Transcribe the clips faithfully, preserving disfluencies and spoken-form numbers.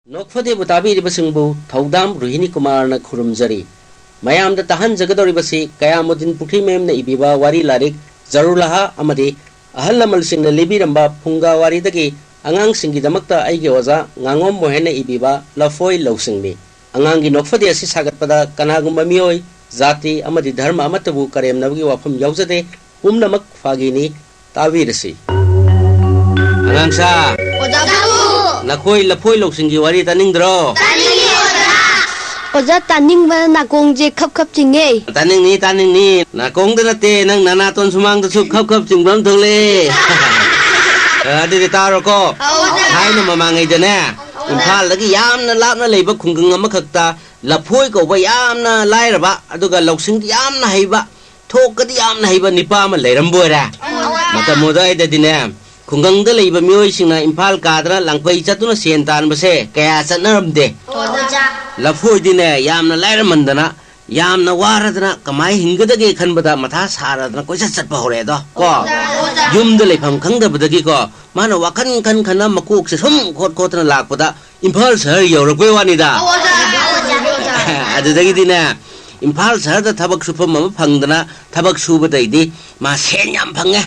ꯅꯣꯛꯐꯗꯦꯕꯨ ꯇꯥꯕꯤꯔꯤꯕꯁꯤꯡꯕꯨ ꯊꯧꯗꯥꯝ ꯔꯣꯍꯤꯅꯤ ꯀꯨꯃꯥꯔꯅ ꯈꯨꯔꯨꯝꯖꯔꯤ꯫ ꯃꯌꯥꯝꯗ ꯇꯥꯍꯟꯖꯒꯗꯧꯔꯤꯕꯁꯤ ꯀꯌꯥꯃꯨꯗꯤꯟ ꯄꯨꯈ꯭ꯔꯤꯃꯌꯨꯝꯅ ꯏꯕꯤꯕ ꯋꯥꯔꯤ ꯂꯥꯏꯔꯤꯛ ꯖꯔꯨꯂꯥꯍꯥ ꯑꯃꯗꯤ ꯑꯍꯜ ꯂꯃꯟꯁꯤꯡꯅ ꯂꯤꯕꯤꯔꯝꯕ ꯐꯨꯡꯒꯥ ꯋꯥꯔꯤꯗꯒꯤ ꯑꯉꯥꯡꯁꯤꯡꯒꯤꯗꯃꯛꯇ ꯑꯩꯒꯤ ꯑꯣꯖꯥ ꯉꯥꯉꯣꯝ ꯃꯣꯍꯦꯟꯅ ꯏꯕꯤꯕ ꯂꯐꯣꯏ ꯂꯧꯁꯤꯡꯅꯤ꯫ ꯑꯉꯥꯡꯒꯤ ꯅꯣꯛꯐꯗꯦ ꯑꯁꯤ ꯁꯥꯒꯠꯄꯗ ꯀꯅꯥꯒꯨꯝꯕ ꯃꯤꯑꯣꯏ, ꯖꯥꯇꯤ ꯑꯃꯗꯤ ꯙꯔꯃ ꯑꯃꯠꯇꯕꯨ ꯀꯔꯦꯝꯅꯕꯒꯤ ꯋꯥꯐꯝ ꯌꯥꯎꯖꯗꯦ꯫ ꯄꯨꯝꯅꯃꯛ ꯐꯥꯒꯤꯅꯤ꯫ ꯇꯥꯕꯤꯔꯁꯤ꯫ ꯑꯉꯥꯡꯁꯥ, ꯑꯣꯖꯥꯕꯨ! ꯅꯈꯣꯏ ꯂꯐꯣꯏ ꯂꯧꯁꯤꯡꯒꯤ ꯋꯥꯔꯤ ꯇꯥꯅꯤꯡꯗ꯭ꯔꯣ? ꯇꯥꯅꯤꯡꯉꯤ, ꯑꯣꯖꯥ! ꯑꯣꯖꯥ, ꯇꯥꯅꯤꯡꯕꯅ ꯅꯥꯀꯣꯡꯁꯦ ꯈꯞ ꯈꯞ ꯆꯤꯡꯉꯦ꯫ ꯇꯥꯅꯤꯡꯅꯤ, ꯇꯥꯅꯤꯡꯅꯤ꯫ ꯅꯥꯀꯣꯡꯗ ꯅꯠꯇꯦ, ꯅꯪ ꯅꯅꯥꯇꯣꯟ ꯁꯨꯃꯥꯡꯗꯁꯨ ꯈꯞ ꯈꯞ ꯆꯤꯡꯕ ꯑꯃ ꯊꯣꯛꯂꯛꯑꯦ꯫ ꯑ, ꯑꯗꯨꯗꯤ ꯇꯥꯔꯣꯀꯣ꯫ ꯑꯣꯖꯥ! ꯊꯥꯏꯅ ꯃꯃꯥꯡꯉꯩꯗꯅꯦ, ꯏꯝꯐꯥꯜꯗꯒꯤ ꯌꯥꯝꯅ ꯂꯥꯞꯅ ꯂꯩꯕ ꯈꯨꯡꯒꯪ ꯑꯃꯈꯛꯇ ꯂꯐꯣꯏ ꯀꯧꯕ ꯌꯥꯝꯅ ꯂꯥꯏꯔꯕ, ꯑꯗꯨꯒ ꯂꯧꯁꯤꯡꯗꯤ ꯌꯥꯝꯅ ꯍꯩꯕ, ꯊꯣꯛꯀꯗꯤ ꯌꯥꯝꯅ ꯍꯩꯕ ꯅꯨꯄꯥ ꯑꯃ ꯂꯩꯔꯝꯕ ꯑꯣꯏꯔꯦ꯫ ꯃꯇꯝ ꯑꯗꯨꯋꯥꯏꯗꯗꯤꯅꯦ, ꯈꯨꯡꯒꯪꯗ ꯂꯩꯕ ꯃꯤꯑꯣꯏꯁꯤꯡꯅ ꯏꯝꯐꯥꯜ ꯀꯥꯗꯅ ꯂꯥꯡꯐꯩ ꯆꯠꯇꯨꯅ ꯁꯦꯟ ꯇꯥꯟꯕꯁꯦ ꯀꯌꯥ ꯆꯠꯅꯔꯝꯗꯦ꯫ ꯑꯣꯖꯥ꯫ ꯂꯐꯣꯏꯗꯤꯅꯦ, ꯌꯥꯝꯅ ꯂꯥꯏꯔꯃꯟꯗꯅ, ꯌꯥꯝꯅ ꯋꯥꯔꯗꯅ ꯀꯃꯥꯏ ꯍꯤꯡꯒꯗꯒꯦ ꯈꯟꯕꯗ ꯃꯊꯥ ꯁꯥꯔꯗꯅ ꯀꯣꯏꯆꯠ ꯆꯠꯄ ꯍꯧꯔꯛꯑꯦꯗꯣ ꯀꯣ꯫ ꯑꯣꯖꯥ, ꯑꯣꯖꯥ꯫ ꯌꯨꯝꯗ ꯂꯩꯐꯝ ꯈꯪꯗꯕꯗꯒꯤꯀꯣ, ꯃꯥꯅ ꯋꯥꯈꯜ ꯈꯟ ꯈꯟꯅ ꯃꯀꯣꯛꯁꯦ ꯁꯨꯝ ꯈꯣꯠ ꯈꯣꯠꯇꯅ ꯂꯥꯛꯄꯗ ꯏꯝꯐꯥꯜ ꯁꯍꯔ ꯌꯧꯔꯛꯄꯩ ꯋꯥꯅꯤꯗ꯫ ꯑꯣꯖꯥ, ꯑꯣꯖꯥ, ꯑꯣꯖꯥ꯫ ꯑꯗꯨꯗꯒꯤꯗꯤꯅꯦ, ꯏꯝꯐꯥꯜ ꯁꯍꯔꯗ ꯊꯕꯛ ꯁꯨꯐꯝ ꯑꯃ ꯐꯪꯗꯅ ꯊꯕꯛ ꯁꯨꯕꯗꯩꯗꯤ ꯃꯥ ꯁꯦꯟ ꯌꯥꯝ ꯐꯪꯉꯦ꯫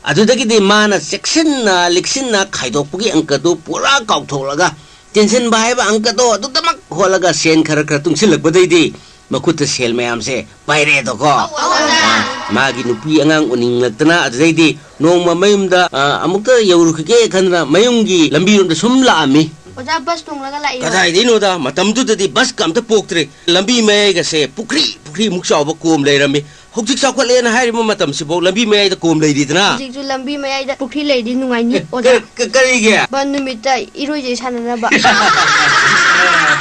ꯑꯗꯨꯗꯒꯤꯗꯤ ꯃꯥꯅ ꯆꯦꯛꯁꯤꯟꯅ ꯂꯤꯛꯁꯤꯟꯅ ꯈꯥꯏꯗꯣꯛꯄꯒꯤ ꯑꯪꯀꯗꯨ ꯄꯨꯔꯥ ꯀꯥꯎꯊꯣꯛꯂꯒ, ꯇꯦꯟꯁꯤꯟꯕ ꯍꯥꯏꯕ ꯑꯪꯀꯗꯣ ꯑꯗꯨꯗꯃꯛ ꯍꯣꯠꯂꯒ ꯁꯦꯟ ꯈꯔ ꯈꯔ ꯇꯨꯡꯁꯤꯜꯂꯛꯄꯗꯩꯗꯤ ꯃꯈꯨꯠꯇ ꯁꯦꯜ ꯃꯌꯥꯝꯁꯦ ꯄꯥꯏꯔꯛꯑꯦꯗꯣꯀꯣ꯫ ꯑꯣꯖꯥ꯫ ꯑ, ꯃꯥꯒꯤ ꯅꯨꯄꯤ ꯑꯉꯥꯡ ꯎꯅꯤꯡꯂꯛꯇꯅ ꯑꯗꯨꯗꯩꯗꯤ ꯅꯣꯡꯃ ꯃꯌꯨꯝꯗ, ꯑ, ꯑꯃꯨꯛꯇ ꯌꯧꯔꯨꯈꯤꯒꯦ ꯈꯟꯗꯅ ꯃꯌꯨꯝꯒꯤ ꯂꯝꯕꯤꯔꯣꯝꯗ ꯁꯨꯝ ꯂꯥꯛꯑꯝꯃꯤ꯫ ꯑꯣꯖꯥ, ꯕꯁ ꯇꯣꯡꯂꯒ ꯂꯥꯛꯏꯔꯣ? ꯀꯗꯥꯏꯗꯩꯅꯣꯗ, ꯃꯇꯝꯗꯨꯗꯗꯤ ꯕꯁꯀ ꯑꯝꯇ ꯄꯣꯛꯇ꯭ꯔꯦ꯫ ꯂꯝꯕꯤ ꯃꯌꯥꯏꯒꯁꯦ ꯄꯨꯈ꯭ꯔꯤ, ꯄꯨꯈ꯭ꯔꯤꯃꯨꯛ ꯆꯥꯎꯕ ꯀꯣꯝ ꯂꯩꯔꯝꯃꯤ꯫ ꯍꯧꯖꯤꯛ ꯆꯥꯎꯈꯠꯂꯦꯅ ꯍꯥꯏꯔꯤꯕ ꯃꯇꯝꯁꯤꯐꯥꯎ ꯂꯝꯕꯤ ꯃꯌꯥꯏꯗ ꯀꯣꯝ ꯂꯩꯔꯤꯗꯅ꯫ ꯍꯧꯖꯤꯛꯁꯨ ꯂꯝꯕꯤ ꯃꯌꯥꯏꯗ ꯄꯨꯈ꯭ꯔꯤ ꯂꯩꯔꯗꯤ ꯅꯨꯡꯉꯥꯏꯅꯤ, ꯑꯦ, ꯑꯣꯖꯥ꯫ ꯀ-, ꯀ-, ꯀꯔꯤꯒꯤ? ꯕꯟ ꯅꯨꯃꯤꯠꯇ ꯏꯔꯣꯏꯖꯩ ꯁꯥꯟꯅꯅꯕ꯫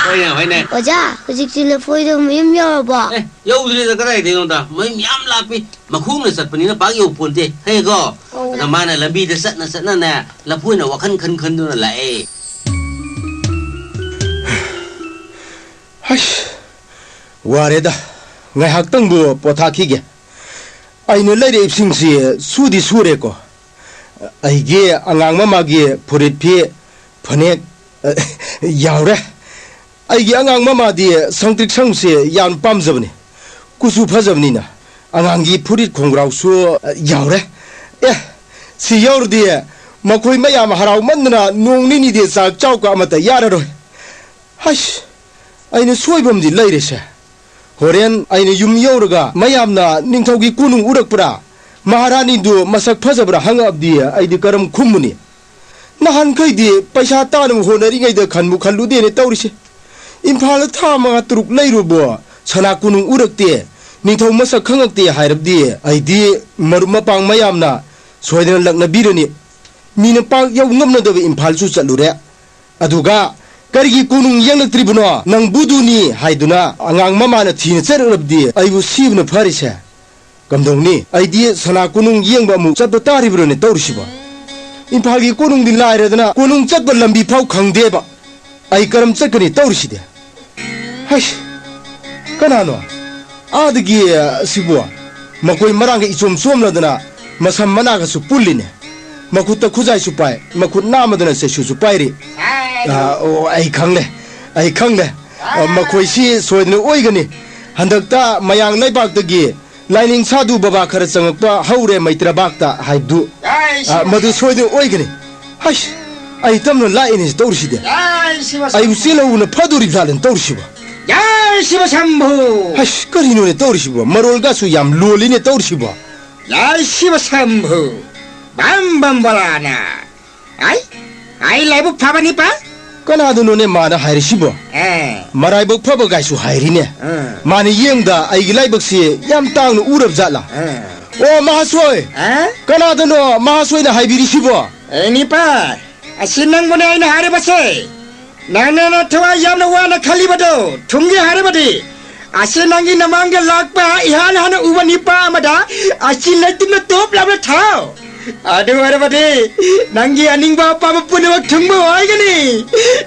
ꯍꯣꯏꯅꯦ, ꯍꯣꯏꯅꯦ꯫ ꯑꯣꯖꯥ, ꯍꯧꯖꯤꯛꯇꯤ ꯂꯐꯣꯏꯗꯣ ꯃꯌꯨꯝ ꯌꯧꯔꯕꯣ? ꯑꯦ, ꯌꯧꯗ꯭ꯔꯤꯗ, ꯀꯗꯥꯏꯗꯩꯅꯣꯗ? ꯃꯌꯨꯝ ꯌꯥꯝ ꯂꯥꯞꯄꯤ꯫ ꯃꯈꯣꯡꯅ ꯆꯠꯄꯅꯤꯅ ꯄꯥꯛ ꯌꯧꯄꯣꯟꯇꯦ꯫ ꯈꯪꯉꯦꯀꯣ? ꯑꯣ꯫ ꯑꯗ ꯃꯥꯅ ꯂꯝꯕꯤꯗ ꯆꯠꯅ ꯆꯠꯅꯅꯦ, ꯂꯐꯣꯏꯅ ꯋꯥꯈꯜ ꯈꯟ ꯈꯟꯗꯨꯅ ꯂꯥꯛꯑꯦ꯫ ꯍꯩꯁ, ꯋꯥꯔꯦꯗ꯫ ꯉꯥꯏꯍꯥꯛꯇꯪꯕꯨ ꯄꯣꯊꯥꯈꯤꯒꯦ꯫ ꯑꯩꯅ ꯂꯩꯔꯛꯏꯕꯁꯤꯡꯁꯤ ꯁꯨꯗꯤ ꯁꯨꯔꯦꯀꯣ꯫ ꯑꯩꯒꯤ ꯑꯉꯥꯡ ꯃꯃꯥꯒꯤ ꯐꯨꯔꯤꯠ ꯐꯤ, ꯐꯅꯦꯛ, ꯑ, ꯌꯥꯎꯔꯦ꯫ ꯑꯩꯒꯤ ꯑꯉꯥꯡ ꯃꯃꯥꯗꯤ ꯁꯪꯇ꯭ꯔꯤꯛ ꯁꯪꯕꯁꯦ ꯌꯥꯝ ꯄꯥꯝꯖꯕꯅꯤ꯫ ꯀꯨꯆꯨ ꯐꯖꯕꯅꯤꯅ꯫ ꯑꯉꯥꯡꯒꯤ ꯐꯨꯔꯤꯠ ꯈꯣꯡꯒ꯭ꯔꯥꯎꯁꯨ, ꯑ, ꯌꯥꯎꯔꯦ꯫ ꯑꯦ, ꯁꯤ ꯌꯧꯔꯗꯤ ꯃꯈꯣꯏ ꯃꯌꯥꯝ ꯍꯔꯥꯎꯃꯟꯗꯅ ꯅꯣꯡ ꯅꯤꯅꯤꯗꯤ ꯆꯥꯛ ꯆꯥꯎꯀ ꯑꯃꯠꯇ ꯌꯥꯔꯔꯣꯏ꯫ ꯍꯩꯁ, ꯑꯩꯅ ꯁꯣꯏꯕ ꯑꯃꯗꯤ ꯂꯩꯔꯦꯁꯦ꯫ ꯍꯣꯔꯦꯟ ꯑꯩꯅ ꯌꯨꯝ ꯌꯧꯔꯒ ꯃꯌꯥꯝꯅ ꯅꯤꯡꯊꯧꯒꯤ ꯀꯣꯅꯨꯡ ꯎꯔꯛꯄ꯭ꯔꯥ, ꯃꯍꯥꯔꯥꯅꯤꯗꯨ ꯃꯁꯛ ꯐꯖꯕ꯭ꯔꯥ ꯍꯪꯉꯛꯑꯕꯗꯤ ꯑꯩꯗꯤ ꯀꯔꯝ ꯈꯨꯝꯃꯨꯅꯤ? ꯅꯍꯥꯟꯈꯩꯗꯤ ꯄꯩꯁꯥ ꯇꯥꯅꯕ ꯍꯣꯠꯅꯔꯤꯉꯩꯗ ꯈꯟꯕꯨ ꯈꯜꯂꯨꯗꯦꯅꯦ ꯇꯧꯔꯤꯁꯦ꯫ ꯏꯝꯐꯥꯜꯗ ꯊꯥ ꯃꯉꯥ ꯇꯔꯨꯛ ꯂꯩꯔꯨꯕꯨ ꯁꯅꯥ ꯀꯣꯅꯨꯡ ꯎꯔꯛꯇꯦ, ꯅꯤꯡꯊꯧ ꯃꯁꯛ ꯈꯪꯉꯛꯇꯦ ꯍꯥꯏꯔꯕꯗꯤ ꯑꯩꯗꯤ ꯃꯔꯨꯞ ꯃꯄꯥꯡ ꯃꯌꯥꯝꯅ ꯁꯣꯏꯗꯅ ꯂꯛꯅꯕꯤꯔꯅꯤ꯫ ꯃꯤꯅ ꯄꯥꯛ ꯌꯧ ꯉꯝꯅꯗꯕ ꯏꯝꯐꯥꯜꯁꯨ ꯆꯠꯂꯨꯔꯦ꯫ ꯑꯗꯨꯒ ꯀꯔꯤꯒꯤ ꯀꯣꯅꯨꯡ ꯌꯦꯡꯂꯛꯇ꯭ꯔꯤꯕꯅꯣ? ꯅꯪ ꯕꯨꯗꯨꯅꯤ ꯍꯥꯏꯗꯨꯅ ꯑꯉꯥꯡ ꯃꯃꯥꯅ ꯊꯤꯅ ꯆꯩꯔꯛꯂꯕꯗꯤ ꯑꯩꯕꯨ ꯁꯤꯕꯅ ꯐꯔꯤꯁꯦ꯫ ꯀꯝꯗꯧꯅꯤ? ꯑꯩꯗꯤ ꯁꯅꯥ ꯀꯣꯅꯨꯡ ꯌꯦꯡꯕ ꯑꯃꯨꯛ ꯆꯠꯄ ꯇꯥꯔꯤꯕ꯭ꯔꯣꯅꯦ ꯇꯧꯔꯤꯁꯤꯕꯣ? ꯏꯝꯐꯥꯜꯒꯤ ꯀꯣꯅꯨꯡꯗꯤ ꯂꯥꯏꯔꯗꯅ ꯀꯣꯅꯨꯡ ꯆꯠꯄ ꯂꯝꯕꯤ ꯐꯥꯎ ꯈꯪꯗꯦꯕ꯫ ꯑꯩ ꯀꯔꯝ ꯆꯠꯀꯅꯤ ꯇꯧꯔꯤꯁꯤꯗꯤ? ꯍꯩꯁ! ꯀꯅꯥꯅꯣ? ꯑꯥꯗꯒꯤ, ꯑ, ꯁꯤꯕꯨ? ꯃꯈꯣꯏ ꯃꯔꯥꯡꯒ ꯏꯆꯣꯝ ꯆꯣꯝꯂꯗꯅ ꯃꯁꯝ ꯃꯅꯥꯒꯁꯨ ꯄꯨꯜꯂꯤꯅꯦ꯫ ꯃꯈꯨꯠꯇ ꯈꯨꯖꯥꯏꯁꯨ ꯄꯥꯏ, ꯃꯈꯨꯠ ꯅꯥꯝꯃꯗꯅ ꯆꯩꯁꯨꯁꯨ ꯄꯥꯏꯔꯤ꯫ ꯑ, ꯑꯣ, ꯑꯩ ꯈꯪꯂꯦ, ꯑꯩ ꯈꯪꯂꯦ꯫ ꯑ, ꯃꯈꯣꯏꯁꯤ ꯁꯣꯏꯗꯅ ꯑꯣꯏꯒꯅꯤ꯫ ꯍꯟꯗꯛꯇ ꯃꯌꯥꯡ ꯂꯩꯕꯥꯛꯇꯒꯤ ꯂꯥꯏꯅꯤꯡ ꯁꯥꯗꯨ ꯕꯕꯥ ꯈꯔ ꯆꯪꯉꯛꯄ ꯍꯧꯔꯦ ꯃꯩꯇ꯭ꯔꯕꯥꯛꯇ ꯍꯥꯏꯕꯗꯨ꯫ ꯑ, ꯃꯗꯨ ꯁꯣꯏꯗꯅ ꯑꯣꯏꯒꯅꯤ꯫ ꯍꯩꯁ! ꯑꯩ ꯇꯝꯅ ꯂꯥꯛꯏꯅꯦ ꯇꯧꯔꯤꯁꯤꯗꯤ꯫ ꯑꯩꯕꯨ ꯆꯦꯜꯍꯧꯕꯅ ꯐꯗꯣꯔꯤꯕ ꯖꯥꯠꯂꯅ ꯇꯧꯔꯤꯁꯤꯕꯣ? ꯖꯥꯏ ꯁꯤꯕ ꯁꯝꯚꯨ! ꯍꯩꯁ, ꯀꯔꯤꯅꯣꯅꯦ ꯇꯧꯔꯤꯁꯤꯕꯣ? ꯃꯔꯣꯜꯒꯁꯨ ꯌꯥꯝ ꯂꯣꯜꯂꯤꯅꯦ ꯇꯧꯔꯤꯁꯤꯕꯣ? ꯖꯥꯏ ꯁꯤꯕ ꯁꯝꯚꯨ! ꯕꯝ ꯕꯝ ꯕꯣꯂꯥꯅ! ꯑꯩ? ꯑꯩ ꯂꯥꯏꯕꯛ ꯐꯕꯅꯤꯄꯥ? ꯀꯅꯥꯗꯅꯣꯅꯦ ꯃꯥꯅ ꯍꯥꯏꯔꯤꯁꯤꯕꯣ? ꯑꯦ꯫ ꯃꯔꯥꯏꯕꯛ ꯐꯕ ꯒꯥꯏꯁꯨ ꯍꯥꯏꯔꯤꯅꯦ꯫ ꯑꯥ꯫ ꯃꯥꯅ ꯌꯦꯡꯕꯗ ꯑꯩꯒꯤ ꯂꯥꯏꯕꯛꯁꯤ ꯌꯥꯝ ꯇꯥꯡꯅ ꯎꯔꯕ ꯖꯥꯠꯂꯥ? ꯑꯥ꯫ ꯑꯣ, ꯃꯍꯥꯁꯣꯏ! ꯑꯥ? ꯀꯅꯥꯗꯅꯣ ꯃꯍꯥꯁꯣꯏꯅ ꯍꯥꯏꯕꯤꯔꯤꯁꯤꯕꯣ? ꯑꯦ, ꯅꯤꯄꯥ! ꯑꯁꯤ ꯅꯪꯕꯨꯅꯦ ꯑꯩꯅ ꯍꯥꯏꯔꯤꯕꯁꯦ꯫ ꯅꯪꯅ ꯅꯊꯋꯥꯏ ꯌꯥꯝꯅ ꯋꯥꯅ ꯈꯜꯂꯤꯕꯗꯣ ꯊꯨꯡꯒꯦ ꯍꯥꯏꯔꯕꯗꯤ, ꯑꯁꯤ ꯅꯪꯒꯤ ꯅꯃꯥꯡꯗ ꯂꯥꯛꯄ ꯏꯍꯥꯟ ꯍꯥꯟꯅ ꯎꯕ ꯅꯤꯄꯥ ꯑꯃꯗ ꯑꯁꯤ ꯂꯩꯇꯨꯝꯅ ꯇꯣꯞ ꯂꯥꯎꯅ ꯊꯥꯎ꯫ ꯑꯗꯨ ꯑꯣꯏꯔꯕꯗꯤ ꯅꯪꯒꯤ ꯑꯅꯤꯡꯕ ꯑꯄꯥꯝꯕ ꯄꯨꯝꯅꯃꯛ ꯊꯨꯡꯕ ꯑꯣꯏꯒꯅꯤ꯫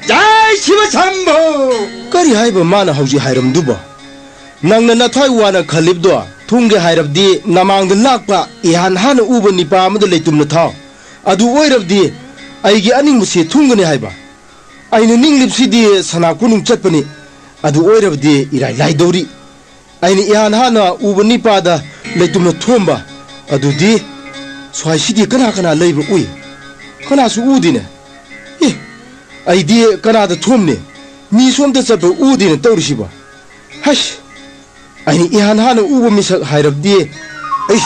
ꯖꯥꯏ ꯁꯤꯕ ꯁꯝꯚꯨ! ꯀꯔꯤ ꯍꯥꯏꯕ ꯃꯥꯅ ꯍꯧꯖꯤꯛ ꯍꯥꯏꯔꯝꯗꯨꯕꯣ? ꯅꯪꯅ ꯅꯊ꯭ꯋꯥꯏ ꯋꯥꯅ ꯈꯜꯂꯤꯕꯗꯣ ꯊꯨꯡꯒꯦ ꯍꯥꯏꯔꯕꯗꯤ ꯅꯃꯥꯡꯗ ꯂꯥꯛꯄ ꯏꯍꯥꯟ ꯍꯥꯟꯅ ꯎꯕ ꯅꯤꯄꯥ ꯑꯃꯗ ꯂꯩꯇꯨꯝꯅ ꯊꯥꯎ꯫ ꯑꯗꯨ ꯑꯣꯏꯔꯕꯗꯤ ꯑꯩꯒꯤ ꯑꯅꯤꯡꯕꯁꯤ ꯊꯨꯡꯒꯅꯤ ꯍꯥꯏꯕ꯫ ꯑꯩꯅ ꯅꯤꯡꯂꯤꯕꯁꯤꯗꯤ ꯁꯅꯥ ꯀꯣꯅꯨꯡ ꯆꯠꯄꯅꯤ꯫ ꯑꯗꯨ ꯑꯣꯏꯔꯕꯗꯤ ꯏꯔꯥꯏ ꯂꯥꯏꯗꯧꯔꯤ꯫ ꯑꯩꯅ ꯏꯍꯥꯟ ꯍꯥꯟꯅ ꯎꯕ ꯅꯤꯄꯥꯗ ꯂꯩꯇꯨꯝꯅ ꯊꯣꯝꯕ ꯑꯗꯨꯗꯤ ꯁ꯭ꯋꯥꯏꯁꯤꯗꯤ ꯀꯅꯥ ꯀꯅꯥ ꯂꯩꯕ ꯎꯏ? ꯀꯅꯥꯁꯨ ꯎꯗꯦꯅꯦ꯫ ꯑꯦ, ꯑꯩꯗꯤ ꯀꯅꯥꯗ ꯊꯣꯝꯅꯤ? ꯃꯤꯁꯨ ꯑꯝꯇ ꯆꯠꯄ ꯎꯗꯦꯅ ꯇꯧꯔꯤꯁꯤꯕꯣ꯫ ꯍꯩꯁ! ꯑꯩꯅ ꯏꯍꯥꯟ ꯍꯥꯟꯅ ꯎꯕ ꯃꯤꯁꯛ ꯍꯥꯏꯔꯕꯗꯤ ꯑꯩ,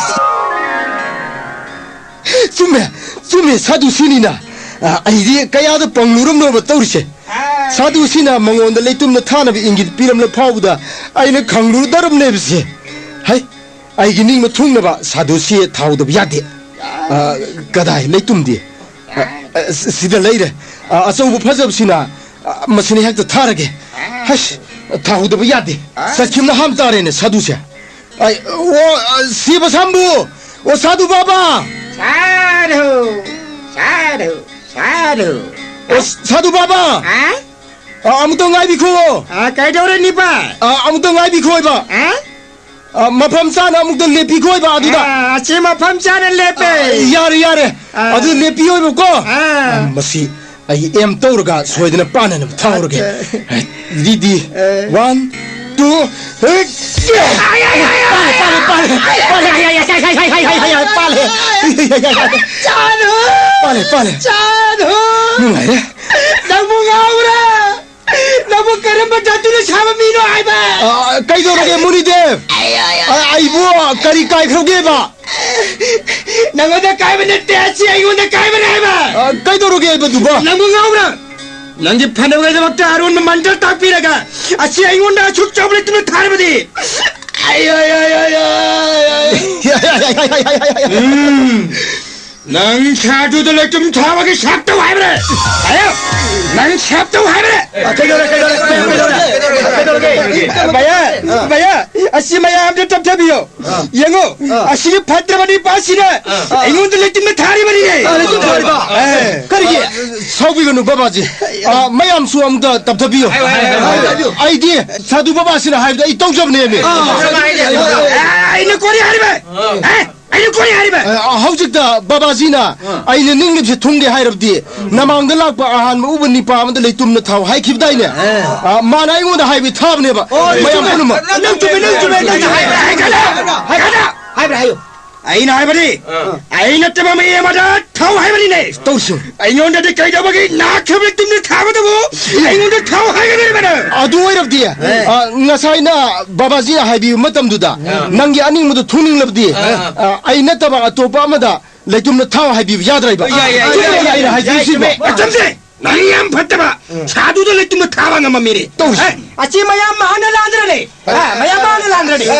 ꯆꯨꯝꯃꯦ, ꯆꯨꯝꯃꯦ, ꯁꯥꯗꯨ ꯁꯤꯅꯤꯅ꯫ ꯑ, ꯑꯩꯗꯤ ꯀꯌꯥꯗ ꯄꯪꯂꯨꯔꯝꯅꯣꯕ ꯇꯧꯔꯤꯁꯦ꯫ ꯁꯥꯗꯨ ꯁꯤꯅ ꯃꯉꯣꯟꯗ ꯂꯩꯇꯨꯝꯅ ꯊꯥꯅꯕ ꯏꯪꯒꯤꯠ ꯄꯤꯔꯝꯂ ꯐꯥꯎꯕꯗ ꯑꯩꯅ ꯈꯪꯂꯨꯗꯔꯝꯅꯦꯕꯁꯦ꯫ ꯍꯩ, ꯑꯩꯒꯤ ꯅꯤꯡꯕ ꯊꯨꯡꯅꯕ ꯁꯥꯗꯨ ꯁꯤ ꯊꯥꯍꯧꯗꯕ ꯌꯥꯗꯦ꯫ ꯑ, ꯀꯗꯥꯏ ꯂꯩꯇꯨꯝꯗꯤ? ꯑ, ꯑ, ꯁꯤꯗ ꯂꯩꯔꯦ꯫ ꯑ, ꯑꯆꯧꯕ ꯐꯖꯕꯁꯤꯅ, ꯑ, ꯃꯁꯤꯅ ꯍꯦꯛꯇ ꯊꯥꯔꯒꯦ꯫ ꯍꯁ, ꯊꯥꯍꯧꯗꯕ ꯌꯥꯗꯦ꯫ ꯆꯠꯈꯤꯕꯅ ꯍꯥꯝ ꯇꯥꯔꯦꯅꯦ ꯁꯥꯗꯨꯁꯦ꯫ ꯑꯩ, ꯑꯣ, ꯑ, ꯁꯤꯕ ꯁꯥꯝꯕꯨ! ꯑꯣ, ꯁꯥꯗꯨ ꯕꯥꯕꯥ! ꯁꯥꯗꯨ! ꯁꯥꯗꯨ! ꯁꯥꯗꯨ! ꯑꯣ, ꯁꯥꯗꯨ ꯕꯥꯕꯥ! ꯍꯥ? ꯑ, ꯑꯃꯨꯛꯇ ꯉꯥꯏꯕꯤꯈꯣ꯫ ꯑ, ꯀꯩꯗꯧꯔꯦ ꯅꯤꯄꯥ? ꯑ, ꯑꯃꯨꯛꯇ ꯉꯥꯏꯕꯤꯈꯣ ꯍꯥꯏꯕ꯫ ꯑ? ꯑ, ꯃꯐꯝ ꯆꯥꯅ ꯑꯃꯨꯛꯇ ꯂꯦꯞꯄꯤꯈꯣ ꯍꯥꯏꯕ ꯑꯗꯨꯗ꯫ ꯑ, ꯑꯁꯤ ꯃꯐꯝ ꯆꯥꯅ ꯂꯦꯞꯄꯦ꯫ ꯑ, ꯌꯥꯔꯦ, ꯌꯥꯔꯦ꯫ ꯑ꯫ ꯑꯗꯨ ꯂꯦꯞꯄꯤꯌꯣ ꯍꯥꯏꯕꯀꯣ꯫ ꯑ꯫ ꯑ, ꯃꯁꯤ ꯑꯩ ꯑꯦꯝ ꯇꯧꯔꯒ ꯁꯣꯏꯗꯅ ꯄꯥꯟꯅꯅꯕ ꯊꯥꯍꯧꯔꯒꯦ꯫ ꯑ꯫ ꯔꯤꯗꯤ꯫ ꯑ꯫ ꯋꯥꯟ, ꯇꯨ, ꯍꯦꯛ! ꯄꯥꯜꯂꯦ, ꯄꯥꯜꯂꯦ, ꯄꯥꯜꯂꯦ, ꯄꯥꯜꯂꯦ, ꯄꯥꯜꯂꯦ꯫ ꯆꯥꯅꯨ! ꯄꯥꯜꯂꯦ, ꯄꯥꯜꯂꯦ꯫ ꯆꯥꯅꯨ! ꯅꯨꯡꯉꯥꯏꯔꯦ꯫ ꯅꯪꯕꯨ ꯉꯥꯎꯔꯦ! ꯅꯪꯕꯨ ꯀꯔꯝꯕ ꯙꯥꯇꯨꯅ ꯁꯥꯕ ꯃꯤꯅꯣ ꯍꯥꯏꯕ? ꯑ, ꯀꯩꯗꯧꯔꯒꯦ, ꯃꯨꯅꯤꯗꯦꯕ? ꯑ, ꯑꯩꯕꯨ ꯀꯔꯤ ꯀꯥꯏꯈ꯭ꯔꯒꯦꯕ? ꯅꯪꯉꯣꯟꯗ ꯀꯥꯏꯕ ꯅꯠꯇꯦ, ꯑꯁꯤ ꯑꯩꯉꯣꯟꯗ ꯀꯥꯏꯕꯅꯦ ꯍꯥꯏꯕ! ꯑ, ꯀꯩꯗꯧꯔꯒꯦ ꯍꯥꯏꯕꯗꯨꯕꯣ? ꯅꯪꯕꯨ ꯉꯥꯎꯕ꯭ꯔꯥ? ꯅꯪꯒꯤ ꯐꯅꯕꯒꯤꯗꯃꯛꯇ ꯑꯔꯣꯟꯕ ꯃꯟꯇ꯭ꯔ ꯇꯥꯛꯄꯤꯔꯒ ꯑꯁꯤ ꯑꯩꯉꯣꯟꯗ ꯑꯁꯨꯛ ꯆꯥꯎꯕ ꯂꯩꯇꯨꯝꯅ ꯊꯥꯔꯕꯗꯤ? ꯑꯩ, ꯑꯩ, ꯑꯩ, ꯑꯩ, ꯑꯩ, ꯑꯩ, ꯑꯩ꯫ ꯎꯝ꯫ ꯅꯪ ꯁꯥꯗꯨꯗ ꯂꯩꯇꯨꯝ ꯊꯥꯕꯒꯤ ꯁꯥꯞ ꯇꯧ ꯍꯥꯏꯕ꯭ꯔꯥ? ꯍꯥꯏꯌꯣ! ꯅꯪ ꯁꯥꯞ ꯇꯧ ꯍꯥꯏꯕ꯭ꯔꯥ? ꯑ, ꯀꯩꯗꯧꯔꯦ, ꯀꯩꯗꯧꯔꯦ, ꯀꯩꯗꯧꯔꯦ, ꯀꯩꯗꯧꯔꯒꯦ? ꯀꯩꯗꯧꯔꯒꯦ? ꯚꯩꯌꯥ, ꯚꯩꯌꯥ, ꯑꯁꯤ ꯃꯌꯥꯝꯗꯣ ꯇꯞꯊꯕꯤꯌꯣ꯫ ꯑ꯫ ꯌꯦꯡꯉꯣ, ꯑ꯫ ꯑꯁꯤꯒꯤ ꯐꯠꯇ꯭ꯔꯕ ꯅꯤꯄꯥꯁꯤꯅ ꯑ꯫ ꯑꯩꯉꯣꯟꯗ ꯂꯩꯇꯨꯝꯅ ꯊꯥꯔꯤꯕꯅꯤꯅꯦ꯫ ꯑ, ꯂꯩꯇꯨꯝ ꯊꯥꯔꯤꯕ? ꯑꯦ꯫ ꯀꯔꯤꯒꯤ? ꯑ, ꯁꯥꯎꯕꯤꯒꯅꯨ ꯕꯕꯥꯖꯤ꯫ ꯑ, ꯃꯌꯥꯝꯁꯨ ꯑꯃꯨꯛꯇ ꯇꯞꯊꯕꯤꯌꯣ꯫ ꯍꯥꯏꯌꯣ, ꯍꯥꯏꯌꯣ, ꯍꯥꯏꯌꯣ, ꯍꯥꯏꯌꯣ꯫ ꯑꯩꯗꯤ ꯁꯥꯗꯨ ꯕꯕꯥꯁꯤꯅ ꯍꯥꯏꯕꯗꯣ ꯑꯩ ꯇꯧꯖꯕꯅꯦꯃꯤ꯫ ꯑ꯫ ꯑ, ꯑꯩꯅ ꯀꯣꯔꯤ ꯍꯥꯏꯔꯤꯕ? ꯑ꯫ ꯑꯦ? ꯑꯩꯅ ꯀꯣꯏ ꯍꯥꯏꯔꯤꯕ? ꯑ, ꯍꯧꯖꯤꯛꯇ ꯕꯕꯥꯖꯤꯅ ꯑꯥ꯫ ꯑꯩꯅ ꯅꯤꯡꯂꯤꯕꯁꯦ ꯊꯨꯡꯒꯦ ꯍꯥꯏꯔꯕꯗꯤ, ꯅꯃꯥꯡꯗ ꯂꯥꯛꯄ ꯑꯍꯥꯟꯕ ꯎꯕ ꯅꯤꯄꯥ ꯑꯃꯗ ꯂꯩꯇꯨꯝꯅ ꯊꯥꯎ ꯍꯥꯏꯈꯤꯕꯗꯥꯏꯅꯦ? ꯑꯥ꯫ ꯑ, ꯃꯥꯅ ꯑꯩꯉꯣꯟꯗ ꯍꯥꯏꯕꯤ ꯊꯥꯕꯅꯦꯕ꯫ ꯑꯣ, ꯃꯌꯥꯝ ꯆꯨꯝꯃꯦ꯫ ꯄꯨꯝꯅꯃꯛ꯫ ꯅꯪ ꯆꯨꯝꯃꯦ, ꯅꯪ ꯆꯨꯝꯃꯦ, ꯅꯪ ꯍꯥꯏꯕ꯭ꯔꯥ, ꯍꯥꯏꯕ꯭ꯔꯥ, ꯍꯥꯏꯕ꯭ꯔꯥ, ꯍꯥꯏꯕ꯭ꯔꯥ, ꯍꯥꯏꯌꯨ꯫ ꯑꯩꯅ ꯍꯥꯏꯕꯗꯤ, ꯑꯥ꯫ ꯑꯩ ꯅꯠꯇꯕ ꯃꯤ ꯑꯃꯗ ꯊꯥꯎ ꯍꯥꯏꯕꯅꯤꯅꯦ꯫ ꯇꯧꯁꯤ꯫ ꯑꯩꯉꯣꯟꯗꯗꯤ ꯀꯩꯗꯧꯕꯒꯤ ꯅꯥꯈ꯭ꯔꯕ ꯂꯩꯇꯨꯝꯅ ꯊꯥꯕꯗꯕꯨ ꯑꯩꯉꯣꯟꯗ ꯊꯥꯎ ꯍꯥꯏꯒꯗꯧꯔꯤꯕꯅꯣ? ꯑꯗꯨ ꯑꯣꯏꯔꯕꯗꯤ, ꯑꯦ꯫ ꯑ, ꯉꯁꯥꯏꯅ ꯕꯕꯥꯖꯤꯅ ꯍꯥꯏꯕꯤꯕ ꯃꯇꯝꯗꯨꯗ, ꯑꯥ꯫ ꯅꯪꯒꯤ ꯑꯅꯤꯡꯕꯗꯨ ꯊꯨꯡꯅꯤꯡꯂꯕꯗꯤ, ꯑꯥ꯫ ꯑ, ꯑꯩ ꯅꯠꯇꯕ ꯑꯇꯣꯞꯄ ꯑꯃꯗ ꯂꯩꯇꯨꯝꯅ ꯊꯥꯎ ꯍꯥꯏꯕꯤꯕ ꯌꯥꯗ꯭ꯔꯥꯏꯕ? ꯌꯥꯏ, ꯌꯥꯏ, ꯌꯥꯏ, ꯆꯨꯝꯃꯦꯅ ꯌꯥꯏ, ꯑꯩꯅ ꯌꯥꯏ, ꯍꯥꯏꯖꯔꯤꯁꯤꯕꯣ꯫ ꯆꯨꯝꯃꯦ꯫ ꯃꯇꯝꯁꯦ ꯅꯪ ꯌꯥꯝ ꯐꯠꯇꯕ꯫ ꯎꯝ꯫ ꯁꯥꯗꯨꯗ ꯂꯩꯇꯨꯝꯅ ꯊꯥꯕ ꯉꯝꯕ ꯃꯤꯅꯤ꯫ ꯇꯧꯁꯤ꯫ ꯑꯦ, ꯑꯁꯤ ꯃꯌꯥꯝ ꯃꯥꯅ ꯂꯥꯟꯗ꯭ꯔꯅꯦ? ꯑ, ꯃꯌꯥꯝ ꯃꯥꯅ ꯂꯥꯟꯗ꯭ꯔꯅꯦ? ꯑ,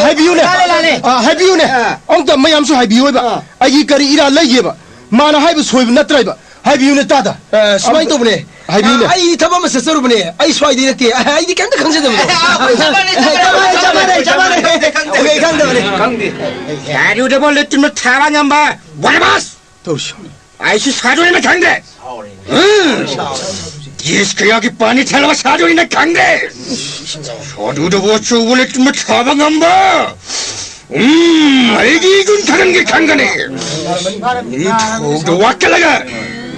ꯍꯥꯏꯕꯤꯌꯨꯅꯦ꯫ ꯂꯥꯜꯂꯦ, ꯂꯥꯜꯂꯦ꯫ ꯑ, ꯍꯥꯏꯕꯤꯌꯨꯅꯦ꯫ ꯑ꯫ ꯑꯝꯇ ꯃꯌꯥꯝꯁꯨ ꯍꯥꯏꯕꯤꯌꯨꯕ꯫ ꯑ꯫ ꯑꯩꯒꯤ ꯀꯔꯤ ꯏꯔꯥꯜ ꯂꯩꯒꯦꯕ? ꯃꯥꯅ ꯍꯥꯏꯕ ꯁꯣꯏꯕ ꯅꯠꯇ꯭ꯔꯥꯏꯕ? ꯍꯥꯏꯕꯤꯌꯨꯅꯦ ꯇꯥꯗ꯫ ꯑ, ꯁꯨꯃꯥꯏꯅ ꯇꯧꯕꯅꯦ꯫ ꯍꯥꯏꯕꯤꯌꯨꯅꯦ꯫ ꯑ, ꯑꯩ ꯊꯕꯛ ꯑꯃ ꯆꯠꯆꯔꯨꯕꯅꯦ꯫ ꯑꯩ ꯁ꯭ꯋꯥꯏꯗꯩ ꯅꯠꯇꯦ꯫ ꯑ, ꯑꯩꯗꯤ ꯀꯩꯝꯇ ꯈꯪꯖꯗꯕꯗꯣ꯫ ꯆꯞ ꯃꯥꯟꯅꯩ, ꯆꯞ ꯃꯥꯟꯅꯩ, ꯆꯞ ꯃꯥꯟꯅꯩ꯫ ꯑꯩ ꯈꯪꯗꯕꯅꯦ꯫ ꯁꯥꯗꯨꯗꯕꯨ ꯂꯩꯇꯨꯝꯅ ꯊꯥꯕ ꯉꯝꯕ ꯕꯔꯕꯥꯁ! ꯇꯧꯁꯤ꯫ ꯑꯩꯁꯨ ꯁꯥꯗꯨꯅꯤꯅ ꯈꯪꯗꯦ꯫ ꯎꯝ꯫ ꯀꯦꯁ ꯀꯌꯥꯒꯤ ꯄꯥꯅꯤ ꯊꯜꯂꯕ ꯁꯥꯗꯨꯅꯤꯅ ꯈꯪꯗꯦ꯫ ꯁꯥꯗꯨꯗꯕꯨ ꯑꯆꯧꯕ ꯂꯩꯇꯨꯝꯅ ꯊꯥꯕ ꯉꯝꯕ꯫ ꯎꯝ, ꯑꯩꯒꯤ ꯏꯒꯨꯟ ꯊꯥꯒꯟꯒꯦ ꯈꯪꯒꯅꯤ꯫ ꯅꯤꯡꯊꯧꯗ ꯋꯥꯀꯠꯂꯒ,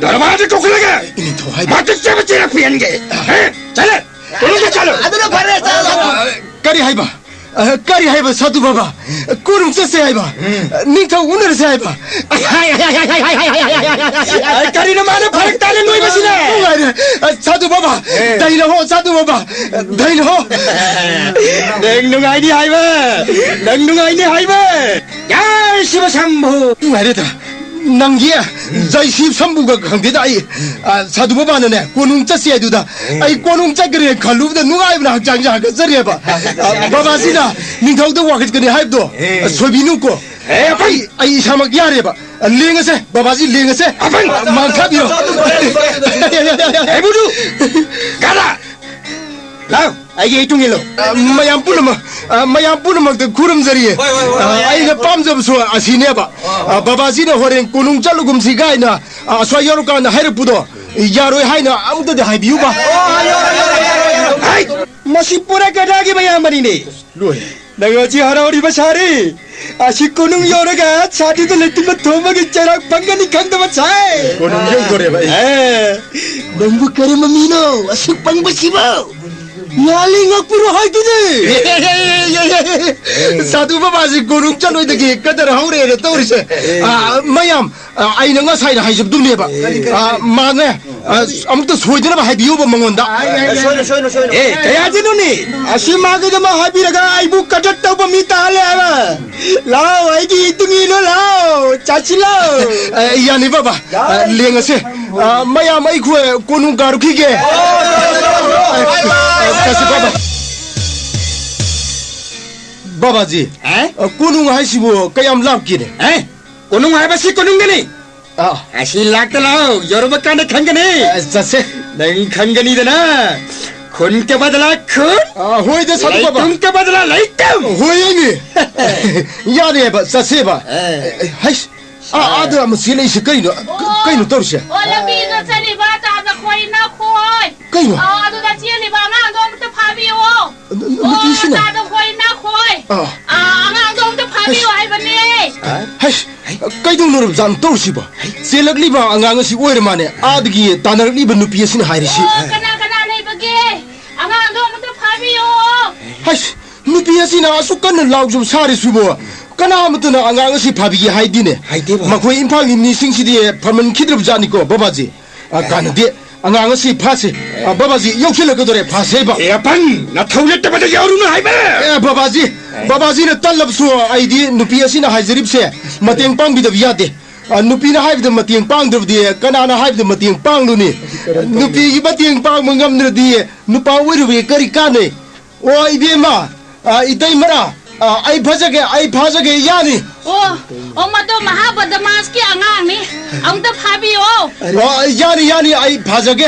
ꯗꯔꯕꯥꯔꯗ ꯀꯧꯈꯠꯂꯒ, ꯅꯤꯡꯊꯧ ꯍꯥꯏꯕ꯫ ꯃꯇꯤꯛ ꯆꯥꯕ ꯆꯩꯔꯥꯛ ꯄꯤꯍꯟꯒꯦ꯫ ꯍꯦ? ꯆꯠꯂꯦ꯫ ꯀꯣꯅꯨꯡꯗ ꯆꯠꯂꯣ꯫ ꯑꯗꯨꯅ ꯐꯔꯦ, ꯆꯠꯂꯣ꯫ ꯀꯔꯤ ꯍꯥꯏꯕ? ꯑ, ꯀꯔꯤ ꯍꯥꯏꯕ, ꯁꯥꯗꯨ ꯕꯥꯕꯥ? ꯀꯣꯅꯨꯡ ꯆꯠꯁꯦ ꯍꯥꯏꯕ? ꯎꯝ꯫ ꯅꯤꯡꯊꯧ ꯎꯅꯔꯁꯦ ꯍꯥꯏꯕ? ꯑ, ꯀꯔꯤꯅꯣ ꯃꯥꯅ ꯐꯔꯛ ꯇꯥꯅ ꯅꯣꯏꯕꯁꯤꯅ? ꯅꯨꯡꯉꯥꯏꯔꯦ꯫ ꯑ, ꯁꯥꯗꯨ ꯕꯥꯕꯥ, ꯑꯦ꯫ ꯗꯩꯅꯍꯣ, ꯁꯥꯗꯨ ꯕꯥꯕꯥ, ꯗꯩꯅꯍꯣ꯫ ꯅꯪ ꯅꯨꯡꯉꯥꯏꯅꯤ ꯍꯥꯏꯕ? ꯅꯪ ꯅꯨꯡꯉꯥꯏꯅꯤ ꯍꯥꯏꯕ? ꯌꯥ ꯁꯤꯕ ꯁꯝꯚꯨ! ꯅꯨꯡꯉꯥꯏꯔꯦꯗ꯫ ꯅꯪꯒꯤ ꯖꯩ ꯁꯤꯕ ꯁꯝꯚꯨꯒ ꯈꯪꯗꯦꯗ ꯑꯩ꯫ ꯑ, ꯁꯥꯗꯨ ꯕꯥꯕꯥꯅꯅꯦ, ꯀꯣꯅꯨꯡ ꯆꯠꯁꯦ ꯍꯥꯏꯗꯨꯗ ꯑꯩ ꯀꯣꯅꯨꯡ ꯆꯠꯈ꯭ꯔꯦ ꯈꯜꯂꯨꯕꯗ ꯅꯨꯡꯉꯥꯏꯕꯅ ꯍꯛꯆꯥꯡꯁꯦ ꯍꯥꯒꯠꯆꯔꯦꯕ꯫ ꯑ, ꯕꯥꯕꯥꯁꯤꯅ ꯅꯤꯡꯊꯧꯗ ꯋꯥꯀꯠꯀꯅꯤ ꯍꯥꯏꯕꯗꯣ, ꯑ, ꯁꯣꯏꯕꯤꯅꯨꯀꯣ꯫ ꯑꯦ, ꯑꯩꯈꯣꯏ ꯑꯩ, ꯑꯩ ꯏꯁꯥꯃꯛ ꯌꯥꯔꯦꯕ꯫ ꯑ, ꯂꯦꯡꯉꯁꯦ, ꯕꯥꯕꯥꯖꯤ, ꯂꯦꯡꯉꯁꯦ꯫ ꯑꯕꯪ! ꯃꯥꯡꯊꯥꯕꯤꯔꯣ꯫ ꯑꯦ, ꯕꯨꯗꯨ! ꯒꯥꯗꯥ! ꯂꯥꯎ, ꯑꯩꯒꯤ ꯏꯇꯨꯡ ꯏꯜꯂꯨ꯫ ꯑ, ꯃꯌꯥꯝ ꯄꯨꯝꯅꯃꯛ, ꯑ, ꯃꯌꯥꯝ ꯄꯨꯝꯅꯃꯛꯇ ꯈꯨꯔꯨꯝꯖꯔꯤꯌꯦ꯫ ꯍꯣꯏ, ꯍꯣꯏ, ꯍꯣꯏ, ꯑ, ꯍꯣꯏ, ꯑꯩꯅ ꯍꯣꯏ꯫ ꯄꯥꯝꯖꯕꯁꯨ ꯑꯁꯤꯅꯦꯕ꯫ ꯑ, ꯕꯥꯕꯥꯖꯤꯅ ꯍꯣꯔꯦꯟ ꯀꯣꯅꯨꯡ ꯆꯠꯂꯨꯒꯨꯝꯁꯤ ꯀꯥꯏꯅ, ꯑ, ꯑꯁ꯭ꯋꯥꯏ ꯌꯧꯔꯀꯥꯟꯗ ꯍꯥꯏꯔꯛꯄꯗꯣ ꯌꯥꯔꯣꯏ ꯍꯥꯏꯅ ꯑꯃꯨꯛꯇꯗꯤ ꯍꯥꯏꯕꯤꯌꯨꯕ꯫ ꯑꯣ, ꯌꯥꯔꯣꯏ, ꯌꯥꯔꯣꯏ, ꯌꯥꯔꯣꯏ, ꯌꯥꯔꯣꯏ꯫ ꯍꯩ! ꯃꯁꯤ ꯄꯨꯔꯥ ꯒꯙꯥꯒꯤ ꯃꯌꯥꯝꯕꯅꯤꯅꯦ꯫ ꯂꯣꯏꯔꯦ꯫ ꯅꯪ ꯍꯧꯖꯤꯛ ꯍꯔꯥꯎꯔꯤꯕ ꯁꯥꯔꯤ? ꯑꯁꯤ ꯀꯣꯅꯨꯡ ꯌꯧꯔꯒ ꯁꯥꯗꯨꯗ ꯂꯩꯇꯨꯝꯕ ꯊꯣꯝꯕꯒꯤ ꯆꯩꯔꯥꯛ ꯐꯪꯒꯅꯤ ꯈꯪꯗꯕ ꯁꯥꯏ꯫ ꯀꯣꯅꯨꯡ ꯌꯧꯗꯣꯔꯦꯕ ꯑꯩ꯫ ꯑꯦ, ꯅꯪꯕꯨ ꯀꯔꯝꯕ ꯃꯤꯅꯣ ꯑꯁꯨꯛ ꯄꯪꯕꯁꯤꯕꯨ? ꯉꯥꯜꯂꯤ ꯉꯛꯄꯤꯔꯣ ꯍꯥꯏꯗꯨꯗꯤ꯫ ꯁꯥꯗꯨ ꯕꯕꯥꯁꯤ ꯀꯣꯅꯨꯡ ꯆꯠꯂꯣꯏꯗꯒꯤ ꯀꯗꯔ ꯍꯧꯔꯦꯅ ꯇꯧꯔꯤꯁꯦ꯫ ꯑꯥ, ꯃꯌꯥꯝ, ꯑꯥ, ꯑꯩꯅ ꯉꯁꯥꯏꯅ ꯍꯥꯏꯖꯕꯗꯨꯅꯦꯕ꯫ ꯑꯥ, ꯃꯥꯅꯦ, ꯑꯥ, ꯑꯃꯨꯛꯇ ꯁꯣꯏꯗꯅꯕ ꯍꯥꯏꯕꯤꯌꯣꯕ ꯃꯉꯣꯟꯗ꯫ ꯑꯦ, ꯀꯌꯥꯗꯤꯅꯣꯅꯦ? ꯑꯁꯤ ꯃꯥꯒꯤꯗꯃꯛ ꯍꯥꯏꯕꯤꯔꯒ ꯑꯩꯕꯨ ꯀꯗꯔ ꯇꯧꯕ ꯃꯤ ꯇꯥꯍꯜꯂꯦ ꯍꯥꯏꯕ꯫ ꯂꯥꯎ, ꯑꯩꯒꯤ ꯏꯇꯨꯡ ꯏꯜꯂꯣ, ꯂꯥꯎ, ꯆꯠꯁꯤ ꯂꯥꯎ꯫ ꯑꯦ, ꯌꯥꯅꯤ ꯕꯕꯥ, ꯑꯥ, ꯂꯦꯡꯉꯁꯦ꯫ ꯑꯥ, ꯃꯌꯥꯝ ꯑꯩꯈꯣꯏ ꯀꯣꯅꯨꯡ ꯀꯥꯔꯨꯈꯤꯒꯦ꯫ ꯆꯠꯁꯤ ꯕꯕꯥ꯫ ꯕꯕꯥꯖꯤ, ꯑꯦ? ꯑꯥ, ꯀꯣꯅꯨꯡ ꯍꯥꯏꯁꯤꯕꯨ ꯀꯌꯥꯝ ꯂꯥꯞꯀꯦꯅꯦ? ꯑꯦ? ꯀꯣꯅꯨꯡ ꯍꯥꯏꯕꯁꯤ ꯀꯣꯅꯨꯡꯗꯅꯤ꯫ ꯑꯥ꯫ ꯑꯁꯤ ꯂꯥꯛꯇ ꯂꯥꯛꯑꯣ, ꯌꯧꯔꯕ ꯀꯥꯟꯗ ꯈꯪꯒꯅꯤ꯫ ꯑꯦ, ꯆꯠꯁꯦ꯫ ꯅꯪ ꯈꯪꯒꯅꯤꯗꯅ꯫ ꯈꯨꯟ ꯀ ꯕꯗꯂꯥ ꯈꯨꯟ, ꯑꯥ, ꯍꯣꯏꯗ, ꯁꯥꯗꯨ ꯕꯕꯥ꯫ ꯂꯩꯇꯨꯝ ꯀ ꯕꯗꯂꯥ ꯂꯩꯇꯨꯝ꯫ ꯍꯣꯏꯅꯦ꯫ ꯌꯥꯔꯦꯕ, ꯆꯠꯁꯦꯕ꯫ ꯑꯦ꯫ ꯑꯦ, ꯍꯩꯁ, ꯑꯥ, ꯑꯥꯗ ꯑꯃ ꯆꯦꯜꯂꯛꯏꯁꯦ ꯀꯩꯅꯣ? ꯑꯣ, ꯀꯩꯅꯣ ꯇꯧꯔꯤꯁꯦ? ꯑꯣ, ꯂꯝꯕꯤꯗ ꯆꯠꯂꯤꯕ ꯇꯥꯗ ꯈꯣꯏ ꯅꯥꯈꯣꯏ꯫ ꯀꯩꯅꯣ? ꯑꯥ, ꯑꯗꯨꯗ ꯆꯦꯜꯂꯤꯕ ꯑꯉꯥꯡꯗꯣ ꯑꯝꯇ ꯐꯥꯕꯤꯌꯣ꯫ ꯅꯨ-, ꯅꯨ-, ꯑꯣ, ꯅꯨꯄꯤꯁꯤꯅ? ꯇꯥꯗ ꯈꯣꯏ ꯅꯥꯈꯣꯏ꯫ ꯑꯥ꯫ ꯑꯥ, ꯑꯉꯥꯡꯗꯣ ꯑꯝꯇ ꯐꯥꯕꯤꯌꯣ ꯍꯥꯏꯕꯅꯦ꯫ ꯍꯩꯁ, ꯀꯩꯗꯧꯅꯔꯕꯖꯥꯠꯅꯣ ꯇꯧꯔꯤꯁꯤꯕꯣ? ꯆꯦꯜꯂꯛꯂꯤꯕ ꯑꯉꯥꯡ ꯑꯁꯤ ꯑꯣꯏꯔ ꯃꯥꯅꯦ, ꯑꯥꯗꯒꯤ ꯇꯥꯟꯅꯔꯛꯂꯤꯕ ꯅꯨꯄꯤ ꯑꯁꯤꯅ ꯍꯥꯏꯔꯤꯁꯤ꯫ ꯑꯣ, ꯀꯅꯥ ꯀꯅꯥ ꯂꯩꯕꯒꯦ? ꯑꯉꯥꯡꯗꯣ ꯑꯃꯨꯛꯇ ꯐꯥꯕꯤꯌꯣ꯫ ꯍꯩꯁ, ꯅꯨꯄꯤ ꯑꯁꯤꯅ ꯑꯁꯨꯛ ꯀꯟꯅ ꯂꯥꯎꯖꯕ ꯁꯥꯔꯤꯁꯤꯕꯣ? ꯀꯅꯥ ꯑꯃꯠꯇꯅ ꯑꯉꯥꯡ ꯑꯁꯤ ꯐꯥꯕꯤꯒꯦ ꯍꯥꯏꯗꯦꯅꯦ꯫ ꯍꯥꯏꯗꯦꯕ꯫ ꯃꯈꯣꯏ ꯏꯝꯐꯥꯜꯒꯤ ꯃꯤꯁꯤꯡꯁꯤꯗꯤ ꯐꯃꯟꯈꯤꯗ꯭ꯔꯕꯖꯥꯠꯅꯤꯀꯣ, ꯕꯕꯥꯖꯤ꯫ ꯑ, ꯀꯥꯟꯅꯗꯦ꯫ ꯑꯉꯥꯡ ꯑꯁꯤ ꯐꯥꯁꯤ꯫ ꯑ, ꯕꯕꯥꯖꯤ, ꯌꯧꯁꯤꯜꯂꯛꯀꯗꯧꯔꯦ, ꯐꯥꯁꯦꯕ꯫ ꯑꯦ, ꯑꯄꯪ! ꯅꯊꯧ ꯂꯩꯇꯕꯗ ꯌꯥꯎꯔꯨꯅꯨ ꯍꯥꯏꯕ! ꯑꯦ, ꯕꯕꯥꯖꯤ, ꯕꯕꯥꯖꯤꯅ ꯇꯜꯂꯕꯁꯨ ꯑꯩꯗꯤ ꯅꯨꯄꯤ ꯑꯁꯤꯅ ꯍꯥꯏꯖꯔꯤꯕꯁꯦ ꯃꯇꯦꯡ ꯄꯥꯡꯕꯤꯗꯕ ꯌꯥꯗꯦ꯫ ꯑ, ꯅꯨꯄꯤꯅ ꯍꯥꯏꯕꯗ ꯃꯇꯦꯡ ꯄꯥꯡꯗ꯭ꯔꯕꯗꯤ ꯀꯅꯥꯅ ꯍꯥꯏꯕꯗ ꯃꯇꯦꯡ ꯄꯥꯡꯂꯨꯅꯤ? ꯅꯨꯄꯤꯒꯤ ꯃꯇꯦꯡ ꯄꯥꯡꯕ ꯉꯝꯗ꯭ꯔꯗꯤ ꯅꯨꯄꯥ ꯑꯣꯏꯔꯨꯕꯒꯤ ꯀꯔꯤ ꯀꯥꯟꯅꯩ? ꯑꯣ, ꯏꯕꯦꯝꯃ, ꯑ, ꯏꯇꯩꯃꯔꯥ, ꯑ, ꯑꯩ ꯐꯖꯒꯦ, ꯑꯩ ꯐꯥꯖꯒꯦ, ꯌꯥꯅꯤ꯫ ꯑꯣ, ꯑꯣ, ꯃꯗꯣ ꯃꯍꯥꯕꯗꯃꯥꯁꯀꯤ ꯑꯉꯥꯡꯅꯤ꯫ ꯑꯝꯇ ꯐꯥꯕꯤꯌꯣ꯫ ꯑꯣ, ꯌꯥꯅꯤ, ꯌꯥꯅꯤ, ꯑꯩ ꯐꯥꯖꯒꯦ꯫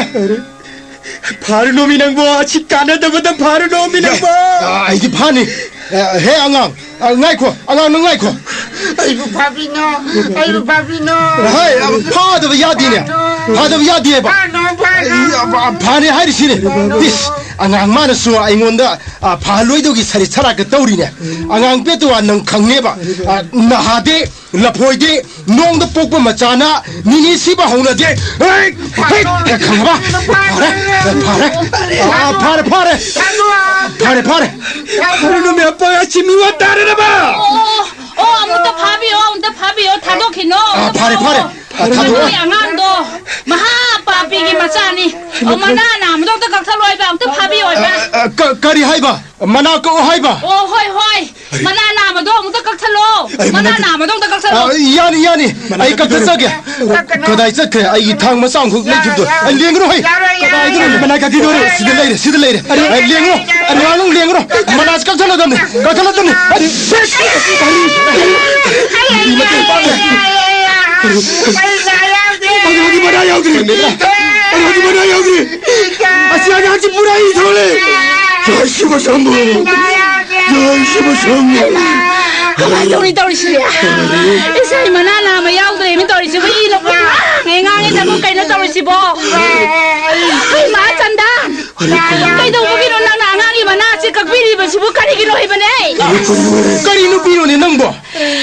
ꯐꯥꯔꯨꯅꯣꯃꯤ ꯅꯪꯕꯣ, ꯑꯁꯤ ꯀꯥꯟꯅꯗꯕꯗ ꯐꯥꯔꯨꯅꯣꯃꯤ ꯅꯪꯕꯣ꯫ ꯑ, ꯑꯩꯗꯤ ꯐꯥꯅꯤ꯫ ꯑ, ꯍꯦ ꯑꯉꯥꯡ, ꯑ, ꯉꯥꯏꯈꯣ, ꯑꯉꯥꯡ ꯅꯪ ꯉꯥꯏꯈꯣ꯫ ꯑꯩꯕꯨ ꯐꯥꯕꯤꯅꯣ, ꯑꯩꯕꯨ ꯐꯥꯕꯤꯅꯣ꯫ ꯍꯥꯏ, ꯑ, ꯐꯥꯗꯕ ꯌꯥꯗꯦꯅꯦ꯫ ꯐꯥꯗꯕ ꯌꯥꯗꯦꯕ꯫ ꯐꯥꯅꯣ꯫ ꯑꯩ, ꯑ, ꯐꯅꯤ ꯍꯥꯏꯔꯤꯁꯤꯅꯦ꯫ ꯏꯁ, ꯑꯉꯥꯡ ꯃꯥꯅꯁꯨ ꯑꯩꯉꯣꯟꯗ, ꯑ, ꯐꯍꯜꯂꯣꯏꯗꯧꯒꯤ ꯁꯔꯤꯠ ꯁꯔꯥꯛꯀ ꯇꯧꯔꯤꯅꯦ꯫ ꯑꯉꯥꯡ ꯄꯦꯇꯨꯋꯥ ꯅꯪ ꯈꯪꯅꯦꯕ꯫ ꯑ, ꯅꯍꯥꯗꯦ, ꯂꯐꯣꯏꯗꯦ, ꯅꯣꯡꯗ ꯄꯣꯛꯄ ꯃꯆꯥꯅ ꯅꯤꯅꯤ ꯁꯤꯕ ꯍꯧꯅꯗꯦ꯫ ꯍꯦꯛ, ꯍꯦꯛ, ꯈꯪꯉꯕ? ꯐꯔꯦ, ꯐꯔꯦ꯫ ꯑ, ꯐꯔꯦ, ꯐꯔꯦ꯫ ꯐꯔꯦ, ꯐꯔꯦ꯫ ꯐꯔꯦ, ꯅꯨꯃꯤꯠ ꯑꯄꯥ ꯑꯁꯤ ꯃꯤ ꯋꯥ ꯇꯥꯔꯦꯔꯕ? ꯑꯣ, ꯑꯣ, ꯑꯃꯨꯛꯇ ꯐꯥꯕꯤꯌꯣ, ꯑꯃꯨꯛꯇ ꯐꯥꯕꯤꯌꯣ, ꯊꯥꯗꯣꯛꯈꯤꯅꯣ, ꯑ, ꯑꯃꯨꯛꯇ ꯐꯔꯦ, ꯐꯥꯕꯤꯌꯣ꯫ ꯐꯔꯦ꯫ ꯑ, ꯊꯥꯗꯣꯛꯑꯣ꯫ ꯅꯣꯏ ꯑꯉꯥꯡꯗꯣ ꯃꯍꯥ ꯄꯥꯄꯤꯒꯤ ꯃꯆꯥꯅꯤ꯫ ꯑꯣ, ꯃꯅꯥ ꯅꯥꯝꯃꯗꯣ ꯑꯝꯇ ꯀꯛꯊꯠꯂꯣ ꯍꯥꯏꯕ, ꯑꯝꯇ ꯐꯥꯕꯤꯌꯣ ꯍꯥꯏꯕ꯫ ꯑ, ꯑ, ꯀ-, ꯀꯔꯤ ꯍꯥꯏꯕ? ꯃꯅꯥ ꯀꯛꯑꯣ ꯍꯥꯏꯕ? ꯑꯣ, ꯍꯣꯏ, ꯍꯣꯏ꯫ ꯃꯅꯥ ꯅꯥꯝꯃꯗꯣ ꯑꯃꯨꯛꯇ ꯀꯛꯊꯠꯂꯣ꯫ ꯑꯩ ꯃꯅꯥ ꯃꯅꯥ ꯀꯛ- ꯅꯥꯝꯃꯗꯣ ꯑꯝꯇ ꯀꯛꯊꯠꯂꯣ꯫ ꯑ, ꯌꯥꯅꯤ, ꯌꯥꯅꯤ꯫ ꯃꯅꯥ ꯑꯩ ꯀꯛꯊꯠꯂꯣ꯫ ꯀꯛꯊꯠꯆꯒꯦ꯫ ꯀꯛꯀꯅꯨ꯫ ꯀꯗꯥꯏ ꯆꯠꯈ꯭ꯔꯦ ꯑꯩꯒꯤ ꯊꯥꯡ ꯃꯆꯥ ꯑꯃꯈꯛ ꯂꯩꯈꯤꯕꯗꯣ? ꯌꯥꯔꯣꯏ, ꯑꯩ ꯂꯦꯡꯒꯅꯨ ꯍꯩ꯫ ꯌꯥꯔꯣꯏ, ꯌꯥꯔꯣꯏ, ꯀꯗꯥꯏꯗꯅꯣ? ꯌꯥꯔꯣꯏ, ꯃꯅꯥ ꯀꯛꯈꯤꯗꯣꯔꯦ꯫ ꯌꯥꯔꯣꯏ, ꯁꯤꯗ ꯂꯩꯔꯦ, ꯁꯤꯗ ꯂꯩꯔꯦ꯫ ꯑꯩ ꯂꯦꯡꯒꯅꯨ꯫ ꯑꯩ ꯂꯦꯡꯒꯅꯨ꯫ ꯃꯅꯥꯁꯤ ꯀꯛꯊꯠꯂꯗꯝꯅꯤ꯫ ꯀꯛꯊꯠꯂꯗꯝꯅꯤ꯫ ꯑꯩ ꯃꯇꯦꯡ ꯄꯥꯡꯉꯦ꯫ ꯑꯉꯥꯡꯒꯤ ꯃꯅꯥ ꯌꯥꯎꯗ꯭ꯔꯤ꯫ ꯑꯉꯥꯡꯒꯤ ꯃꯅꯥ ꯌꯥꯎꯗ꯭ꯔꯤ꯫ ꯑꯁꯤ ꯑꯉꯥꯡꯁꯤ ꯄꯨꯔꯥ ꯏ ꯊꯣꯛꯂꯦ꯫ ꯖꯣꯏ ꯁꯤꯕ ꯁꯝꯕꯨ꯫ ꯖꯣꯏ ꯁꯤꯕ ꯁꯝꯕꯨ꯫ ꯀꯃꯥꯏꯅ ꯇꯧꯅꯤ ꯇꯧꯔꯤꯁꯤ? ꯏꯁꯥ ꯃꯅꯥ ꯅꯥꯝꯃ ꯌꯥꯎꯗ꯭ꯔꯦꯃꯤ ꯇꯧꯔꯤꯁꯤꯕꯨ, ꯏꯅ ꯄꯨꯡꯉꯥꯡ ꯍꯦꯛ ꯉꯥꯡꯉꯦ꯫ ꯅꯪꯕꯨ ꯀꯩꯅꯣ ꯇꯧꯔꯤꯁꯤꯕꯣ? ꯍꯩ ꯃꯥ ꯆꯟꯗꯥ! ꯀꯩꯗꯧꯕꯒꯤꯅꯣ ꯅꯪꯅ ꯑꯉꯥꯡꯒꯤ ꯃꯅꯥꯁꯦ ꯀꯛꯄꯤꯔꯤꯕꯁꯤꯕꯨ ꯀꯔꯤꯒꯤꯅꯣ ꯍꯥꯏꯕꯅꯦ? ꯀꯔꯤ ꯅꯨꯄꯤꯅꯣꯅꯦ ꯅꯪꯕꯣ?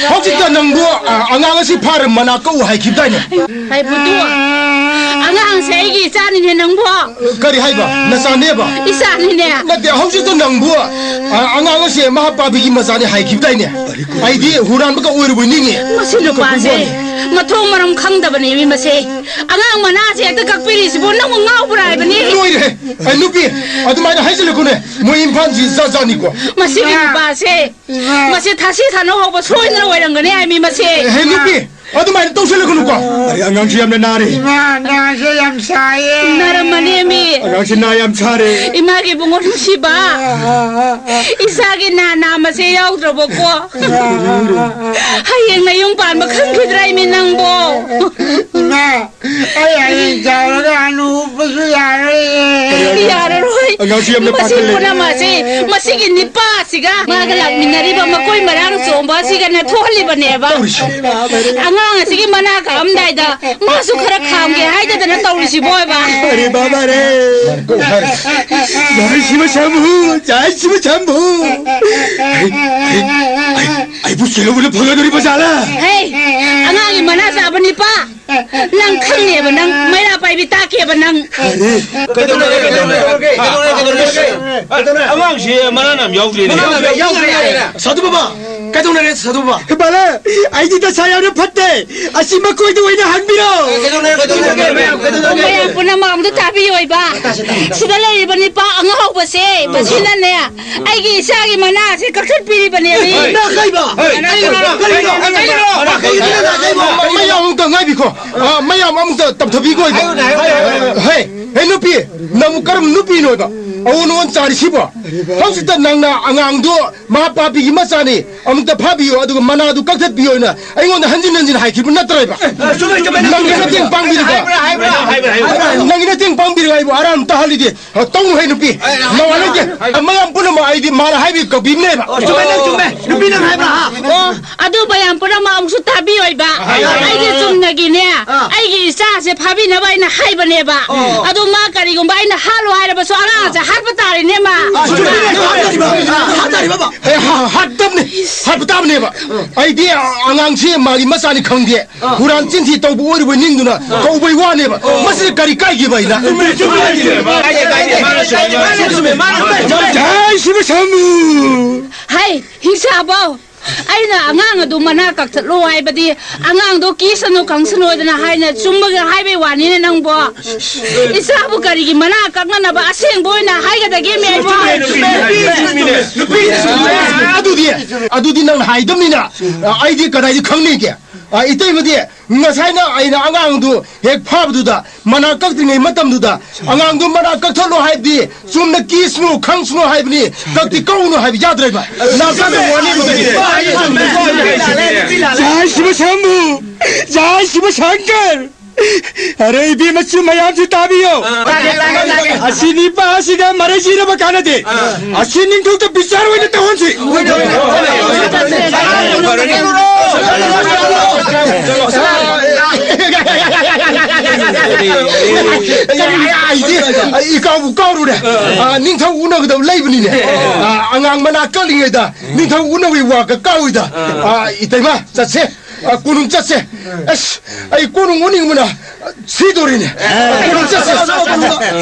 ꯍꯧꯖꯤꯛꯇ ꯅꯪꯕꯨ, ꯑ, ꯑꯉꯥꯡ ꯑꯁꯤ ꯐꯥꯔ ꯃꯅꯥ ꯀꯛꯎ ꯍꯥꯏꯈꯤꯕꯗꯥꯏꯅꯦ? ꯍꯥꯏꯕꯗꯨ, ꯑꯉꯥꯡꯁꯦ ꯑꯩꯒꯤ ꯏꯆꯥꯅꯤꯅꯦ ꯅꯪꯕꯣ꯫ ꯀꯔꯤ ꯍꯥꯏꯕ? ꯅꯆꯥꯅꯦꯕ? ꯏꯆꯥꯅꯤꯅꯦ꯫ ꯅꯠꯇꯦ, ꯍꯧꯖꯤꯛꯇ ꯅꯪꯕꯨ, ꯑ, ꯑꯉꯥꯡ ꯑꯁꯦ ꯃꯍꯥ ꯄꯥꯕꯤꯒꯤ ꯃꯆꯥꯅꯤ ꯍꯥꯏꯈꯤꯕꯗꯥꯏꯅꯦ? ꯑꯩꯗꯤ ꯍꯨꯔꯥꯟꯕꯒ ꯑꯣꯏꯔꯨꯕꯣꯏ ꯅꯤꯡꯉꯤ꯫ ꯃꯁꯤ ꯅꯨꯄꯥꯁꯦ ꯃꯊꯣꯡ ꯃꯔꯝ ꯈꯪꯗꯕꯅꯦꯃꯤ ꯃꯁꯦ꯫ ꯑꯉꯥꯡ ꯃꯅꯥꯁꯦ ꯍꯦꯛꯇ ꯀꯛꯄꯤꯔꯤꯁꯤꯕꯨ ꯅꯪꯕꯨ ꯉꯥꯎꯕ꯭ꯔꯥ ꯍꯥꯏꯕꯅꯤ? ꯂꯣꯏꯔꯦꯍꯦ! ꯑꯩ ꯅꯨꯄꯤ, ꯑꯗꯨꯃꯥꯏꯅ ꯍꯥꯏꯖꯤꯜꯂꯛꯀꯅꯨ꯫ ꯃꯣꯏ ꯏꯝꯐꯥꯜꯁꯤ ꯖꯥꯠ ꯖꯥꯠꯅꯤꯀꯣ꯫ ꯃꯁꯤꯒꯤ ꯅꯨꯄꯥꯁꯦ, ꯃꯁꯤ ꯊꯥꯁꯤ ꯊꯥꯅꯧ ꯍꯧꯕ ꯁꯣꯏꯗꯅ ꯑꯣꯏꯔꯝꯒꯅꯤ ꯍꯥꯏꯃꯤ ꯃꯁꯦ꯫ ꯍꯦ ꯅꯨꯄꯤ, ꯑꯗꯨꯃꯥꯏꯅ ꯇꯧꯁꯤꯜꯂꯛꯀꯅꯨꯀꯣ꯫ ꯑꯔꯦ, ꯑꯉꯥꯡꯁꯤ ꯌꯥꯝꯅ ꯅꯥꯔꯦ꯫ ꯏꯃꯥ, ꯅꯥꯁꯦ ꯌꯥꯝ ꯁꯥꯏꯌꯦ꯫ ꯅꯥꯔꯝꯃꯅꯦꯃꯤ꯫ ꯑꯉꯥꯡꯁꯤ ꯅꯥ ꯌꯥꯝ ꯁꯥꯔꯦ꯫ ꯏꯃꯥꯒꯤ ꯏꯕꯨꯡꯉꯣ ꯅꯨꯡꯁꯤꯕ, ꯏꯆꯥꯒꯤ ꯅꯥ ꯅꯥꯝꯃꯁꯦ ꯌꯥꯎꯗ꯭ꯔꯕꯀꯣ꯫ ꯍꯌꯦꯡ ꯅꯌꯨꯝ ꯄꯥꯟꯕ ꯈꯪꯈꯤꯗ꯭ꯔꯥ ꯏꯃꯤ ꯅꯪꯕꯣ? ꯏꯃꯥ, ꯑꯩ ꯍꯌꯦꯡ ꯆꯥꯎꯔꯒ ꯍꯅꯨꯕꯁꯨ ꯌꯥꯔꯣꯏꯌꯦ꯫ ꯌꯥꯔꯔꯣꯏ, ꯑꯉꯥꯡꯁꯤ ꯌꯥꯝꯅ ꯃꯁꯤ ꯄꯥꯈꯠꯂꯦ꯫ ꯄꯨꯝꯅꯃꯛꯁꯤ ꯃꯁꯤꯒꯤ ꯅꯤꯄꯥꯁꯤꯒ ꯃꯥꯒ ꯂꯥꯛꯃꯤꯟꯅꯔꯤꯕ ꯃꯀꯣꯏ ꯃꯔꯥꯡ ꯆꯣꯡꯕ ꯑꯁꯤꯒꯅ ꯊꯣꯛꯍꯜꯂꯤꯕꯅꯦꯕ꯫ ꯇꯧꯔꯤꯁꯤ꯫ ꯑꯉꯥꯡ ꯑꯁꯤꯒꯤ ꯃꯅꯥ ꯀꯛꯑꯝꯗꯥꯏꯗ ꯃꯥꯁꯨ ꯈꯔ ꯈꯥꯝꯒꯦ ꯍꯥꯏꯗꯗꯅ ꯇꯧꯔꯤꯁꯤꯕꯣ ꯍꯥꯏꯕ꯫ ꯑꯔꯦ ꯕꯥꯕꯥ ꯔꯦ꯫ ꯖꯥꯏ ꯁꯤꯕ ꯁꯝꯕꯨ, ꯖꯥꯏ ꯁꯤꯕ ꯁꯝꯕꯨ꯫ ꯑꯩ, ꯑꯩ, ꯑꯩ, ꯑꯩꯕꯨ ꯁꯤꯜꯍꯧꯕꯅ ꯐꯒꯗꯧꯔꯤꯕ ꯖꯥꯠꯂꯥ? ꯍꯦ, ꯑꯉꯥꯡꯒꯤ ꯃꯅꯥ ꯆꯥꯕ ꯅꯤꯄꯥ꯫ ꯅꯪ ꯈꯪꯉꯦꯕ, ꯅꯪ ꯃꯩꯔꯥ ꯄꯥꯏꯕꯤ ꯇꯥꯛꯀꯦꯕ ꯅꯪ꯫ ꯑꯔꯦ꯫ ꯀꯩꯗꯧꯅꯔꯦ, ꯀꯩꯗꯧꯅꯔꯦ? ꯀꯩꯗꯧꯅꯔꯦ, ꯀꯩꯗꯧꯅꯔꯦ? ꯑꯉꯥꯡꯁꯤ ꯃꯅꯥ ꯌꯥꯝ ꯌꯥꯎꯗ꯭ꯔꯦꯅꯦ꯫ ꯃꯅꯥ ꯌꯥꯝ ꯌꯥꯎꯗ꯭ꯔꯦ ꯍꯥꯏꯔꯦ꯫ ꯁꯥꯙꯨ ꯕꯕꯥ, ꯀꯩꯗꯧꯅꯔꯦ ꯁꯥꯙꯨ ꯕꯕꯥ? ꯕꯥꯂꯥ, ꯑꯩꯗꯤ ꯗꯁꯥ ꯌꯥꯝꯅ ꯐꯠꯇꯦ꯫ ꯑꯁꯤ ꯃꯀꯣꯏꯗ ꯑꯣꯏꯅ ꯍꯪꯕꯤꯔꯣ꯫ ꯀꯩꯗꯧꯅꯔꯦ, ꯀꯩꯗꯧꯅꯔꯦ, ꯃꯌꯥꯝ, ꯀꯩꯗꯧꯅꯔꯦ? ꯃꯌꯥꯝ ꯄꯨꯝꯅꯃꯛ ꯑꯝꯇ ꯇꯥꯕꯤꯌꯣ ꯏꯕ꯫ ꯁꯤꯗ ꯂꯩꯔꯤꯕ ꯅꯤꯄꯥ ꯑꯉꯥꯎꯕꯁꯦ, ꯃꯁꯤꯅꯅꯦ, ꯑꯩꯒꯤ ꯏꯆꯥꯒꯤ ꯃꯅꯥꯁꯦ ꯀꯛꯊꯠꯄꯤꯔꯤꯕꯅꯦꯃꯤ꯫ ꯅꯥꯈꯩꯕ! ꯀꯔꯤꯅꯣ? ꯀꯔꯤꯅꯣ? ꯅꯥꯈꯩꯕ! ꯃꯌꯥꯝ ꯑꯃꯨꯛꯇ ꯉꯥꯏꯕꯤꯈꯣ꯫ ꯑ, ꯃꯌꯥꯝ ꯑꯃꯨꯛꯇ ꯇꯞꯊꯕꯤꯈꯣ ꯏꯕ꯫ ꯍꯥꯏꯌꯨꯅꯦ, ꯍꯥꯏꯌꯨꯅꯦ, ꯍꯥꯏꯌꯨꯅꯦ꯫ ꯍꯦ, ꯍꯦ ꯅꯨꯄꯤ, ꯅꯪꯕꯨ ꯀꯔꯝꯕ ꯅꯨꯄꯤꯅꯣꯕ? ꯑꯑꯣꯟ ꯑꯑꯣꯟ ꯆꯥꯔꯤꯁꯤꯕꯣ? ꯍꯧꯖꯤꯛꯇ ꯅꯪꯅ ꯑꯉꯥꯡꯗꯣ ꯃꯍꯥ ꯄꯥꯄꯤꯒꯤ ꯃꯆꯥꯅꯤ, ꯑꯃꯨꯛꯇ ꯐꯥꯕꯤꯌꯨ, ꯑꯗꯨꯒ ꯃꯅꯥꯗꯨ ꯀꯛꯊꯠꯄꯤꯌꯨ ꯍꯥꯏꯅ ꯑꯩꯉꯣꯟꯗ ꯍꯟꯖꯤꯟ ꯍꯟꯖꯤꯟ ꯍꯥꯏꯈꯤꯕ ꯅꯠꯇ꯭ꯔꯣꯕ? ꯑ, ꯆꯨꯝꯃꯦ, ꯆꯨꯝꯃꯦ, ꯅꯪꯒꯤ ꯅꯇꯦꯡ ꯄꯥꯡꯕꯤꯔꯒ, ꯍꯥꯏꯕ꯭ꯔꯥ, ꯍꯥꯏꯕ꯭ꯔꯥ, ꯍꯥꯏꯕ꯭ꯔꯥ? ꯅꯪꯒꯤ ꯅꯇꯦꯡ ꯄꯥꯡꯕꯤꯔꯒ ꯑꯩꯕꯨ ꯑꯔꯥꯟꯕ ꯇꯥꯍꯜꯂꯤꯗꯤ꯫ ꯑ, ꯇꯧꯅꯨ ꯍꯦ ꯅꯨꯄꯤ꯫ ꯑꯦ, ꯅꯋꯥ ꯂꯧꯗꯦ꯫ ꯍꯥꯏ, ꯍꯥꯏ꯫ ꯃꯌꯥꯝ ꯄꯨꯝꯅꯃꯛ ꯑꯩꯗꯤ ꯃꯥꯅ ꯍꯥꯏꯕꯤ ꯀꯛꯄꯤꯕꯅꯦꯕ꯫ ꯑꯣ, ꯆꯨꯝꯃꯦ, ꯅꯪ ꯆꯨꯝꯃꯦ꯫ ꯅꯨꯄꯤ ꯅꯪ ꯍꯥꯏꯕ꯭ꯔꯥ, ꯍꯥ? ꯑꯣ, ꯑꯗꯨ ꯃꯌꯥꯝ ꯄꯨꯝꯅꯃꯛ ꯑꯃꯨꯛꯁꯨ ꯇꯥꯕꯤꯌꯣ ꯏꯕ꯫ ꯍꯥꯏ, ꯍꯥꯏ, ꯑꯩꯗꯤ ꯍꯥꯏ꯫ ꯆꯨꯝꯅꯒꯤꯅꯦ, ꯑꯥ꯫ ꯑꯩꯒꯤ ꯏꯆꯥꯁꯦ ꯐꯥꯕꯤꯅꯕ ꯑꯩꯅ ꯍꯥꯏꯕꯅꯦꯕ꯫ ꯑꯣ꯫ ꯑꯗꯨ ꯃꯥ ꯀꯔꯤꯒꯨꯝꯕ ꯑꯩꯅ ꯍꯥꯠꯂꯣ ꯍꯥꯏꯔꯕꯁꯨ ꯑꯉꯥꯡꯁꯦ ꯍꯥꯠꯄ ꯇꯥꯔꯦꯅꯦ ꯃꯥ꯫ ꯑꯥ, ꯆꯨꯝꯃꯦ, ꯍꯥꯠꯇꯥꯔꯤꯕ, ꯍꯥꯠꯇꯥꯔꯤꯕ꯫ ꯑꯦ, ꯍꯥ-, ꯍꯥꯠꯇꯕꯅꯤ, ꯍꯥꯠꯄ ꯇꯥꯕꯅꯦꯕ꯫ ꯑꯩꯗꯤ ꯑꯉꯥꯡꯁꯤ ꯃꯥꯒꯤ ꯃꯆꯥꯅꯤ ꯈꯪꯗꯦ꯫ ꯑꯥ꯫ ꯍꯨꯔꯥꯟ ꯆꯤꯟꯊꯤ ꯇꯧꯕ ꯑꯣꯏꯔꯨꯕꯩ ꯅꯤꯡꯗꯨꯅ ꯑꯥ꯫ ꯀꯧꯕꯩ ꯋꯥꯅꯦꯕ꯫ ꯑꯥ꯫ ꯃꯁꯤꯗꯤ ꯀꯔꯤ ꯀꯥꯏꯒꯦꯕ ꯑꯩꯅ? ꯆꯨꯝꯃꯦ, ꯆꯨꯝꯃꯦ, ꯆꯨꯝꯃꯦ꯫ ꯀꯥꯏꯗꯦ, ꯀꯥꯏꯗꯦ, ꯃꯥꯅ ꯆꯨꯝꯃꯦ, ꯃꯥꯅ ꯆꯨꯝꯃꯦ꯫ ꯖꯥꯏ ꯁꯤꯕ ꯁꯥꯃꯨ! ꯍꯩ, ꯍꯤꯡꯁꯥꯕꯧ! ꯑꯩꯅ ꯑꯉꯥꯡ ꯑꯗꯨ ꯃꯅꯥ ꯀꯛꯊꯠꯂꯣ ꯍꯥꯏꯕꯗꯤ ꯑꯉꯥꯡꯗꯣ ꯀꯤꯁꯅꯨ ꯈꯪꯁꯅꯨ ꯍꯥꯏꯗꯅ ꯍꯥꯏꯅ ꯆꯨꯝꯕꯒ ꯍꯥꯏꯕꯩ ꯋꯥꯅꯤꯅꯦ ꯅꯪꯕꯣ꯫ ꯏꯆꯥꯕꯨ ꯀꯔꯤꯒꯤ ꯃꯅꯥ ꯀꯛꯅꯅꯕ ꯑꯁꯦꯡꯕ ꯑꯣꯏꯅ ꯍꯥꯏꯒꯗꯒꯦ ꯃꯦꯝꯕꯣ? ꯆꯨꯝꯃꯦ, ꯆꯨꯝꯃꯦ, ꯆꯨꯝꯃꯦ, ꯆꯨꯝꯃꯦ, ꯆꯨꯝꯃꯦ꯫ ꯑꯗꯨꯗꯤ, ꯑꯗꯨꯗꯤ ꯅꯪꯅ ꯍꯥꯏꯗꯕꯅꯤꯅ ꯑꯩꯗꯤ ꯀꯗꯥꯏꯗ ꯈꯪꯅꯤꯒꯦ? ꯑ, ꯏꯇꯩꯃꯗꯤ, ꯉꯁꯥꯏꯅ ꯑꯩꯅ ꯑꯉꯥꯡꯗꯨ ꯍꯦꯛ ꯐꯥꯕꯗꯨꯗ, ꯃꯅꯥ ꯀꯛꯇ꯭ꯔꯤꯉꯩ ꯃꯇꯝꯗꯨꯗ, ꯑꯉꯥꯡꯗꯨ ꯃꯅꯥ ꯀꯛꯊꯠꯂꯣ ꯍꯥꯏꯕꯗꯤ, ꯆꯨꯝꯅ ꯀꯤꯁꯅꯨ, ꯈꯪꯁꯅꯨ ꯍꯥꯏꯕꯅꯤ, ꯀꯛꯇꯤ ꯀꯛꯎꯅꯨ ꯍꯥꯏꯕ ꯌꯥꯗ꯭ꯔꯦꯕ꯫ ꯅꯥꯆꯥꯗ ꯋꯥꯅꯤ ꯃꯗꯨꯗꯤ꯫ ꯖꯥꯏ ꯁꯤꯕ ꯁꯝꯕꯨ! ꯖꯥꯏ ꯁꯤꯕ ꯁꯪꯀꯔ! ꯑꯔꯩꯕꯤ ꯃꯆꯨ ꯃꯌꯥꯝꯁꯤ ꯇꯥꯕꯤꯌꯣ꯫ ꯑꯁꯤ ꯅꯤꯄꯥ ꯑꯁꯤꯒ ꯃꯔꯩ ꯆꯤꯅꯕ ꯀꯥꯟꯅꯗꯦ꯫ ꯑꯁꯤ ꯅꯤꯡꯊꯧꯗ ꯕꯤꯆꯥꯔ ꯑꯣꯏꯅ ꯇꯧꯍꯟꯁꯤ꯫ ꯀꯔꯤ ꯍꯥꯏꯗꯤ? ꯑꯩ ꯏꯀꯥꯎꯕꯨ ꯀꯥꯎꯔꯨꯔꯦ꯫ ꯑ, ꯅꯤꯡꯊꯧ ꯎꯅꯒꯗꯕ ꯂꯩꯕꯅꯤꯅꯦ꯫ ꯑ, ꯑꯉꯥꯡ ꯃꯅꯥ ꯀꯜꯂꯤꯉꯩꯗ ꯅꯤꯡꯊꯧ ꯎꯅꯕꯒꯤ ꯋꯥꯒ ꯀꯥꯎꯏꯗ꯫ ꯑ, ꯏꯇꯩꯃ, ꯆꯠꯁꯦ꯫ ꯑ, ꯀꯣꯅꯨꯡ ꯆꯠꯁꯦ꯫ ꯑꯁ, ꯑꯩ ꯀꯣꯅꯨꯡ ꯎꯅꯤꯡꯕꯅ ꯁꯤꯗꯣꯔꯤꯅꯦ꯫ ꯀꯣꯅꯨꯡ ꯆꯠꯁꯦ꯫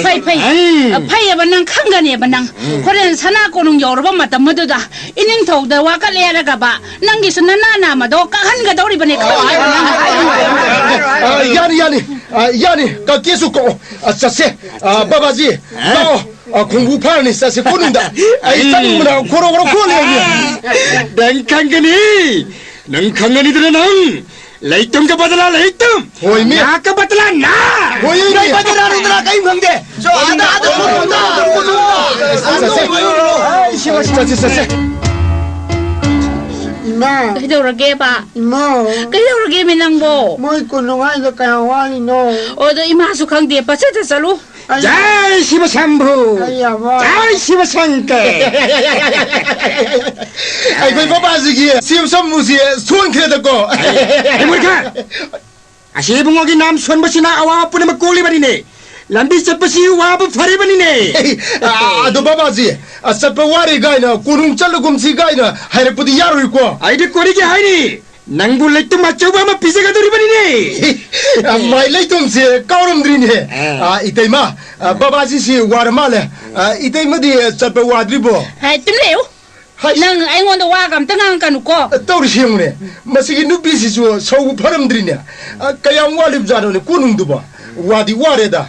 ꯐꯩ, ꯐꯩ꯫ ꯎꯝ꯫ ꯐꯩꯌꯦꯕ, ꯅꯪ ꯈꯪꯒꯅꯦꯕ ꯅꯪ꯫ ꯍꯣꯔꯦꯟ ꯁꯅꯥ ꯀꯣꯅꯨꯡ ꯌꯧꯔꯕ ꯃꯇꯝ ꯑꯗꯨꯗ ꯏꯅꯤꯡꯊꯧꯗ ꯋꯥꯀꯠꯂꯦ ꯍꯥꯏꯔꯒꯕ ꯅꯪꯒꯤꯁꯨ ꯅꯅꯥ ꯅꯥꯝꯃꯗꯣ ꯀꯛꯍꯟꯒꯗꯧꯔꯤꯕꯅꯦ, ꯀꯛꯑꯣ ꯍꯥꯏꯕ ꯅꯪ꯫ ꯑ, ꯌꯥꯅꯤ, ꯌꯥꯅꯤ꯫ ꯑ, ꯌꯥꯅꯤ꯫ ꯀꯛꯀꯦꯁꯨ ꯀꯛꯑꯣ꯫ ꯑ, ꯆꯠꯁꯦ꯫ ꯑ, ꯕꯕꯥꯖꯤ, ꯂꯥꯛꯑꯣ꯫ ꯑ, ꯈꯣꯡꯕꯨ ꯐꯥꯔꯅꯤ, ꯆꯠꯁꯦ ꯀꯣꯅꯨꯡꯗ꯫ ꯑꯩ ꯆꯠꯅꯤꯡꯕꯅ ꯈꯣꯔꯣ ꯈꯣꯔꯣ ꯈꯣꯜꯂꯦ ꯍꯧꯖꯤꯛ꯫ ꯅꯪ ꯈꯪꯒꯅꯤ, ꯅꯪ ꯈꯪꯒꯅꯤꯗꯅ ꯅꯪ꯫ ꯂꯩꯇꯝꯒ ꯕꯗꯂꯥ ꯂꯩꯇꯝ꯫ ꯍꯣꯏꯃꯤ꯫ ꯅꯥꯛꯀ ꯕꯗꯂꯥ ꯅꯥ꯫ ꯍꯣꯏꯃꯤ꯫ ꯅꯪ ꯕꯗꯂꯥ ꯅꯨꯡꯗꯂꯥ ꯀꯔꯤꯝ ꯈꯪꯗꯦ꯫ ꯆꯣ, ꯑꯥꯗ, ꯑꯥꯗ ꯀꯣꯅꯨꯡꯗ꯫ ꯆꯠꯁꯦ, ꯆꯠꯁꯦ꯫ ꯆꯠꯁꯦ, ꯆꯠꯁꯦ꯫ ꯏꯃꯥ꯫ ꯀꯩꯗꯧꯔꯒꯦꯕ? ꯏꯃꯥ꯫ ꯀꯩꯗꯧꯔꯒꯦꯃꯤ ꯅꯪꯕꯣ? ꯃꯣꯏ ꯀꯣꯅꯨꯡ ꯍꯥꯏꯗꯣ ꯀꯌꯥꯝ ꯋꯥꯠꯂꯤꯅꯣ? ꯑꯣ, ꯑꯗꯣ ꯏꯃꯥꯁꯨ ꯈꯪꯗꯦ, ꯄꯆꯠꯇ ꯆꯠꯂꯨ꯫ ꯑꯩ ꯖꯥꯏ ꯁꯤꯕ ꯁꯝꯚꯨ! ꯑꯩ ꯌꯥꯝ ꯋꯥꯔꯦ꯫ ꯖꯥꯏ ꯁꯤꯕ ꯁꯪꯀꯔ! ꯑꯩꯈꯣꯏ ꯕꯕꯥꯖꯤꯒꯤ ꯁꯤꯕ ꯁꯝꯚꯨꯁꯤ ꯁꯣꯟꯈ꯭ꯔꯦꯗꯀꯣ꯫ ꯑꯩ ꯃꯨꯔꯈꯥ! ꯑꯁꯤ ꯏꯕꯨꯡꯉꯣꯒꯤ ꯅꯥꯝ ꯁꯣꯟꯕꯁꯤꯅ ꯑꯋꯥꯕ ꯄꯨꯝꯅꯃꯛ ꯀꯣꯛꯂꯤꯕꯅꯤꯅꯦ꯫ ꯂꯝꯕꯤ ꯆꯠꯄꯁꯤ ꯋꯥꯕ ꯐꯔꯤꯕꯅꯤꯅꯦ꯫ ꯑ, ꯑꯗꯣ ꯕꯕꯥꯖꯤ, ꯑ, ꯆꯠꯄ ꯋꯥꯔꯦ ꯀꯥꯏꯅ ꯀꯣꯅꯨꯡ ꯆꯠꯂꯒꯨꯝꯁꯤ ꯀꯥꯏꯅ ꯍꯥꯏꯔꯛꯄꯗꯤ ꯌꯥꯔꯣꯏꯀꯣ꯫ ꯑꯩꯗꯤ ꯀꯣꯔꯤꯒꯦ ꯍꯥꯏꯔꯤ꯫ ꯅꯪꯕꯨ ꯂꯩꯇꯨꯝ ꯑꯆꯧꯕ ꯑꯃ ꯄꯤꯖꯒꯗꯧꯔꯤꯕꯅꯤꯅꯦ꯫ ꯑ, ꯃꯥꯏ ꯂꯩꯇꯨꯝꯁꯦ ꯀꯥꯎꯔꯝꯗ꯭ꯔꯤꯅꯦ꯫ ꯑ꯫ ꯑ, ꯏꯇꯩꯃ, ꯑ, ꯕꯕꯥꯖꯤꯁꯤ ꯋꯥꯔ ꯃꯥꯜꯂꯦ꯫ ꯑ, ꯏꯇꯩꯃꯗꯤ ꯆꯠꯄ ꯋꯥꯗ꯭ꯔꯤꯕꯣ? ꯍꯥꯏ, ꯇꯨꯝ ꯂꯩꯌꯨ꯫ ꯍꯥꯏ꯫ ꯅꯪ ꯑꯩꯉꯣꯟꯗ ꯋꯥꯒ ꯑꯝꯇ ꯉꯥꯡꯉꯛꯀꯅꯨꯀꯣ꯫ ꯑ, ꯇꯧꯔꯤꯁꯤ ꯌꯦꯡꯉꯨꯅꯦ꯫ ꯃꯁꯤꯒꯤ ꯅꯨꯄꯤꯁꯤꯁꯨ ꯁꯧꯕ ꯐꯔꯝꯗ꯭ꯔꯤꯅꯦ꯫ ꯑ, ꯀꯌꯥꯝ ꯋꯥꯠꯂꯤꯕꯖꯥꯠꯅꯣꯅꯦ ꯀꯣꯅꯨꯡꯗꯨꯕꯣ? ꯋꯥꯗꯤ ꯋꯥꯔꯦꯗ꯫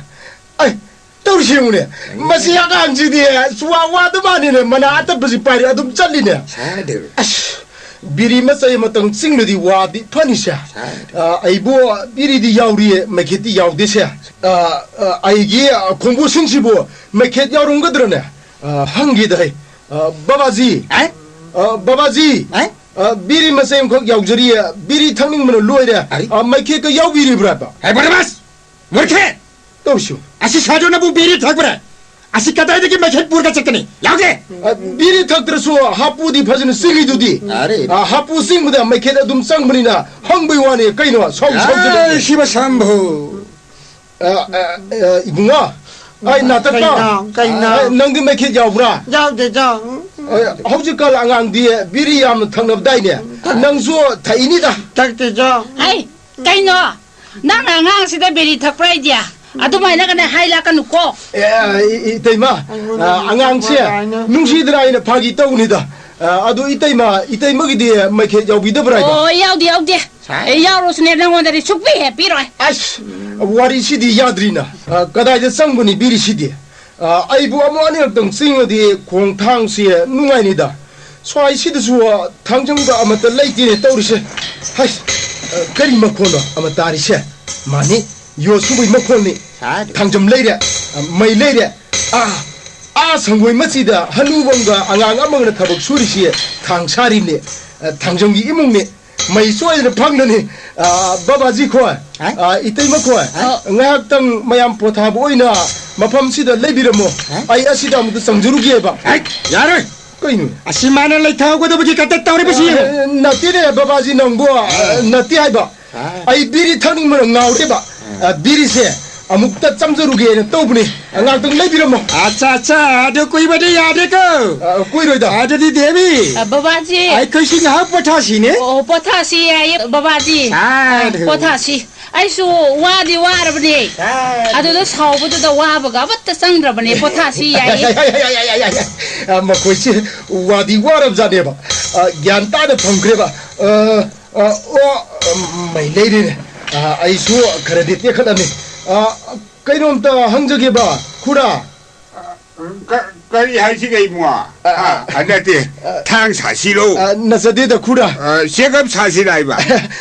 ꯑꯩ, ꯇꯧꯔꯤꯁꯤ ꯌꯦꯡꯉꯨꯅꯦ꯫ ꯃꯁꯤ ꯑꯉꯥꯡꯁꯤꯗꯤ ꯁꯨꯋꯥ ꯋꯥꯗ ꯃꯥꯅꯤꯅꯦ, ꯃꯅꯥ ꯑꯇꯞꯄꯁꯤ ꯄꯥꯏꯔꯤ ꯑꯗꯨꯝ ꯆꯠꯂꯤꯅꯦ꯫ ꯁꯥꯗꯨ꯫ ꯑꯁ, ꯕꯤꯔꯤ ꯃꯆꯩ ꯑꯃꯇꯪ ꯆꯤꯡꯂꯗꯤ ꯋꯥꯗꯤ ꯐꯅꯤꯁꯦ꯫ ꯁꯥꯗꯨ꯫ ꯑ, ꯑꯩꯕꯨ ꯕꯤꯔꯤꯗꯤ ꯌꯥꯎꯔꯤ, ꯃꯩꯈꯦꯠꯇꯤ ꯌꯥꯎꯗꯦꯁꯦ꯫ ꯑ, ꯑ, ꯑꯩꯒꯤ, ꯑ, ꯈꯣꯡꯕꯨ ꯁꯤꯡꯁꯤꯕꯨ ꯃꯩꯈꯦꯠ ꯌꯥꯎꯔꯝꯒꯗ꯭ꯔꯅꯦ? ꯑ, ꯍꯪꯒꯦꯗ ꯍꯩ꯫ ꯑ, ꯕꯕꯥꯖꯤ꯫ ꯑꯦ? ꯑ, ꯕꯕꯥꯖꯤ꯫ ꯑꯦ? ꯑ, ꯕꯤꯔꯤ ꯃꯆꯩ ꯑꯃꯈꯛ ꯌꯥꯎꯖꯔꯤꯌꯦ꯫ ꯕꯤꯔꯤ ꯊꯛꯅꯤꯡꯕꯅ ꯂꯣꯏꯔꯦ꯫ ꯑꯔꯤ? ꯑ, ꯃꯩꯈꯦꯠꯀ ꯌꯥꯎꯕꯤꯔꯤꯕ꯭ꯔꯥ ꯍꯥꯏꯕ? ꯍꯦ, ꯕꯔꯅꯕꯥꯁ! ꯃꯨꯔꯈꯦ! ꯇꯧꯔꯤꯁꯤꯕꯨ? ꯑꯁꯤ ꯁꯥꯗꯨꯅꯕꯨ ꯕꯤꯔꯤ ꯊꯛꯄ꯭ꯔꯥ? ꯑꯁꯤ ꯀꯗꯥꯏꯗꯒꯤ ꯃꯩꯈꯦꯠ ꯄꯨꯔꯒ ꯆꯠꯀꯅꯤ? ꯌꯥꯎꯗꯦ! ꯑ, ꯕꯤꯔꯤ ꯊꯛꯇ꯭ꯔꯁꯨ ꯍꯥꯄꯨꯗꯤ ꯐꯖꯅ ꯆꯤꯡꯉꯤꯗꯨꯗꯤ꯫ ꯑꯔꯦ! ꯑ, ꯍꯥꯄꯨ ꯆꯤꯡꯕꯗ ꯃꯩꯈꯦꯠ ꯑꯗꯨꯝ ꯆꯪꯕꯅꯤꯅ ꯍꯪꯕꯩ ꯋꯥꯅꯤ꯫ ꯀꯩꯅꯣ? ꯁꯥꯎ, ꯁꯥꯎꯖꯜꯂꯦ꯫ ꯑꯥꯏ, ꯁꯤꯕ ꯁꯝꯚꯨ! ꯑ, ꯑ, ꯑ, ꯏꯕꯨꯡꯉꯣ, ꯑꯩ ꯅꯥꯇꯛꯄ꯫ ꯀꯩꯅꯣ? ꯀꯩꯅꯣ? ꯑ, ꯅꯪꯗꯤ ꯃꯩꯈꯦꯠ ꯌꯥꯎꯕ꯭ꯔꯥ? ꯌꯥꯎꯗꯦ, ꯌꯥꯎ-, ꯑ, ꯍꯧꯖꯤꯛꯀꯥꯟ ꯑꯉꯥꯡꯗꯤ ꯕꯤꯔꯤ ꯌꯥꯝꯅ ꯊꯛꯅꯕꯗꯥꯏꯅꯦ? ꯊꯛ- ꯅꯪꯁꯨ ꯊꯛꯏꯅꯤꯗ꯫ ꯊꯛꯇꯦ, ꯌꯥꯎ꯫ ꯍꯩ, ꯀꯩꯅꯣ? ꯅꯪꯅ ꯑꯉꯥꯡꯁꯤꯗ ꯕꯤꯔꯤ ꯊꯛꯄ꯭ꯔꯥ ꯍꯥꯏꯗꯤ? ꯑꯗꯨꯃꯥꯏꯅꯒꯅꯦ ꯍꯥꯏ ꯂꯥꯛꯀꯅꯨꯀꯣ꯫ ꯑꯦ, ꯑ, ꯏ-, ꯏ-, ꯏꯇꯩꯃ, ꯑꯩꯉꯣꯟꯗ ꯑ, ꯑꯉꯥꯡꯁꯦ ꯀꯥꯏꯅ꯫ ꯅꯨꯡꯁꯤꯗꯅ ꯑꯩꯅ ꯐꯥꯒꯤ ꯇꯧꯕꯅꯤꯗ꯫ ꯑ, ꯑꯗꯨ ꯏꯇꯩꯃ, ꯏꯇꯩꯃꯒꯤꯗꯤ ꯃꯩꯈꯦꯠ ꯌꯥꯎꯕꯤꯗꯕ꯭ꯔꯥ ꯍꯥꯏꯕ? ꯑꯣ, ꯌꯥꯎꯗꯦ, ꯌꯥꯎꯗꯦ꯫ ꯁꯥꯏ꯫ ꯑꯦ, ꯌꯥꯎꯔꯁꯨꯅꯦ, ꯅꯪꯉꯣꯟꯗꯗꯤ ꯁꯨꯛꯄꯤ ꯍꯦꯛ ꯄꯤꯔꯣꯏ꯫ ꯑꯁ, ꯋꯥꯔꯤꯁꯤꯗꯤ ꯌꯥꯗ꯭ꯔꯤꯅ꯫ ꯑ, ꯀꯗꯥꯏꯗ ꯆꯪꯕꯅꯤ ꯕꯤꯔꯤꯁꯤꯗꯤ? ꯑ, ꯑꯩꯕꯨ ꯑꯃꯨꯛ ꯑꯅꯤꯔꯛꯇꯪ ꯆꯤꯡꯉꯗꯤ ꯈꯣꯡ ꯊꯥꯡꯁꯤ ꯅꯨꯡꯉꯥꯏꯅꯤꯗ꯫ ꯁ꯭ꯋꯥꯏꯁꯤꯗꯁꯨ, ꯑ, ꯊꯥꯡꯖꯝꯒ ꯑꯃꯠꯇ ꯂꯩꯇꯦꯅꯦ ꯇꯧꯔꯤꯁꯦ꯫ ꯍꯩ, ꯑ, ꯀꯔꯤ ꯃꯈꯣꯟꯅꯣ ꯑꯃ ꯇꯥꯔꯤꯁꯦ? ꯃꯥꯅꯤ, ꯌꯣꯠ ꯁꯨꯕꯒꯤ ꯃꯈꯣꯟꯅꯤ꯫ ꯁꯥꯏ꯫ ꯊꯥꯡꯖꯝ ꯂꯩꯔꯦ, ꯑ, ꯃꯩ ꯂꯩꯔꯦ꯫ ꯑꯥ, ꯑꯥ, ꯁꯪꯒꯣꯏ ꯃꯆꯤꯗ ꯍꯅꯨꯕ ꯑꯃꯒ ꯑꯉꯥꯡ ꯑꯃꯒꯅ ꯊꯕꯛ ꯁꯨꯔꯤꯁꯤ ꯊꯥꯡ ꯁꯥꯔꯤꯕꯅꯤ꯫ ꯑ, ꯊꯥꯡꯖꯝꯒꯤ ꯏꯃꯨꯡꯅꯤ꯫ ꯃꯩ ꯁꯣꯏꯗꯅ ꯐꯪꯂꯅꯤ꯫ ꯑ, ꯕꯕꯥꯖꯤ ꯈꯣꯏ, ꯍꯥꯏ? ꯑ, ꯏꯇꯩꯃ ꯈꯣꯏ, ꯍꯥꯏ? ꯉꯥꯏꯍꯥꯛꯇꯪ ꯃꯌꯥꯝ ꯄꯣꯊꯥꯕ ꯑꯣꯏꯅ ꯃꯐꯝꯁꯤꯗ ꯂꯩꯕꯤꯔꯝꯃꯣ꯫ ꯍꯥꯏ? ꯑꯩ ꯑꯁꯤꯗ ꯑꯃꯨꯛꯇ ꯆꯪꯖꯔꯨꯒꯦꯕ꯫ ꯍꯥꯏ, ꯌꯥꯔꯣꯏ꯫ ꯀꯩꯅꯣ? ꯑꯁꯤ ꯃꯥꯅ ꯂꯩꯊꯍꯧꯒꯗꯕꯒꯤ ꯀꯟꯇꯦꯛ ꯇꯧꯔꯤꯕꯁꯤ ꯌꯦꯡꯉꯨ꯫ ꯑ, ꯅꯠꯇꯦꯅꯦ ꯕꯕꯥꯖꯤ ꯅꯪꯕꯨ, ꯑ, ꯑ꯫ ꯅꯠꯇꯦ ꯍꯥꯏꯕ꯫ ꯑ꯫ ꯑꯩ ꯕꯤꯔꯤ ꯊꯛꯅꯤꯡꯕꯅ ꯉꯥꯎꯔꯦꯕ꯫ ꯑ꯫ ꯑ, ꯕꯤꯔꯤꯁꯦ ꯑꯃꯨꯛꯇ ꯆꯝꯖꯔꯨꯒꯦꯅ ꯇꯧꯕꯅꯦ꯫ ꯉꯥꯛꯇꯪ ꯂꯩꯕꯤꯔꯝꯃꯣ꯫ ꯑꯠꯆꯥ, ꯑꯠꯆꯥ, ꯑꯗꯨ ꯀꯨꯏꯕꯗꯤ ꯌꯥꯗꯦꯀꯣ꯫ ꯑ, ꯀꯨꯏꯔꯣꯏꯗ꯫ ꯑꯗꯨꯗꯤ ꯗꯦꯕꯤ, ꯑ, ꯕꯕꯥꯖꯤ꯫ ꯑꯩꯈꯣꯏꯁꯤ ꯉꯥꯏꯍꯥꯛ ꯄꯣꯊꯥꯁꯤꯅꯦ꯫ ꯑꯣ, ꯄꯣꯊꯥꯁꯤ ꯌꯥꯏꯌꯦ, ꯕꯕꯥꯖꯤ꯫ ꯁꯥꯗꯨ꯫ ꯑ, ꯄꯣꯊꯥꯁꯤ꯫ ꯑꯩꯁꯨ ꯋꯥꯗꯤ ꯋꯥꯔꯕꯅꯦ꯫ ꯁꯥꯗꯨ꯫ ꯑꯗꯨꯗ ꯁꯥꯎꯕꯗꯨꯗ ꯋꯥꯕꯒ ꯑꯃꯠꯇ ꯆꯪꯗ꯭ꯔꯕꯅꯦ꯫ ꯄꯣꯊꯥꯁꯤ ꯌꯥꯏꯌꯦ꯫ ꯑ, ꯃꯈꯣꯏꯁꯦ ꯋꯥꯗꯤ ꯋꯥꯔꯕꯖꯥꯠꯅꯦꯕ꯫ ꯑ, ꯒ꯭ꯌꯥꯟ ꯇꯥꯅ ꯐꯪꯈ꯭ꯔꯦꯕ꯫ ꯑ, ꯑ, ꯑꯣ, ꯃꯩ ꯂꯩꯔꯦꯅꯦ꯫ ꯑ, ꯑꯩꯁꯨ ꯈꯔꯗꯤ ꯇꯦꯛꯈꯠꯂꯝꯃꯤ꯫ ꯑ, ꯀꯩꯅꯣꯝꯇ ꯍꯪꯖꯒꯦꯕ, ꯈꯨꯔꯥ꯫ ꯀ-, ꯀꯔꯤ ꯍꯥꯏꯁꯤꯒꯦ, ꯏꯕꯨꯡꯉꯣ? ꯑ, ꯑ, ꯑ, ꯅꯠꯇꯦ, ꯑ, ꯊꯥꯡ ꯁꯥꯁꯤꯔꯣ? ꯑ, ꯅꯠꯆꯗꯦꯗ, ꯈꯨꯔꯥ꯫ ꯑ, ꯆꯦꯒꯞ ꯁꯥꯁꯤꯔ ꯍꯥꯏꯕ?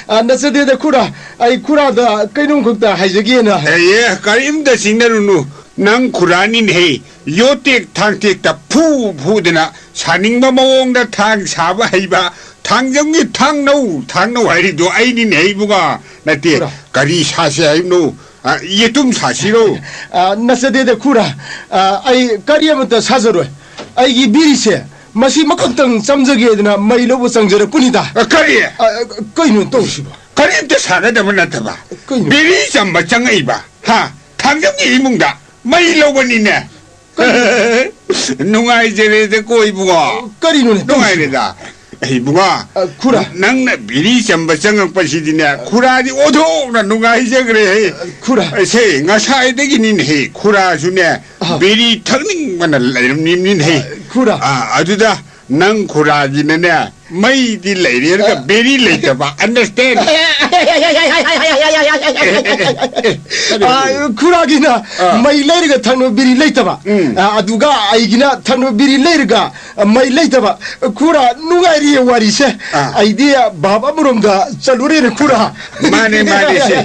ꯑ, ꯅꯠꯆꯗꯦꯗ, ꯈꯨꯔꯥ꯫ ꯑꯩ ꯈꯨꯔꯥꯗ ꯀꯩꯅꯣꯝꯈꯛꯇ ꯍꯥꯏꯖꯒꯦꯅ꯫ ꯑꯦ, ꯑꯦ, ꯀꯔꯤꯝꯇ ꯆꯤꯡꯅꯔꯨꯅꯨ꯫ ꯅꯪ ꯈꯨꯔꯥꯅꯤꯅꯦꯍꯦ꯫ ꯌꯣꯠꯇꯦꯛ ꯊꯥꯡꯇꯦꯛꯇ ꯐꯨ ꯐꯨꯗꯅ ꯁꯥꯅꯤꯡꯕ ꯃꯑꯣꯡꯗ ꯊꯥꯡ ꯁꯥꯕ ꯍꯩꯕ ꯊꯥꯡꯖꯝꯒꯤ ꯊꯥꯡꯅꯧ, ꯊꯥꯡꯅꯧ ꯍꯥꯏꯔꯤꯗꯣ ꯑꯩꯅꯤꯅꯦ, ꯏꯕꯨꯡꯉꯣ꯫ ꯅꯠꯇꯦ, ꯈꯨꯔꯥ꯫ ꯀꯔꯤ ꯁꯥꯁꯦ ꯍꯥꯏꯕꯅꯣ? ꯑ, ꯌꯦꯇꯨꯝ ꯁꯥꯁꯤꯔꯣ? ꯑ, ꯅꯠꯆꯗꯦꯗ, ꯈꯨꯔꯥ꯫ ꯑ, ꯑꯩ ꯀꯔꯤ ꯑꯃꯠꯇ ꯁꯥꯖꯔꯣꯏ꯫ ꯑꯩꯒꯤ ꯕꯤꯔꯤꯁꯦ ꯃꯁꯤ ꯃꯈꯛꯇꯪ ꯆꯝꯖꯒꯦꯗꯅ ꯃꯩ ꯂꯧꯕ ꯆꯪꯖꯔꯛꯄꯅꯤꯗ꯫ ꯑ, ꯀꯔꯤ? ꯑ, ꯀꯩꯅꯣ ꯇꯧꯁꯤꯕꯣ? ꯀꯔꯤꯝꯇ ꯁꯥꯒꯗꯕ ꯅꯠꯇꯕ? ꯀꯩꯅꯣ? ꯕꯤꯔꯤ ꯆꯝꯕ ꯆꯪꯉꯛꯏꯕ? ꯍꯥ? ꯊꯥꯡꯖꯝꯒꯤ ꯏꯃꯨꯡꯗ ꯃꯩ ꯂꯧꯕꯅꯤꯅꯦ꯫ ꯀꯩꯅꯣ? ꯅꯨꯡꯉꯥꯏꯖꯔꯦꯗꯀꯣ, ꯏꯕꯨꯡꯉꯣ꯫ ꯀꯔꯤꯅꯣꯅꯦ ꯇꯧꯔꯤꯁꯤꯕꯣ? ꯅꯨꯡꯉꯥꯏꯔꯦꯗ꯫ ꯑꯩ ꯏꯕꯨꯡꯉꯣ, ꯑ, ꯈꯨꯔꯥ꯫ ꯅꯪꯅ ꯕꯤꯔꯤ ꯆꯝꯕ ꯆꯪꯉꯛꯄꯁꯤꯗꯤꯅꯦ, ꯈꯨꯔꯥꯗꯤ ꯑꯣꯟꯊꯣꯛꯅ ꯅꯨꯡꯉꯥꯏꯖꯈ꯭ꯔꯦꯍꯦ꯫ ꯑ, ꯈꯨꯔꯥ꯫ ꯑꯁꯦ, ꯉꯁꯥꯏꯗꯒꯤꯅꯤꯅꯦꯍꯦ, ꯈꯨꯔꯥꯁꯨꯅꯦ, ꯑꯍ꯫ ꯕꯤꯔꯤ ꯊꯛꯅꯤꯡꯕꯅ ꯂꯩꯔꯝꯃꯤꯕꯅꯤꯅꯦꯍꯦ꯫ ꯑ, ꯈꯨꯔꯥ꯫ ꯑ, ꯑꯗꯨꯗ ꯅꯪ ꯈꯨꯔꯥꯒꯤꯅꯅꯦ, ꯃꯩꯗꯤ ꯂꯩꯔꯦ, ꯑꯗꯨꯒ ꯑ꯫ ꯕꯤꯔꯤ ꯂꯩꯇꯕ꯫ Understand? ꯑ, ꯈꯨꯔꯥꯒꯤꯅ ꯑ꯫ ꯃꯩ ꯂꯩꯔꯒ ꯊꯛꯅꯕ ꯕꯤꯔꯤ ꯂꯩꯇꯕ꯫ ꯎꯝ꯫ ꯑ, ꯑꯗꯨꯒ ꯑꯩꯒꯤꯅ ꯊꯛꯅꯕ ꯕꯤꯔꯤ ꯂꯩꯔꯒ, ꯑ, ꯃꯩ ꯂꯩꯇꯕ꯫ ꯈꯨꯔꯥ, ꯅꯨꯡꯉꯥꯏꯔꯤꯌꯦ ꯋꯥꯔꯤꯁꯦ꯫ ꯑ꯫ ꯑꯩꯗꯤ ꯚꯥꯞ ꯑꯃꯔꯣꯝꯗ ꯆꯠꯂꯨꯔꯦꯅꯦ, ꯈꯨꯔꯥ꯫ ꯃꯥꯅꯦ, ꯃꯥꯅꯦ, ꯁꯦ꯫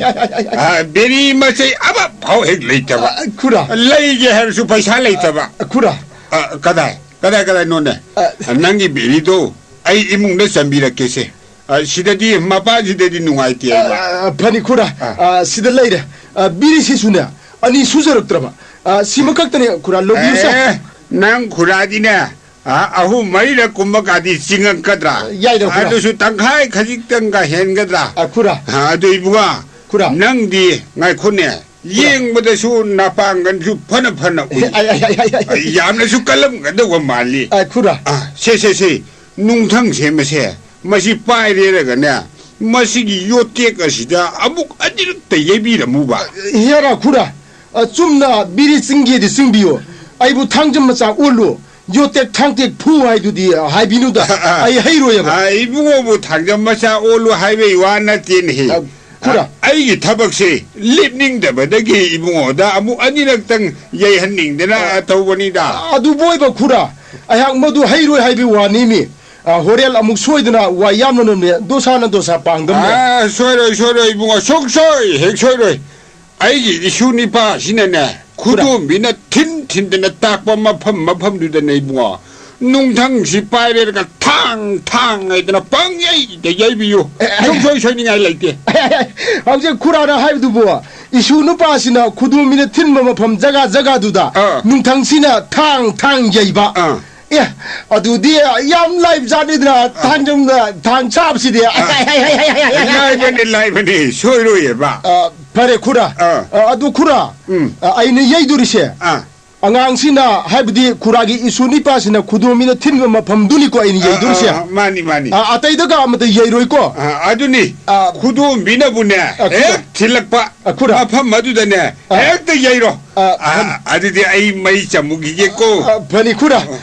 ꯑ, ꯕꯤꯔꯤ ꯃꯆꯩ ꯑꯃꯐꯥꯎ ꯍꯦꯛ ꯂꯩꯇꯕ꯫ ꯑ, ꯈꯨꯔꯥ꯫ ꯂꯩꯒꯦ ꯍꯥꯏꯔꯁꯨ ꯄꯩꯁꯥ ꯂꯩꯇꯕ꯫ ꯑ, ꯈꯨꯔꯥ꯫ ꯑ, ꯀꯗꯥꯏ? ꯀꯗꯥꯏ, ꯀꯗꯥꯏꯅꯣꯅꯦ? ꯑ꯫ ꯅꯪꯒꯤ ꯕꯤꯔꯤꯗꯣ ꯑꯩ ꯏꯃꯨꯡꯗ ꯆꯟꯕꯤꯔꯛꯀꯦꯁꯦ꯫ ꯑ, ꯁꯤꯗꯗꯤ ꯃꯄꯥꯟꯁꯤꯗꯗꯤ ꯅꯨꯡꯉꯥꯏꯇꯦ ꯍꯥꯏꯕ꯫ ꯑ, ꯐꯅꯤ ꯈꯨꯔꯥ꯫ ꯑ꯫ ꯑ, ꯁꯤꯗ ꯂꯩꯔꯦ꯫ ꯑ, ꯕꯤꯔꯤꯁꯤꯁꯨꯅꯦ, ꯑꯅꯤ ꯁꯨꯖꯔꯛꯇ꯭ꯔꯕ꯫ ꯑ, ꯁꯤꯃꯈꯛꯇꯅꯦ ꯈꯨꯔꯥ, ꯂꯧꯕꯤꯌꯨꯁꯦ꯫ ꯑꯦ, ꯅꯪ ꯈꯨꯔꯥꯗꯤꯅꯦ, ꯑ, ꯑꯍꯨꯝ ꯃꯔꯤꯔꯛ ꯀꯨꯝꯕ ꯀꯥꯗꯤ ꯆꯤꯡꯉꯛꯀꯗ꯭ꯔꯥ? ꯑ, ꯌꯥꯏꯗ ꯈꯨꯔꯥ꯫ ꯑꯗꯨꯁꯨ ꯇꯪꯈꯥꯏ ꯈꯖꯤꯛꯇꯪꯒ ꯍꯦꯟꯒꯗ꯭ꯔꯥ? ꯑ, ꯈꯨꯔꯥ꯫ ꯑ, ꯑꯗꯨ ꯏꯕꯨꯡꯉꯣ, ꯈꯨꯔꯥ꯫ ꯅꯪꯗꯤ ꯉꯥꯏꯈꯣꯅꯦ, ꯈꯨꯔꯥ꯫ ꯌꯦꯡꯕꯗꯁꯨ ꯅꯄꯥꯡꯒꯜꯁꯨ ꯐꯅ ꯐꯅ ꯎꯏ꯫ ꯑꯩ, ꯑꯩ, ꯑꯩ, ꯑꯩ, ꯑꯩ꯫ ꯑꯩ ꯌꯥꯝꯅꯁꯨ ꯀꯜꯂꯝꯒꯗꯧꯕ ꯃꯥꯜꯂꯤ꯫ ꯑ, ꯈꯨꯔꯥ꯫ ꯑ, ꯁꯦ, ꯁꯦ, ꯁꯦ, ꯅꯨꯡꯊꯪ ꯁꯦꯝꯕꯁꯦ, ꯃꯁꯤ ꯄꯥꯏꯔꯦꯔꯒꯅꯦ, ꯃꯁꯤꯒꯤ ꯌꯣꯠꯇꯦꯛ ꯑꯁꯤꯗ ꯑꯃꯨꯛ ꯑꯅꯤꯔꯛꯇ ꯌꯩꯕꯤꯔꯝꯃꯨꯕ꯫ ꯍꯦꯔꯥ, ꯈꯨꯔꯥ, ꯑ, ꯆꯨꯝꯅ ꯕꯤꯔꯤ ꯆꯤꯡꯒꯦꯗꯤ ꯆꯤꯡꯕꯤꯌꯨ, ꯑꯩꯕꯨ ꯊꯥꯡꯖꯝ ꯃꯆꯥ ꯑꯣꯜꯂꯨ, ꯌꯣꯠꯇꯦꯛ ꯊꯥꯡꯇꯦꯛ ꯐꯨ ꯍꯥꯏꯗꯨꯗꯤ ꯍꯥꯏꯕꯤꯅꯨꯗ, ꯑꯩ ꯍꯩꯔꯣꯏꯑꯕ꯫ ꯑ, ꯏꯕꯨꯡꯉꯣꯕꯨ ꯊꯥꯡꯖꯝ ꯃꯆꯥ ꯑꯣꯜꯂꯨ ꯍꯥꯏꯕꯩ ꯋꯥ ꯅꯠꯇꯦꯅꯦꯍꯦ꯫ ꯑ, ꯈꯨꯔꯥ꯫ ꯑ, ꯑꯩꯒꯤ ꯊꯕꯛꯁꯦ ꯂꯦꯞꯅꯤꯡꯗꯕꯗꯒꯤ ꯏꯕꯨꯡꯉꯣꯗ ꯑꯃꯨꯛ ꯑꯅꯤꯔꯛꯇꯪ ꯌꯩꯍꯟꯅꯤꯡꯗꯅ ꯑ, ꯇꯧꯕꯅꯤꯗ꯫ ꯑꯗꯨꯕꯨ ꯑꯣꯏꯕ ꯈꯨꯔꯥ, ꯑꯩꯍꯥꯛ ꯃꯗꯨ ꯍꯩꯔꯣꯏ ꯍꯥꯏꯕꯒꯤ ꯋꯥꯅꯤꯃꯤ꯫ ꯑ, ꯍꯣꯔꯦꯟ ꯑꯃꯨꯛ ꯁꯣꯏꯗꯅ ꯋꯥ ꯌꯥꯝꯅ ꯅꯣꯝꯃꯦ, ꯗꯣꯁꯥꯅ ꯗꯣꯁꯥ ꯄꯥꯡꯗꯝꯅꯦ꯫ ꯑ, ꯁꯣꯏꯔꯣꯏ, ꯁꯣꯏꯔꯣꯏ ꯏꯕꯨꯡꯉꯣ, ꯁꯨꯡꯁꯣꯏ ꯍꯦꯛ ꯁꯣꯏꯔꯣꯏ꯫ ꯑꯩꯒꯤ ꯏꯁꯨ ꯅꯤꯄꯥꯁꯤꯅꯅꯦ, ꯈꯨꯔꯥ꯫ ꯈꯨꯗꯣꯝꯕꯤꯅ ꯊꯤꯟ ꯊꯤꯟꯗꯅ ꯇꯥꯛꯄ ꯃꯐꯝ ꯃꯐꯝꯗꯨꯗꯅꯦ ꯏꯕꯨꯡꯉꯣ, ꯅꯨꯡꯊꯪꯁꯤ ꯄꯥꯏꯔꯦꯔꯒ ꯊꯥ ꯊꯥꯡ ꯊꯥꯡ ꯍꯥꯏꯗꯅ ꯄꯪꯌꯩꯗ ꯌꯩꯕꯤꯌꯨ꯫ ꯁꯨꯡꯁꯣꯏ ꯁꯣꯏꯅꯤꯡꯉꯥꯏ ꯂꯩꯇꯦ꯫ ꯍꯧꯖꯤꯛ ꯈꯨꯔꯥꯅ ꯍꯥꯏꯕꯗꯨꯕꯨ, ꯏꯁꯨ ꯅꯨꯄꯥꯁꯤꯅ ꯈꯨꯗꯣꯝꯕꯤꯅ ꯊꯤꯟꯕ ꯃꯐꯝ ꯖꯒꯥ ꯖꯒꯥꯗꯨꯗ ꯑꯥ꯫ ꯅꯨꯡꯊꯪꯁꯤꯅ ꯊꯥꯡ ꯊꯥꯡ ꯌꯩꯕ꯫ ꯑꯥ꯫ ꯑꯦ, ꯑꯗꯨꯗꯤ ꯌꯥꯝ ꯂꯥꯏꯕ ꯖꯥꯠꯅꯤꯗꯅ, ꯊꯥꯡꯖꯝꯗ ꯊꯥꯡ ꯁꯥꯕꯁꯤꯗꯤ꯫ ꯂꯥꯏꯕꯅꯤ, ꯂꯥꯏꯕꯅꯤ, ꯁꯣꯏꯔꯣꯏꯌꯦꯕ꯫ ꯑ, ꯐꯔꯦ ꯈꯨꯔꯥ꯫ ꯑꯥ꯫ ꯑ, ꯑꯗꯨ ꯈꯨꯔꯥ, ꯎꯝ꯫ ꯑ, ꯑꯩꯅ ꯌꯩꯗꯣꯔꯤꯁꯦ, ꯑꯥ꯫ ꯑꯉꯥꯡꯁꯤꯅ, ꯍꯥꯏꯕꯗꯤ ꯈꯨꯔꯥꯒꯤ ꯏꯁꯨ ꯅꯨꯄꯥꯁꯤꯅ ꯈꯨꯗꯣꯝꯕꯤꯅ ꯊꯤꯟꯕ ꯃꯐꯝꯗꯨꯅꯤꯀꯣ ꯑꯩꯅ ꯑꯥ, ꯌꯩꯗꯣꯔꯤꯁꯦ꯫ ꯑꯥ, ꯑꯥ, ꯃꯥꯅꯤ, ꯃꯥꯅꯤ꯫ ꯑ, ꯑꯇꯩꯗꯒ ꯑꯃꯠꯇ ꯌꯩꯔꯣꯏꯀꯣ꯫ ꯑ, ꯑꯗꯨꯅꯤ꯫ ꯑ, ꯈꯨꯗꯣꯝꯕꯤꯅꯕꯨꯅꯦ, ꯑ, ꯈꯨꯗꯣꯝ-, ꯍꯦꯛ ꯊꯤꯜꯂꯛꯄ ꯑ, ꯈꯨꯗꯣꯝ-, ꯃꯐꯝ ꯑꯗꯨꯗꯅꯦ, ꯑ, ꯍꯦꯛꯇ ꯌꯩꯔꯣ꯫ ꯑ, ꯑ, ꯈꯨꯗꯣꯝ-, ꯑꯗꯨꯗꯤ ꯑꯩ ꯃꯩ ꯆꯝꯃꯨꯈꯤꯒꯦꯀꯣ꯫ ꯑ, ꯐꯅꯤ, ꯈꯨꯗꯣꯝ-,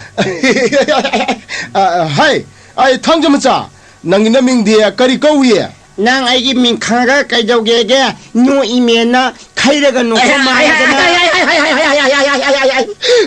ꯑ, ꯑ, ꯍꯥꯏ, ꯑꯩ ꯊꯥꯡꯖꯃꯆꯥ, ꯅꯪꯒꯤ ꯅꯃꯤꯡꯗꯤ ꯀꯔꯤ ꯀꯧꯏ? ꯅꯪ ꯑꯩꯒꯤ ꯃꯤꯡ ꯈꯪꯉꯒ ꯀꯩꯗꯧꯒꯦꯒꯦ? ꯅꯣꯛꯏꯃꯦꯅ ꯈꯩꯔꯒ ꯅꯣꯛꯄ ꯃꯥꯜꯂꯗꯅ꯫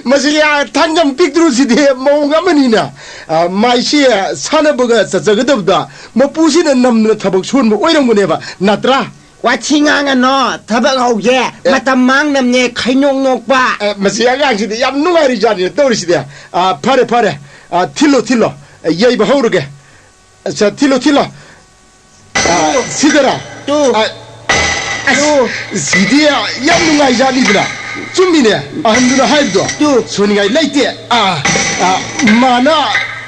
ꯃꯁꯤ ꯊꯥꯡꯖꯝ ꯄꯤꯛꯇ꯭ꯔꯨꯁꯤꯗꯤ ꯃꯑꯣꯡ ꯑꯃꯅꯤꯅ꯫ ꯑ, ꯃꯥꯏꯁꯤ ꯁꯥꯟꯅꯕꯒ ꯆꯠꯆꯒꯗꯕꯗ ꯃꯄꯨꯁꯤꯅ ꯅꯝꯗꯅ ꯊꯕꯛ ꯁꯨꯍꯟꯕ ꯑꯣꯏꯔꯝꯒꯅꯦꯕ, ꯅꯠꯇ꯭ꯔꯥ? ꯋꯥꯊꯤ ꯉꯥꯡꯉꯅꯣ, ꯊꯕꯛ ꯍꯧꯒꯦ꯫ ꯑꯦ꯫ ꯃꯇꯝ ꯃꯥꯡꯅꯕꯅꯦ, ꯈꯩꯅꯣꯛ ꯅꯣꯛꯄ꯫ ꯑꯦ, ꯃꯁꯤ ꯑꯉꯥꯡꯁꯤꯗꯤ ꯌꯥꯝ ꯅꯨꯡꯉꯥꯏꯔꯤ ꯖꯥꯠꯅꯤꯅ ꯇꯧꯔꯤꯁꯤꯗꯤ꯫ ꯑ, ꯐꯔꯦ, ꯐꯔꯦ꯫ ꯑ, ꯊꯤꯜꯂꯣ, ꯊꯤꯜꯂꯣ꯫ ꯑ, ꯌꯩꯕ ꯍꯧꯔꯒꯦ꯫ ꯑꯠꯆꯥ, ꯊꯤꯜꯂꯣ, ꯊꯤꯜꯂꯣ꯫ ꯑ, ꯇꯨ꯫ ꯁꯤꯗꯔꯥ? ꯇꯨ꯫ ꯑ, ꯑꯁ, ꯇꯨ꯫ ꯁꯤꯗꯤ ꯌꯥꯝ ꯅꯨꯡꯉꯥꯏꯖꯥꯠꯅꯤꯗꯅ꯫ ꯆꯨꯝꯃꯤꯅꯦ, ꯑꯍꯟꯗꯨꯅ ꯍꯥꯏꯕꯗꯣ꯫ ꯇꯨ꯫ ꯁꯣꯏꯅꯤꯡꯉꯥꯏ ꯂꯩꯇꯦ꯫ ꯑ, ꯑ, ꯃꯥꯅ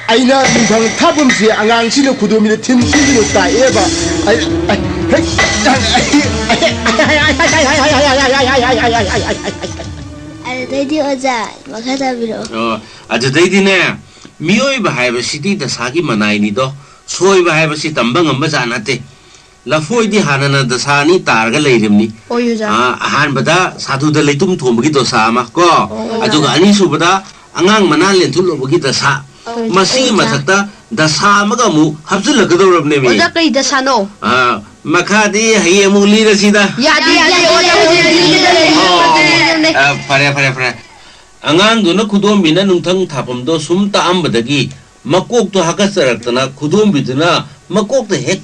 ꯑꯩꯅ ꯅꯨꯡꯊꯪ ꯊꯥꯐꯝꯁꯦ ꯑꯉꯥꯡꯁꯤꯡꯅ ꯈꯨꯗꯣꯝꯕꯤꯗ ꯊꯤꯟ ꯊꯤꯟꯗꯨꯅ ꯇꯥꯛꯑꯦꯕ꯫ ꯑꯩ, ꯑꯩ, ꯍꯦꯛ, ꯑꯩ, ꯑꯩ, ꯑꯩ, ꯑꯗꯨꯗꯩꯗꯤ ꯑꯣꯖꯥ, ꯃꯈꯥ ꯇꯥꯕꯤꯔꯛꯑꯣ꯫ ꯑꯣ, ꯑꯗꯨꯗꯩꯗꯤꯅꯦ, ꯃꯤꯑꯣꯏꯕ ꯍꯥꯏꯕꯁꯤꯗꯤ ꯗꯁꯥꯒꯤ ꯃꯅꯥꯏꯅꯤꯗꯣ, ꯁꯣꯏꯕ ꯍꯥꯏꯕꯁꯤ ꯇꯝꯕ ꯉꯝꯕ ꯖꯥꯠ ꯅꯠꯇꯦ꯫ ꯂꯐꯣꯏꯗꯤ ꯍꯥꯟꯅꯅ ꯗꯁꯥ ꯑꯅꯤ ꯇꯥꯔꯒ ꯂꯩꯔꯤꯕꯅꯤ꯫ ꯍꯣꯏ, ꯑꯣꯖꯥ꯫ ꯑꯥ, ꯑꯍꯥꯟꯕꯗ ꯁꯥꯗꯨꯗ ꯂꯩꯇꯨꯝ ꯊꯣꯡꯕꯒꯤ ꯗꯣꯁꯥ ꯑꯃ ꯀꯣ, ꯑꯣ, ꯑꯗꯨꯒ ꯑꯣꯖꯥ꯫ ꯑꯅꯤꯁꯨꯕꯗ ꯑꯉꯥꯡ ꯃꯅꯥ ꯂꯦꯟꯊꯣꯛꯂꯨꯕꯒꯤ ꯗꯁꯥ꯫ ꯍꯣꯏ, ꯃꯁꯤꯒꯤ ꯑꯣꯖꯥ꯫ ꯃꯊꯛꯇ ꯗꯁꯥ ꯑꯃꯒ ꯑꯃꯨꯛ ꯍꯥꯞꯆꯤꯜꯂꯛꯀꯗꯧꯔꯕꯅꯦꯃꯤ꯫ ꯑꯣꯖꯥ, ꯀꯔꯤ ꯗꯁꯥꯅꯣ? ꯑꯥ, ꯃꯈꯥꯗꯤ ꯍꯌꯦꯡ ꯑꯃꯨꯛ ꯂꯤꯔꯁꯤꯗ꯫ ꯌꯥꯗꯦ, ꯌꯥꯗꯦ, ꯑꯣꯖꯥ, ꯍꯧꯖꯤꯛ ꯂꯤꯔꯒ ꯂꯩꯔꯦ꯫ ꯑꯣ, ꯃꯇꯝ ꯂꯤꯔꯕꯅꯦ꯫ ꯑꯥ, ꯐꯔꯦ, ꯐꯔꯦ, ꯐꯔꯦ꯫ ꯑꯉꯥꯡꯗꯨꯅ ꯈꯨꯗꯣꯝꯕꯤꯅ ꯅꯨꯡꯊꯪ ꯊꯥꯐꯝꯗꯣ ꯁꯨꯝ ꯇꯥꯛꯑꯝꯕꯗꯒꯤ ꯃꯀꯣꯛꯇꯣ ꯍꯥꯀꯠꯆꯔꯛꯇꯅ ꯈꯨꯗꯣꯝꯕꯤꯗꯨꯅ ꯃꯀꯣꯛꯇ ꯍꯦꯛ,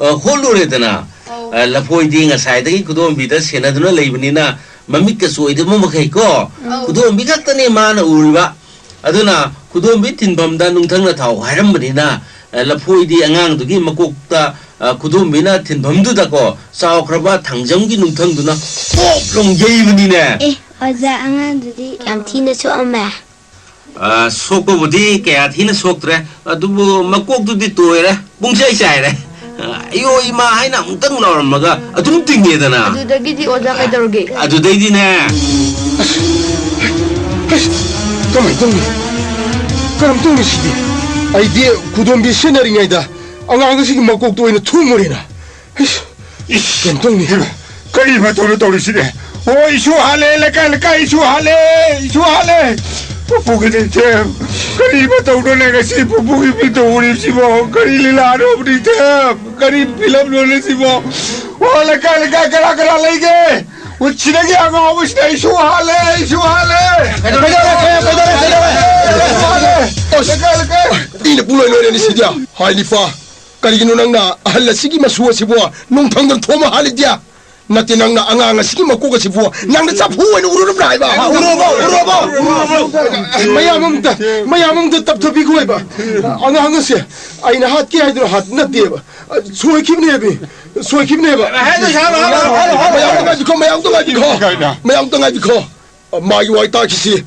ꯑ, ꯍꯣꯠꯂꯨꯔꯦꯗꯅ꯫ ꯑꯧ꯫ ꯑ, ꯂꯐꯣꯏꯗꯤ ꯉꯁꯥꯏꯗꯒꯤ ꯈꯨꯗꯣꯝꯕꯤꯗ ꯁꯦꯟꯅꯗꯨꯅ ꯂꯩꯕꯅꯤꯅ ꯃꯃꯤꯠꯀ ꯆꯣꯏꯗꯕ ꯃꯈꯩ ꯀꯣ, ꯑꯧ꯫ ꯈꯨꯗꯣꯝꯕꯤ ꯈꯛꯇꯅꯦ ꯃꯥꯅ ꯎꯔꯤꯕ꯫ ꯑꯗꯨꯅ ꯈꯨꯗꯣꯝꯕꯤ ꯊꯤꯟꯐꯝꯗ ꯅꯨꯡꯊꯪꯅ ꯊꯥꯎ ꯍꯥꯏꯔꯝꯕꯅꯤꯅ, ꯑ, ꯂꯐꯣꯏꯗꯤ ꯑꯉꯥꯡꯗꯨꯒꯤ ꯃꯀꯣꯛꯇ, ꯑ, ꯈꯨꯗꯣꯝꯕꯤꯅ ꯊꯤꯟꯐꯝꯗꯨꯗꯀꯣ, ꯆꯥꯎꯈ꯭ꯔꯕ ꯊꯥꯡꯖꯝꯒꯤ ꯅꯨꯡꯊꯪꯗꯨꯅ ꯄꯣꯞ ꯂꯥꯎ ꯌꯩꯕꯅꯤꯅꯦ꯫ ꯑꯦ, ꯑꯣꯖꯥ, ꯑꯉꯥꯡꯗꯨꯗꯤ ꯌꯥꯝ ꯊꯤꯅ ꯁꯣꯛꯑꯝꯃꯦ꯫ ꯑ, ꯁꯣꯛꯄꯕꯨꯗꯤ ꯀꯌꯥ ꯊꯤꯅ ꯁꯣꯛꯇ꯭ꯔꯦ, ꯑꯗꯨꯕꯨ ꯃꯀꯣꯛꯇꯨꯗꯤ ꯇꯣꯏꯔꯦ, ꯄꯨꯡꯆꯥꯏ ꯆꯥꯏꯔꯦ꯫ ꯑ, "ꯑꯌꯣ ꯏꯃꯥ" ꯍꯥꯏꯅ ꯑꯃꯨꯛꯇꯪ ꯂꯥꯎꯔꯝꯃꯒ ꯑꯗꯨꯝ ꯇꯤꯡꯉꯦꯗꯅ꯫ ꯑꯗꯨꯗꯒꯤꯗꯤ ꯑꯣꯖꯥ ꯀꯩꯗꯧꯔꯒꯦ? ꯑꯗꯨꯗꯩꯗꯤꯅꯦ꯫ ꯑꯁ, ꯀꯃꯥꯏꯅ ꯇꯧꯅꯤ? ꯀꯔꯝ ꯇꯧꯅꯤ ꯁꯤꯗꯤ? ꯑꯩꯗꯤ ꯈꯨꯗꯣꯝꯕꯤ ꯁꯤꯖꯤꯟꯅꯔꯤꯉꯩꯗ ꯑꯉꯥꯡ ꯑꯁꯤꯒꯤ ꯃꯀꯣꯛꯇ ꯑꯣꯏꯅ ꯊꯣꯝꯃꯨꯔꯦꯅ꯫ ꯏꯁ! ꯏꯁ! ꯀꯩꯅꯣ ꯇꯧꯅꯤ꯫ ꯍꯩꯃꯥ! ꯀꯔꯤ ꯃꯇꯧꯅꯣ ꯇꯧꯔꯤꯁꯤꯗꯤ? ꯑꯣ, ꯏꯁꯨ ꯍꯥꯜꯂꯦ, ꯂꯩꯀꯥꯏ, ꯂꯩꯀꯥꯏ, ꯏꯁꯨ ꯍꯥꯜꯂꯦ, ꯏꯁꯨ ꯍꯥꯜꯂꯦ! ꯄꯨꯄꯨꯒꯤ ꯅꯤꯡꯊꯦꯝ! ꯀꯔꯤ ꯃꯇꯧꯅꯣꯅꯦ ꯉꯁꯤ ꯄꯨꯄꯨꯒꯤ ꯃꯤꯠꯇ ꯎꯔꯤꯕꯁꯤꯕꯣ? ꯀꯔꯤ ꯂꯤꯂꯥꯅꯣ ꯅꯤꯡꯊꯦꯝ? ꯀꯔꯤ ꯐꯤꯂꯝꯅꯣꯅꯦ ꯁꯤꯕꯣ? ꯑꯣ, ꯂꯩꯀꯥꯏ, ꯂꯩꯀꯥꯏ, ꯀꯅꯥ, ꯀꯅꯥ ꯂꯩꯒꯦ? ꯑꯣ, ꯁꯤꯗꯒꯤ ꯑꯉꯥꯎꯕꯁꯤꯅ ꯏꯁꯨ ꯍꯥꯜꯂꯦ, ꯏꯁꯨ ꯍꯥꯜꯂꯦ! ꯀꯩꯗꯧꯔꯦ, ꯀꯩꯗꯧꯔꯦ, ꯀꯩꯗꯧꯔꯦ, ꯀꯩꯗꯧꯔꯦ? ꯏꯁꯨ ꯍꯥꯜꯂꯦ! ꯂꯩꯀꯥꯏ, ꯂꯩꯀꯥꯏ! ꯏꯅ ꯄꯨꯡꯂꯣꯏ ꯂꯣꯏꯔꯦꯅꯦ ꯁꯤꯗꯤ꯫ ꯍꯥꯏ ꯅꯤꯄꯥ, ꯀꯔꯤꯒꯤꯅꯣ ꯅꯪꯅ ꯑꯍꯜ ꯑꯁꯤꯒꯤ ꯃꯁꯨ ꯑꯁꯤꯕꯨ ꯅꯨꯡꯊꯪꯗ ꯊꯣꯝꯃ ꯍꯥꯠꯂꯤꯗꯤ? ꯅꯠꯇꯦ, ꯅꯪꯅ ꯑꯉꯥꯡ ꯑꯁꯤꯒꯤ ꯃꯀꯣꯛ ꯑꯁꯤꯕꯨ ꯅꯪꯅ ꯆꯐꯨ ꯑꯣꯏꯅ ꯎꯔꯨꯔꯕ꯭ꯔꯥ ꯍꯥꯏꯕ? ꯎꯔꯨꯔꯕꯣ? ꯎꯔꯨꯔꯕꯣ? ꯃꯌꯥꯝ ꯑꯝꯇ, ꯃꯌꯥꯝ ꯑꯝꯇ ꯇꯞꯊꯕꯤꯈꯣ ꯍꯥꯏꯕ꯫ ꯑꯉꯥꯡ ꯑꯁꯦ ꯑꯩꯅ ꯍꯥꯠꯀꯦ ꯍꯥꯏꯗꯨꯅ ꯍꯥꯠ ꯅꯠꯇꯦꯕ꯫ ꯁꯣꯏꯈꯤꯕꯅꯦꯕ꯫ ꯁꯣꯏꯈꯤꯕꯅꯦꯕ꯫ ꯃꯌꯥꯝ ꯉꯥꯏꯕꯤꯈꯣ, ꯃꯌꯥꯝ ꯉꯥꯏꯕꯤꯈꯣ꯫ ꯃꯌꯥꯝ ꯉꯥꯏꯕꯤꯈꯣ꯫ ꯃꯥꯒꯤ ꯋꯥ ꯇꯥꯈꯤꯁꯤ꯫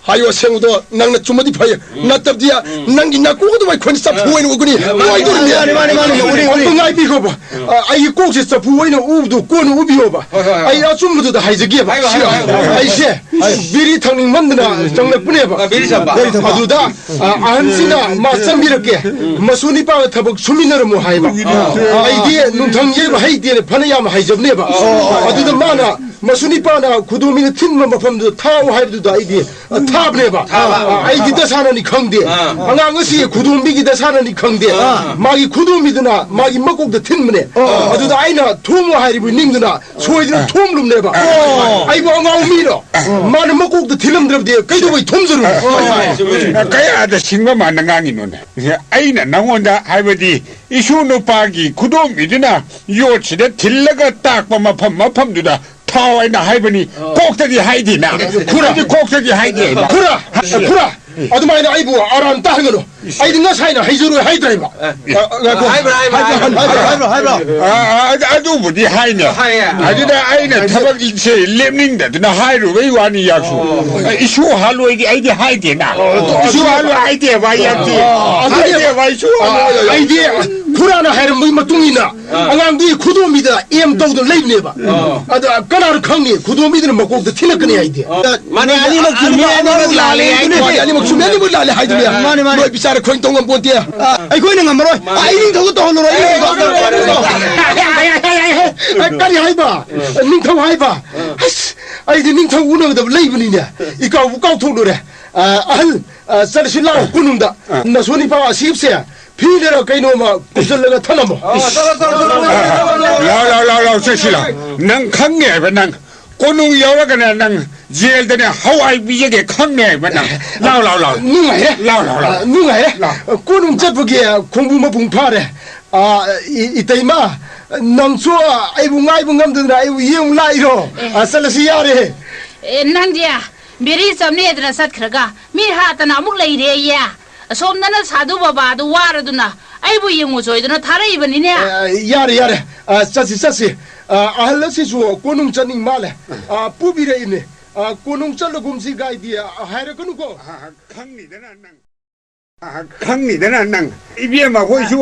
ꯍꯥꯏꯌꯣ ꯑꯁꯦꯡꯕꯗꯣ, ꯅꯪꯅ ꯆꯨꯝꯃꯗꯤ ꯐꯩ, ꯅꯠꯇꯕꯗꯤ ꯅꯪꯒꯤ ꯅꯥꯀꯣꯛ ꯑꯗꯨ ꯑꯩꯈꯣꯏꯅ ꯆꯐꯨ ꯑꯣꯏꯅ ꯎꯒꯅꯤ꯫ ꯃꯥꯅꯤ, ꯃꯥꯅꯤ, ꯃꯥꯅꯤ, ꯃꯥꯅꯤ, ꯎꯒꯅꯤ, ꯎꯒꯅꯤ꯫ ꯑꯝꯇ ꯉꯥꯏꯕꯤꯈꯣꯕ꯫ ꯑ, ꯑꯩꯒꯤ ꯀꯣꯛꯁꯦ ꯆꯐꯨ ꯑꯣꯏꯅ ꯎꯕꯗꯨ ꯀꯣꯟꯅ ꯎꯕꯤꯌꯣꯕ꯫ ꯍꯣꯏ, ꯍꯣꯏ, ꯍꯣꯏ꯫ ꯑꯩ ꯑꯆꯨꯝꯕꯗꯨꯗ ꯍꯥꯏꯖꯒꯦꯕ꯫ ꯍꯥꯏꯌꯣ, ꯍꯥꯏꯌꯣ, ꯍꯥꯏꯌꯣ, ꯍꯥꯏꯌꯣ꯫ ꯑꯩꯁꯦ ꯕꯤꯔꯤ ꯊꯛꯅꯤꯡꯃꯟꯗꯅ ꯆꯪꯂꯛꯄꯅꯦꯕ꯫ ꯑ, ꯕꯤꯔꯤ ꯆꯝꯕ꯫ ꯑꯗꯨꯗ, ꯑ, ꯑꯍꯟꯁꯤꯅ ꯃꯥ ꯆꯪꯕꯤꯔꯛꯀꯦ, ꯃꯁꯨ ꯅꯤꯄꯥꯒ ꯊꯕꯛ ꯁꯨꯃꯤꯟꯅꯔꯝꯃꯣ ꯍꯥꯏꯕ꯫ ꯑ, ꯑꯩꯗꯤ ꯅꯨꯡꯊꯪ ꯌꯩꯕ ꯍꯩꯇꯦꯅ ꯐꯅ ꯌꯥꯝ ꯍꯥꯏꯖꯕꯅꯦꯕ꯫ ꯑꯗꯨꯗ ꯃꯥꯅ ꯃꯁꯨ ꯅꯤꯄꯥꯅ ꯈꯨꯗꯣꯝꯕꯤꯅ ꯊꯤꯟꯕ ꯃꯐꯝꯗꯨꯗ ꯊꯥꯎ ꯍꯥꯏꯕꯗꯨꯗ ꯑꯩꯗꯤ, ꯑ, ꯊꯥꯕꯅꯦꯕ꯫ ꯑ, ꯑꯩꯒꯤ ꯗꯁꯥꯅꯅꯤ ꯈꯪꯗꯦ꯫ ꯑꯉꯥꯡ ꯑꯁꯤ ꯈꯨꯗꯣꯝꯕꯤꯒꯤ ꯗꯁꯥꯅꯅꯤ ꯈꯪꯗꯦ꯫ ꯃꯥꯒꯤ ꯈꯨꯗꯣꯝꯕꯤꯗꯨꯅ ꯃꯥꯒꯤ ꯃꯀꯣꯛꯇ ꯊꯤꯟꯕꯅꯦ꯫ ꯑꯗꯨꯗ ꯑꯩꯅ ꯊꯣꯝꯃꯣ ꯍꯥꯏꯔꯤꯕ ꯅꯤꯡꯗꯨꯅ ꯁꯣꯏꯗꯅ ꯊꯣꯝꯂꯨꯝꯅꯦꯕ꯫ ꯑꯩꯕꯨ ꯑꯉꯥꯎ ꯃꯤꯔꯣ? ꯃꯥꯅ ꯃꯀꯣꯛꯇ ꯊꯤꯜꯂꯝꯗ꯭ꯔꯕꯗꯤ ꯀꯩꯗꯧꯕꯩ ꯊꯣꯝꯖꯔꯨꯅꯤ? ꯀꯌꯥꯗ ꯁꯤꯡꯕ ꯃꯥꯟꯅ ꯉꯥꯡꯉꯤꯅꯣꯅꯦ? ꯑꯩꯅ ꯅꯉꯣꯟꯗ ꯍꯥꯏꯕꯗꯤ, ꯏꯁꯨ ꯅꯨꯄꯥꯒꯤ ꯈꯨꯗꯣꯝꯕꯤꯗꯨꯅ ꯌꯣꯠꯁꯤꯗ ꯊꯤꯜꯂꯒ ꯇꯥꯛꯄ ꯃꯐꯝ ꯃꯐꯝꯗꯨꯗ ꯊꯥꯎ ꯍꯥꯏꯅ ꯍꯥꯏꯕꯅꯤ꯫ ꯀꯣꯛꯇꯗꯤ ꯍꯥꯏꯗꯦꯅ꯫ ꯈꯨꯔꯥ꯫ ꯑꯩꯗꯤ ꯀꯣꯛꯇꯗꯤ ꯍꯥꯏꯗꯦ ꯍꯥꯏꯕ꯫ ꯈꯨꯔꯥ, ꯈꯨꯔꯥ, ꯑꯗꯨꯃꯥꯏꯅ ꯑꯩꯕꯨ ꯑꯔꯥꯟ ꯇꯥꯍꯟꯒꯅꯨ꯫ ꯑꯩꯗꯤ ꯉꯁꯥꯏꯅ ꯍꯩꯖꯔꯣꯏ ꯍꯥꯏꯗ꯭ꯔꯦꯕ꯫ ꯑ, ꯉꯥꯏꯈꯣ꯫ ꯍꯥꯏꯕ꯭ꯔꯥ, ꯍꯥꯏꯕ꯭ꯔꯥ, ꯍꯥꯏꯕ꯭ꯔꯥ, ꯍꯥꯏꯕ꯭ꯔꯥ, ꯍꯥꯏꯕ꯭ꯔꯥ? ꯑ, ꯑ, ꯑꯗꯨ-, ꯑꯗꯨꯕꯨꯗꯤ ꯍꯥꯏꯅꯦ꯫ ꯍꯥꯏꯌꯦ꯫ ꯑꯗꯨꯗ ꯑꯩꯅ ꯊꯕꯛꯁꯦ ꯂꯦꯞꯅꯤꯡꯗꯗꯅ ꯍꯥꯏꯔꯨꯕꯩ ꯋꯥꯅꯤ, ꯌꯥꯛꯁꯨ꯫ ꯑꯣ꯫ ꯑ, ꯏꯁꯨ ꯍꯥꯜꯂꯣꯏꯗꯤ ꯑꯩꯗꯤ ꯍꯥꯏꯗꯦꯅ꯫ ꯑꯣ, ꯑꯗꯨ ꯏꯁꯨ ꯍꯥꯜꯂꯣꯏ ꯍꯥꯏꯗꯦꯕ, ꯌꯥꯛꯇꯤ꯫ ꯑꯣ, ꯑꯗꯨꯗꯤ ꯍꯥꯏꯗꯦꯕ, ꯏꯁꯨ ꯍꯥꯜꯂꯣꯏ꯫ ꯑ, ꯑꯩꯗꯤ ꯈꯨꯔꯥꯅ ꯍꯥꯏꯔꯝꯕꯒꯤ ꯃꯇꯨꯡ ꯏꯟꯅ ꯑꯥ꯫ ꯑꯉꯥꯡꯗꯤ ꯈꯨꯗꯣꯝꯕꯤꯗ ꯑꯦꯝ ꯇꯧꯗꯅ ꯂꯩꯕꯅꯦꯕ꯫ ꯑꯥ꯫ ꯑꯗ ꯀꯅꯥꯅ ꯈꯪꯅꯤ, ꯈꯨꯗꯣꯝꯕꯤꯗꯨꯅ ꯃꯀꯣꯛꯇ ꯊꯤꯜꯂꯛꯀꯅꯤ ꯍꯥꯏꯗꯤ꯫ ꯑꯥ꯫ ꯃꯥꯅꯦ, ꯑꯅꯤꯃꯛ ꯆꯨꯝꯃꯤ, ꯑꯅꯤꯃꯛ ꯂꯥꯜꯂꯦ ꯍꯥꯏꯗꯨꯅꯦ꯫ ꯃꯥꯅꯦ, ꯑꯅꯤꯃꯛ ꯆꯨꯝꯃꯤ, ꯑꯅꯤꯃꯛ ꯂꯥꯜꯂꯦ ꯍꯥꯏꯗꯨꯅꯦ꯫ ꯃꯥꯅꯦ, ꯃꯥꯅꯦ꯫ ꯅꯣꯏ ꯕꯤꯆꯥꯔ ꯑꯩꯈꯣꯏꯅ ꯇꯧ ꯉꯝꯄꯣꯟꯇꯦ꯫ ꯑꯥ, ꯑꯩꯈꯣꯏꯅ ꯉꯝꯃꯔꯣꯏ꯫ ꯃꯥꯅꯦ꯫ ꯑꯥ, ꯑꯩ ꯅꯤꯡꯊꯧꯗ ꯇꯧꯍꯜꯂꯨꯔꯣ, ꯑꯩ ꯅꯤꯡꯊꯧꯗ꯫ ꯑꯦ, ꯀꯔꯤ ꯍꯥꯏꯕ? ꯅꯤꯡꯊꯧ ꯍꯥꯏꯕ? ꯑꯁ, ꯑꯩꯗꯤ ꯅꯤꯡꯊꯧ ꯎꯅꯒꯗꯕ ꯂꯩꯕꯅꯤꯅꯦ꯫ ꯏꯀꯥꯎꯕꯨ ꯀꯥꯎꯊꯣꯛꯂꯨꯔꯦ꯫ ꯑꯥ, ꯑꯍꯜ, ꯑꯥ, ꯆꯠꯂꯁꯤ ꯂꯥꯛꯑꯣ ꯀꯣꯅꯨꯡꯗ꯫ ꯑꯥ꯫ ꯅꯁꯨ ꯅꯤꯄꯥ ꯑꯁꯤꯕꯁꯦ ꯐꯤꯗꯔ ꯀꯩꯅꯣꯝꯃ ꯀꯨꯞꯁꯜꯂꯒ ꯊꯅꯝꯃꯣ꯫ ꯑꯣ, ꯆꯠꯂꯣ, ꯆꯠꯂꯣ, ꯆꯠꯂꯣ, ꯆꯠꯂꯣ, ꯆꯠꯂꯣ, ꯆꯠꯂꯣ꯫ ꯂꯥꯎ, ꯂꯥꯎ, ꯂꯥꯎ, ꯂꯥꯎ, ꯆꯠꯁꯤ ꯂꯥꯎ꯫ ꯅꯪ ꯈꯪꯅꯤ ꯍꯥꯏꯕ ꯅꯪ꯫ ꯀꯣꯅꯨꯡ ꯌꯧꯔꯒꯅꯦ ꯅꯪ ꯖꯦꯜꯗꯅꯦ ꯍꯋꯥꯏ ꯄꯤꯖꯒꯦ ꯈꯪꯅꯤ ꯍꯥꯏꯕ ꯅꯪ꯫ ꯂꯥꯎ, ꯂꯥꯎ, ꯂꯥꯎ꯫ ꯅꯨꯡꯉꯥꯏꯔꯦ꯫ ꯂꯥꯎ, ꯂꯥꯎ, ꯂꯥꯎ꯫ ꯑ, ꯅꯨꯡꯉꯥꯏꯔꯦ꯫ ꯂꯥꯎ꯫ ꯀꯣꯅꯨꯡ ꯆꯠꯄꯒꯤ ꯈꯣꯡꯕꯨ ꯃꯄꯨꯡ ꯐꯥꯔꯦ꯫ ꯑ, ꯏ-, ꯏꯇꯩꯃ, ꯅꯪꯁꯨ ꯑꯩꯕꯨ ꯉꯥꯏꯕ ꯉꯝꯗꯗꯅ ꯑꯩꯕꯨ ꯌꯦꯡꯉꯨ ꯂꯥꯛꯏꯔꯣ? ꯑꯦ꯫ ꯑ, ꯆꯠꯂꯁꯤ ꯌꯥꯔꯦ꯫ ꯑꯦ, ꯅꯪꯗꯤ ꯕꯦꯔꯤ ꯆꯝꯅꯦꯗꯅ ꯆꯠꯈ꯭ꯔꯒ ꯃꯤ ꯍꯥꯠꯇꯅ ꯑꯃꯨꯛ ꯂꯩꯔꯦꯌꯦ꯫ ꯑꯁꯣꯝꯗꯅ ꯁꯥꯙꯨ ꯕꯕꯥꯗꯨ ꯋꯥꯔꯗꯨꯅ ꯑꯩꯕꯨ ꯌꯦꯡꯉꯨꯆꯣꯏꯗꯅ ꯊꯥꯔꯛꯏꯕꯅꯤꯅꯦ꯫ ꯑ, ꯌꯥꯔꯦ, ꯌꯥꯔꯦ꯫ ꯑ, ꯆꯠꯁꯤ, ꯆꯠꯁꯤ꯫ ꯑ, ꯑꯍꯜ ꯑꯁꯤꯁꯨ ꯀꯣꯅꯨꯡ ꯆꯠꯅꯤꯡ ꯃꯥꯜꯂꯦ꯫ ꯑ, ꯄꯨꯕꯤꯔꯛꯏꯅꯦ꯫ ꯑ, ꯀꯣꯅꯨꯡ ꯆꯠꯂꯒꯨꯝꯁꯤ ꯒꯥꯏꯗꯤ, ꯑ, ꯍꯥꯏꯔꯛꯀꯅꯨꯀꯣ꯫ ꯑ, ꯈꯪꯅꯤꯗꯅ ꯅꯪ꯫ ꯑ, ꯈꯪꯅꯤꯗꯅ ꯅꯪ꯫ ꯏꯕꯦꯝꯃ ꯍꯣꯏꯁꯨ,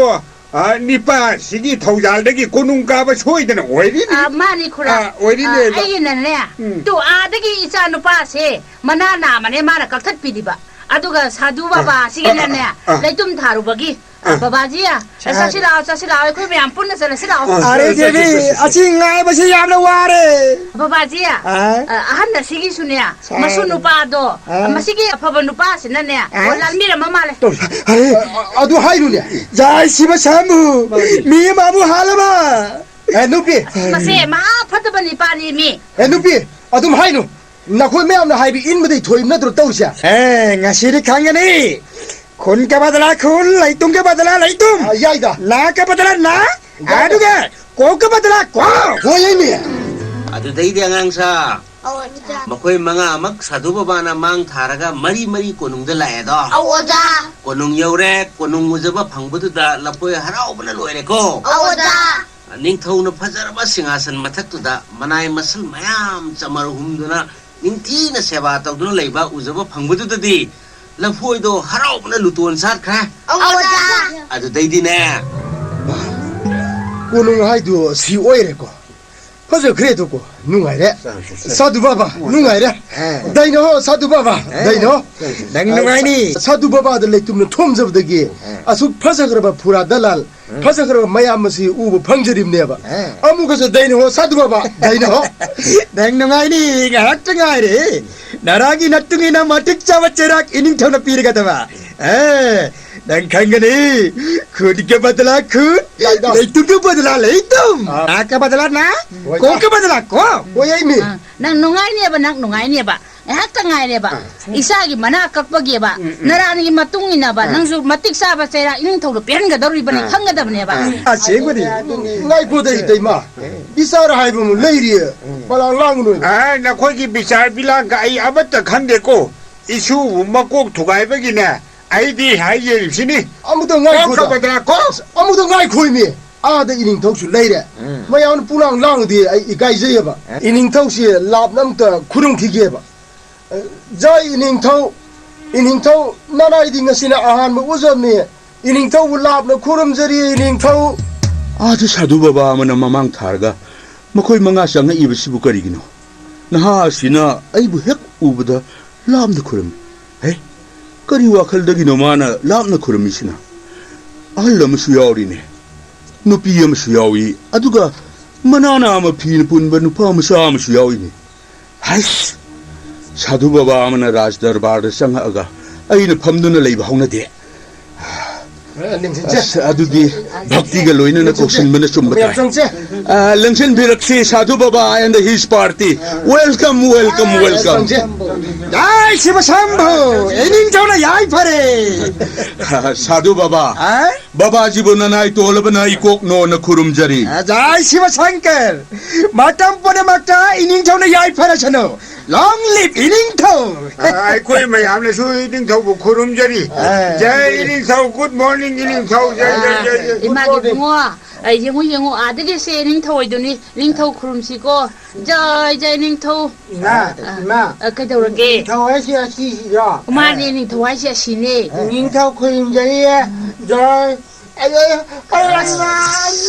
ꯑ, ꯅꯤꯄꯥꯁꯤꯒꯤ ꯊꯧꯖꯥꯜꯗꯒꯤ ꯀꯣꯅꯨꯡ ꯀꯥꯕ ꯁꯣꯏꯗꯅ ꯑꯣꯏꯔꯤꯅꯤ꯫ ꯑ, ꯃꯥꯅꯤ, ꯈꯨꯔꯥ꯫ ꯑ, ꯑꯣꯏꯔꯤꯅꯦꯕ꯫ ꯑ, ꯑꯩꯒꯤꯅꯅꯦ, ꯎꯝ꯫ ꯇꯨ ꯑꯥꯗꯒꯤ ꯏꯆꯥ ꯅꯨꯄꯥꯁꯦ ꯃꯅꯥ ꯅꯥꯝꯃꯅꯦ ꯃꯥꯅ ꯀꯛꯊꯠꯄꯤꯔꯤꯕ꯫ ꯑꯗꯨꯒ ꯁꯥꯙꯨ ꯑ, ꯕꯕꯥꯁꯤꯒꯤꯅꯅꯦ, ꯑ, ꯑ, ꯂꯩꯇꯨꯝ ꯊꯥꯔꯨꯕꯒꯤ, ꯑ, ꯑ꯫ ꯕꯕꯥꯖꯤ, ꯑ, ꯆꯠꯁꯤ ꯂꯥꯛꯑꯣ, ꯆꯠꯁꯤ ꯂꯥꯛꯑꯣ, ꯑꯩꯈꯣꯏ ꯃꯌꯥꯝ ꯄꯨꯟꯅ ꯆꯠꯂꯁꯤ ꯂꯥꯛꯑꯣ꯫ ꯑ, ꯑꯔꯦ ꯆꯠꯁꯤ, ꯗꯦꯕꯤ, ꯆꯠꯁꯤ, ꯆꯠꯁꯤ꯫ ꯑꯁꯤ ꯉꯥꯏꯕꯁꯤ ꯌꯥꯝꯅ ꯋꯥꯔꯦ꯫ ꯕꯕꯥꯖꯤ, ꯑ? ꯑ, ꯑꯍꯟ ꯑꯁꯤꯒꯤꯁꯨꯅꯦ, ꯁꯥꯔꯦ꯫ ꯃꯁꯨ ꯅꯨꯄꯥꯗꯣ, ꯑ? ꯃꯁꯤꯒꯤ ꯑꯐꯕ ꯅꯨꯄꯥꯁꯤꯅꯅꯦ, ꯑ? ꯑꯣ, ꯂꯥꯟꯕꯤꯔꯝꯃ ꯃꯥꯜꯂꯦ꯫ ꯇꯧ-, ꯑꯔꯦ, ꯑ, ꯑ, ꯑꯗꯨ ꯍꯥꯏꯅꯨꯅꯦ꯫ ꯖꯥꯏ ꯁꯤꯕ ꯁꯥꯃꯨ, ꯃꯥꯅꯤ꯫ ꯃꯤ ꯑꯃ ꯑꯃꯨꯛ ꯍꯥꯜꯂꯕ? ꯑꯦ, ꯅꯨꯄꯤ꯫ ꯑꯁ, ꯃꯁꯦ ꯃꯍꯥ ꯐꯠꯇꯕ ꯅꯤꯄꯥꯅꯤ ꯃꯤ꯫ ꯑꯦ, ꯅꯨꯄꯤ, ꯑꯗꯨꯝ ꯍꯥꯏꯅꯨ꯫ ꯅꯈꯣꯏ ꯃꯌꯥꯝꯅ ꯍꯥꯏꯕ ꯏꯟꯕꯗꯩ ꯊꯣꯛꯏꯕ ꯅꯠꯇ꯭ꯔꯣ ꯇꯧꯔꯤꯁꯦ? ꯑꯦ, ꯉꯁꯤꯗꯤ ꯈꯪꯒꯅꯤ꯫ ꯈꯨꯟ ꯀ ꯕꯗꯂꯥ ꯈꯨꯟ, ꯂꯩꯇꯨꯝ ꯀ ꯕꯗꯂꯥ ꯂꯩꯇꯨꯝ꯫ ꯑ, ꯌꯥꯏꯗ꯫ ꯅꯥ ꯀ ꯕꯗꯂꯥ ꯅꯥ, ꯌꯥꯏꯗ꯫ ꯑꯗꯨꯒ ꯀꯣꯛ ꯀ ꯕꯗꯂꯥ ꯀꯣꯛ꯫ ꯍꯣꯏ, ꯌꯥꯏꯅꯦ꯫ ꯑꯗꯨꯗꯩꯗꯤ ꯑꯉꯥꯡ ꯁꯥ, ꯑꯧ, ꯑꯣꯖꯥ꯫ ꯃꯈꯣꯏ ꯃꯉꯥꯃꯛ ꯁꯥꯙꯨ ꯕꯕꯥꯅ ꯃꯥꯡ ꯊꯥꯔꯒ ꯃꯔꯤ ꯃꯔꯤ ꯀꯣꯅꯨꯡꯗ ꯂꯥꯛꯑꯦꯗꯣ꯫ ꯑꯧ, ꯑꯣꯖꯥ꯫ ꯀꯣꯅꯨꯡ ꯌꯧꯔꯦ꯫ ꯀꯣꯅꯨꯡ ꯎꯖꯕ ꯐꯪꯕꯗꯨꯗ ꯂꯐꯣꯏ ꯍꯔꯥꯎꯕꯅ ꯂꯣꯏꯔꯦꯀꯣ꯫ ꯑꯧ, ꯑꯣꯖꯥ꯫ ꯅꯤꯡꯊꯧꯅ ꯐꯖꯔꯕ ꯁꯤꯡꯍꯥꯁꯟ ꯃꯊꯛꯇꯨꯗ ꯃꯅꯥꯏ ꯃꯁꯤꯜ ꯃꯌꯥꯝ ꯆꯃꯔ ꯍꯨꯝꯗꯨꯅ ꯅꯤꯡꯊꯤꯅ ꯁꯦꯕꯥ ꯇꯧꯗꯨꯅ ꯂꯩꯕ ꯎꯖꯕ ꯐꯪꯕꯗꯨꯗꯗꯤ ꯂꯐꯣꯏꯗꯣ ꯍꯔꯥꯎꯕꯅ ꯂꯨꯇꯣꯟ ꯁꯥꯠꯈ꯭ꯔꯦ꯫ ꯑꯧ, ꯑꯣꯖꯥ꯫ ꯑꯗꯨꯗꯩꯗꯤꯅꯦ, ꯀꯣꯅꯨꯡ ꯍꯥꯏꯗꯨ ꯁꯤ ꯑꯣꯏꯔꯦꯀꯣ꯫ ꯐꯖꯈ꯭ꯔꯦ ꯑꯗꯨꯀꯣ꯫ ꯅꯨꯡꯉꯥꯏꯔꯦ꯫ ꯁꯥꯙꯨ ꯕꯕꯥ, ꯅꯨꯡꯉꯥꯏꯔꯦ꯫ ꯑꯦ꯫ ꯗꯩꯅꯣ, ꯁꯥꯙꯨ ꯕꯕꯥ, ꯑꯦ꯫ ꯗꯩꯅꯣ꯫ ꯅꯪ ꯅꯨꯡꯉꯥꯏꯅꯤ꯫ ꯁꯥ-, ꯁꯥꯙꯨ ꯕꯕꯥꯗ ꯂꯩꯇꯨꯝꯅ ꯊꯣꯝꯖꯕꯗꯒꯤ ꯑꯦ꯫ ꯑꯁꯨꯛ ꯐꯖꯈ꯭ꯔꯕ ꯐꯨꯔꯥ ꯗꯂꯥꯜ, ꯎꯝ꯫ ꯐꯖꯈ꯭ꯔꯕ ꯃꯌꯥꯝ ꯑꯁꯤ ꯎꯕ ꯐꯪꯖꯔꯤꯕꯅꯦꯕ꯫ ꯑꯦ꯫ ꯑꯃꯨꯛꯀꯁꯨ ꯗꯩꯅꯣ, ꯁꯥꯙꯨ ꯕꯕꯥ, ꯗꯩꯅꯣ꯫ ꯅꯪ ꯅꯨꯡꯉꯥꯏꯅꯤ, ꯉꯥꯏꯍꯥꯛꯇ ꯉꯥꯏꯔꯦ꯫ ꯅꯔꯥꯒꯤ ꯅꯠꯇꯨꯡ ꯏꯟꯅ ꯃꯇꯤꯛ ꯆꯥꯕ ꯆꯩꯔꯥꯛ ꯏꯅꯤꯡꯊꯧꯅ ꯄꯤꯔꯒꯗꯕ꯫ ꯑꯦ, ꯅꯪ ꯈꯪꯒꯅꯤ꯫ ꯈꯨꯠꯀ ꯕꯗꯂꯥ ꯈꯨꯠ, ꯂꯩꯇꯨꯝ꯫ ꯂꯩꯇꯨꯝꯒ ꯕꯗꯂꯥ ꯂꯩꯇꯨꯝ꯫ ꯑꯥ꯫ ꯅꯥꯛꯀ ꯕꯗꯂꯥ ꯅꯥꯛ, ꯍꯣꯏ꯫ ꯀꯣꯛꯀ ꯕꯗꯂꯥ ꯀꯣꯛ꯫ ꯍꯣꯏ, ꯑꯩꯅꯤ꯫ ꯑꯥ, ꯅꯪ ꯅꯨꯡꯉꯥꯏꯅꯦꯕ, ꯅꯪ ꯅꯨꯡꯉꯥꯏꯅꯦꯕ꯫ ꯉꯥꯏꯍꯥꯛꯇ ꯉꯥꯏꯔꯦꯕ꯫ ꯑꯥ꯫ ꯏꯆꯥꯒꯤ ꯃꯅꯥ ꯀꯛꯄꯒꯤꯕ, ꯎꯝ, ꯎꯝ꯫ ꯅꯔꯥꯅꯤꯒꯤ ꯃꯇꯨꯡ ꯏꯟꯅꯕ, ꯑꯥ꯫ ꯅꯪꯁꯨ ꯃꯇꯤꯛ ꯆꯥꯕ ꯆꯩꯔꯥꯛ ꯏꯅꯤꯡꯊꯧꯗ ꯄꯤꯍꯟꯒꯗꯧꯔꯤꯕꯅꯤ, ꯑꯥ꯫ ꯈꯪꯒꯗꯕꯅꯦꯕ꯫ ꯑꯥ꯫ ꯑꯁꯦꯡꯕꯅꯤ꯫ ꯉꯥꯏꯈꯣꯗ, ꯏꯇꯩꯃ꯫ ꯕꯤꯆꯥꯔ ꯍꯥꯏꯕ ꯑꯃ ꯂꯩꯔꯤꯌꯦ꯫ ꯎꯝ꯫ ꯄꯂꯥꯡ ꯂꯥꯡꯒꯅꯨ꯫ ꯑꯥ, ꯅꯈꯣꯏꯒꯤ ꯕꯤꯆꯥꯔ ꯕꯤꯂꯥꯡꯒ ꯑꯩ ꯑꯃꯠꯇ ꯈꯪꯗꯦꯀꯣ꯫ ꯏꯁꯨꯕꯨ ꯃꯀꯣꯛ ꯊꯨꯒꯥꯏꯕꯒꯤꯅꯦ ꯑꯩꯗꯤ ꯍꯥꯏꯖꯔꯤꯕꯁꯤꯅꯤ꯫ ꯑꯃꯨꯛꯇ ꯉꯥꯏꯈꯣꯗ꯫ ꯀꯣꯛ ꯀꯕꯗ꯭ꯔꯥ ꯀꯣꯛ? ꯑꯃꯨꯛꯇ ꯉꯥꯏꯈꯣꯏꯅꯦ꯫ ꯑꯥꯗ ꯏꯅꯤꯡꯊꯧꯁꯨ ꯂꯩꯔꯦ꯫ ꯎꯝ꯫ ꯃꯌꯥꯝꯅ ꯄꯨꯡꯂꯥꯡ ꯂꯥꯡꯉꯗꯤ ꯑꯩ ꯏꯀꯥꯏꯖꯩꯌꯦꯕ꯫ ꯑꯦ? ꯏꯅꯤꯡꯊꯧꯁꯤ ꯂꯥꯞꯅ ꯑꯝꯇ ꯈꯨꯔꯨꯝꯈꯤꯒꯦꯕ꯫ ꯑ, ꯖꯥꯏ ꯏꯅꯤꯡꯊꯧ, ꯏꯅꯤꯡꯊꯧ ꯅꯅꯥꯏꯗꯤ ꯉꯁꯤꯅ ꯑꯍꯥꯟꯕ ꯎꯖꯕꯅꯤ꯫ ꯏꯅꯤꯡꯊꯧꯕꯨ ꯂꯥꯞꯅ ꯈꯨꯔꯨꯝꯖꯔꯤ, ꯏꯅꯤꯡꯊꯧ꯫ ꯑꯥꯗ ꯁꯥꯙꯨ ꯕꯕꯥ ꯑꯃꯅ ꯃꯃꯥꯡ ꯊꯥꯔꯒ ꯃꯈꯣꯏ ꯃꯉꯥ ꯆꯪꯉꯛꯏꯕꯁꯤꯕꯨ ꯀꯔꯤꯒꯤꯅꯣ? ꯅꯍꯥ ꯑꯁꯤꯅ ꯑꯩꯕꯨ ꯍꯦꯛ ꯎꯕꯗ ꯂꯥꯞꯅ ꯈꯨꯔꯨꯝꯃꯤ꯫ ꯍꯦ, ꯀꯔꯤ ꯋꯥꯈꯜꯗꯒꯤꯅꯣ ꯃꯥꯅ ꯂꯥꯞꯅ ꯈꯨꯔꯨꯝꯃꯤꯁꯤꯅ? ꯑꯍꯜ ꯑꯃꯁꯨ ꯌꯥꯎꯔꯤꯅꯦ, ꯅꯨꯄꯤ ꯑꯃꯁꯨ ꯌꯥꯎꯏ, ꯑꯗꯨꯒ ꯃꯅꯥꯅ ꯃꯐꯤꯅ ꯄꯨꯟꯕ ꯅꯨꯄꯥ ꯃꯆꯥ ꯑꯃꯁꯨ ꯌꯥꯎꯏꯅꯦ꯫ ꯍꯩꯁ! ꯁꯥꯙꯨ ꯕꯕꯥ ꯑꯃꯅ ꯔꯥꯖ ꯗꯔꯕꯥꯔꯗ ꯆꯪꯉꯛꯑꯒ ꯑꯩꯅ ꯐꯝꯗꯨꯅ ꯂꯩꯕ ꯍꯧꯅꯗꯦ꯫ ꯑ, ꯅꯤꯡꯁꯤꯡꯁꯦ꯫ ꯑꯁ, ꯑꯗꯨꯗꯤ ꯚꯛꯇꯤꯒ ꯂꯣꯏꯅꯅ ꯅꯤꯡꯁꯤꯡꯁꯦ꯫ ꯀꯧꯁꯤꯟꯕꯅ ꯆꯨꯝꯕ ꯃꯌꯥꯝ ꯇꯥꯏ꯫ ꯆꯪꯁꯦ꯫ ꯑ, ꯂꯪꯁꯤꯟꯕꯤꯔꯛꯁꯤ ꯁꯥꯙꯨ ꯕꯕꯥ and his party꯫ Welcome, welcome, welcome꯫ ꯆꯪꯁꯦ꯫ ꯖꯥꯏ ꯁꯤꯕ ꯁꯝꯚꯨ, ꯏꯅꯤꯡ ꯅꯤꯡꯊꯧꯅ ꯌꯥꯏꯐꯔꯦ꯫ ꯁꯥꯗꯨ ꯕꯕꯥ, ꯑ? ꯕꯕꯥꯖꯤꯕꯨ ꯅꯅꯥꯏ ꯇꯣꯜꯂꯕꯅ ꯏꯀꯣꯛꯅꯣꯅ ꯈꯨꯔꯨꯝꯖꯔꯤ꯫ ꯑ, ꯖꯥꯏ ꯁꯤꯕ ꯁꯪꯀꯔ, ꯃꯇꯝ ꯄꯨꯝꯅꯃꯛꯇ ꯏꯅꯤꯡꯊꯧꯅ ꯌꯥꯏꯐꯔꯁꯅꯨ꯫ Long live ꯏꯅꯤꯡꯊꯧ! ꯑ, ꯑꯩꯈꯣꯏ ꯃꯌꯥꯝꯅꯁꯨ ꯏꯅꯤꯡꯊꯧꯕꯨ ꯈꯨꯔꯨꯝꯖꯔꯤ꯫ ꯑ꯫ ꯖꯥꯏ ꯏꯅꯤꯡꯊꯧ, good morning ꯏꯅꯤꯡꯊꯧ, ꯖꯥꯏ, ꯖꯥꯏ, ꯖꯥꯏ, ꯖꯥꯏ꯫ ꯏꯃꯥꯒꯤ ꯏꯕꯨꯡꯉꯣ, ꯑ, ꯌꯦꯡꯉꯨ, ꯌꯦꯡꯉꯨ, ꯑꯥꯗꯒꯤ ꯁꯦ ꯏꯅꯤꯡꯊꯧ ꯑꯣꯏꯗꯣꯏꯅꯤ꯫ ꯏꯅꯤꯡꯊꯧ ꯈꯨꯔꯨꯝꯁꯤꯀꯣ꯫ ꯖꯥꯏ, ꯖꯥꯏ ꯏꯅꯤꯡꯊꯧ꯫ ꯏꯃꯥ, ꯑ, ꯏꯃꯥ꯫ ꯑ, ꯀꯩꯗꯧꯔꯒꯦ? ꯅꯤꯡꯊꯧ ꯍꯥꯏꯁꯤ ꯑꯁꯤꯁꯤꯔꯣ? ꯃꯥꯅꯦ, ꯅꯤꯡꯊꯧ ꯍꯥꯏꯁꯤ ꯑꯁꯤꯅꯦ꯫ ꯅꯤꯡꯊꯧ ꯈꯨꯔꯨꯝꯖꯔꯤꯌꯦ꯫ ꯖꯥꯏ꯫ ꯑꯩ, ꯑꯩ, ꯑꯩ, ꯑꯁ,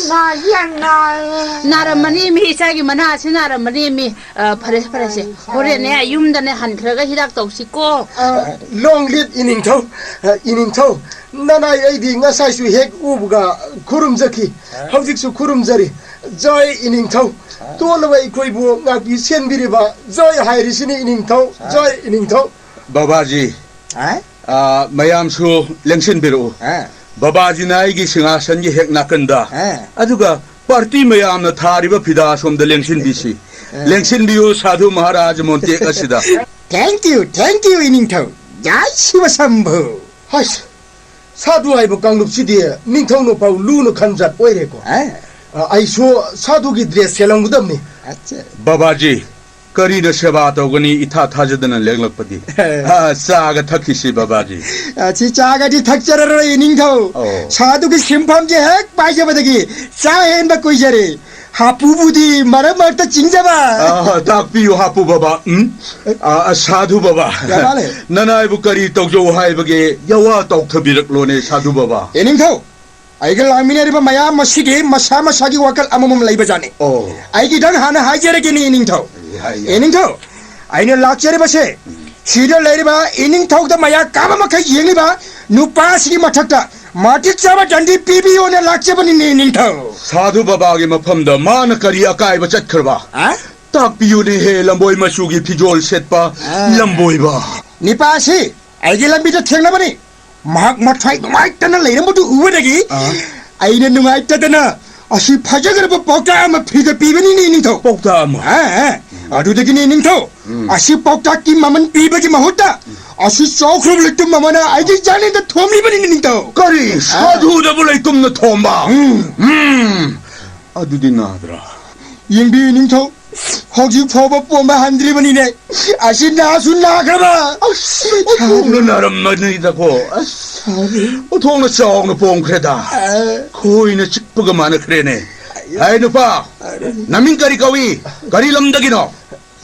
ꯅꯥꯏ, ꯌꯥꯝ ꯅꯥꯏ꯫ ꯅꯥꯔꯝꯃꯅꯤ ꯃꯤ, ꯏꯆꯥꯒꯤ ꯃꯅꯥꯁꯤ ꯅꯥꯔꯝꯃꯅꯤ ꯃꯤ꯫ ꯑ, ꯐꯔꯦ, ꯐꯔꯦꯁꯦ꯫ ꯍꯣꯔꯦꯟꯅꯦ, ꯌꯨꯝꯗꯅꯦ ꯍꯟꯈ꯭ꯔꯒ ꯍꯤꯗꯥꯛ ꯇꯧꯁꯤꯀꯣ꯫ ꯑ, long live ꯏꯅꯤꯡꯊꯧ꯫ ꯑ, ꯏꯅꯤꯡꯊꯧ, ꯅꯅꯥꯏ ꯑꯩꯗꯤ ꯉꯁꯥꯏꯁꯨ ꯍꯦꯛ ꯎꯕꯒ ꯈꯨꯔꯨꯝꯖꯈꯤ꯫ ꯍꯧꯖꯤꯛꯁꯨ ꯈꯨꯔꯨꯝꯖꯔꯤ꯫ ꯖꯥꯏ ꯏꯅꯤꯡꯊꯧ꯫ ꯇꯣꯜꯂꯕ ꯑꯩꯈꯣꯏꯕꯨ ꯉꯥꯛꯄꯤ ꯁꯦꯟꯕꯤꯔꯤꯕ ꯖꯥꯏ ꯍꯥꯏꯔꯤꯁꯤꯅꯤ ꯏꯅꯤꯡꯊꯧ꯫ ꯖꯥꯏ ꯏꯅꯤꯡꯊꯧ꯫ ꯕꯕꯥꯖꯤ, ꯑ? ꯑ, ꯃꯌꯥꯝꯁꯨ ꯂꯦꯡꯁꯤꯟꯕꯤꯔꯛꯎ꯫ ꯑ꯫ ꯕꯕꯥꯖꯤꯅ ꯑꯩꯒꯤ ꯁꯤꯡꯍꯥꯁꯟꯒꯤ ꯍꯦꯛ ꯅꯥꯀꯟꯗ, ꯑ꯫ ꯑꯗꯨꯒ ꯄꯥꯔꯇꯤ ꯃꯌꯥꯝꯅ ꯊꯥꯔꯤꯕ ꯐꯤꯗꯥ ꯑꯁꯣꯝꯗ ꯂꯦꯡꯁꯤꯟꯕꯤꯁꯤ꯫ ꯑ꯫ ꯂꯦꯡꯁꯤꯟꯕꯤꯌꯨ ꯁꯥꯙꯨ ꯃꯍꯥꯔꯥꯖ ꯃꯣꯟꯇꯦꯛ ꯑꯁꯤꯗ꯫ Thank you, thank you, ꯏꯅꯤꯡꯊꯧ꯫ ꯖꯥꯏ ꯁꯤꯕ ꯁꯝꯚꯨ꯫ ꯍꯁ! ꯁꯥꯗꯨ ꯍꯥꯏꯕ ꯀꯥꯡꯂꯨꯞꯁꯤꯗꯤ ꯅꯤꯡꯊꯧꯅ ꯐꯥꯎ ꯂꯨꯅ ꯈꯟꯖꯥꯠ ꯑꯣꯏꯔꯦꯀꯣ꯫ ꯑ꯫ ꯑ, ꯑꯩꯁꯨ ꯁꯥꯗꯨꯒꯤ dress ꯁꯦꯠꯂꯝꯒꯗꯕꯅꯤ꯫ ꯑꯠꯆꯥ꯫ ꯕꯕꯥꯖꯤ, ꯀꯔꯤꯅ ꯁꯦꯕꯥ ꯇꯧꯒꯅꯤ ꯏꯊꯥ ꯊꯥꯖꯗꯅ ꯂꯦꯡꯂꯛꯄꯗꯤ? ꯑ, ꯆꯥꯒ ꯊꯛꯈꯤꯁꯤ ꯕꯕꯥꯖꯤ꯫ ꯑ, ꯁꯤ ꯆꯥꯒꯗꯤ ꯊꯛꯆꯔꯔꯣꯏ ꯏꯅꯤꯡꯊꯧ꯫ ꯑꯣ꯫ ꯁꯥꯗꯨꯒꯤ ꯁꯤꯟꯐꯝꯁꯦ ꯍꯦꯛ ꯄꯥꯏꯖꯕꯗꯒꯤ ꯆꯥ ꯍꯦꯟꯕ ꯀꯨꯏꯖꯔꯦ꯫ ꯍꯥꯄꯨꯕꯨꯗꯤ ꯃꯔꯛ ꯃꯔꯛꯇ ꯆꯤꯡꯖꯕ꯫ ꯑ, ꯇꯥꯛꯄꯤꯌꯨ ꯍꯥꯄꯨ ꯕꯕꯥ꯫ ꯎꯝ? ꯑ, ꯁꯥꯗꯨ ꯕꯕꯥ꯫ ꯌꯥꯝ ꯃꯥꯜꯂꯦ꯫ ꯅꯅꯥꯏꯕꯨ ꯀꯔꯤ ꯇꯧꯖꯧ ꯍꯥꯏꯕꯒꯦ? ꯌꯥꯋꯥ ꯇꯧꯊꯕꯤꯔꯛꯂꯣꯅꯦ ꯁꯥꯗꯨ ꯕꯕꯥ꯫ ꯏꯅꯤꯡꯊꯧ, ꯑꯩꯒ ꯂꯥꯛꯃꯤꯟꯅꯔꯤꯕ ꯃꯌꯥꯝ ꯑꯁꯤꯒꯤ ꯃꯁꯥ ꯃꯁꯥꯒꯤ ꯋꯥꯈꯜ ꯑꯃꯃꯝ ꯂꯩꯕꯖꯥꯠꯅꯤ꯫ ꯑꯣ꯫ ꯑꯩꯒꯤꯗꯪ ꯍꯥꯟꯅ ꯍꯥꯏꯖꯔꯒꯦꯅꯦ ꯏꯅꯤꯡꯊꯧ꯫ ꯌꯥꯏ, ꯌꯥꯏ꯫ ꯏꯅꯤꯡꯊꯧ, ꯑꯩꯅ ꯂꯥꯛꯆꯔꯤꯕꯁꯦ ꯁꯤꯗ ꯂꯩꯔꯤꯕ ꯏꯅꯤꯡꯊꯧꯗ ꯃꯌꯥ ꯀꯥꯕ ꯃꯈꯩ ꯌꯦꯡꯂꯤꯕ ꯅꯨꯄꯥ ꯑꯁꯤꯒꯤ ꯃꯊꯛꯇ ꯃꯇꯤꯛ ꯆꯥꯕ ꯗꯟꯗꯤ ꯄꯤꯕꯤꯌꯣꯅ ꯂꯥꯛꯆꯕꯅꯤꯅꯦ ꯏꯅꯤꯡꯊꯧ꯫ ꯁꯥꯗꯨ ꯕꯕꯥꯒꯤ ꯃꯐꯝꯗ ꯃꯥꯅ ꯀꯔꯤ ꯑꯀꯥꯏꯕ ꯆꯠꯈ꯭ꯔꯕ? ꯑ? ꯇꯥꯛꯄꯤꯌꯨꯅꯦꯍꯦ, ꯂꯝꯕꯣꯏ ꯃꯆꯨꯒꯤ ꯐꯤꯖꯣꯜ ꯁꯦꯠꯄ ꯑ꯫ ꯂꯝꯕꯣꯏꯕ꯫ ꯅꯤꯄꯥ ꯑꯁꯤ ꯑꯩꯒꯤ ꯂꯝꯕꯤꯗ ꯊꯦꯡꯅꯕꯅꯤ꯫ ꯃꯍꯥꯛ ꯃꯊ꯭ꯋꯥꯏ ꯅꯨꯡꯉꯥꯏꯇꯅ ꯂꯩꯔꯝꯕꯗꯨ ꯎꯕꯗꯒꯤ ꯑ꯫ ꯑꯩꯅ ꯅꯨꯡꯉꯥꯏꯇꯗꯅ ꯑꯁꯤ ꯐꯖꯈ꯭ꯔꯕ ꯄꯥꯎꯇꯥꯛ ꯑꯃ ꯐ꯭ꯔꯤꯗ ꯄꯤꯕꯅꯤꯅꯦ ꯅꯤꯡꯊꯧ꯫ ꯄꯥꯎꯇꯥꯛ ꯑꯃ? ꯑ, ꯑ꯫ ꯑꯗꯨꯗꯒꯤꯅꯦ ꯅꯤꯡꯊꯧ, ꯎꯝ꯫ ꯑꯁꯤ ꯄꯥꯎꯇꯥꯛꯀꯤ ꯃꯃꯜ ꯄꯤꯕꯒꯤ ꯃꯍꯨꯠꯇ ꯑꯁꯤ ꯆꯥꯎꯈ꯭ꯔꯕ ꯂꯩꯇꯨꯝ ꯑꯃꯅ ꯑꯩꯒꯤ ꯌꯥꯅꯤꯡꯗ ꯊꯣꯝꯂꯤꯕꯅꯤꯅꯦ, ꯅꯤꯡꯊꯧ꯫ ꯀꯔꯤ? ꯁꯥꯗꯨꯗꯕꯨ ꯂꯩꯇꯨꯝꯅ ꯊꯣꯝꯕ? ꯎꯝ꯫ ꯎꯝ꯫ ꯑꯗꯨꯗꯤ ꯅꯥꯗ꯭ꯔꯥ? ꯌꯦꯡꯕꯤꯌꯨ, ꯅꯤꯡꯊꯧ꯫ ꯍꯧꯖꯤꯛ ꯐꯥꯎꯕ ꯄꯣꯝꯕ ꯍꯟꯗ꯭ꯔꯤꯕꯅꯤꯅꯦ꯫ ꯑꯁꯤ ꯅꯥꯁꯨ ꯅꯥꯈ꯭ꯔꯕ꯫ ꯑꯁ, ꯎꯊꯣꯡꯅ ꯅꯥꯔꯝꯃꯅꯤꯗꯀꯣ꯫ ꯑꯁ, ꯁꯥꯔꯦ꯫ ꯎꯊꯣꯡꯅ ꯆꯥꯎꯅ ꯄꯣꯝꯈ꯭ꯔꯦꯗ꯫ ꯑ꯫ ꯈꯣꯏꯅ ꯆꯤꯛꯄꯒ ꯃꯥꯟꯅꯈ꯭ꯔꯦꯅꯦ꯫ ꯍꯥꯏ ꯅꯨꯄꯥ, ꯅꯃꯤꯡ ꯀꯔꯤ ꯀꯧꯏ? ꯀꯔꯤ ꯂꯝꯗꯒꯤꯅꯣ?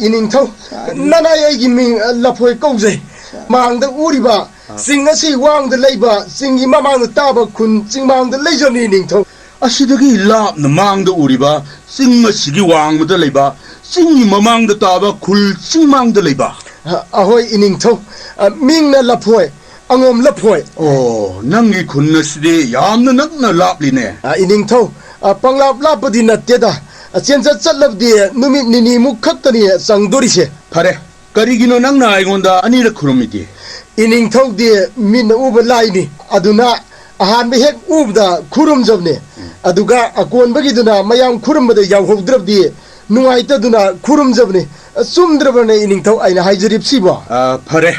ꯏꯅꯤꯡꯊꯧ, ꯅꯅꯥꯏ ꯑꯩꯒꯤ ꯃꯤꯡ, ꯑ, ꯂꯐꯣꯏ ꯀꯧꯖꯩ꯫ ꯃꯥꯡꯗ ꯎꯔꯤꯕ ꯆꯤꯡ ꯑꯁꯤ ꯋꯥꯡꯗ ꯂꯩꯕ ꯆꯤꯡꯒꯤ ꯃꯃꯥꯡꯗ ꯇꯥꯕ ꯈꯨꯟ ꯆꯤꯡꯃꯥꯡꯗ ꯂꯩꯖꯕꯅꯤ, ꯏꯅꯤꯡꯊꯧ꯫ ꯑꯁꯤꯗꯒꯤ ꯂꯥꯞꯅ ꯃꯥꯡꯗ ꯎꯔꯤꯕ ꯆꯤꯡ ꯑꯁꯤꯒꯤ ꯋꯥꯡꯃꯗ ꯂꯩꯕ ꯆꯤꯡꯒꯤ ꯃꯃꯥꯡꯗ ꯇꯥꯕ ꯈꯨꯜ ꯆꯤꯡꯃꯥꯡꯗ ꯂꯩꯕ꯫ ꯑ, ꯑꯍꯣꯏ, ꯏꯅꯤꯡꯊꯧ꯫ ꯑ, ꯃꯤꯡꯅ ꯂꯐꯣꯏ, ꯑꯉꯣꯝ ꯂꯐꯣꯏ꯫ ꯑꯣ, ꯅꯪꯒꯤ ꯈꯨꯟ ꯑꯁꯤꯗꯤ ꯌꯥꯝꯅ ꯅꯛꯅ ꯂꯥꯞꯂꯤꯅꯦ꯫ ꯑ, ꯏꯅꯤꯡꯊꯧ, ꯑ, ꯄꯪꯂꯥꯞ ꯂꯥꯞꯄꯗꯤ ꯅꯠꯇꯦꯗ꯫ ꯑ, ꯆꯦꯟꯆꯠ ꯆꯠꯂꯕꯗꯤ ꯅꯨꯃꯤꯠ ꯅꯤꯅꯤꯃꯨꯛ ꯈꯛꯇꯅꯤ ꯆꯪꯗꯣꯔꯤꯁꯦ꯫ ꯐꯔꯦ, ꯀꯔꯤꯒꯤꯅꯣ ꯅꯪꯅ ꯑꯩꯉꯣꯟꯗ ꯑꯅꯤꯔꯛ ꯈꯨꯔꯨꯝꯃꯤꯗꯤ? ꯏꯅꯤꯡꯊꯧꯗꯤ ꯃꯤꯠꯅ ꯎꯕ ꯂꯥꯏꯅꯤ꯫ ꯑꯗꯨꯅ ꯑꯍꯥꯟꯕ ꯍꯦꯛ ꯎꯕꯗ ꯈꯨꯔꯨꯝꯖꯕꯅꯦ꯫ ꯑꯗꯨꯒ ꯑꯀꯣꯟꯕꯒꯤꯗꯨꯅ ꯃꯌꯥꯝ ꯈꯨꯔꯨꯝꯕꯗ ꯌꯥꯎꯍꯧꯗ꯭ꯔꯕꯗꯤ ꯅꯨꯡꯉꯥꯏꯇꯗꯨꯅ ꯈꯨꯔꯨꯝꯖꯕꯅꯤ꯫ ꯆꯨꯝꯗ꯭ꯔꯕꯅꯦ ꯏꯅꯤꯡꯊꯧ ꯑꯩꯅ ꯍꯥꯏꯖꯔꯤꯕꯁꯤꯕꯣ? ꯑ, ꯐꯔꯦ꯫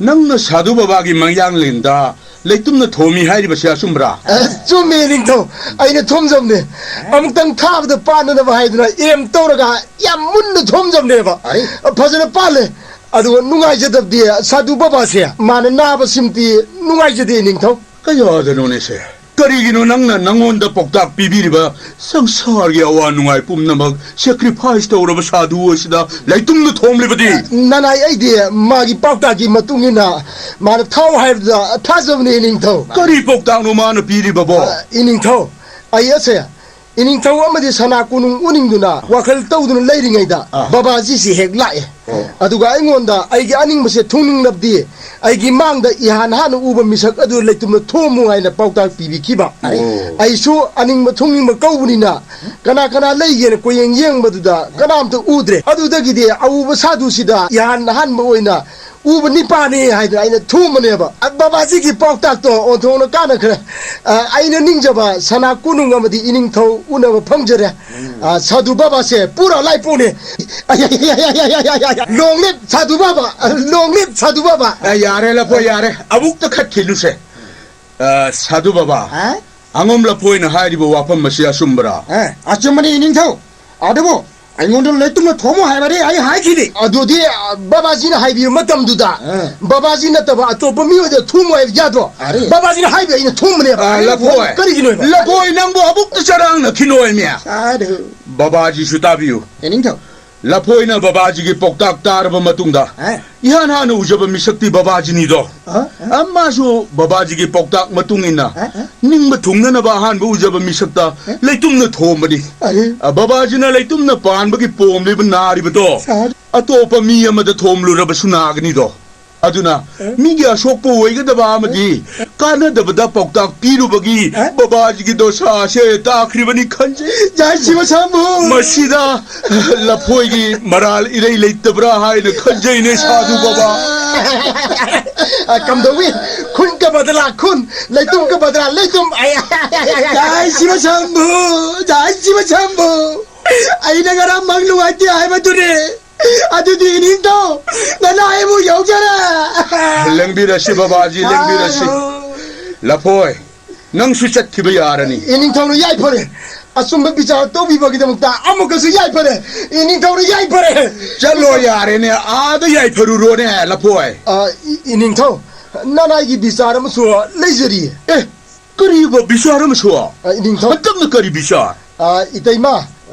ꯅꯪꯅ ꯁꯥꯙꯨ ꯕꯕꯥꯒꯤ ꯃꯌꯥꯡꯂꯦꯟꯗ ꯂꯩꯇꯨꯝꯅ ꯊꯣꯝꯃꯤ ꯍꯥꯏꯔꯤꯕꯁꯤ ꯑꯆꯨꯝꯕ꯭ꯔꯥ? ꯑ, ꯆꯨꯝꯃꯦ, ꯏꯅꯤꯡꯊꯧ꯫ ꯑꯩꯅ ꯊꯣꯝꯖꯕꯅꯦ꯫ ꯑꯃꯨꯛꯇꯪ ꯊꯥꯕꯗ ꯄꯥꯟꯅꯅꯕ ꯍꯥꯏꯗꯨꯅ ꯑꯦꯝ ꯇꯧꯔꯒ ꯌꯥꯝ ꯃꯨꯟꯅ ꯊꯣꯝꯖꯕꯅꯦꯕ꯫ ꯑꯩ? ꯐꯖꯅ ꯄꯥꯜꯂꯦ꯫ ꯑꯗꯨꯒ ꯅꯨꯡꯉꯥꯏꯖꯗꯕꯗꯤ ꯁꯥꯙꯨ ꯕꯕꯥꯁꯦ, ꯃꯥꯅ ꯅꯥꯕ ꯁꯤꯝꯇꯤ ꯅꯨꯡꯉꯥꯏꯖꯗꯦ, ꯏꯅꯤꯡꯊꯧ꯫ ꯀꯌꯥꯗꯅꯣꯅꯦꯁꯦ? ꯀꯔꯤꯒꯤꯅꯣ ꯅꯪꯅ ꯅꯪꯉꯣꯟꯗ ꯄꯥꯎꯇꯥꯛ ꯄꯤꯕꯤꯔꯤꯕ ꯁꯪꯁꯥꯔꯒꯤ ꯑꯋꯥ ꯅꯨꯡꯉꯥꯏ ꯄꯨꯝꯅꯃꯛ sacrifice ꯇꯧꯔꯕ ꯁꯥꯙꯨ ꯑꯁꯤꯗ ꯂꯩꯇꯨꯝꯅ ꯊꯣꯝꯂꯤꯕꯗꯤ? ꯅꯅꯥꯏ, ꯑꯩꯗꯤ ꯃꯥꯒꯤ ꯄꯥꯎꯇꯥꯛꯀꯤ ꯃꯇꯨꯡ ꯏꯟꯅ ꯃꯥꯅ ꯊꯥꯎ ꯍꯥꯏꯕꯗ ꯊꯥꯖꯕꯅꯦ, ꯏꯅꯤꯡꯊꯧ꯫ ꯀꯔꯤ ꯄꯥꯎꯇꯥꯛꯅꯣ ꯃꯥꯅ ꯄꯤꯔꯤꯕꯕꯣ? ꯑ, ꯏꯅꯤꯡꯊꯧ, ꯑꯩ ꯑꯁꯦ ꯏꯅꯤꯡꯊꯧ ꯑꯃꯗꯤ ꯁꯅꯥ ꯀꯣꯅꯨꯡ ꯎꯅꯤꯡꯗꯨꯅ ꯋꯥꯈꯜ ꯇꯧꯗꯨꯅ ꯂꯩꯔꯤꯉꯩꯗ ꯑꯥ꯫ ꯕꯕꯥꯖꯤꯁꯤ ꯍꯦꯛ ꯂꯥꯛꯑꯦ꯫ ꯑꯣ꯫ ꯑꯗꯨꯒ ꯑꯩꯉꯣꯟꯗ ꯑꯩꯒꯤ ꯑꯅꯤꯡꯕꯁꯦ ꯊꯨꯡꯅꯤꯡꯂꯕꯗꯤ ꯑꯩꯒꯤ ꯃꯥꯡꯗ ꯏꯍꯥꯟ ꯍꯥꯟꯅ ꯎꯕ ꯃꯤꯁꯛ ꯑꯗꯨ ꯂꯩꯇꯨꯝꯅ ꯊꯣꯝꯃꯨ ꯍꯥꯏꯅ ꯄꯥꯎꯇꯥꯛ ꯄꯤꯕꯤꯈꯤꯕ꯫ ꯑꯣ꯫ ꯑꯩꯁꯨ ꯑꯅꯤꯡꯕ ꯊꯨꯡꯅꯤꯡꯕ ꯀꯧꯕꯅꯤꯅ ꯀꯅꯥ ꯀꯅꯥ ꯂꯩꯒꯦꯅ ꯀꯣꯌꯦꯡ ꯌꯦꯡꯕꯗꯨꯗ ꯀꯅꯥꯝꯇ ꯎꯗ꯭ꯔꯦ꯫ ꯑꯗꯨꯗꯒꯤꯗꯤ ꯑꯎꯕ ꯁꯥꯗꯨꯁꯤꯗ ꯏꯍꯥꯟ ꯍꯥꯟꯕ ꯑꯣꯏꯅ ꯎꯕ ꯅꯤꯄꯥꯅꯤ ꯍꯥꯏꯗꯅ ꯑꯩꯅ ꯊꯨꯝꯕꯅꯦꯕ꯫ ꯑ, ꯕꯕꯥꯖꯤꯒꯤ ꯄꯥꯎꯇꯥꯛꯇꯣ ꯑꯣꯟꯊꯣꯛꯅ ꯀꯥꯟꯅꯈ꯭ꯔꯦ꯫ ꯑ, ꯑꯩꯅ ꯅꯤꯡꯖꯕ ꯁꯅꯥ ꯀꯣꯅꯨꯡ ꯑꯃꯗꯤ ꯏꯅꯤꯡꯊꯧ ꯎꯅꯕ ꯐꯪꯖꯔꯦ꯫ ꯎꯝ꯫ ꯑ, ꯁꯥꯙꯨ ꯕꯕꯥꯁꯦ ꯄꯨꯔꯥ ꯂꯥꯏꯄꯣꯛꯅꯦ꯫ Long live ꯁꯥꯙꯨ ꯕꯕꯥ, long live ꯁꯥꯙꯨ ꯕꯕꯥ꯫ ꯑ, ꯌꯥꯔꯦ ꯂꯐꯣꯏ, ꯌꯥꯔꯦ, ꯑꯃꯨꯛꯇ ꯈꯠꯈꯤꯅꯨꯁꯦ꯫ ꯑ, ꯁꯥꯙꯨ ꯕꯕꯥ, ꯑ? ꯑꯉꯣꯝ ꯂꯐꯣꯏꯅ ꯍꯥꯏꯔꯤꯕ ꯋꯥꯐꯝ ꯑꯁꯤ ꯑꯆꯨꯝꯕꯔꯥ? ꯑ, ꯑꯆꯨꯝꯕꯅꯤ ꯏꯅꯤꯡꯊꯧ꯫ ꯑꯗꯨꯕꯨ ꯑꯩꯉꯣꯟꯗ ꯂꯩꯇꯨꯝꯅ ꯊꯣꯝꯃꯨ ꯍꯥꯏꯕꯗꯤ ꯑꯩ ꯍꯥꯏꯈꯤꯗꯦ꯫ ꯑꯗꯨꯗꯤ, ꯑ, ꯕꯕꯥꯖꯤꯅ ꯍꯥꯏꯕꯤꯕ ꯃꯇꯝꯗꯨꯗ ꯑ꯫ ꯕꯕꯥꯖꯤ ꯅꯠꯇꯕ ꯑꯇꯣꯞꯄ ꯃꯤꯑꯣꯏꯗ ꯊꯣꯝꯃꯨ ꯍꯥꯏꯕ ꯌꯥꯗ꯭ꯔꯣ? ꯑꯔꯦ꯫ ꯕꯕꯥꯖꯤꯅ ꯍꯥꯏꯕ ꯑꯩꯅ ꯊꯣꯝꯕꯅꯦꯕ꯫ ꯑ, ꯂꯐꯣꯏ꯫ ꯀꯔꯤꯒꯤꯅꯣꯕ? ꯂꯐꯣꯏ, ꯅꯪꯕꯨ ꯑꯃꯨꯛꯇ ꯆꯔꯥꯡꯅꯈꯤꯅꯣ ꯍꯥꯏꯃꯤ꯫ ꯁꯥꯙꯨ꯫ ꯕꯕꯥꯖꯤꯁꯨ ꯇꯥꯕꯤꯌꯨ꯫ ꯏꯅꯤꯡꯊꯧ꯫ ꯂꯐꯣꯏꯅ ꯕꯕꯥꯖꯤꯒꯤ ꯄꯥꯎꯇꯥꯛ ꯇꯥꯔꯕ ꯃꯇꯨꯡꯗ ꯑ? ꯏꯍꯥꯟ ꯍꯥꯟꯅ ꯎꯖꯕ ꯃꯤꯁꯛꯇꯤ ꯕꯕꯥꯖꯤꯅꯤꯗꯣ꯫ ꯑ? ꯑ, ꯃꯥꯁꯨ ꯕꯕꯥꯖꯤꯒꯤ ꯄꯥꯎꯇꯥꯛ ꯃꯇꯨꯡ ꯏꯟꯅ ꯑ? ꯑ? ꯅꯤꯡꯕ ꯊꯨꯡꯅꯅꯕ ꯑꯍꯥꯟꯕ ꯎꯖꯕ ꯃꯤꯁꯛꯇ ꯑ? ꯂꯩꯇꯨꯝꯅ ꯊꯣꯝꯕꯅꯤ꯫ ꯑꯔꯦ꯫ ꯑ, ꯕꯕꯥꯖꯤꯅ ꯂꯩꯇꯨꯝꯅ ꯄꯥꯟꯕꯒꯤ ꯄꯣꯝꯂꯤꯕ ꯅꯥꯔꯤꯕꯗꯣ ꯁꯥꯔ꯫ ꯑꯇꯣꯞꯄ ꯃꯤ ꯑꯃꯗ ꯊꯣꯝꯂꯨꯔꯕꯁꯨ ꯅꯥꯒꯅꯤꯗꯣ꯫ ꯑꯗꯨꯅ ꯑ? ꯃꯤꯒꯤ ꯑꯁꯣꯛꯄ ꯑꯣꯏꯒꯗꯕ ꯑꯃꯗꯤ ꯀꯥꯟꯅꯗꯕꯗ ꯄꯥꯎꯇꯥꯛ ꯄꯤꯔꯨꯕꯒꯤ ꯑ? ꯕꯕꯥꯖꯤꯒꯤ ꯗꯣꯁꯥꯁꯦ ꯇꯥꯈ꯭ꯔꯤꯕꯅꯤ ꯈꯟꯖꯩ꯫ ꯖꯥꯏ ꯁꯤꯕ ꯁꯝꯕꯨ! ꯃꯁꯤꯗ ꯂꯐꯣꯏꯒꯤ ꯃꯔꯥꯜ ꯏꯔꯩ ꯂꯩꯇꯕ꯭ꯔꯥ ꯍꯥꯏꯅ ꯈꯟꯖꯩꯅꯦ, ꯁꯥꯙꯨ ꯕꯕꯥ꯫ ꯑ, ꯀꯝꯗꯧꯏ? ꯈꯨꯟ ꯀ ꯕꯗꯂꯥ ꯈꯨꯟ, ꯂꯩꯇꯨꯝ ꯀ ꯕꯗꯂꯥ ꯂꯩꯇꯨꯝ꯫ ꯑꯌꯥ! ꯖꯥꯏ ꯁꯤꯕ ꯁꯝꯕꯨ! ꯖꯥꯏ ꯁꯤꯕ ꯁꯝꯕꯨ! ꯑꯩꯅ ꯉꯔꯥꯡ ꯃꯪ ꯅꯨꯡꯉꯥꯏꯇꯦ ꯍꯥꯏꯕꯗꯨꯅꯦ꯫ ꯑꯗꯨꯗꯤ ꯏꯅꯤꯡꯊꯧ, ꯅꯅꯥ ꯑꯩꯕꯨ ꯌꯧꯖꯔꯦ꯫ ꯂꯦꯡꯕꯤꯔꯁꯤ ꯕꯕꯥꯖꯤ, ꯂꯦꯡꯕꯤꯔꯁꯤ꯫ ꯁꯥꯙꯨ꯫ ꯂꯐꯣꯏ, ꯅꯪꯁꯨ ꯆꯠꯈꯤꯕ ꯌꯥꯔꯅꯤ꯫ ꯏꯅꯤꯡꯊꯧꯅ ꯌꯥꯏꯐꯔꯦ꯫ ꯑꯆꯨꯝꯕ ꯕꯤꯆꯥꯔ ꯇꯧꯕꯤꯕꯒꯤꯗꯃꯛꯇ ꯑꯃꯨꯛꯀꯁꯨ ꯌꯥꯏꯐꯔꯦ꯫ ꯏꯅꯤꯡꯊꯧꯅ ꯌꯥꯏꯐꯔꯦ꯫ ꯆꯠꯂꯣ ꯌꯥꯔꯦꯅꯦ, ꯑꯥꯗ ꯌꯥꯏꯐꯔꯨꯔꯣꯅꯦ, ꯂꯐꯣꯏ꯫ ꯑ, ꯏ-, ꯏꯅꯤꯡꯊꯧ, ꯅꯅꯥꯏꯒꯤ ꯕꯤꯆꯥꯔ ꯑꯃꯁꯨ ꯂꯩꯖꯔꯤ꯫ ꯑꯦ, ꯀꯔꯤꯕ ꯕꯤꯆꯥꯔ ꯑꯃꯁꯨ? ꯑ, ꯏꯅꯤꯡꯊꯧ꯫ ꯍꯟꯗꯛꯅ ꯀꯔꯤ ꯕꯤꯆꯥꯔ? ꯑ, ꯏꯇꯩꯃ,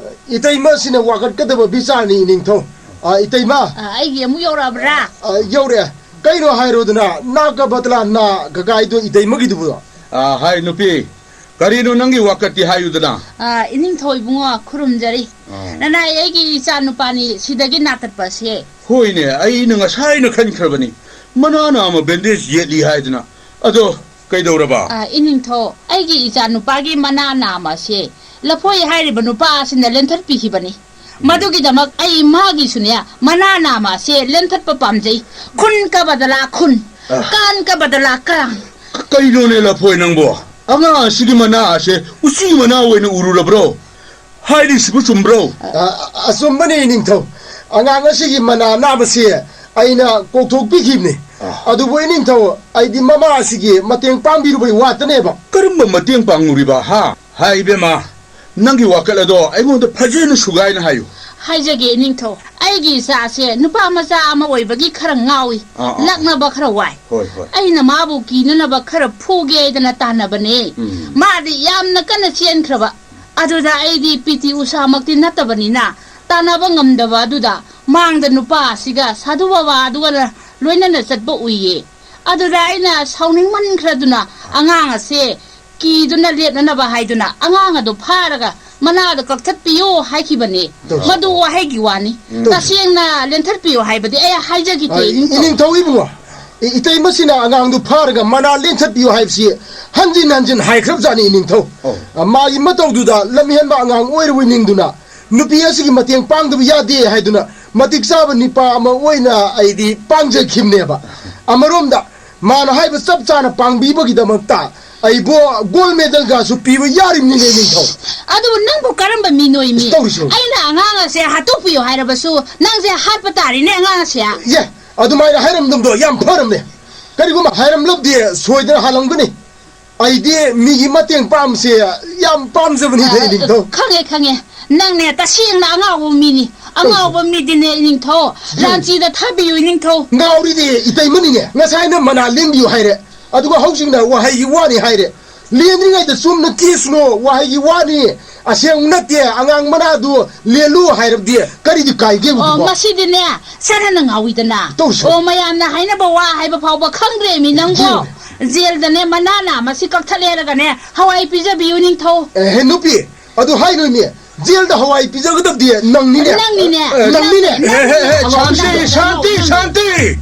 ꯏꯇꯩꯃꯁꯤꯅ ꯋꯥꯀꯠꯀꯗꯕ ꯕꯤꯆꯥꯔꯅꯤ, ꯏꯅꯤꯡꯊꯧ꯫ ꯑ, ꯏꯇꯩꯃ꯫ ꯑ, ꯑꯩꯒꯤ ꯑꯃꯨꯛ ꯌꯧꯔꯛꯑꯕ꯭ꯔꯥ? ꯑ, ꯌꯧꯔꯛꯑꯦ꯫ ꯀꯩꯅꯣ ꯍꯥꯏꯔꯣꯗꯅ, ꯅꯥ ꯀ ꯕꯇꯂꯥ ꯅꯥ ꯀ ꯀꯥꯏꯗꯣ ꯏꯇꯩꯃꯒꯤꯗꯨꯕꯨ? ꯑ, ꯍꯥꯏ ꯅꯨꯄꯤ, ꯀꯔꯤꯅꯣ ꯅꯪꯒꯤ ꯋꯥꯀꯠꯇꯤ ꯍꯥꯏꯌꯨꯗꯅ꯫ ꯑ, ꯏꯅꯤꯡꯊꯧ ꯏꯕꯨꯡꯉꯣ, ꯈꯨꯔꯨꯝꯖꯔꯤ꯫ ꯑ꯫ ꯅꯅꯥꯏ ꯑꯩꯒꯤ ꯏꯆꯥ ꯅꯨꯄꯥꯅꯤ ꯁꯤꯗꯒꯤ ꯅꯥꯇꯠꯄꯁꯦ꯫ ꯍꯣꯏꯅꯦ, ꯑꯩꯅ ꯉꯁꯥꯏꯅ ꯈꯟꯈ꯭ꯔꯕꯅꯤ꯫ ꯃꯅꯥ ꯅꯥꯝꯃ ꯕꯦꯟꯗꯦꯖ ꯌꯦꯠꯂꯤ ꯍꯥꯏꯗꯅ꯫ ꯑꯗꯣ, ꯀꯩꯗꯧꯔꯕ? ꯑ, ꯏꯅꯤꯡꯊꯧ, ꯑꯩꯒꯤ ꯏꯆꯥ ꯅꯨꯄꯥꯒꯤ ꯃꯅꯥ ꯅꯥꯝꯃꯁꯦ ꯂꯐꯣꯏ ꯍꯥꯏꯔꯤꯕ ꯅꯨꯄꯥ ꯑꯁꯤꯅ ꯂꯦꯟꯊꯠꯄꯤꯈꯤꯕꯅꯤ꯫ ꯃꯗꯨꯒꯤꯗꯃꯛ ꯑꯩ ꯃꯥꯒꯤꯁꯨꯅꯦ, ꯃꯅꯥ ꯅꯥꯝꯃ ꯑꯁꯦ ꯂꯦꯟꯊꯠꯄ ꯄꯥꯝꯖꯩ꯫ ꯈꯨꯟ ꯀꯕꯗꯂꯥ ꯈꯨꯟ, ꯑ꯫ ꯀꯥꯟ ꯀꯕꯗꯂꯥ ꯀꯥꯡ꯫ ꯀꯩꯅꯣꯅꯦ ꯂꯐꯣꯏ ꯅꯪꯕꯣ? ꯑꯉꯥꯡ ꯑꯁꯤꯒꯤ ꯃꯅꯥ ꯑꯁꯦ ꯎꯆꯤ ꯃꯅꯥ ꯑꯣꯏꯅ ꯎꯔꯨꯔꯕ꯭ꯔꯣ? ꯍꯥꯏꯔꯤꯁꯤꯕꯨ ꯆꯨꯝꯕ꯭ꯔꯣ? ꯑ, ꯑꯆꯨꯝꯕꯅꯤ, ꯏꯅꯤꯡꯊꯧ꯫ ꯑꯉꯥꯡ ꯑꯁꯤꯒꯤ ꯃꯅꯥ ꯅꯥꯝꯃꯁꯦ ꯑꯩꯅ ꯀꯣꯛꯊꯣꯛꯄꯤꯈꯤꯕꯅꯤ꯫ ꯑ꯫ ꯑꯗꯨꯕꯨ, ꯏꯅꯤꯡꯊꯧ, ꯑꯩꯗꯤ ꯃꯃꯥ ꯑꯁꯤꯒꯤ ꯃꯇꯦꯡ ꯄꯥꯡꯕꯤꯔꯨꯕꯩ ꯋꯥꯇꯅꯦꯕ꯫ ꯀꯔꯝꯕ ꯃꯇꯦꯡ ꯄꯥꯡꯂꯨꯔꯤꯕ, ꯍꯥ? ꯍꯥꯏ, ꯏꯕꯦꯝꯃ, ꯅꯪꯒꯤ ꯋꯥꯀꯠ ꯑꯗꯣ ꯑꯩꯉꯣꯟꯗ ꯐꯖꯅ ꯁꯨꯒꯥꯏꯅ ꯍꯥꯏꯌꯨ꯫ ꯍꯥꯏꯖꯒꯦ, ꯏꯅꯤꯡꯊꯧ꯫ ꯑꯩꯒꯤ ꯏꯆꯥꯁꯦ ꯅꯨꯄꯥ ꯃꯆꯥ ꯑꯃ ꯑꯣꯏꯕꯒꯤ ꯈꯔ ꯉꯥꯎꯏ꯫ ꯑꯥ, ꯑꯥ, ꯑꯥ꯫ ꯂꯛꯅꯕ ꯈꯔ ꯋꯥꯏ꯫ ꯍꯣꯏ, ꯍꯣꯏ꯫ ꯑꯩꯅ ꯃꯥꯕꯨ ꯀꯤꯅꯅꯕ ꯈꯔ ꯐꯨꯒꯦ ꯍꯥꯏꯗꯅ ꯇꯥꯟꯅꯕꯅꯦ꯫ ꯎꯝ꯫ ꯃꯥꯗꯤ ꯌꯥꯝꯅ ꯀꯟꯅ ꯆꯦꯟꯈ꯭ꯔꯕ꯫ ꯑꯗꯨꯗ ꯑꯩꯗꯤ ꯄꯤ ꯇꯤ ꯎꯁꯥꯃꯛꯇꯤ ꯅꯠꯇꯕꯅꯤꯅ ꯇꯥꯟꯅꯕ ꯉꯝꯗꯕ ꯑꯗꯨꯗ ꯃꯥꯡꯗ ꯅꯨꯄꯥ ꯑꯁꯤꯒ ꯁꯥꯙꯨ ꯕꯕꯥ ꯑꯗꯨꯒ ꯂꯣꯏꯅꯅ ꯆꯠꯄ ꯎꯏꯌꯦ꯫ ꯑꯗꯨꯗ ꯑꯩꯅ ꯁꯥꯎꯅꯤꯡꯃꯟꯈ꯭ꯔꯗꯨꯅ ꯑꯉꯥꯡ ꯑꯁꯦ ꯀꯤꯗꯨꯅ ꯂꯦꯞꯅꯅꯕ ꯍꯥꯏꯗꯨꯅ ꯑꯉꯥꯡ ꯑꯗꯨ ꯐꯥꯔꯒ ꯃꯅꯥꯗꯣ ꯀꯛꯊꯠꯄꯤꯌꯨ ꯍꯥꯏꯈꯤꯕꯅꯦ꯫ ꯇꯧꯁꯤ꯫ ꯃꯗꯨ ꯋꯥꯍꯩꯒꯤ ꯋꯥꯅꯤ꯫ ꯎꯝ꯫ ꯇꯁꯦꯡꯅ ꯂꯦꯟꯊꯠꯄꯤꯌꯨ ꯍꯥꯏꯕꯗꯤ ꯑꯩ ꯍꯥꯏꯖꯈꯤꯗꯦ, ꯑ, ꯏꯅꯤꯡꯊꯧ꯫ ꯏꯅꯤꯡꯊꯧ ꯏꯕꯨꯡꯉꯣ, ꯏ-, ꯏꯇꯩꯃꯁꯤꯅ ꯑꯉꯥꯡꯗꯨ ꯐꯥꯔꯒ ꯃꯅꯥ ꯂꯦꯟꯊꯠꯄꯤꯌꯨ ꯍꯥꯏꯕꯁꯤ ꯍꯟꯖꯤꯟ ꯍꯟꯖꯤꯟ ꯍꯥꯏꯈ꯭ꯔꯕꯖꯥꯠꯅꯤ, ꯏꯅꯤꯡꯊꯧ꯫ ꯑꯧ꯫ ꯑ, ꯃꯥꯒꯤ ꯃꯇꯧꯗꯨꯗ ꯂꯝꯍꯦꯟꯕ ꯑꯉꯥꯡ ꯑꯣꯏꯔꯨꯕ ꯅꯤꯡꯗꯨꯅ ꯅꯨꯄꯤ ꯑꯁꯤꯒꯤ ꯃꯇꯦꯡ ꯄꯥꯡꯗꯕ ꯌꯥꯗꯦ ꯍꯥꯏꯗꯨꯅ ꯃꯇꯤꯛ ꯆꯥꯕ ꯅꯤꯄꯥ ꯑꯃ ꯑꯣꯏꯅ ꯑꯩꯗꯤ ꯄꯥꯡꯖꯈꯤꯕꯅꯦꯕ꯫ ꯑꯃꯔꯣꯝꯗ ꯃꯥꯅ ꯍꯥꯏꯕ ꯆꯞ ꯆꯥꯅ ꯄꯥꯡꯕꯤꯕꯒꯤꯗꯃꯛꯇ ꯑꯩꯕꯨ ꯒꯣꯜ ꯃꯦꯗꯜꯒꯁꯨ ꯄꯤꯕ ꯌꯥꯔꯤꯕꯅꯤꯅꯦ, ꯅꯤꯡꯊꯧ꯫ ꯑꯗꯨꯕꯨ ꯅꯪꯕꯨ ꯀꯔꯝꯕ ꯃꯤꯅꯣꯏꯃꯤ? ꯇꯧꯔꯤꯁꯤ꯫ ꯑꯩꯅ ꯑꯉꯥꯡ ꯑꯁꯦ ꯍꯥꯠꯇꯣꯛꯄꯤꯌꯨ ꯍꯥꯏꯔꯕꯁꯨ ꯅꯪꯁꯦ ꯍꯥꯠꯄ ꯇꯥꯔꯤꯅꯦ, ꯑꯉꯥꯡ ꯑꯁꯦ꯫ ꯌꯦ, ꯑꯗꯨꯃꯥꯏꯅ ꯍꯥꯏꯔꯝꯗꯕꯗꯣ ꯌꯥꯝ ꯐꯔꯝꯅꯦ꯫ ꯀꯔꯤꯒꯨꯝꯕ ꯍꯥꯏꯔꯝꯂꯕꯗꯤ ꯁꯣꯏꯗꯅ ꯍꯥꯠꯂꯝꯒꯅꯤ꯫ ꯑꯩꯗꯤ ꯃꯤꯒꯤ ꯃꯇꯦꯡ ꯄꯥꯡꯕꯁꯦ ꯌꯥꯝ ꯄꯥꯝꯖꯕꯅꯤꯗ, ꯑ, ꯏꯅꯤꯡꯊꯧ꯫ ꯈꯪꯉꯦ, ꯈꯪꯉꯦ꯫ ꯅꯪꯅꯦ ꯇꯁꯦꯡꯅ ꯑꯉꯥꯎꯕ ꯃꯤꯅꯤ꯫ ꯑꯉꯥꯎꯕ ꯃꯤꯗꯤꯅꯦ, ꯏꯅꯤꯡꯊꯧ꯫ ꯌꯨꯝ꯫ ꯔꯥꯟꯆꯤꯗ ꯊꯥꯕꯤꯌꯨ, ꯏꯅꯤꯡꯊꯧ꯫ ꯉꯥꯎꯔꯤꯗꯤ ꯏꯇꯩꯃꯅꯤꯅꯦ꯫ ꯉꯁꯥꯏꯅ ꯃꯅꯥ ꯂꯦꯡꯕꯤꯌꯨ ꯍꯥꯏꯔꯦ꯫ ꯑꯗꯨꯒ ꯍꯧꯖꯤꯛꯅ ꯋꯥꯍꯩꯒꯤ ꯋꯥꯅꯤ ꯍꯥꯏꯔꯦ꯫ ꯂꯦꯟꯗ꯭ꯔꯤꯉꯩꯗ ꯆꯨꯝꯅ ꯀꯦꯁꯅꯣ, ꯋꯥꯍꯩꯒꯤ ꯋꯥꯅꯤ꯫ ꯑꯁꯦꯡꯕ ꯅꯠꯇꯦ, ꯑꯉꯥꯡ ꯃꯅꯥꯗꯨ ꯂꯦꯜꯂꯨ ꯍꯥꯏꯔꯕꯗꯤ ꯀꯔꯤꯗꯤ ꯀꯥꯏꯒꯦ ꯑꯣ, ꯍꯧꯖꯤꯛꯐꯥꯎ? ꯃꯁꯤꯗꯤꯅꯦ, ꯁꯅꯅ ꯉꯥꯎꯏꯗꯅ꯫ ꯇꯧꯁꯤ꯫ ꯑꯣ, ꯃꯌꯥꯝꯅ ꯍꯥꯏꯅꯕ ꯋꯥ ꯍꯥꯏꯕ ꯐꯥꯎꯕ ꯈꯪꯗ꯭ꯔꯦꯃꯤ ꯅꯪꯕꯣ꯫ ꯌꯦꯡꯉꯨꯅꯦ꯫ ꯖꯦꯜꯗꯅꯦ, ꯃꯅꯥ ꯅꯥꯝꯃꯁꯤ ꯀꯛꯊꯠꯂꯦꯔꯒꯅꯦ, ꯍꯋꯥꯏ ꯄꯤꯖꯕꯤꯌꯨ, ꯅꯤꯡꯊꯧ꯫ ꯑꯦꯍꯦ, ꯅꯨꯄꯤ, ꯑꯗꯨ ꯍꯥꯏꯅꯣꯏꯅꯦ꯫ ꯖꯦꯜꯗ ꯍꯋꯥꯏ ꯄꯤꯖꯒꯗꯕꯗꯤ ꯅꯪꯅꯤꯅꯦ꯫ ꯅꯪꯅꯤꯅꯦ꯫ ꯑꯦ, ꯅꯪꯅꯤꯅꯦ꯫ ꯅꯪ-, ꯍꯦ, ꯍꯦ, ꯍꯦ, ꯅꯪ-, ꯁꯥꯟꯇꯤ, ꯅꯪ-, ꯁꯥꯟꯇꯤ, ꯅꯪ-, ꯁꯥꯟꯇꯤ꯫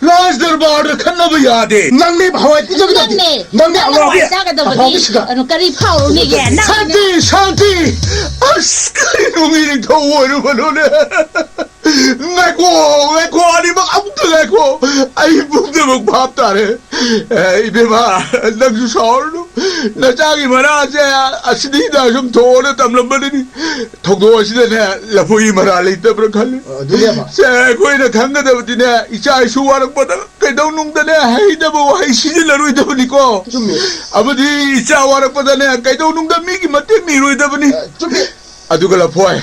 ꯔꯥꯖ ꯗꯔꯕꯥꯔꯗ ꯈꯠꯅꯕ ꯌꯥꯗꯦ꯫ ꯅꯪꯅꯦ ꯍꯋꯥꯏ ꯄꯤꯖꯒꯗꯕꯗꯤ꯫ ꯅꯪꯅꯦ꯫ ꯅꯪꯅꯦ ꯅꯪꯅ ꯑꯋꯥꯕꯤ꯫ ꯍꯋꯥꯏ ꯆꯥꯒꯗꯕꯗꯤ꯫ ꯑꯐꯥꯎꯕꯤꯁꯤꯒ꯫ ꯑꯗꯨ ꯀꯔꯤ ꯐꯥꯎꯔꯨꯅꯤꯒꯦ? ꯅꯪ ꯁꯥꯟꯇꯤ! ꯁꯥꯟꯇꯤ! ꯑꯁ, ꯀꯔꯤꯅꯣ ꯃꯤ ꯅꯤꯡꯊꯧ ꯑꯣꯏꯔꯨꯕꯅꯣꯅꯦ? ꯉꯥꯏꯈꯣ, ꯉꯥꯏꯈꯣ, ꯑꯅꯤꯃꯛ ꯑꯃꯨꯛꯇ ꯉꯥꯏꯈꯣ꯫ ꯑꯩ ꯄꯨꯝꯅꯃꯛ ꯚꯥꯞ ꯇꯥꯔꯦ꯫ ꯑꯦ, ꯏꯕꯦꯝꯃ, ꯅꯪꯁꯨ ꯁꯥꯎꯔꯅꯨ꯫ ꯅꯆꯥꯒꯤ ꯃꯔꯥꯁꯦ ꯑꯁꯤꯗꯩꯗ ꯁꯨꯝ ꯊꯣꯛꯑꯣꯅ ꯇꯝꯂꯝꯕꯅꯤꯅꯦ꯫ ꯊꯧꯗꯣꯛ ꯑꯁꯤꯗꯅꯦ ꯂꯐꯣꯏꯒꯤ ꯃꯔꯥ ꯂꯩꯇꯕ꯭ꯔꯥ ꯈꯜꯂꯤ꯫ ꯑꯗꯨꯅꯦꯕ꯫ ꯁꯦ, ꯑꯩꯈꯣꯏꯅ ꯈꯪꯒꯗꯕꯗꯤꯅꯦ, ꯏꯆꯥ ꯏꯁꯨ ꯋꯥꯔꯛꯄꯗ ꯀꯩꯗꯧꯅꯨꯡꯗꯅꯦ ꯍꯩꯗꯕ ꯋꯥꯍꯩ ꯁꯤꯖꯤꯟꯅꯔꯣꯏꯗꯕꯅꯤꯀꯣ꯫ ꯆꯨꯝꯃꯤ꯫ ꯑꯃꯗꯤ ꯏꯆꯥ ꯋꯥꯔꯛꯄꯗꯅꯦ ꯀꯩꯗꯧꯅꯨꯡꯗ ꯃꯤꯒꯤ ꯃꯇꯦꯡ ꯅꯤꯔꯣꯏꯗꯕꯅꯤ꯫ ꯑ, ꯆꯨꯝꯃꯤ꯫ ꯑꯗꯨꯒ ꯂꯐꯣꯏ,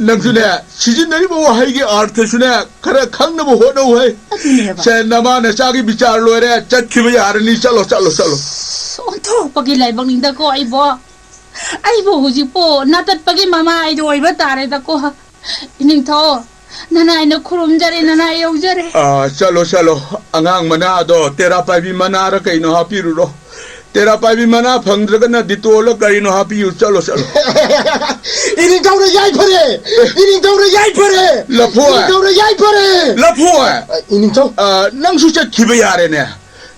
ꯅꯪꯁꯨꯅꯦ, ꯁꯤꯖꯤꯟꯅꯔꯤꯕ ꯋꯥꯍꯩꯒꯤ ꯑꯥꯔꯊꯁꯨꯅꯦ ꯈꯔ ꯈꯪꯅꯕ ꯍꯣꯠꯅꯧ ꯍꯩ꯫ ꯑꯗꯨꯅꯦꯕ꯫ ꯁꯦ, ꯅꯃꯥ ꯅꯆꯥꯒꯤ ꯕꯤꯆꯥꯔ ꯂꯣꯏꯔꯦ, ꯆꯠꯈꯤꯕ ꯌꯥꯔꯅꯤ, ꯆꯠꯂꯣ, ꯆꯠꯂꯣ, ꯆꯠꯂꯣ꯫ ꯑꯁ, ꯑꯣꯟꯊꯣꯛꯄꯒꯤ ꯂꯥꯏꯕꯛꯅꯤꯗꯀꯣ ꯑꯩꯕꯣ꯫ ꯑꯩꯕꯨ ꯍꯧꯖꯤꯛꯄꯨ ꯅꯥꯇꯠꯄꯒꯤ ꯃꯃꯥꯏꯗꯣ ꯑꯣꯏꯕ ꯇꯥꯔꯦꯗꯀꯣ꯫ ꯏꯅꯤꯡꯊꯧ, ꯅꯅꯥꯏꯅ ꯈꯨꯔꯨꯝꯖꯔꯦ, ꯅꯅꯥꯏ ꯌꯧꯖꯔꯦ꯫ ꯑꯥ, ꯆꯠꯂꯣ, ꯆꯠꯂꯣ꯫ ꯑꯉꯥꯡ ꯃꯅꯥꯗꯣ ꯇꯦꯔꯥ ꯄꯥꯏꯕꯤ ꯃꯅꯥꯔ ꯀꯩꯅꯣ ꯍꯥꯞꯄꯤꯔꯨꯔꯣ꯫ ꯇꯦꯔꯥ ꯄꯥꯏꯕꯤ ꯃꯅꯥ ꯐꯪꯗ꯭ꯔꯒꯅ ꯗꯤꯇꯣꯜꯂ ꯀꯔꯤꯅꯣ ꯍꯥꯞꯄꯤꯌꯨ꯫ ꯆꯠꯂꯣ, ꯆꯠꯂꯣ꯫ ꯏꯅꯤꯡꯊꯧꯅ ꯌꯥꯏꯐꯔꯦ! ꯏꯅꯤꯡꯊꯧꯅ ꯌꯥꯏꯐꯔꯦ! ꯂꯐꯣꯏ! ꯏꯅꯤꯡꯊꯧꯅ ꯌꯥꯏꯐꯔꯦ! ꯂꯐꯣꯏ! ꯑ, ꯏꯅꯤꯡꯊꯧ꯫ ꯑ, ꯅꯪꯁꯨ ꯆꯠꯈꯤꯕ ꯌꯥꯔꯦꯅꯦ꯫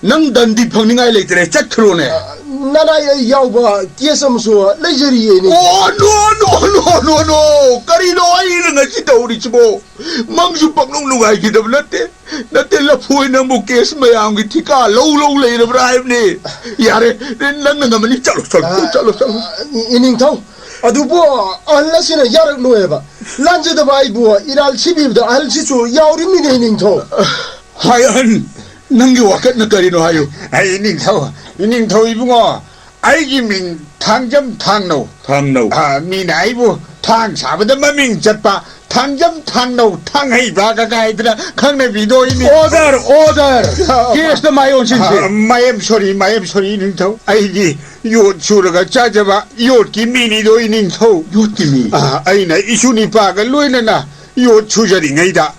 ꯅꯪ ꯗꯟꯗꯤ ꯐꯪꯅꯤꯡꯉꯥꯏ ꯂꯩꯇ꯭ꯔꯦ, ꯆꯠꯈ꯭ꯔꯣꯅꯦ꯫ ꯑ, ꯅꯅꯥꯏ ꯑꯩ ꯌꯥꯎꯕ ꯀꯦꯁ ꯑꯃꯁꯨ ꯂꯩꯖꯔꯤꯌꯦ, ꯏꯅꯤꯡꯊꯧ꯫ ꯑꯣ, no, no, no, no, no! ꯀꯔꯤꯅꯣ ꯑꯩꯅ ꯉꯁꯤ ꯇꯧꯔꯤꯁꯤꯕꯣ? ꯃꯪꯁꯨ ꯄꯪꯅꯨꯡ ꯅꯨꯡꯉꯥꯏꯈꯤꯗꯕ ꯅꯠꯇꯦ꯫ ꯅꯠꯇꯦ, ꯂꯐꯣꯏ, ꯅꯪꯕꯨ ꯀꯦꯁ ꯃꯌꯥꯝꯒꯤ ꯊꯤꯀꯥ ꯂꯧ ꯂꯧ ꯂꯩꯔꯕ꯭ꯔꯥ ꯍꯥꯏꯕꯅꯤ꯫ ꯌꯥꯔꯦ, ꯅꯪꯅ ꯉꯝꯃꯅꯤ, ꯆꯠꯂꯣ, ꯆꯠꯂꯣ, ꯑ, ꯆꯠꯂꯣ, ꯆꯠꯂꯣ꯫ ꯏ-, ꯏꯅꯤꯡꯊꯧ, ꯑꯗꯨꯕꯨ ꯑꯍꯜ ꯑꯁꯤꯅ ꯌꯥꯔꯛꯂꯣꯏꯕ꯫ ꯂꯥꯟꯖꯗꯕ ꯑꯩꯕꯨ ꯏꯔꯥꯜ ꯁꯤꯕꯤꯕꯗ ꯑꯍꯜꯁꯤꯁꯨ ꯌꯥꯎꯔꯤꯃꯤꯅꯦ, ꯏꯅꯤꯡꯊꯧ꯫ ꯍꯥꯏ ꯑꯍꯟ, ꯅꯪꯒꯤ ꯋꯥꯀꯠꯅ ꯀꯔꯤꯅꯣ ꯍꯥꯏꯌꯨ꯫ ꯑꯩ ꯏꯅꯤꯡꯊꯧ, ꯏꯅꯤꯡꯊꯧ ꯏꯕꯨꯡꯉꯣ, ꯑꯩꯒꯤ ꯃꯤꯡ ꯊꯥꯡꯖꯝ ꯊꯥꯡꯅꯧ꯫ ꯊꯥꯡꯅꯧ꯫ ꯑ, ꯃꯤꯅ ꯑꯩꯕꯨ ꯊꯥꯡ ꯁꯥꯕꯗ ꯃꯃꯤꯡ ꯆꯠꯄ ꯊꯥꯡꯖꯝ ꯊꯥꯡꯅꯧ ꯊꯥꯡꯍꯩꯕꯒ ꯀꯥꯏꯗꯅ ꯈꯪꯅꯕꯤꯗꯣꯏꯅꯤ꯫ Order, order! ꯑ, ꯀꯦꯁꯇ ꯃꯥꯏ ꯑꯣꯟꯁꯤꯟꯁꯦ꯫ ꯑ, I am sorry, I am sorry, ꯏꯅꯤꯡꯊꯧ꯫ ꯑꯩꯗꯤ ꯌꯣꯠ ꯁꯨꯔꯒ ꯆꯥꯖꯕ ꯌꯣꯠꯀꯤ ꯃꯤꯅꯤꯗꯣ, ꯏꯅꯤꯡꯊꯧ꯫ ꯌꯣꯠꯀꯤ ꯃꯤ? ꯑ, ꯑꯩꯅ ꯏꯁꯨ ꯅꯤꯄꯥꯒ ꯂꯣꯏꯅꯅ ꯌꯣꯠ ꯁꯨꯖꯔꯤꯉꯩꯗ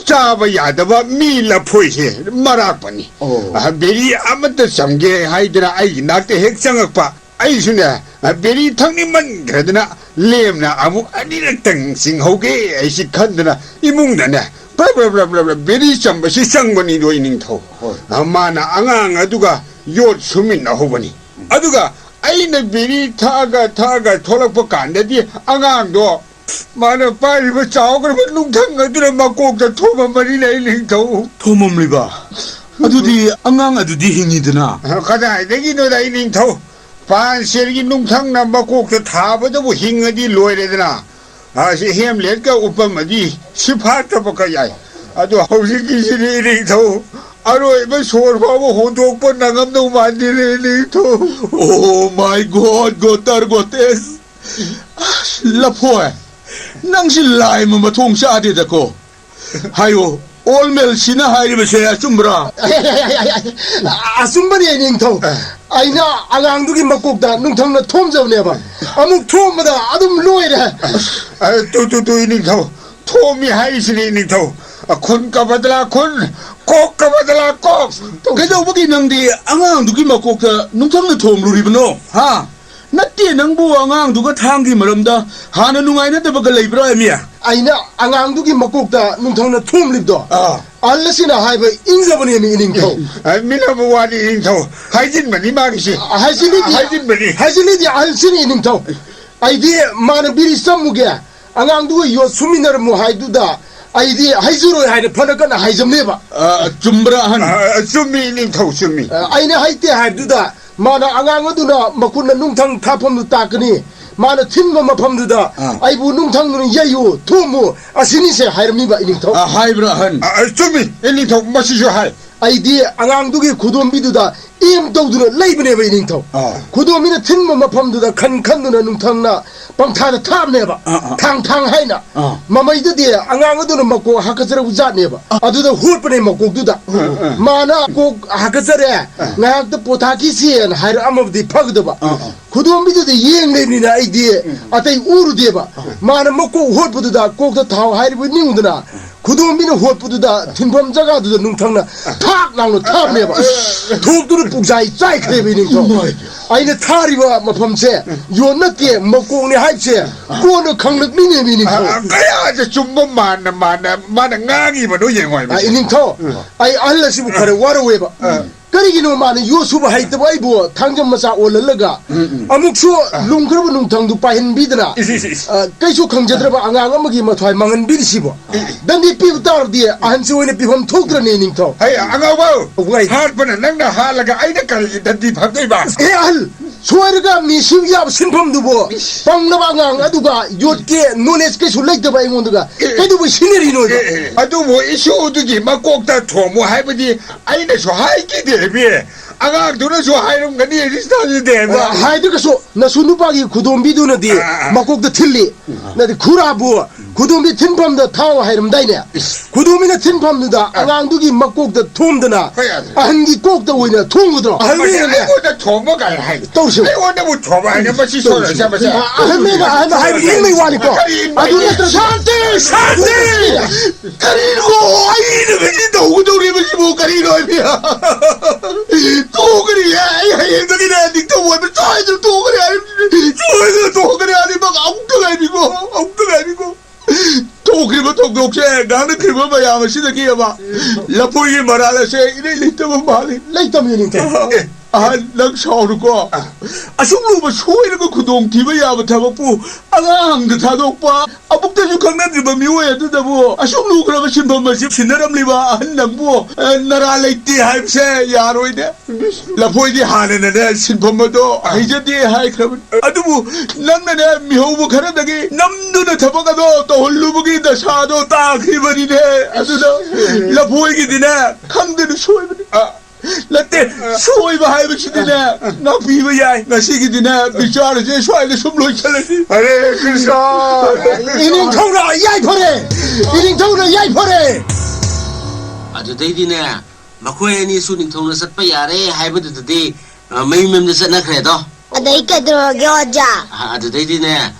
ꯆꯥꯕ ꯌꯥꯗꯕ ꯃꯤ ꯂꯐꯣꯏꯁꯦ ꯃꯔꯥꯛꯄꯅꯤ꯫ ꯑꯣ꯫ ꯑ, ꯕꯦꯔꯤ ꯑꯃꯠꯇ ꯆꯝꯒꯦ ꯍꯥꯏꯗꯅ ꯑꯩꯒꯤ ꯅꯥꯛꯇ ꯍꯦꯛ ꯆꯪꯉꯛꯄ꯫ ꯑꯩꯁꯨꯅꯦ, ꯕꯦꯔꯤ ꯊꯛꯅꯤꯡꯃꯟꯈ꯭ꯔꯗꯅ ꯂꯦꯝꯅ ꯑꯃꯨꯛ ꯑꯅꯤꯔꯛꯇꯪ ꯆꯤꯡꯍꯧꯒꯦ ꯑꯩꯁꯤ ꯈꯟꯗꯅ ꯏꯃꯨꯡꯗꯅꯦ ꯕ꯭ꯔ ꯕ꯭ꯔ ꯕ꯭ꯔ ꯕ꯭ꯔ ꯕ꯭ꯔ ꯕꯦꯔꯤ ꯆꯝꯕꯁꯤ ꯆꯪꯕꯅꯤꯗꯣ ꯏꯅꯤꯡꯊꯧ꯫ ꯍꯣꯏ꯫ ꯑ, ꯃꯥꯅ ꯑꯉꯥꯡ ꯑꯗꯨꯒ ꯌꯣꯠ ꯁꯨꯃꯤꯟꯅꯍꯧꯕꯅꯤ꯫ ꯑꯗꯨꯒ ꯑꯩꯅ ꯕꯦꯔꯤ ꯊꯛꯑꯒ ꯊꯛꯑꯒ ꯊꯣꯛꯂꯛꯄ ꯀꯥꯟꯗꯗꯤ ꯑꯉꯥꯡꯗꯣ ꯃꯥꯅ ꯄꯥꯏꯔꯤꯕ ꯆꯥꯎꯈ꯭ꯔꯕ ꯅꯨꯡꯊꯪ ꯑꯗꯨꯅ ꯃꯀꯣꯛꯇ ꯊꯣꯝꯃꯝꯕꯅꯤꯅꯦ ꯏꯅꯤꯡꯊꯧ꯫ ꯊꯣꯝꯃꯝꯂꯤꯕ? ꯑꯗꯨꯗꯤ ꯑꯉꯥꯡ ꯑꯗꯨꯗꯤ ꯍꯤꯡꯉꯤꯗꯅ? ꯀꯗꯥꯏꯗꯒꯤꯅꯣꯗ ꯏꯅꯤꯡꯊꯧ? ꯄꯥꯟꯁꯦꯜꯒꯤ ꯅꯨꯡꯊꯪꯅ ꯃꯀꯣꯛꯇ ꯊꯥꯕꯗꯕꯨ ꯍꯤꯡꯉꯗꯤ ꯂꯣꯏꯔꯦꯗꯅ꯫ ꯑ, ꯁꯤ ꯍꯦꯝꯂꯦꯠꯀ ꯎꯞꯄꯝꯃꯗꯤ ꯁꯤ ꯐꯥꯠꯇꯕ ꯀ ꯌꯥꯏ꯫ ꯑꯗꯣ ꯍꯧꯖꯤꯛꯀꯤꯁꯤꯗꯤ ꯏꯅꯤꯡꯊꯧ, ꯑꯔꯣꯏꯕ ꯁꯣꯔ ꯐꯥꯎꯕ ꯍꯣꯟꯗꯣꯛꯄ ꯅꯪꯉꯝꯗꯧ ꯃꯥꯟꯗꯦꯅꯦ ꯏꯅꯤꯡꯊꯧ꯫ Oh my God, ꯒꯣꯇꯔ ꯒꯣꯇꯦꯁ! ꯑꯁ, ꯂꯐꯣꯏ, ꯅꯪꯁꯤ ꯂꯥꯏ ꯑꯃ ꯃꯊꯣꯡ ꯆꯥꯗꯦꯗꯀꯣ꯫ ꯍꯥꯏꯌꯣ, ꯑꯣꯜ ꯃꯦꯜꯁꯤꯅ ꯍꯥꯏꯔꯤꯕꯁꯦ ꯑꯆꯨꯝꯕ꯭ꯔꯥ? ꯑꯆꯨꯝꯕꯅꯦ, ꯏꯅꯤꯡꯊꯧ꯫ ꯑꯩꯅ ꯑꯉꯥꯡꯗꯨꯒꯤ ꯃꯀꯣꯛꯇ ꯅꯨꯡꯊꯪꯅ ꯊꯣꯝꯖꯕꯅꯦꯕ꯫ ꯑꯃꯨꯛ ꯊꯣꯝꯕꯗ ꯑꯗꯨꯝ ꯂꯣꯏꯔꯦ꯫ ꯑ, ꯇꯨ, ꯇꯨ, ꯇꯨ, ꯏꯅꯤꯡꯊꯧ꯫ ꯊꯣꯝꯃꯤ ꯍꯥꯏꯔꯤꯁꯤꯅꯤ, ꯏꯅꯤꯡꯊꯧ꯫ ꯑ, ꯈꯨꯟ ꯀꯕꯗꯂꯥ ꯈꯨꯟ, ꯀꯣꯛ ꯀꯕꯗꯂꯥ ꯀꯣꯛ꯫ ꯀꯩꯗꯧꯕꯒꯤ ꯅꯪꯗꯤ ꯑꯉꯥꯡꯗꯨꯒꯤ ꯃꯀꯣꯛꯇ ꯅꯨꯡꯊꯪꯅ ꯊꯣꯝꯂꯨꯔꯤꯕꯅꯣ, ꯍꯥ? ꯅꯠꯇꯦ, ꯅꯪꯕꯨ ꯑꯉꯥꯡꯗꯨꯒ ꯊꯥꯡꯒꯤ ꯃꯔꯝꯗ ꯍꯥꯟꯅ ꯅꯨꯡꯉꯥꯏꯅꯗꯕꯒ ꯂꯩꯕ꯭ꯔꯥ, ꯑꯦꯃꯤ? ꯑꯩꯅ ꯑꯉꯥꯡꯗꯨꯒꯤ ꯃꯀꯣꯛꯇ ꯅꯨꯡꯊꯪꯅ ꯊꯣꯝꯂꯤꯕꯗꯣ, ꯑꯥ꯫ ꯑꯍꯜ ꯑꯁꯤꯅ ꯍꯥꯏꯕ ꯏꯟꯖꯕꯅꯦꯃꯤ, ꯏꯅꯤꯡꯊꯧ꯫ ꯑ, ꯃꯤꯅꯕ ꯋꯥꯅꯤ, ꯏꯅꯤꯡꯊꯧ꯫ ꯍꯥꯏꯖꯤꯟꯕꯅꯤ ꯃꯥꯒꯤꯁꯤ꯫ ꯍꯥꯏꯖꯤꯜꯂꯤꯗꯤ, ꯍꯥꯏꯖꯤꯟꯕꯅꯤ꯫ ꯍꯥꯏꯖꯤꯜꯂꯤꯗꯤ ꯑꯍꯜꯁꯤꯅꯤ, ꯏꯅꯤꯡꯊꯧ꯫ ꯑꯩꯗꯤ ꯃꯥꯅ ꯕꯤꯔꯤ ꯆꯝꯃꯨꯒꯦ, ꯑꯉꯥꯡꯗꯨꯒ ꯌꯣꯠ ꯁꯨꯃꯤꯟꯅꯔꯝꯃꯨ ꯍꯥꯏꯗꯨꯗ ꯑꯩꯗꯤ ꯍꯩꯖꯔꯣꯏ ꯍꯥꯏꯅ ꯐꯅ ꯀꯟꯅ ꯍꯥꯏꯖꯕꯅꯦꯕ꯫ ꯑ, ꯆꯨꯝꯕ꯭ꯔꯥ, ꯑꯍꯟ? ꯑ, ꯆꯨꯝꯃꯤ, ꯏꯅꯤꯡꯊꯧ, ꯆꯨꯝꯃꯤ꯫ ꯑ, ꯑꯩꯅ ꯍꯩꯇꯦ ꯍꯥꯏꯕꯗꯨꯗ ꯃꯥꯅ ꯑꯉꯥꯡ ꯑꯗꯨꯅ ꯃꯈꯨꯠꯅ ꯅꯨꯡꯊꯪ ꯊꯥꯐꯝꯗꯨ ꯇꯥꯛꯀꯅꯤ, ꯃꯥꯅ ꯊꯤꯟꯕ ꯃꯐꯝꯗꯨꯗ ꯑꯥ꯫ ꯑꯩꯕꯨ ꯅꯨꯡꯊꯪꯗꯨꯅ ꯌꯩꯌꯨ, ꯊꯣꯝꯃꯨ, ꯑꯁꯤꯅꯤꯁꯦ ꯍꯥꯏꯔꯝꯃꯤꯕ, ꯏꯅꯤꯡꯊꯧ꯫ ꯑ, ꯍꯥꯏꯕ꯭ꯔꯥ, ꯑꯍꯟ? ꯑ, ꯑ, ꯆꯨꯝꯃꯤ, ꯏꯅꯤꯡꯊꯧ, ꯃꯁꯤꯁꯨ ꯍꯥꯏ꯫ ꯑꯩꯗꯤ ꯑꯉꯥꯡꯗꯨꯒꯤ ꯈꯨꯗꯣꯝꯕꯤꯗꯨꯗ ꯑꯦꯝ ꯇꯧꯗꯨꯅ ꯂꯩꯕꯅꯦꯕ, ꯏꯅꯤꯡꯊꯧ꯫ ꯑꯥ꯫ ꯈꯨꯗꯣꯝꯕꯤꯅ ꯊꯤꯟꯕ ꯃꯐꯝꯗꯨꯗ ꯈꯟ ꯈꯟꯗꯨꯅ ꯅꯨꯡꯊꯪꯅ ꯄꯪꯊꯥꯗ ꯊꯥꯕꯅꯦꯕ꯫ ꯑꯥ, ꯑꯥ꯫ ꯊꯥꯡ ꯊꯥꯡ ꯍꯥꯏꯅ꯫ ꯑꯥ꯫ ꯃꯃꯩꯗꯗꯤ ꯑꯉꯥꯡ ꯑꯗꯨꯅ ꯃꯀꯣꯛ ꯍꯥꯀꯠꯆꯔꯕ ꯖꯥꯠꯅꯦꯕ꯫ ꯑꯥ꯫ ꯑꯗꯨꯗ ꯍꯨꯠꯄꯅꯦ ꯃꯀꯣꯛꯇꯨꯗ꯫ ꯑꯥ, ꯑꯥ꯫ ꯃꯥꯅ ꯀꯣꯛ ꯍꯥꯀꯠꯆꯔꯦ, ꯑꯥ꯫ ꯉꯥꯏꯍꯥꯛꯇ ꯄꯣꯊꯥꯈꯤꯁꯦꯅ ꯍꯥꯏꯔꯛꯑꯝꯃꯕꯗꯤ ꯐꯒꯗꯕ꯫ ꯑꯥ, ꯑꯥ꯫ ꯈꯨꯗꯣꯝꯕꯤꯗꯨꯗ ꯌꯦꯡ ꯂꯩꯕꯅꯤꯅ ꯑꯩꯗꯤ ꯎꯝ꯫ ꯑꯇꯩ ꯎꯔꯨꯗꯦꯕ꯫ ꯑꯥ꯫ ꯃꯥꯅ ꯃꯀꯣꯛ ꯍꯣꯠꯄꯗꯨꯗ ꯀꯣꯛꯇ ꯊꯥꯎ ꯍꯥꯏꯔꯤꯕ ꯅꯤꯡꯉꯨꯗꯅ ꯑꯥ꯫ ꯈꯨꯗꯣꯝꯕꯤꯅ ꯍꯣꯠꯄꯗꯨꯗ ꯊꯤꯟꯐꯝ ꯖꯒꯥꯗꯨꯗ ꯅꯨꯡꯊꯪꯅ ꯊꯥꯛ ꯂꯥꯎꯅ ꯊꯥꯕꯅꯦꯕ꯫ ꯊꯣꯛꯇꯨꯅ ꯄꯨꯡꯖꯥꯏ ꯆꯥꯏꯈ꯭ꯔꯦꯕ ꯏꯅꯤꯡꯊꯧ꯫ ꯑꯩꯅ ꯊꯥꯔꯤꯕ ꯃꯐꯝꯁꯦ ꯌꯣꯠ ꯅꯠꯇꯦ, ꯃꯀꯣꯛꯅꯦ ꯍꯥꯏꯕꯁꯦ ꯀꯣꯟꯅ ꯈꯪꯂꯛꯂꯤꯅꯦꯕ ꯏꯅꯤꯡꯊꯧ꯫ ꯑ, ꯀꯌꯥꯁꯦ ꯆꯨꯝꯕ ꯃꯥꯟꯅ ꯃꯥꯟꯅ ꯃꯥꯅ ꯉꯥꯡꯉꯤꯕꯅꯣ ꯌꯦꯡꯉꯣ ꯍꯥꯏꯕꯁꯦ꯫ ꯑ, ꯏꯅꯤꯡꯊꯧ, ꯑꯩ ꯑꯍꯜ ꯑꯁꯤꯕꯨ ꯈꯔ ꯋꯥꯔꯧꯋꯦꯕ꯫ ꯀꯔꯤꯒꯤꯅꯣ ꯃꯥꯅ ꯌꯣꯠ ꯁꯨꯕ ꯍꯩꯇꯕ ꯑꯩꯕꯨ ꯊꯥꯡꯖꯝ ꯃꯆꯥ ꯑꯣꯜꯍꯜꯂꯒ ꯑꯃꯨꯛꯁꯨ ꯂꯨꯝꯈ꯭ꯔꯕ ꯅꯨꯡꯊꯪꯗꯨ ꯄꯥꯏꯍꯟꯕꯤꯗꯅ, ꯏꯁ, ꯏꯁ, ꯏꯁ꯫ ꯑ, ꯀꯩꯁꯨ ꯈꯪꯖꯗ꯭ꯔꯕ ꯑꯉꯥꯡ ꯑꯃꯒꯤ ꯃꯊ꯭ꯋꯥꯏ ꯃꯥꯡꯍꯟꯕꯤꯔꯤꯁꯤꯕꯣ? ꯗꯟꯗꯤ ꯄꯤꯕ ꯇꯥꯔꯗꯤ ꯑꯍꯟꯁꯤ ꯑꯣꯏꯅ ꯄꯤꯐꯝ ꯊꯣꯛꯇ꯭ꯔꯅꯦ ꯅꯤꯡꯊꯧ꯫ ꯍꯩ, ꯑꯉꯥꯎꯕꯧ! ꯋꯥꯏ꯫ ꯍꯥꯠꯄꯅ ꯅꯪꯅ ꯍꯥꯠꯂꯒ ꯑꯩꯅ ꯀꯔꯤꯒꯤ ꯗꯟꯗꯤ ꯐꯪꯗꯣꯏꯕ? ꯑꯦ ꯑꯍꯜ, ꯁꯣꯏꯔꯒ ꯃꯤ ꯁꯤꯕ ꯌꯥꯕ ꯁꯤꯟꯐꯝꯗꯨꯕꯨ ꯄꯪꯂꯕ ꯑꯉꯥꯡ ꯑꯗꯨꯒ ꯌꯣꯠꯀꯤ ꯅꯣꯂꯦꯖ ꯀꯩꯁꯨ ꯂꯩꯇꯕ ꯑꯩꯉꯣꯟꯗꯒ ꯑꯦ, ꯀꯩꯗꯧꯕꯩ ꯁꯤꯟꯅꯔꯤꯅꯣ? ꯑꯦ, ꯑꯦ, ꯑꯗꯨꯕꯨ ꯏꯁꯨꯗꯨꯒꯤ ꯃꯀꯣꯛꯇ ꯊꯣꯝꯃꯨ ꯍꯥꯏꯕꯗꯤ ꯑꯩꯅꯁꯨ ꯍꯥꯏꯈꯤꯗꯦ ꯍꯥꯏꯕꯤ꯫ ꯑꯉꯥꯡꯗꯨꯅꯁꯨ ꯍꯥꯏꯔꯝꯒꯅꯤ, ꯔꯤꯁꯇꯥꯟꯁꯤꯗꯤ ꯍꯥꯏꯕ꯫ ꯑ, ꯍꯥꯏꯗ꯭ꯔꯒꯁꯨ ꯅꯁꯨ ꯅꯨꯄꯥꯒꯤ ꯈꯨꯗꯣꯝꯕꯤꯗꯨꯅꯗꯤ ꯑ, ꯑ, ꯑ꯫ ꯃꯀꯣꯛꯇ ꯊꯤꯜꯂꯤ꯫ ꯅꯗꯤ ꯈꯨꯔꯥꯕꯨ ꯈꯨꯗꯣꯝꯕꯤ ꯊꯤꯟꯐꯝꯗ ꯊꯥꯎ ꯍꯥꯏꯔꯝꯗꯥꯏꯅꯦ? ꯏꯁ꯫ ꯈꯨꯗꯣꯝꯕꯤꯅ ꯊꯤꯟꯐꯝꯗꯨꯗ ꯑ꯫ ꯑꯉꯥꯡꯗꯨꯒꯤ ꯃꯀꯣꯛꯇ ꯊꯣꯝꯗꯅ ꯍꯣꯏ, ꯑꯗꯨ꯫ ꯑꯍꯟꯒꯤ ꯀꯣꯛꯇ ꯑꯣꯏꯅ ꯊꯣꯝꯒꯗ꯭ꯔꯣ? ꯃꯁꯤ ꯑꯍꯟꯒꯤꯅꯅꯦ꯫ ꯑꯩꯉꯣꯟꯗ ꯊꯣꯝꯕ ꯀꯥꯏꯅ ꯍꯥꯏ꯫ ꯇꯧꯔꯁꯤ꯫ ꯑꯩꯉꯣꯟꯗꯕꯨ ꯊꯣꯝꯕ ꯍꯥꯏꯅ ꯃꯁꯤ ꯁꯣꯏꯔꯣꯏꯁꯦ ꯃꯁꯤ꯫ ꯑ-, ꯑꯍꯟꯅꯦꯅ ꯑꯍꯟ ꯍꯥꯏꯕ ꯏꯟꯕꯩ ꯋꯥꯅꯤꯀꯣ꯫ ꯀꯔꯤ ꯑꯗꯨ ꯅꯠꯇ꯭ꯔꯁꯨ ꯁꯥꯟꯇꯤ! ꯁꯥꯟꯇꯤ! ꯀꯔꯤꯅꯣ? ꯑꯩꯅ ꯉꯁꯤ ꯇꯧꯒꯗꯧꯔꯤꯕꯁꯤꯕꯨ ꯀꯔꯤꯅꯣ ꯍꯥꯏꯕꯤꯌꯨ? ꯇꯣꯛꯈ꯭ꯔꯦ꯫ ꯑꯩ ꯍꯌꯦꯡꯗꯒꯤꯅꯦ ꯅꯤꯡꯊꯧ ꯑꯣꯏꯕ ꯁꯣꯏꯗꯅ ꯇꯣꯛꯈ꯭ꯔꯦ ꯍꯥꯏꯕꯁꯤꯗꯤ꯫ ꯁꯣꯏꯗꯅ ꯇꯣꯛꯈ꯭ꯔꯦ꯫ ꯑꯅꯤꯃꯛ ꯑꯃꯨꯛꯇ ꯉꯥꯏꯕꯤꯀꯣ꯫ ꯑꯃꯨꯛꯇ ꯉꯥꯏꯕꯤꯀꯣ꯫ ꯊꯣꯛꯈ꯭ꯔꯤꯕ ꯊꯧꯗꯣꯛꯁꯦ ꯉꯥꯡꯅꯈ꯭ꯔꯤꯕ ꯃꯌꯥꯝ ꯑꯁꯤꯗꯒꯤ ꯑꯃ ꯂꯐꯣꯏꯒꯤ ꯃꯔꯥꯜ ꯑꯁꯦ ꯏꯔꯩ ꯂꯩꯇꯕ ꯃꯥꯜꯂꯤ꯫ ꯂꯩꯇꯕꯅꯤ ꯅꯤꯡꯊꯧ꯫ ꯑꯦ, ꯑꯍꯟ, ꯅꯪ ꯁꯥꯎꯅꯨꯀꯣ꯫ ꯑꯁꯨꯛ ꯂꯨꯕ ꯁꯣꯏꯔꯒ ꯈꯨꯗꯣꯡꯊꯤꯕ ꯌꯥꯕ ꯊꯕꯛꯄꯨ ꯑꯉꯥꯡꯗ ꯊꯥꯗꯣꯛꯄ, ꯑꯃꯨꯛꯇꯁꯨ ꯈꯪꯅꯗ꯭ꯔꯤꯕ ꯃꯤꯑꯣꯏ ꯑꯗꯨꯗꯕꯨ ꯑꯁꯨꯛ ꯂꯨꯈ꯭ꯔꯕ ꯁꯤꯟꯐꯝ ꯑꯁꯤ ꯁꯤꯟꯅꯔꯝꯂꯤꯕ ꯑꯍꯟ ꯅꯪꯕꯨ, ꯑ, ꯅꯔꯥ ꯂꯩꯇꯦ ꯍꯥꯏꯕꯁꯦ ꯌꯥꯔꯣꯏꯅꯦ꯫ ꯂꯐꯣꯏꯗꯤ ꯍꯥꯟꯅꯅꯅꯦ ꯁꯤꯟꯐꯝ ꯑꯗꯣ ꯍꯩꯖꯗꯦ ꯍꯥꯏꯈ꯭ꯔꯕꯅꯤ꯫ ꯑꯗꯨꯕꯨ ꯅꯪꯅꯅꯦ ꯃꯤꯍꯧꯕ ꯈꯔꯗꯒꯤ ꯅꯝꯗꯨꯅ ꯊꯕꯛ ꯑꯗꯣ ꯇꯧꯍꯜꯂꯨꯕꯒꯤ ꯗꯁꯥꯗꯣ ꯇꯥꯈꯤꯕꯅꯤꯅꯦ꯫ ꯑꯗꯨꯅ ꯂꯐꯣꯏꯒꯤꯗꯤꯅꯦ ꯈꯪꯗꯅ ꯁꯣꯏꯕꯅꯤ꯫ ꯑ꯫ ꯅꯠꯇꯦ, ꯁꯣꯏꯕ ꯍꯥꯏꯕꯁꯤꯗꯤꯅꯦ ꯉꯥꯛꯄꯤꯕ ꯌꯥꯏ꯫ ꯉꯁꯤꯒꯤꯗꯤꯅꯦ ꯕꯤꯆꯥꯔꯁꯦ ꯁ꯭ꯋꯥꯏꯗ ꯁꯨꯝ ꯂꯣꯏꯁꯤꯜꯂꯁꯤ꯫ ꯍꯔꯦ ꯀ꯭ꯔꯤꯁꯅ! ꯏꯅꯤꯡꯊꯧꯅ ꯌꯥꯏꯐꯔꯦ! ꯏꯅꯤꯡꯊꯧꯅ ꯌꯥꯏꯐꯔꯦ! ꯑꯗꯨꯗꯩꯗꯤꯅꯦ ꯃꯈꯣꯏ ꯑꯅꯤꯁꯨ ꯅꯤꯡꯊꯧꯅ ꯆꯠꯄ ꯌꯥꯔꯦ ꯍꯥꯏꯕꯗꯨꯗꯗꯤ, ꯑ, ꯃꯌꯨꯝ ꯃꯌꯨꯝꯗ ꯆꯠꯅꯈ꯭ꯔꯦꯗꯣ꯫ ꯑꯗꯩ ꯀꯩꯗꯧꯔꯒꯦ, ꯑꯣꯖꯥ? ꯑ, ꯑꯗꯨꯗꯩꯗꯤꯅꯦ,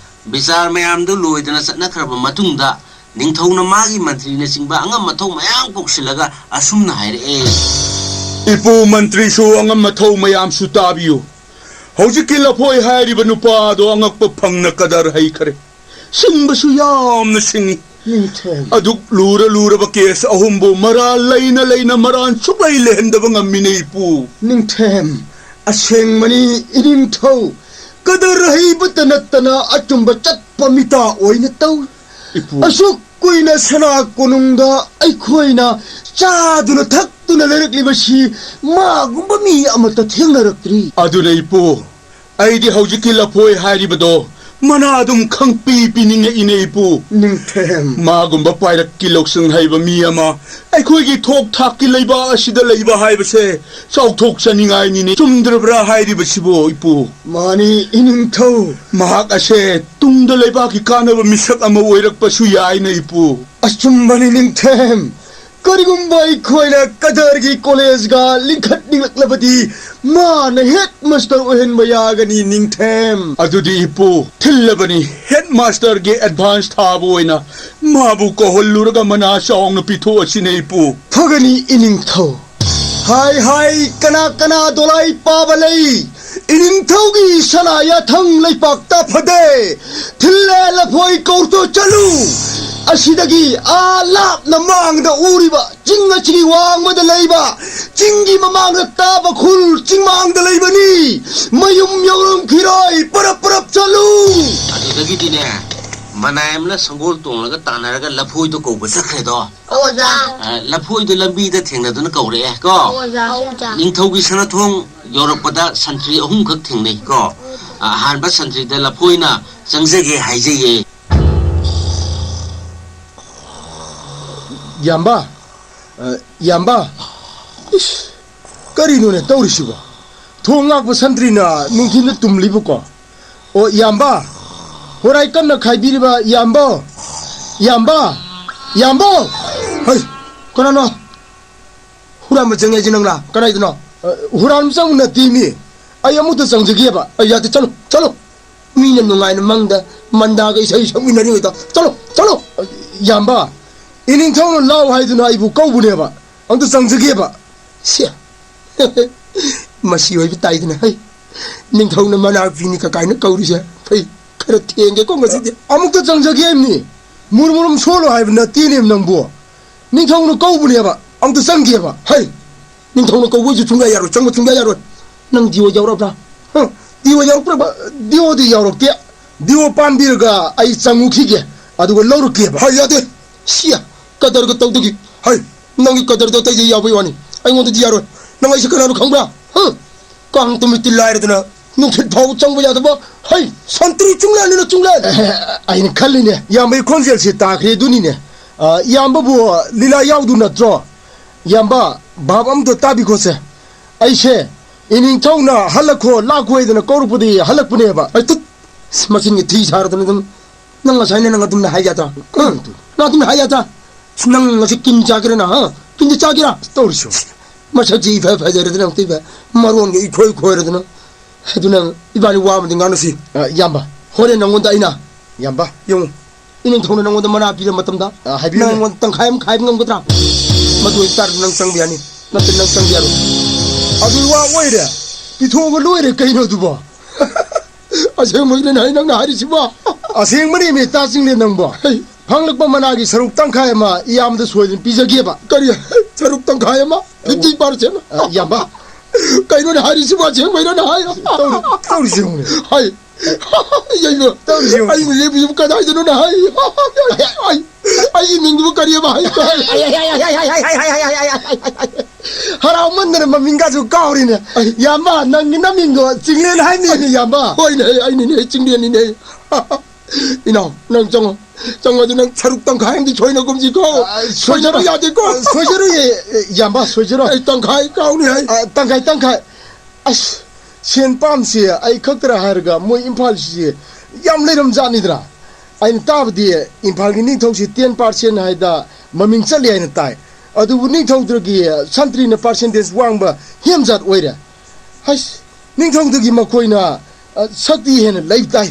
ꯕꯤꯆꯥꯔ ꯃꯌꯥꯝꯗꯨ ꯂꯣꯏꯗꯅ ꯆꯠꯅꯈ꯭ꯔꯕ ꯃꯇꯨꯡꯗ, ꯅꯤꯡꯊꯧꯅ ꯃꯥꯒꯤ ꯃꯟꯇ꯭ꯔꯤꯅꯆꯤꯡꯕ ꯑꯉꯝ ꯑꯊꯧ ꯃꯌꯥꯝ ꯀꯧꯁꯤꯜꯂꯒ ꯑꯁꯨꯝꯅ ꯍꯥꯏꯔꯛꯑꯦ꯫ ꯏꯄꯨ ꯃꯟꯇ꯭ꯔꯤꯁꯨ ꯑꯉꯝ ꯑꯊꯧ ꯃꯌꯥꯝꯁꯨ ꯇꯥꯕꯤꯌꯨ꯫ ꯍꯧꯖꯤꯛꯀꯤ ꯂꯐꯣꯏ ꯍꯥꯏꯔꯤꯕ ꯅꯨꯄꯥꯗꯣ ꯑꯉꯛꯄ ꯐꯪꯅ ꯀꯗꯔ ꯍꯩꯈꯔꯦ꯫ ꯁꯤꯡꯕꯁꯨ ꯌꯥꯝꯅ ꯁꯤꯡꯉꯤ꯫ ꯅꯤꯡꯊꯦꯝ꯫ ꯑꯗꯨꯛ ꯂꯨꯔ ꯂꯨꯔꯕ ꯀꯦꯁ ꯑꯍꯨꯝꯕꯨ ꯃꯔꯥꯜ ꯂꯩꯅ ꯂꯩꯅ ꯃꯔꯥꯜ ꯁꯨꯛꯂꯩ ꯂꯩꯍꯟꯗꯕ ꯉꯝꯃꯤꯅꯦ ꯏꯄꯨ꯫ ꯅꯤꯡꯊꯦꯝ꯫ ꯑꯁꯦꯡꯕꯅꯤ ꯏꯅꯤꯡꯊꯧ꯫ ꯀꯗꯔ ꯍꯩꯕꯇ ꯅꯠꯇꯅ ꯑꯆꯨꯝꯕ ꯆꯠꯄ ꯃꯤꯇꯥ ꯑꯣꯏꯅ ꯇꯧꯏ꯫ ꯏꯄꯨ꯫ ꯑꯁꯨꯛ ꯀꯨꯏꯅ ꯁꯅꯥ ꯀꯣꯅꯨꯡꯗ ꯑꯩꯈꯣꯏꯅ ꯆꯥꯗꯨꯅ ꯊꯛꯇꯨꯅ ꯂꯩꯔꯛꯂꯤꯕꯁꯤ ꯃꯥꯒꯨꯝꯕ ꯃꯤ ꯑꯃꯠꯇ ꯊꯦꯡꯅꯔꯛꯇ꯭ꯔꯤ꯫ ꯑꯗꯨꯅ ꯏꯄꯨ, ꯑꯩꯗꯤ ꯍꯧꯖꯤꯛꯀꯤ ꯂꯐꯣꯏ ꯍꯥꯏꯔꯤꯕꯗꯣ ꯃꯅꯥ ꯑꯗꯨꯝ ꯈꯪꯄꯤ ꯄꯤꯅꯤꯡꯉꯛꯏꯅꯦ ꯏꯄꯨ꯫ ꯅꯤꯡꯊꯦꯝ꯫ ꯃꯥꯒꯨꯝꯕ ꯄꯥꯏꯔꯛꯀꯤ ꯂꯧꯁꯤꯡ ꯍꯩꯕ ꯃꯤ ꯑꯃ ꯑꯩꯈꯣꯏꯒꯤ ꯊꯣꯛ ꯊꯥꯛꯀꯤ ꯂꯩꯕꯥꯛ ꯑꯁꯤꯗ ꯂꯩꯕ ꯍꯥꯏꯕꯁꯦ ꯆꯥꯎꯊꯣꯛꯆꯅꯤꯡꯉꯥꯏꯅꯤꯅꯦ꯫ ꯆꯨꯝꯗ꯭ꯔꯕ꯭ꯔꯥ ꯍꯥꯏꯔꯤꯕꯁꯤꯕꯨ ꯏꯄꯨ? ꯃꯥꯅꯤ ꯏꯅꯤꯡꯊꯧ꯫ ꯃꯍꯥꯛ ꯑꯁꯦ ꯇꯨꯡꯗ ꯂꯩꯕꯥꯛꯀꯤ ꯀꯥꯟꯅꯕ ꯃꯤꯁꯛ ꯑꯃ ꯑꯣꯏꯔꯛꯄꯁꯨ ꯌꯥꯏꯅ ꯏꯄꯨ꯫ ꯑꯆꯨꯝꯕꯅꯤ ꯅꯤꯡꯊꯦꯝ꯫ ꯀꯔꯤꯒꯨꯝꯕ ꯑꯩꯈꯣꯏꯅ ꯀꯗꯔꯒꯤ ꯀꯣꯂꯦꯖꯒ ꯂꯤꯡꯈꯠꯅꯤꯡꯂꯛꯂꯕꯗꯤ ꯃꯥꯅ ꯍꯦꯗ ꯃꯥꯁꯇꯔ ꯑꯣꯏꯍꯟꯕ ꯌꯥꯒꯅꯤ ꯅꯤꯡꯊꯦꯝ꯫ ꯑꯗꯨꯗꯤ ꯏꯄꯨ, ꯊꯤꯜꯂꯕꯅꯤ, ꯍꯦꯗ ꯃꯥꯁꯇꯔꯒꯤ ꯑꯦꯗꯚꯥꯟꯁ ꯊꯥꯕ ꯑꯣꯏꯅ ꯃꯥꯕꯨ ꯀꯧꯍꯜꯂꯨꯔꯒ ꯃꯅꯥ ꯆꯥꯎꯅ ꯄꯤꯊꯣꯛꯑꯁꯤꯅꯦ ꯏꯄꯨ꯫ ꯐꯒꯅꯤ ꯏꯅꯤꯡꯊꯧ꯫ ꯍꯥꯏ ꯍꯥꯏ ꯀꯅꯥ ꯀꯅꯥ ꯗꯣꯂꯥꯏ ꯄꯥꯕ ꯂꯩ? ꯏꯅꯤꯡꯊꯧꯒꯤ ꯁꯅꯥ ꯌꯥꯊꯪ ꯂꯩꯄꯥꯛꯇ ꯐꯗꯦ꯫ ꯊꯤꯜꯂꯦ ꯂꯐꯣꯏ ꯀꯧꯔꯇꯣ ꯆꯠꯂꯨ꯫ ꯑꯁꯤꯗꯒꯤ ꯑꯥ ꯂꯥꯞꯅ ꯃꯥꯡꯗ ꯎꯔꯤꯕ ꯆꯤꯡ ꯑꯁꯤꯒꯤ ꯋꯥꯡꯃꯗ ꯂꯩꯕ ꯆꯤꯡꯒꯤ ꯃꯃꯥꯡꯗ ꯇꯥꯕ ꯈꯨꯜ ꯆꯤꯡꯃꯥꯡꯗ ꯂꯩꯕꯅꯤ꯫ ꯃꯌꯨꯝ ꯌꯧꯔꯝꯈꯤꯔꯣꯏ꯫ ꯄꯔꯞ ꯄꯔꯞ ꯆꯠꯂꯨ꯫ ꯑꯗꯨꯗꯒꯤꯗꯤꯅꯦ, ꯃꯅꯥꯏ ꯑꯃꯅ ꯁꯪꯒꯣꯜ ꯇꯣꯡꯂꯒ ꯇꯥꯟꯅꯔꯒ ꯂꯐꯣꯏꯗꯣ ꯀꯧꯕ ꯆꯠꯈ꯭ꯔꯦꯗꯣ꯫ ꯑꯣꯖꯥ꯫ ꯑ, ꯂꯐꯣꯏꯗꯣ ꯂꯝꯕꯤꯗ ꯊꯦꯡꯅꯗꯨꯅ ꯀꯧꯔꯛꯑꯦ ꯀꯣ꯫ ꯑꯣꯖꯥ꯫ ꯅꯤꯡꯊꯧꯒꯤ ꯁꯅꯥꯊꯣꯡ ꯌꯧꯔꯛꯄꯗ ꯁꯟꯇ꯭ꯔꯤ ꯑꯍꯨꯝꯈꯛ ꯊꯦꯡꯅꯩ ꯀꯣ꯫ ꯑ, ꯑꯍꯥꯟꯕ ꯁꯟꯇ꯭ꯔꯤꯗ ꯂꯐꯣꯏꯅ ꯆꯪꯖꯒꯦ ꯍꯥꯏꯖꯩꯌꯦ꯫ ꯏꯌꯥꯝꯕ, ꯑ, ꯏꯌꯥꯝꯕ, ꯏꯁ, ꯀꯔꯤꯅꯣꯅꯦ ꯇꯧꯔꯤꯁꯤꯕꯣ? ꯊꯣꯡ ꯉꯥꯛꯄ ꯁꯟꯇ꯭ꯔꯤꯅ ꯅꯨꯡꯊꯤꯟꯗ ꯇꯨꯝꯂꯤꯕꯀꯣ? ꯑꯣ, ꯏꯌꯥꯝꯕ, ꯍꯣꯔꯥꯏ ꯀꯟꯅ ꯈꯥꯏꯕꯤꯔꯤꯕ ꯏꯌꯥꯝꯕ, ꯏꯌꯥꯝꯕ, ꯏꯌꯥꯝꯕ! ꯍꯩ, ꯀꯅꯥꯅꯣ? ꯍꯨꯔꯥꯟꯕ ꯆꯪꯉꯦ ꯍꯥꯏꯁꯤ ꯅꯪꯂꯥ? ꯀꯅꯥꯏꯗꯅꯣ? ꯑ, ꯍꯨꯔꯥꯟꯕ ꯆꯪꯕ ꯅꯠꯇꯦꯃꯤ꯫ ꯑꯩ ꯑꯃꯨꯛꯇ ꯆꯪꯖꯒꯦꯕ꯫ ꯑꯩ ꯌꯥꯗꯦ, ꯆꯠꯂꯣ, ꯆꯠꯂꯣ꯫ ꯃꯤꯅ ꯅꯨꯡꯉꯥꯏꯅ ꯃꯪꯗ ꯃꯟꯗꯥꯒ ꯏꯁꯩ ꯁꯛꯃꯤꯟꯅꯔꯤꯉꯩꯗ꯫ ꯆꯠꯂꯣ, ꯆꯠꯂꯣ꯫ ꯏꯌꯥꯝꯕ, ꯏꯅꯤꯡꯊꯧꯅ ꯂꯥꯎ ꯍꯥꯏꯗꯨꯅ ꯑꯩꯕꯨ ꯀꯧꯕꯅꯦꯕ꯫ ꯑꯝꯇ ꯆꯪꯖꯒꯦꯕ꯫ ꯁꯦ꯫ ꯃꯁꯤ ꯑꯣꯏꯕ ꯇꯥꯏꯗꯅ, ꯍꯩ꯫ ꯅꯤꯡꯊꯧꯅ ꯃꯅꯥꯛ ꯄꯤꯅꯤ ꯀꯀꯥꯏꯅ ꯀꯧꯔꯤꯁꯦ꯫ ꯍꯩ, ꯈꯔ ꯊꯦꯡꯒꯦꯀꯣ ꯉꯁꯤꯗꯤ꯫ ꯑꯃꯨꯛꯇ ꯆꯪꯖꯒꯦ ꯍꯥꯏꯕꯅꯤ꯫ ꯃꯨꯔꯨꯝ ꯃꯨꯔꯨꯝ ꯁꯣꯜꯂꯣ ꯍꯥꯏꯕ ꯅꯠꯇꯦꯅꯦ ꯅꯪꯕꯨ꯫ ꯅꯤꯡꯊꯧꯅ ꯀꯧꯕꯅꯦꯕ꯫ ꯑꯃꯨꯛꯇ ꯆꯪꯒꯦꯕ꯫ ꯍꯩ, ꯅꯤꯡꯊꯧꯅ ꯀꯧꯕꯁꯨ ꯁꯨꯡꯌꯥ ꯌꯥꯔꯣꯏ, ꯆꯪꯕ ꯁꯨꯡꯌꯥ ꯌꯥꯔꯣꯏ꯫ ꯅꯪ ꯗꯤꯑꯣ ꯌꯥꯎꯔꯕ꯭ꯔꯥ? ꯍ? ꯗꯤꯑꯣ ꯌꯥꯎꯔꯛꯄ꯭ꯔꯕ? ꯗꯤꯑꯣꯗꯤ ꯌꯥꯎꯔꯛꯇꯦ꯫ ꯗꯤꯑꯣ ꯄꯥꯟꯕꯤꯔꯒ ꯑꯩ ꯆꯪꯉꯨꯈꯤꯒꯦ, ꯑꯗꯨꯒ ꯂꯧꯔꯛꯀꯦꯕ꯫ ꯍꯩ, ꯌꯥꯗꯦ꯫ ꯁꯤꯌꯥ, ꯀꯗꯔꯒ ꯇꯧꯗꯒꯤ꯫ ꯍꯩ, ꯅꯪꯒꯤ ꯀꯗꯔꯗꯣ ꯑꯇꯩꯗ ꯌꯥꯎꯕꯩ ꯋꯥꯅꯤ, ꯑꯩꯉꯣꯟꯗꯗꯤ ꯌꯥꯔꯣꯏ꯫ ꯅꯪ ꯑꯩꯁꯦ ꯀꯅꯥꯅꯣ ꯈꯪꯕ꯭ꯔꯥ? ꯍ? ꯀꯥꯡ ꯇꯨꯃꯤꯠꯇꯤ ꯂꯥꯏꯔꯗꯅ, ꯅꯨꯡꯁꯤꯠ ꯐꯥꯎꯕ ꯆꯪꯕ ꯌꯥꯗꯕ, ꯍꯩ, ꯁꯟꯇ꯭ꯔꯤ ꯆꯨꯡꯂꯦꯟꯅꯤꯅ ꯆꯨꯡꯂꯦꯟ! ꯑꯩꯅ ꯈꯜꯂꯤꯅꯦ, ꯏꯌꯥꯝꯕꯒꯤ ꯈꯣꯟꯖꯦꯜꯁꯤ ꯇꯥꯈ꯭ꯔꯦ ꯑꯗꯨꯅꯤꯅꯦ꯫ ꯑ, ꯏꯌꯥꯝꯕꯕꯨ ꯂꯤꯂꯥ ꯌꯥꯎꯗꯨ ꯅꯠꯇ꯭ꯔꯣ? ꯏꯌꯥꯝꯕ, ꯚꯥꯞ ꯑꯝꯇ ꯇꯥꯕꯤꯈꯣꯁꯦ꯫ ꯑꯩꯁꯦ ꯏꯅꯤꯡꯊꯧꯅ "ꯍꯜꯂꯛꯈꯣ, ꯂꯥꯛꯈꯣ" ꯍꯥꯏꯗꯅ ꯀꯧꯔꯛꯄꯗꯒꯤ ꯍꯜꯂꯛꯄꯅꯦꯕ꯫ ꯑꯩ ꯇꯨꯠ! ꯃꯆꯤꯟꯒꯤ ꯊꯤ ꯁꯥꯔꯗꯅ ꯑꯗꯨꯝ, ꯅꯪ ꯉꯁꯥꯏꯅ ꯅꯪ ꯑꯗꯨꯝꯅ ꯍꯥꯏ ꯌꯥꯗ꯭ꯔꯥ? ꯀꯩꯅꯣ ꯇꯧ-, ꯅꯪ ꯑꯗꯨꯝꯅ ꯍꯥꯏ ꯌꯥꯗ꯭ꯔꯥ? ꯅꯪ ꯉꯁꯤ ꯀꯤꯟ ꯆꯥꯒꯦꯔꯥ ꯅꯪ, ꯍꯥ? ꯀꯤꯟꯗꯤ ꯆꯥꯒꯦꯔꯥ? ꯇꯧꯔꯤꯁꯤ ꯌꯦꯡꯉꯨ꯫ ꯃꯁꯛꯁꯤ ꯏꯐ ꯐꯖꯔꯗꯅ ꯑꯃꯨꯛꯇ ꯏꯐ ꯃꯔꯣꯟꯒ ꯏꯈꯣꯏ ꯈꯣꯏꯔꯗꯅ꯫ ꯑꯗꯨ ꯅꯪ ꯏꯕꯥꯅꯤ ꯋꯥ ꯑꯃꯗꯤ ꯉꯥꯡꯅꯁꯤ꯫ ꯑ, ꯏꯌꯥꯝꯕ꯫ ꯍꯣꯔꯦꯟ ꯅꯪꯉꯣꯟꯗ ꯑꯩꯅ, ꯏꯌꯥꯝꯕ꯫ ꯌꯦꯡꯉꯨ꯫ ꯏꯅꯤꯡꯊꯧꯅ ꯅꯪꯉꯣꯟꯗ ꯃꯅꯥ ꯄꯤꯔ ꯃꯇꯝꯗ ꯑ, ꯍꯥꯏꯕꯤꯌꯨꯅꯦ꯫ ꯅꯪ ꯑꯩꯉꯣꯟꯗ ꯇꯪꯈꯥꯏ ꯑꯃ ꯈꯥꯏꯕ ꯉꯝꯒꯗ꯭ꯔꯥ? ꯃꯗꯨ ꯑꯣꯏꯇꯥꯔꯗꯤ ꯅꯪ ꯆꯪꯕ ꯌꯥꯅꯤ꯫ ꯅꯠꯇ꯭ꯔꯗꯤ ꯅꯪ ꯆꯪꯕ ꯌꯥꯔꯣꯏ꯫ ꯑꯗꯨ ꯋꯥ ꯑꯣꯏꯔꯦ꯫ ꯄꯤꯊꯣꯛꯑꯒ ꯂꯣꯏꯔꯦ ꯀꯩꯅꯣ ꯑꯗꯨꯕꯣ? ꯑꯁꯦꯡꯕꯒꯤꯅꯦ ꯍꯥꯏ ꯅꯪꯅ ꯍꯥꯏꯔꯤꯁꯤꯕꯣ? ꯑꯁꯦꯡꯕꯅꯦꯃꯤ, ꯇꯥ ꯆꯤꯡꯂꯦ ꯅꯪꯕꯣ꯫ ꯍꯩ꯫ ꯐꯪꯂꯛꯄ ꯃꯅꯥꯒꯤ ꯁꯔꯨꯛ ꯇꯪꯈꯥꯏ ꯑꯃ ꯏꯌꯥꯝꯕꯗ ꯁꯣꯏꯗꯅ ꯄꯤꯖꯒꯦꯕ꯫ ꯀꯔꯤ? ꯁꯔꯨꯛ ꯇꯪꯈꯥꯏ ꯑꯃ? Fifty percent? ꯑ, ꯏꯌꯥꯝꯕ꯫ ꯀꯩꯅꯣꯅꯦ ꯍꯥꯏꯔꯤꯁꯤꯕꯣ? ꯑꯁꯦꯡꯕꯩꯔꯣꯅꯦ ꯍꯥꯏ? ꯇꯧꯔꯤ-, ꯇꯧꯔꯤꯁꯤ ꯌꯦꯡꯉꯨꯅꯦ꯫ ꯍꯥꯏ꯫ ꯌꯩꯕ꯫ ꯇꯧꯔꯤꯁꯤ ꯌꯦꯡꯉꯨ꯫ ꯑꯩꯕꯨ ꯌꯩꯕꯁꯤꯕꯨ ꯀꯗꯥꯏꯗꯅꯣꯅꯦ ꯍꯥꯏ? ꯑꯩ, ꯑꯩꯒꯤ ꯃꯤꯡꯗꯨꯕꯨ ꯀꯔꯤꯑꯕ ꯍꯥꯏ? ꯍꯔꯥꯎꯃꯟꯗꯅ ꯃꯃꯤꯡꯒꯁꯨ ꯀꯥꯎꯔꯤꯅꯦ꯫ ꯑꯩ ꯏꯌꯥꯝꯕ, ꯅꯪꯒꯤ ꯅꯃꯤꯡꯗꯣ ꯆꯤꯡꯂꯦꯟ ꯍꯥꯏꯅꯤꯅꯦ, ꯏꯌꯥꯝꯕ꯫ ꯍꯣꯏꯅꯦ, ꯑꯩ, ꯑꯩꯅꯤꯅꯦ, ꯑꯩ ꯆꯤꯡꯂꯦꯟꯅꯤꯅꯦ꯫ ꯏꯅꯥꯎ, ꯅꯪ ꯆꯪꯉꯣ꯫ ꯆꯪꯉꯣ, ꯑꯗꯨ ꯅꯪ ꯁꯔꯨꯛ ꯇꯪꯈꯥꯏ ꯑꯃꯗꯤ ꯁꯣꯏꯅꯒꯨꯝꯁꯤꯀꯣ꯫ ꯑ, ꯁꯣꯏꯅꯕ ꯁꯣꯏꯖꯔꯣꯏ꯫ ꯌꯥꯗꯦꯀꯣ꯫ ꯑ, ꯁꯣꯏꯖꯔꯣꯏꯌꯦ, ꯏꯌꯥꯝꯕ, ꯁꯣꯏꯖꯔꯣꯏ꯫ ꯑꯩ ꯇꯪꯈꯥꯏ ꯀꯥꯎꯅꯤ ꯍꯥꯏ꯫ ꯑ, ꯇꯪꯈꯥꯏ, ꯇꯪꯈꯥꯏ꯫ ꯑꯁ, ꯁꯦꯟ ꯄꯥꯝꯁꯦ ꯑꯩ ꯈꯛꯇꯔ ꯍꯥꯏꯔꯒ ꯃꯣꯏ ꯏꯝꯐꯥꯜꯁꯤ ꯌꯥꯝ ꯂꯩꯔꯝꯖꯥꯠꯅꯤꯗ꯭ꯔꯥ? ꯑꯩꯅ ꯇꯥꯕꯗꯤ ꯏꯝꯐꯥꯜꯒꯤ ꯅꯤꯡꯊꯧꯁꯤ ten percent ꯍꯥꯏꯗ ꯃꯃꯤꯡ ꯆꯠꯂꯤ ꯍꯥꯏꯅ ꯇꯥꯏ꯫ ꯑꯗꯨꯕꯨ ꯅꯤꯡꯊꯧꯗꯨꯒꯤ ꯁꯟꯇ꯭ꯔꯤꯅ percentage ꯋꯥꯡꯕ ꯍꯦꯝꯖꯥꯠ ꯑꯣꯏꯔꯦ꯫ ꯍꯩꯁ, ꯅꯤꯡꯊꯧꯗꯒꯤ ꯃꯈꯣꯏꯅ, ꯑ, ꯁꯛꯇꯤ ꯍꯦꯟꯅ ꯂꯩꯕ ꯇꯥꯏ꯫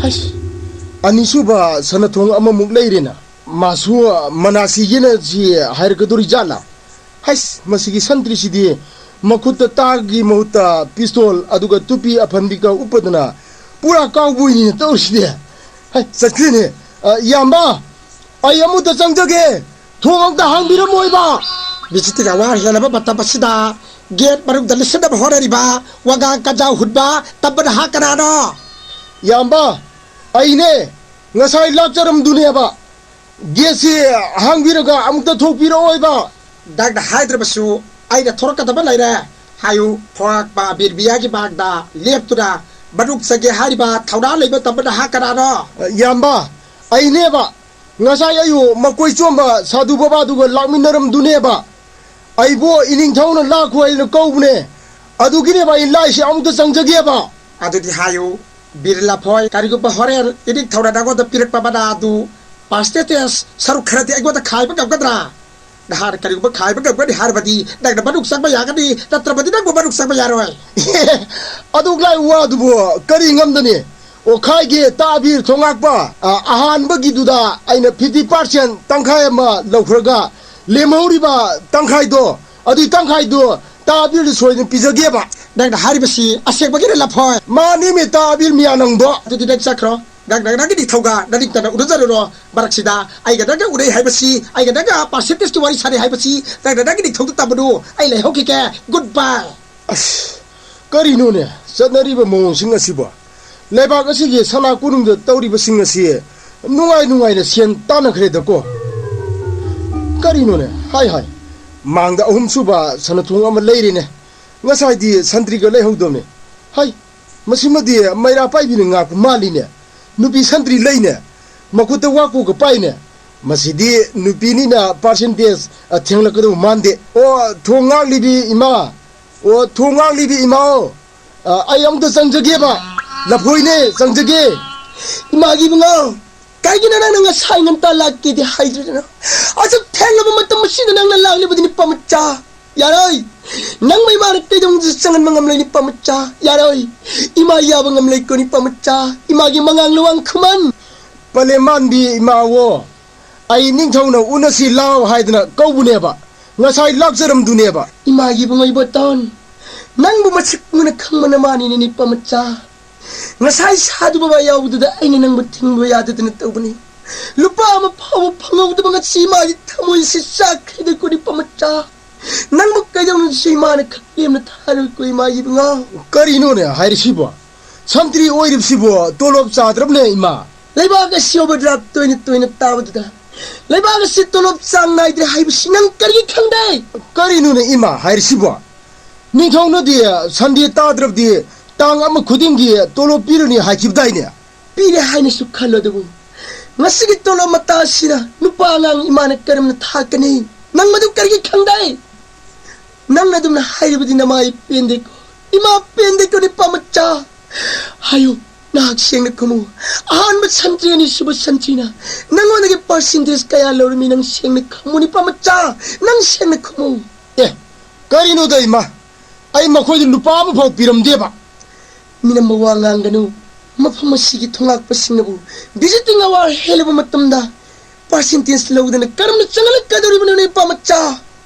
ꯍꯩꯁ, ꯑꯅꯤꯁꯨꯕ ꯁꯅꯥꯊꯣꯡ ꯑꯃꯃꯨꯛ ꯂꯩꯔꯦꯅ꯫ ꯃꯥꯁꯨ ꯃꯅꯥꯁꯤꯒꯤꯅ ꯁꯤ ꯍꯥꯏꯔꯛꯀꯗꯣꯔꯤ ꯖꯥꯠꯂꯥ? ꯍꯩꯁ, ꯃꯁꯤꯒꯤ ꯁꯟꯇ꯭ꯔꯤꯁꯤꯗꯤ ꯃꯈꯨꯠꯇ ꯇꯥꯒꯤ ꯃꯍꯨꯠꯇ ꯄꯤꯁꯇꯣꯜ ꯑꯗꯨꯒ ꯇꯨꯄꯤ ꯑꯐꯟꯕꯤꯒ ꯎꯞꯄꯗꯅ ꯄꯨꯔꯥ ꯀꯥꯎꯕꯣꯏꯅꯤꯅ ꯇꯧꯔꯤꯁꯤꯗꯤ꯫ ꯍꯩ, ꯆꯠꯈ꯭ꯔꯦꯅꯦ꯫ ꯑ, ꯏꯌꯥꯝꯕ, ꯑꯩ ꯑꯃꯨꯛꯇ ꯆꯪꯖꯒꯦ꯫ ꯊꯣꯡ ꯑꯝꯇ ꯍꯥꯡꯕꯤꯔꯝꯃꯣꯏꯕ꯫ ꯕꯤꯖꯤꯇꯤꯅ ꯋꯥ ꯍꯦꯟꯅꯕ ꯃꯇꯝ ꯑꯁꯤꯗ ꯒꯦꯠ ꯃꯅꯨꯡꯗ ꯂꯤꯁꯤꯟꯅꯕ ꯍꯣꯠꯅꯔꯤꯕ ꯋꯥꯉꯥꯡ ꯀꯟꯖꯥꯎ ꯍꯨꯟꯕ ꯇꯝꯕ ꯅꯍꯥ ꯀꯅꯥꯅꯣ? ꯏꯌꯥꯝꯕ, ꯑꯩꯅꯦ꯫ ꯉꯁꯥꯏ ꯂꯥꯛꯆꯔꯝꯗꯨꯅꯦꯕ꯫ ꯒꯦꯠꯁꯤ ꯍꯥꯡꯕꯤꯔꯒ ꯑꯃꯨꯛꯇ ꯊꯣꯛꯄꯤꯔꯛꯑꯣꯏꯕ꯫ ꯅꯪꯅ ꯍꯥꯏꯗ꯭ꯔꯕꯁꯨ ꯑꯩꯅ ꯊꯣꯔꯛꯀꯗꯕ ꯂꯩꯔꯦ꯫ ꯍꯥꯏꯌꯨ, ꯊꯣꯔꯛꯄ ꯕꯤꯔꯕꯤꯌꯥꯒꯤ ꯃꯥꯡꯗ ꯂꯦꯞꯇꯨꯅ ꯃꯅꯨꯡ ꯆꯪꯒꯦ ꯍꯥꯏꯔꯤꯕ ꯊꯧꯅꯥ ꯂꯩꯕ ꯇꯝꯕ ꯅꯍꯥ ꯀꯅꯥꯅꯣ? ꯏꯌꯥꯝꯕ, ꯑꯩꯅꯦꯕ꯫ ꯉꯁꯥꯏ ꯑꯌꯨꯛ ꯃꯀꯣꯏ ꯆꯣꯝꯕ ꯁꯥꯗꯨ ꯕꯕꯥꯗꯨꯒ ꯂꯥꯛꯃꯤꯟꯅꯔꯝꯗꯨꯅꯦꯕ꯫ ꯑꯩꯕꯨ ꯏꯅꯤꯡꯊꯧꯅ ꯂꯥꯛꯈꯣ ꯍꯥꯏꯅ ꯀꯧꯕꯅꯦ꯫ ꯑꯗꯨꯒꯤꯅꯦꯕ ꯑꯩ ꯂꯥꯛꯏꯁꯦ, ꯑꯃꯨꯛꯇ ꯆꯪꯖꯒꯦꯕ꯫ ꯑꯗꯨꯗꯤ ꯍꯥꯏꯌꯨ, ꯕꯤꯔ ꯂꯐꯣꯏ, ꯀꯔꯤꯒꯨꯝꯕ ꯍꯣꯔꯦꯟ ꯏꯅꯤꯡꯊꯧꯅ ꯅꯉꯣꯟꯗ ꯄꯤꯔꯛꯄ ꯃꯅꯥ ꯑꯗꯨ ꯄꯥꯔꯁꯦꯟꯇꯦꯖ ꯁꯔꯨꯛ ꯈꯔꯗꯤ ꯑꯩꯉꯣꯟꯗ ꯈꯥꯏꯕ ꯉꯝꯒꯗ꯭ꯔꯥ? ꯅꯍꯥꯛꯅ ꯀꯔꯤꯒꯨꯝꯕ ꯈꯥꯏꯕ ꯉꯝꯒꯅꯤ ꯍꯥꯏꯔꯕꯗꯤ ꯅꯪꯅ ꯃꯅꯨꯡ ꯆꯪꯕ ꯌꯥꯒꯅꯤ, ꯅꯠꯇ꯭ꯔꯕꯗꯤ ꯅꯪꯕꯨ ꯃꯅꯨꯡ ꯆꯪꯕ ꯌꯥꯔꯣꯏ꯫ ꯑꯗꯨꯛ ꯂꯥꯏ ꯋꯥꯗꯨꯕꯨ ꯀꯔꯤ ꯉꯝꯗꯅꯤ? ꯑꯣ, ꯈꯥꯏꯒꯦ, ꯇꯥꯕꯤꯔ ꯊꯣꯉꯥꯛꯄ꯫ ꯑ, ꯑꯍꯥꯟꯕꯒꯤꯗꯨꯗ ꯑꯩꯅ ꯐꯤꯐꯇꯤ ꯄꯥꯔꯁꯦꯟ, ꯇꯪꯈꯥꯏ ꯑꯃ ꯂꯧꯈ꯭ꯔꯒ ꯂꯦꯝꯍꯧꯔꯤꯕ ꯇꯪꯈꯥꯏꯗꯣ, ꯑꯗꯨꯏ ꯇꯪꯈꯥꯏꯗꯣ ꯇꯥꯕꯤꯔꯗ ꯁꯣꯏꯗꯅ ꯄꯤꯖꯒꯦꯕ꯫ ꯅꯪꯅ ꯍꯥꯏꯔꯤꯕꯁꯤ ꯑꯁꯦꯡꯕꯒꯤꯔ ꯂꯐꯣꯏ? ꯃꯥꯅꯤꯃꯤ, ꯇꯥꯕꯤꯔ ꯃꯤꯌꯥ ꯅꯪꯗꯣ꯫ ꯑꯗꯨꯗꯤ ꯅꯪ ꯆꯠꯈ꯭ꯔꯣ꯫ ꯅꯪ, ꯅꯪ, ꯅꯪꯒꯤ ꯅꯤꯡꯊꯧꯒ ꯅꯅꯤꯡꯇꯅ ꯎꯅꯖꯔꯨꯔꯣ꯫ ꯃꯔꯛꯁꯤꯗ ꯑꯩꯒ ꯅꯪꯒ ꯎꯅꯩ ꯍꯥꯏꯕꯁꯤ, ꯑꯩꯒ ꯅꯪꯒ ꯄꯥꯔꯁꯦꯟꯇꯦꯖꯀꯤ ꯋꯥꯔꯤ ꯁꯥꯟꯅꯩ ꯍꯥꯏꯕꯁꯤ ꯅꯪꯅ ꯅꯪꯒꯤ ꯅꯤꯡꯊꯧꯗ ꯇꯝꯕꯅꯨ꯫ ꯑꯩ ꯂꯩꯍꯧꯈꯤꯒꯦ꯫ ꯒꯨꯗ ꯕꯥꯏ꯫ ꯑꯁ, ꯀꯔꯤꯅꯣꯅꯦ ꯆꯠꯅꯔꯤꯕ ꯃꯑꯣꯡꯁꯤꯡ ꯑꯁꯤꯕꯣ? ꯂꯩꯕꯥꯛ ꯑꯁꯤꯒꯤ ꯁꯅꯥ ꯀꯣꯅꯨꯡꯗ ꯇꯧꯔꯤꯕꯁꯤꯡ ꯑꯁꯤ ꯅꯨꯡꯉꯥꯏ ꯅꯨꯡꯉꯥꯏꯅ ꯁꯦꯟ ꯇꯥꯟꯅꯈ꯭ꯔꯦꯗꯀꯣ꯫ ꯀꯔꯤꯅꯣꯅꯦ? ꯍꯥꯏ, ꯍꯥꯏ꯫ ꯃꯥꯡꯗ ꯑꯍꯨꯝꯁꯨꯕ ꯁꯅꯥꯊꯣꯡ ꯑꯃ ꯂꯩꯔꯦꯅꯦ꯫ ꯉꯁꯥꯏꯗꯤ ꯁꯟꯇ꯭ꯔꯤꯒ ꯂꯩꯍꯧꯗꯕꯅꯦ꯫ ꯍꯥꯏ, ꯃꯁꯤꯃꯗꯤ ꯃꯩꯔꯥ ꯄꯥꯏꯕꯤꯅ ꯉꯥꯛꯄ ꯃꯥꯜꯂꯤꯅꯦ꯫ ꯅꯨꯄꯤ ꯁꯟꯇ꯭ꯔꯤ ꯂꯩꯅꯦ꯫ ꯃꯈꯨꯠꯇ ꯋꯥꯀꯨꯒ ꯄꯥꯏꯅꯦ꯫ ꯃꯁꯤꯗꯤ ꯅꯨꯄꯤꯅꯤꯅ ꯄꯥꯔꯁꯦꯟꯇꯦꯖ, ꯑ, ꯊꯦꯡꯂꯛꯀꯗꯧꯕ ꯃꯥꯟꯗꯦ꯫ ꯑꯣ, ꯊꯣꯡ ꯉꯥꯛꯂꯤꯕꯤ ꯏꯃꯥ꯫ ꯑꯣ, ꯊꯣꯡ ꯉꯥꯛꯂꯤꯕꯤ ꯏꯃꯥ꯫ ꯑ, ꯑꯩ ꯑꯃꯨꯛꯇ ꯆꯪꯖꯒꯦꯕ꯫ ꯂꯐꯣꯏꯅꯦ, ꯆꯪꯖꯒꯦ꯫ ꯏꯃꯥꯒꯤ ꯏꯕꯨꯡꯉꯣ, ꯀꯩꯒꯤꯅꯣ ꯅꯪꯅ ꯉꯁꯥꯏ ꯉꯟꯇꯥ ꯂꯥꯛꯀꯦꯗꯤ ꯍꯥꯏꯗ꯭ꯔꯤꯗꯨꯅ? ꯑꯁꯨꯛ ꯊꯦꯡꯂꯕ ꯃꯇꯝ ꯑꯁꯤꯗ ꯅꯪꯅ ꯂꯥꯛꯂꯤꯕꯗꯤ ꯅꯨꯄꯥ ꯃꯆꯥ꯫ ꯌꯥꯔꯣꯏ꯫ ꯅꯪ ꯃꯩꯃꯥꯅ ꯀꯩꯗꯧꯅꯨꯡꯗ ꯆꯪꯍꯟꯕ ꯉꯝꯂꯣꯏ ꯅꯨꯄꯥ ꯃꯆꯥ꯫ ꯌꯥꯔꯣꯏ꯫ ꯏꯃꯥ ꯌꯥꯕ ꯉꯝꯂꯣꯏꯀꯣ ꯅꯨꯄꯥ ꯃꯆꯥ꯫ ꯏꯃꯥꯒꯤ ꯃꯉꯥꯡ ꯂꯨꯋꯥꯡ ꯈꯨꯃꯟ꯫ ꯄꯂꯦꯝꯃꯥꯟꯕꯤ ꯏꯃꯥꯋꯣ, ꯑꯩ ꯅꯤꯡꯊꯧꯅ ꯎꯅꯁꯤ ꯂꯥꯎ ꯍꯥꯏꯗꯅ ꯀꯧꯕꯅꯦꯕ, ꯉꯁꯥꯏ ꯂꯥꯛꯆꯔꯝꯗꯨꯅꯦꯕ꯫ ꯏꯃꯥꯒꯤ ꯏꯕꯨꯡꯉꯣ ꯏꯕꯣꯇꯣꯟ, ꯅꯪꯕꯨ ꯃꯁꯛ ꯃꯨꯟꯅ ꯈꯪꯕ ꯅꯃꯥꯅꯤꯅꯦ ꯅꯤꯄꯥ ꯃꯆꯥ꯫ ꯉꯁꯥꯏ ꯁꯥꯗꯨ ꯕꯕꯥ ꯌꯥꯎꯕꯗꯨꯗ ꯑꯩꯅ ꯅꯪꯕꯨ ꯊꯤꯡꯕ ꯌꯥꯗꯗꯅ ꯇꯧꯕꯅꯤ꯫ ꯂꯨꯄꯥ ꯑꯃ ꯐꯥꯎꯕ ꯐꯪꯍꯧꯗꯕ ꯉꯁꯤ ꯏꯃꯥꯒꯤ ꯊꯃꯣꯏꯁꯤ ꯆꯥꯛꯈ꯭ꯔꯦꯗꯀꯣ ꯅꯤꯄꯥ ꯃꯆꯥ꯫ ꯅꯪꯕꯨ ꯀꯩꯗꯧꯅꯁꯨ ꯏꯃꯥꯅ ꯈꯛ ꯂꯦꯝꯅ ꯊꯥꯔꯣꯏꯀꯣ ꯏꯃꯥꯒꯤ ꯏꯕꯨꯡꯉꯣ꯫ ꯀꯔꯤꯅꯣꯅꯦ ꯍꯥꯏꯔꯤꯁꯤꯕꯣ? ꯁꯟꯇ꯭ꯔꯤ ꯑꯣꯏꯔꯤꯕꯁꯤꯕꯣ ꯇꯣꯂꯣꯞ ꯆꯥꯗ꯭ꯔꯕꯅꯦ ꯏꯃꯥ꯫ ꯂꯩꯕꯥꯛ ꯑꯁꯤ ꯑꯣꯚꯔꯗ꯭ꯔꯥꯐ ꯇꯣꯏꯅ ꯇꯣꯏꯅ ꯇꯥꯕꯗꯨꯗ ꯂꯩꯕꯥꯛ ꯑꯁꯤ ꯇꯣꯂꯣꯞ ꯆꯥꯡ ꯅꯥꯏꯗ꯭ꯔꯦ ꯍꯥꯏꯕꯁꯤ ꯅꯪ ꯀꯔꯤꯒꯤ ꯈꯪꯗꯦ? ꯀꯔꯤꯅꯣꯅꯦ ꯏꯃꯥ ꯍꯥꯏꯔꯤꯁꯤꯕꯣ? ꯅꯤꯡꯊꯧꯅꯗꯤ ꯁꯟꯗꯦ ꯇꯥꯗ꯭ꯔꯕꯗꯤ ꯇꯥꯡ ꯑꯃ ꯈꯨꯗꯤꯡꯒꯤ ꯇꯣꯂꯣꯞ ꯄꯤꯔꯅꯤ ꯍꯥꯏꯈꯤꯕꯗꯥꯏꯅꯦ? ꯄꯤꯔꯦ ꯍꯥꯏꯅꯁꯨ ꯈꯜꯂꯣ, ꯑꯗꯨꯕꯨ ꯉꯁꯤꯒꯤ ꯇꯣꯂꯣꯞ ꯃꯇꯥ ꯑꯁꯤꯗ ꯅꯨꯄꯥ ꯑꯉꯥꯡ ꯏꯃꯥꯅ ꯀꯔꯝꯅ ꯊꯥꯛꯀꯅꯤ? ꯅꯪ ꯃꯗꯨ ꯀꯔꯤꯒꯤ ꯈꯪꯗꯦ? ꯅꯪꯅ ꯑꯗꯨꯝꯅ ꯍꯥꯏꯔꯤꯕꯗꯤ ꯅꯃꯥ ꯑꯩ ꯄꯦꯟꯗꯦꯀꯣ, ꯏꯃꯥ ꯄꯦꯟꯗꯦꯀꯣ ꯅꯤꯄꯥ ꯃꯆꯥ꯫ ꯍꯥꯏꯌꯨ, ꯅꯍꯥꯛ ꯁꯦꯡꯅ ꯈꯨꯝꯃꯨ꯫ ꯑꯍꯥꯟꯕ ꯁꯟꯇ꯭ꯔꯤ, ꯑꯅꯤꯁꯨꯕ ꯁꯟꯇ꯭ꯔꯤꯅ ꯅꯪꯉꯣꯟꯗꯒꯤ ꯄꯥꯔꯁꯦꯟꯇꯦꯖ ꯀꯌꯥ ꯂꯧꯔꯝꯃꯤ? ꯅꯪ ꯁꯦꯡꯅ ꯈꯨꯝꯃꯨ ꯅꯤꯄꯥ ꯃꯆꯥ, ꯅꯪ ꯁꯦꯡꯅ ꯈꯨꯝꯃꯨ꯫ ꯑꯦ, ꯀꯔꯤꯅꯣꯗ ꯏꯃꯥ? ꯑꯩ ꯃꯈꯣꯏꯗ ꯂꯨꯄꯥ ꯑꯃꯐꯥꯎ ꯄꯤꯔꯝꯗꯦꯕ꯫ ꯃꯤꯅꯝꯕ ꯋꯥ ꯉꯥꯡꯒꯅꯨ꯫ ꯃꯐꯝ ꯑꯁꯤꯒꯤ ꯊꯣꯡꯂꯥꯛꯄꯁꯤꯡꯅꯕꯨ ꯚꯤꯖꯤꯇꯤꯡ ꯑꯋꯥꯔ ꯍꯦꯜꯂꯕ ꯃꯇꯝꯗ ꯄꯥꯔꯁꯦꯟꯇꯦꯖ ꯂꯧꯗꯅ ꯀꯔꯝꯅ ꯆꯪꯍꯜꯂꯛꯀꯗꯧꯔꯤꯕꯅꯣ ꯅꯤꯄꯥ ꯃꯆꯥ?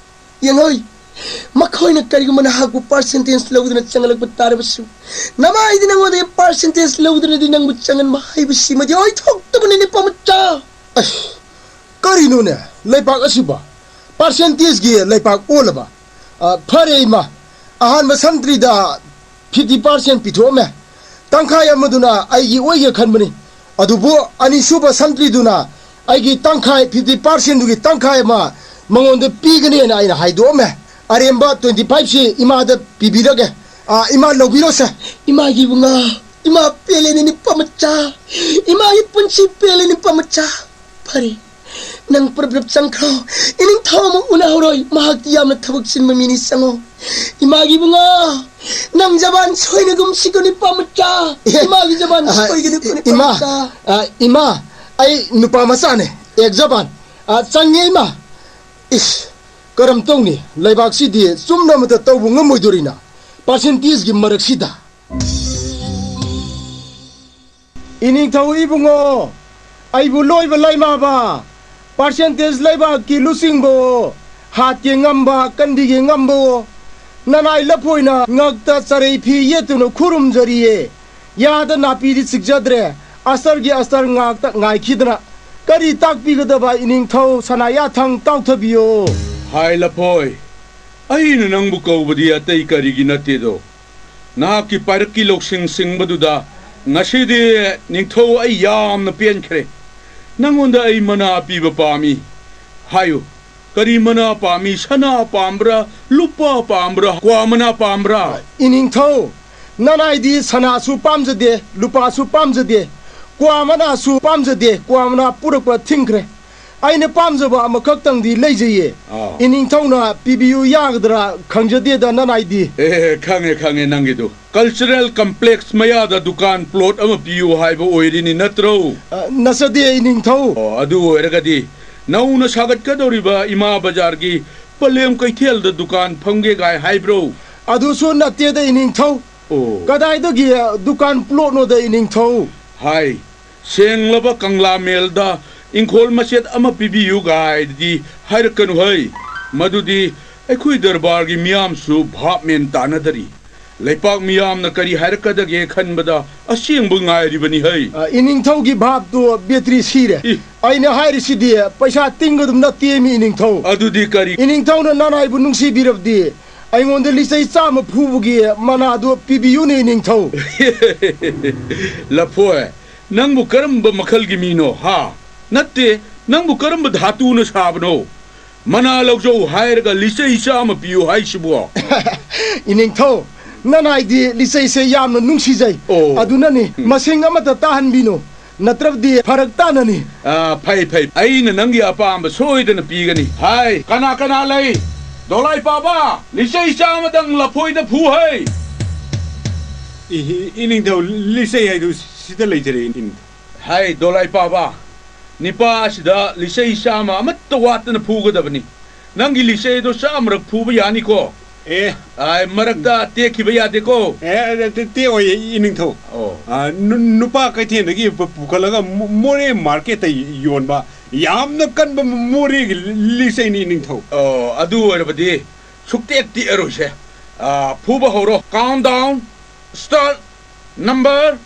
ꯌꯦꯡꯉꯣꯏ, ꯃꯈꯣꯏꯅ ꯀꯔꯤꯒꯨꯝꯕ ꯅꯍꯥꯛꯄꯨ ꯄꯥꯔꯁꯦꯟꯇꯦꯖ ꯂꯧꯗꯨꯅ ꯆꯪꯍꯜꯂꯛꯄ ꯇꯥꯔꯕꯁꯨ, ꯅꯃꯥꯏꯗꯤ ꯅꯉꯣꯟꯗꯒꯤ ꯄꯥꯔꯁꯦꯟꯇꯦꯖ ꯂꯧꯗꯨꯅꯗꯤ ꯅꯪꯕꯨ ꯆꯪꯍꯟꯕ ꯍꯥꯏꯕꯁꯤꯃꯗꯤ ꯑꯣꯏꯊꯣꯛꯇꯕꯅꯤ ꯅꯤꯄꯥ ꯃꯆꯥ꯫ ꯑꯁ, ꯀꯔꯤꯅꯣꯅꯦ ꯂꯩꯄꯥꯛ ꯑꯁꯤꯕꯣ? ꯄꯥꯔꯁꯦꯟꯇꯦꯖꯀꯤ ꯂꯩꯄꯥꯛ ꯑꯣꯜꯂꯕ? ꯑ, ꯐꯔꯦ ꯏꯃꯥ, ꯑꯍꯥꯟꯕ ꯁꯟꯇ꯭ꯔꯤꯗ ꯐꯤꯐꯇꯤ ꯄꯥꯔꯁꯦꯟ ꯄꯤꯊꯣꯛꯑꯝꯃꯦ꯫ ꯇꯪꯈꯥꯏ ꯑꯃꯗꯨꯅ ꯑꯩꯒꯤ ꯑꯣꯏꯒꯦ ꯈꯟꯕꯅꯤ꯫ ꯑꯗꯨꯕꯨ ꯑꯅꯤꯁꯨꯕ ꯁꯟꯇ꯭ꯔꯤꯗꯨꯅ ꯑꯩꯒꯤ ꯇꯪꯈꯥꯏ, ꯐꯤꯐꯇꯤ ꯄꯥꯔꯁꯦꯟꯗꯨꯒꯤ ꯇꯪꯈꯥꯏ ꯑꯃ ꯃꯉꯣꯟꯗ ꯄꯤꯒꯅꯦꯅ ꯑꯩꯅ ꯍꯥꯏꯗꯣꯛꯑꯝꯃꯦ꯫ ꯑꯔꯦꯝꯕ ꯇ꯭ꯋꯦꯟꯇꯤ ꯐꯥꯏꯚꯁꯤ ꯏꯃꯥꯗ ꯄꯤꯕꯤꯔꯒꯦ꯫ ꯑꯥ, ꯏꯃꯥ, ꯂꯧꯕꯤꯔꯣꯁꯦ꯫ ꯏꯃꯥꯒꯤ ꯏꯕꯨꯡꯉꯣ, ꯏꯃꯥ ꯄꯦꯜꯂꯦꯅꯦ ꯅꯤꯄꯥ ꯃꯆꯥ, ꯏꯃꯥꯒꯤ ꯄꯨꯟꯁꯤ ꯄꯦꯜꯂꯦ ꯅꯤꯄꯥ ꯃꯆꯥ꯫ ꯐꯔꯦ, ꯅꯪ ꯄꯨꯔꯞ ꯄꯨꯔꯞ ꯆꯪꯈ꯭ꯔꯣ꯫ ꯏꯅꯤꯡꯊꯧ ꯑꯃ ꯎꯅꯍꯧꯔꯣꯏ, ꯃꯍꯥꯛꯇꯤ ꯌꯥꯝꯅ ꯊꯕꯛ ꯆꯤꯟꯕ ꯃꯤꯅꯤ꯫ ꯆꯪꯉꯣ꯫ ꯏꯃꯥꯒꯤ ꯏꯕꯨꯡꯉꯣ, ꯅꯪ ꯖꯕꯥꯟ ꯁꯣꯏꯅꯒꯨꯝꯁꯤꯀꯣ ꯅꯤꯄꯥ ꯃꯆꯥ꯫ ꯑꯦ, ꯏꯃꯥꯒꯤ ꯖꯕꯥꯟ ꯑ, ꯁꯣꯏꯒꯅꯨꯀꯣ ꯅꯤꯄꯥ ꯏꯃꯥ, ꯃꯆꯥ꯫ ꯑ, ꯏꯃꯥ, ꯑꯩ ꯅꯨꯄꯥ ꯃꯆꯥꯅꯦ꯫ ꯑꯦꯛ ꯖꯕꯥꯟ꯫ ꯑ, ꯆꯪꯉꯦ ꯏꯃꯥ꯫ ꯏꯁ, ꯀꯔꯝ ꯇꯧꯅꯤ? ꯂꯩꯕꯥꯛꯁꯤꯗꯤ ꯆꯨꯝꯅ ꯑꯃꯠꯇ ꯇꯧꯕ ꯉꯝꯃꯣꯏꯗꯣꯔꯤꯅ, ꯄꯥꯔꯁꯦꯟꯇꯦꯖꯀꯤ ꯃꯔꯛꯁꯤꯗ꯫ ꯏꯅꯤꯡꯊꯧ ꯏꯕꯨꯡꯉꯣ, ꯑꯩꯕꯨ ꯂꯣꯏꯕ ꯂꯩꯃꯥꯕ, percentage ꯂꯩꯕꯥꯛꯀꯤ ꯂꯨꯆꯤꯡꯕꯑꯣ, ꯍꯥꯠꯀꯦ ꯉꯝꯕ, ꯀꯟꯕꯤꯒꯦ ꯉꯝꯕꯑꯣ, ꯅꯅꯥꯏ ꯂꯐꯣꯏꯅ ꯉꯛꯇ ꯆꯔꯩ ꯐꯤ ꯌꯦꯠꯇꯨꯅ ꯈꯨꯔꯨꯝꯖꯔꯤꯌꯦ꯫ ꯌꯥꯗ ꯅꯥꯄꯤꯗꯤ ꯆꯤꯛꯖꯗ꯭ꯔꯦ, ꯑꯁꯇꯔꯒꯤ ꯑꯁꯇꯔ ꯉꯥꯛꯇ ꯉꯥꯏꯈꯤꯗꯅ꯫ ꯀꯔꯤ ꯇꯥꯛꯄꯤꯒꯗꯕ ꯏꯅꯤꯡꯊꯧ ꯁꯅꯥꯌꯥꯊꯪ ꯇꯥꯎꯊꯕꯤꯌꯣ꯫ ꯍꯥꯏ ꯂꯐꯣꯏ, ꯑꯩꯅ ꯅꯪꯕꯨ ꯀꯧꯕꯗꯤ ꯑꯇꯩ ꯀꯔꯤꯒꯤ ꯅꯠꯇꯦꯗꯣ꯫ ꯅꯍꯥꯛꯀꯤ ꯄꯥꯏꯔꯛꯀꯤ ꯂꯧꯁꯤꯡ ꯁꯤꯡꯕꯗꯨꯗ ꯉꯁꯤꯗꯤ ꯅꯤꯡꯊꯧ ꯑꯩ ꯌꯥꯝꯅ ꯄꯦꯟꯈ꯭ꯔꯦ꯫ ꯅꯪꯉꯣꯟꯗ ꯑꯩ ꯃꯅꯥ ꯄꯤꯕ ꯄꯥꯝꯃꯤ꯫ ꯍꯥꯏꯌꯨ, ꯀꯔꯤ ꯃꯅꯥ ꯄꯥꯝꯃꯤ? ꯁꯅꯥ ꯄꯥꯝꯕ꯭ꯔꯥ? ꯂꯨꯄꯥ ꯄꯥꯝꯕ꯭ꯔꯥ? ꯀ꯭ꯋꯥ ꯃꯅꯥ ꯄꯥꯝꯕ꯭ꯔꯥ? ꯏꯅꯤꯡꯊꯧ, ꯅꯅꯥꯏꯗꯤ ꯁꯅꯥꯁꯨ ꯄꯥꯝꯖꯗꯦ, ꯂꯨꯄꯥꯁꯨ ꯄꯥꯝꯖꯗꯦ, ꯀ꯭ꯋꯥ ꯃꯅꯥꯁꯨ ꯄꯥꯝꯖꯗꯦ, ꯀ꯭ꯋꯥ ꯃꯅꯥ ꯄꯨꯔꯛꯄ ꯊꯤꯡꯈ꯭ꯔꯦ꯫ ꯑꯩꯅ ꯄꯥꯝꯖꯕ ꯑꯃꯈꯛꯇꯪꯗꯤ ꯂꯩꯖꯩꯌꯦ꯫ ꯑꯥ꯫ ꯏꯅꯤꯡꯊꯧꯅ ꯄꯤꯕꯤꯌꯨ ꯌꯥꯒꯗ꯭ꯔꯥ ꯈꯪꯖꯗꯦꯗ ꯅꯅꯥꯏꯗꯤ꯫ ꯑꯦ, ꯈꯪꯉꯦ, ꯈꯪꯉꯦ ꯅꯪꯒꯤꯗꯨ꯫ Cultural complex ꯃꯌꯥꯗ ꯗꯨꯀꯥꯟ plot ꯑꯃ ꯄꯤꯌꯨ ꯍꯥꯏꯕ ꯑꯣꯏꯔꯤꯅꯤ ꯅꯠꯇ꯭ꯔꯣ? ꯑ, ꯅꯠꯆꯗꯦ ꯏꯅꯤꯡꯊꯧ꯫ ꯑꯣ, ꯑꯗꯨ ꯑꯣꯏꯔꯒꯗꯤ ꯅꯧꯅ ꯁꯥꯒꯠꯀꯗꯧꯔꯤꯕ ꯏꯃꯥ ꯕꯖꯥꯔꯒꯤ ꯄꯂꯦꯝ ꯀꯩꯊꯦꯜꯗ ꯗꯨꯀꯥꯟ ꯐꯝꯒꯦ ꯒꯥꯏ ꯍꯥꯏꯕ꯭ꯔꯣ? ꯑꯗꯨꯁꯨ ꯅꯠꯇꯦꯗ ꯏꯅꯤꯡꯊꯧ꯫ ꯑꯣ꯫ ꯀꯗꯥꯏꯗꯒꯤ, ꯑ, ꯗꯨꯀꯥꯟ plotꯅꯣꯗ ꯏꯅꯤꯡꯊꯧ? ꯍꯥꯏ, ꯁꯦꯡꯂꯕ ꯀꯪꯂꯥ ꯃꯦꯜꯗ ꯏꯪꯈꯣꯜ ꯃꯆꯦꯠ ꯑꯃ ꯄꯤꯕꯤꯌꯨ ꯒꯥꯏꯗꯤ ꯍꯥꯏꯔꯛꯀꯅꯨ ꯍꯩ꯫ ꯃꯗꯨꯗꯤ ꯑꯩꯈꯣꯏ ꯗꯔꯕꯥꯔꯒꯤ ꯃꯤꯌꯥꯝꯁꯨ ꯚꯥꯞ ꯃꯦꯟ ꯇꯥꯅꯗꯔꯤ꯫ ꯂꯩꯄꯥꯛ ꯃꯤꯌꯥꯝꯅ ꯀꯔꯤ ꯍꯥꯏꯔꯛꯀꯗꯒꯦ ꯈꯟꯕꯗ ꯑꯁꯦꯡꯕ ꯉꯥꯏꯔꯤꯕꯅꯤ ꯍꯩ꯫ ꯑ, ꯏꯅꯤꯡꯊꯧꯒꯤ ꯚꯥꯞꯇꯨ battery ꯁꯤꯔꯦ꯫ ꯏ꯫ ꯑꯩꯅ ꯍꯥꯏꯔꯤꯁꯤꯗꯤ ꯄꯩꯁꯥ ꯇꯤꯡꯒꯗꯕ ꯅꯠꯇꯦꯃꯤ ꯏꯅꯤꯡꯊꯧ꯫ ꯑꯗꯨꯗꯤ ꯀꯔꯤ? ꯏꯅꯤꯡꯊꯧꯅ ꯅꯅꯥꯏꯕꯨ ꯅꯨꯡꯁꯤꯕꯤꯔꯕꯗꯤ ꯑꯩꯉꯣꯟꯗ ꯂꯤꯆꯩ ꯆꯥꯝꯃ ꯐꯨꯕꯒꯤ ꯃꯅꯥꯗꯨ ꯄꯤꯕꯤꯌꯨꯅꯦ ꯏꯅꯤꯡꯊꯧ꯫ ꯂꯐꯣꯏ, ꯅꯪꯕꯨ ꯀꯔꯝꯕ ꯃꯈꯜꯒꯤ ꯃꯤꯅꯣ, ꯍꯥ? ꯅꯠꯇꯦ, ꯅꯪꯕꯨ ꯀꯔꯝꯕ ꯙꯥꯇꯨꯅ ꯁꯥꯕꯅꯣ? ꯃꯅꯥ ꯂꯧꯖꯧ ꯍꯥꯏꯔꯒ ꯂꯤꯆꯩ ꯆꯥꯝꯃ ꯄꯤꯌꯨ ꯍꯥꯏꯁꯤꯕꯣ? ꯏꯅꯤꯡꯊꯧ, ꯅꯅꯥꯏꯗꯤ ꯂꯤꯆꯩꯁꯦ ꯌꯥꯝꯅ ꯅꯨꯡꯁꯤꯖꯩ꯫ ꯑꯣ꯫ ꯑꯗꯨꯅꯅꯤ, ꯎꯝ꯫ ꯃꯁꯤꯡ ꯑꯃꯠꯇ ꯇꯥꯍꯟꯕꯤꯅꯨ, ꯅꯠꯇ꯭ꯔꯕꯗꯤ ꯐꯔꯛ ꯇꯥꯅꯅꯤ꯫ ꯑꯥ, ꯐꯩ, ꯐꯩ꯫ ꯑꯩꯅ ꯅꯪꯒꯤ ꯑꯄꯥꯝꯕ ꯁꯣꯏꯗꯅ ꯄꯤꯒꯅꯤ꯫ ꯍꯥꯏ, ꯀꯅꯥ ꯀꯅꯥ ꯂꯩ? ꯗꯣꯂꯥꯏ ꯄꯥꯕ, ꯂꯤꯆꯩ ꯆꯥꯝꯃꯗꯪ ꯂꯐꯣꯏꯗ ꯐꯨ ꯍꯩ꯫ ꯏ-, ꯏ-, ꯏꯅꯤꯡꯊꯧ, ꯂꯤꯆꯩ ꯍꯥꯏꯗꯨ ꯁꯤꯗ ꯂꯩꯖꯔꯦ, ꯏꯅꯤꯡꯊꯧ꯫ ꯍꯥꯏ, ꯗꯣꯂꯥꯏ ꯄꯥꯕ, ꯅꯤꯄꯥ ꯑꯁꯤꯗ ꯂꯤꯆꯩ ꯆꯥꯝꯃ ꯑꯃꯠꯇ ꯋꯥꯠꯇꯅ ꯐꯨꯒꯗꯕꯅꯤ꯫ ꯅꯪꯒꯤ ꯂꯤꯆꯩꯗꯣ ꯆꯥꯝꯃꯔꯛ ꯐꯨꯕ ꯌꯥꯅꯤꯀꯣ? ꯑꯦ꯫ ꯑꯥꯏ, ꯃꯔꯛꯇ ꯇꯦꯛꯈꯤꯕ ꯌꯥꯗꯦꯀꯣ꯫ ꯑꯦ, ꯇꯦ-, ꯇꯦꯛꯑꯣꯏꯌꯦ, ꯏꯅꯤꯡꯊꯧ꯫ ꯑꯣ꯫ ꯑ, ꯅꯨ-, ꯅꯨꯄꯥ ꯀꯩꯊꯦꯜꯗꯒꯤ ꯄꯨ-, ꯄꯨꯈꯠꯂꯒ ꯃꯣ-, ꯃꯣꯔꯦ ꯃꯥꯔꯀꯦꯠꯇ ꯌꯣꯟꯕ ꯌꯥꯝꯅ ꯀꯟꯕ ꯃꯣꯔꯦꯒꯤ ꯂꯤꯆꯩꯅꯤ, ꯏꯅꯤꯡꯊꯧ꯫ ꯑꯣ, ꯑꯗꯨ ꯑꯣꯏꯔꯕꯗꯤ ꯁꯨꯛꯇꯦꯛ ꯇꯦꯛꯑꯔꯣꯏꯁꯦ꯫ ꯑ, ꯐꯨꯕ ꯍꯧꯔꯣ꯫ Countdown, start, number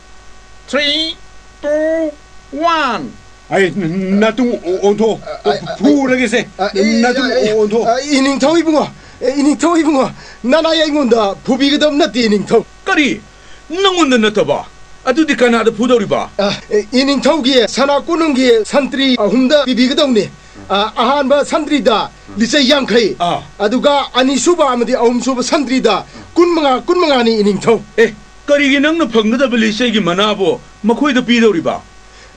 three, two, one꯫ ꯑꯩ ꯅ-, ꯅꯇꯨꯡ ꯑꯣ-, ꯑꯣꯟꯊꯣꯛꯑꯣ꯫ ꯑ, ꯑ, ꯐꯨꯔꯒꯦꯁꯦ꯫ ꯑ, ꯑ, ꯅꯇꯨꯡ ꯑ, ꯑ, ꯑꯣꯟꯊꯣꯛꯑꯣ꯫ ꯑ, ꯏꯅꯤꯡꯊꯧ ꯏꯕꯨꯡꯉꯣ, ꯑ, ꯏꯅꯤꯡꯊꯧ ꯏꯕꯨꯡꯉꯣ, ꯅꯅꯥꯏ ꯑꯩꯉꯣꯟꯗ ꯐꯨꯕꯤꯒꯗꯕ ꯅꯠꯇꯦ, ꯏꯅꯤꯡꯊꯧ꯫ ꯀꯔꯤ? ꯅꯪꯉꯣꯟꯗ ꯅꯠꯇꯕ? ꯑꯗꯨꯗꯤ ꯀꯅꯥꯗ ꯐꯨꯗꯧꯔꯤꯕ? ꯑ, ꯑꯦ, ꯏꯅꯤꯡꯊꯧꯒꯤ ꯁꯅꯥ ꯀꯣꯅꯨꯡꯒꯤ ꯁꯟꯇ꯭ꯔꯤ ꯑꯍꯨꯝꯗ ꯄꯤꯕꯤꯒꯗꯧꯅꯤ꯫ ꯑ, ꯑꯍꯥꯟꯕ ꯁꯟꯇ꯭ꯔꯤꯗ ꯂꯤꯆꯩ ꯌꯥꯡꯈꯩ, ꯑꯥ꯫ ꯑꯗꯨꯒ ꯑꯅꯤꯁꯨꯕ ꯑꯃꯗꯤ ꯑꯍꯨꯝꯁꯨꯕ ꯁꯟꯇ꯭ꯔꯤꯗ ꯀꯨꯟꯃꯉꯥ, ꯀꯨꯟꯃꯉꯥꯅꯤ, ꯏꯅꯤꯡꯊꯧ꯫ ꯑꯦ, ꯀꯔꯤꯒꯤ ꯅꯪꯅ ꯐꯪꯒꯗꯕ ꯂꯤꯆꯩꯒꯤ ꯃꯅꯥꯕꯨ ꯃꯈꯣꯏꯗ ꯄꯤꯗꯧꯔꯤꯕ?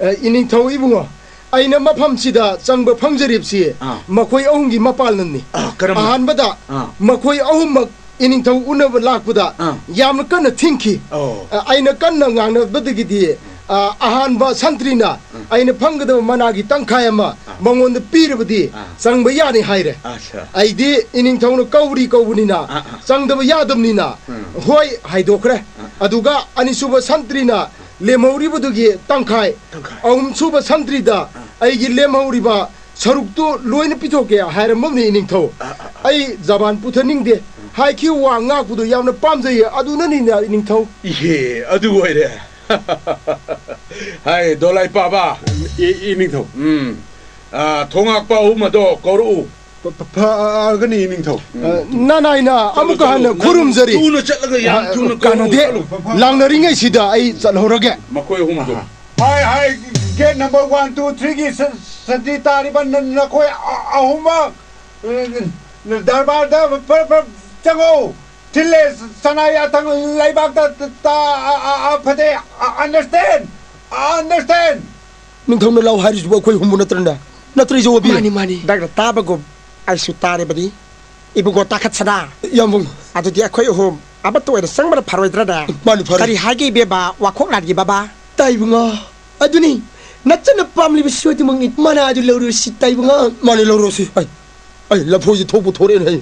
ꯑ, ꯏꯅꯤꯡꯊꯧ ꯏꯕꯨꯡꯉꯣ, ꯑꯩꯅ ꯃꯐꯝꯁꯤꯗ ꯆꯪꯕ ꯐꯪꯖꯔꯤꯕꯁꯤ ꯑꯥ꯫ ꯃꯈꯣꯏ ꯑꯍꯨꯝꯒꯤ ꯃꯄꯥꯜꯅꯅꯤ꯫ ꯑꯥ, ꯀꯔꯝꯅ? ꯑꯍꯥꯟꯕꯗ ꯑꯥ꯫ ꯃꯈꯣꯏ ꯑꯍꯨꯝꯃꯛ ꯏꯅꯤꯡꯊꯧ ꯎꯅꯕ ꯂꯥꯛꯄꯗ ꯑꯥ꯫ ꯌꯥꯝꯅ ꯀꯟꯅ ꯊꯤꯡꯈꯤ꯫ ꯑꯣ꯫ ꯑ, ꯑꯩꯅ ꯀꯟꯅ ꯉꯥꯡꯅꯕꯗꯒꯤꯗꯤ, ꯑ, ꯑꯍꯥꯟꯕ ꯁꯟꯇ꯭ꯔꯤꯅ ꯎꯝ꯫ ꯑꯩꯅ ꯐꯪꯒꯗꯕ ꯃꯅꯥꯒꯤ ꯇꯪꯈꯥꯏ ꯑꯃ ꯑꯥ꯫ ꯃꯉꯣꯟꯗ ꯄꯤꯔꯕꯗꯤ ꯑꯥ꯫ ꯆꯪꯕ ꯌꯥꯅꯤ ꯍꯥꯏꯔꯦ꯫ ꯑꯠꯆꯥ꯫ ꯑꯩꯗꯤ ꯏꯅꯤꯡꯊꯧꯅ ꯀꯧꯔꯤ ꯀꯧꯕꯅꯤꯅ ꯑꯥ, ꯑꯥ꯫ ꯆꯪꯗꯕ ꯌꯥꯗꯕꯅꯤꯅ ꯎꯝ꯫ ꯍꯣꯏ ꯍꯥꯏꯗꯣꯛꯈ꯭ꯔꯦ꯫ ꯑꯥ꯫ ꯑꯗꯨꯒ ꯑꯅꯤꯁꯨꯕ ꯁꯟꯇ꯭ꯔꯤꯅ ꯂꯦꯝꯍꯧꯔꯤꯕꯗꯨꯒꯤ ꯇꯪꯈꯥꯏ, ꯇꯪꯈꯥꯏ꯫ ꯑꯍꯨꯝꯁꯨꯕ ꯁꯟꯇ꯭ꯔꯤꯗ ꯑꯥ꯫ ꯑꯩꯒꯤ ꯂꯦꯝꯍꯧꯔꯤꯕ ꯁꯔꯨꯛꯇꯨ ꯂꯣꯏꯅ ꯄꯤꯊꯣꯛꯀꯦ ꯍꯥꯏꯔꯝꯃꯕꯅꯤ, ꯏꯅꯤꯡꯊꯧ꯫ ꯑꯥ, ꯑꯥ, ꯑꯥ꯫ ꯑꯩ ꯖꯕꯥꯟ ꯄꯨꯊꯅꯤꯡꯗꯦ꯫ ꯎꯝ꯫ ꯍꯥꯏꯈꯤꯕ ꯋꯥ ꯉꯥꯛꯄꯗꯣ ꯌꯥꯝꯅ ꯄꯥꯝꯖꯩꯌꯦ, ꯑꯗꯨꯅꯅꯤꯅꯦ, ꯏꯅꯤꯡꯊꯧ꯫ ꯏꯍꯦ, ꯑꯗꯨ ꯑꯣꯏꯔꯦ꯫ ꯍꯥꯏ, ꯗꯣꯂꯥꯏ ꯄꯥꯕ꯫ ꯏ-, ꯏꯅꯤꯡꯊꯧ꯫ ꯎꯝ꯫ ꯑꯥ, ꯊꯣꯉꯥꯛꯄ ꯑꯍꯨꯝ ꯑꯗꯣ ꯀꯧꯔꯛꯎ꯫ ꯐ-, ꯐ-, ꯐꯒꯅꯤ, ꯏꯅꯤꯡꯊꯧ꯫ ꯎꯝ꯫ ꯑ, ꯅꯅꯥꯏꯅ ꯆꯠꯂꯣ, ꯑꯃꯨꯛꯀ ꯆꯠꯂꯣ꯫ ꯍꯟꯅ ꯅꯪ ꯈꯨꯔꯨꯝꯖꯔꯤ꯫ ꯊꯨꯅ ꯆꯠꯂꯒ ꯌꯥꯝ ꯑ, ꯊꯨꯅ ꯀꯥꯟꯅꯗꯦ꯫ ꯀꯧꯔꯛꯎ, ꯆꯠꯂꯣ꯫ ꯂꯥꯡꯅꯔꯤꯉꯩꯁꯤꯗ ꯑꯩ ꯆꯠꯍꯧꯔꯒꯦ꯫ ꯃꯈꯣꯏ ꯑꯍꯨꯝꯗꯣ꯫ ꯑꯍꯥ꯫ ꯍꯥꯏ, ꯍꯥꯏ, gate number one, two, three ꯒꯤ ꯁ-, ꯁꯟꯇ꯭ꯔꯤ ꯇꯥꯔꯤꯕ ꯅ-, ꯅꯈꯣꯏ ꯑ-, ꯑꯍꯨꯝꯃꯛ, ꯑ, ꯗꯔꯕꯥꯔꯗ ꯐ-, ꯐ-, ꯆꯪꯉꯣ꯫ ꯊꯤꯜꯂꯦ, ꯁꯅꯥ ꯌꯥꯊꯪ ꯂꯩꯕꯥꯛꯇ ꯇ-, ꯇ-, ꯑ-, ꯑ-, ꯑ-, ꯐꯖꯩ꯫ ꯑ-, understand? Understand? ꯅꯤꯡꯊꯧꯅ ꯂꯥꯎ ꯍꯥꯏꯔꯤꯁꯤꯕꯨ ꯑꯩꯈꯣꯏ ꯑꯍꯨꯝꯕꯨ ꯅꯠꯇ꯭ꯔꯅꯦ? ꯅꯠꯇ꯭ꯔ, ꯏꯆꯧ ꯑꯣꯏꯕꯤ? ꯃꯥꯅꯤ, ꯃꯥꯅꯤ꯫ ꯅꯪꯅ ꯇꯥꯕꯒꯨꯝ ꯑꯩꯁꯨ ꯇꯥꯔꯤꯕꯅꯤ꯫ ꯏꯕꯨꯡꯉꯣ ꯇꯥꯈꯠꯁꯅꯥ꯫ ꯌꯥꯝꯕꯨꯡ꯫ ꯑꯗꯨꯗꯤ ꯑꯩꯈꯣꯏ ꯑꯍꯨꯝ ꯑꯃꯠꯇ ꯑꯣꯏꯅ ꯆꯪꯕꯅ ꯐꯔꯣꯏꯗ꯭ꯔꯅꯦ? ꯃꯥꯅꯤ, ꯐꯔꯦ꯫ ꯀꯔꯤ ꯍꯥꯏꯒꯦ, ꯏꯕꯦꯝꯃ, ꯋꯥꯈꯣꯛ ꯂꯥꯟꯒꯤ ꯕꯕꯥ? ꯇꯥꯏꯕꯨꯡꯉꯣ꯫ ꯑꯗꯨꯅꯤ, ꯅꯆꯟꯅ ꯄꯥꯝꯂꯤꯕꯁꯨ ꯑꯗꯨꯃꯛꯅꯤ꯫ ꯃꯅꯥ ꯑꯗꯨ ꯂꯧꯔꯨꯁꯤ, ꯇꯥꯏꯕꯨꯡꯉꯣ꯫ ꯃꯥꯅꯤ, ꯂꯧꯔꯨꯁꯤ꯫ ꯑꯩ, ꯑꯩ, ꯂꯐꯣꯏꯁꯦ ꯊꯣꯛꯄꯨ ꯊꯣꯔꯛꯑꯦꯅꯦ, ꯑꯩ꯫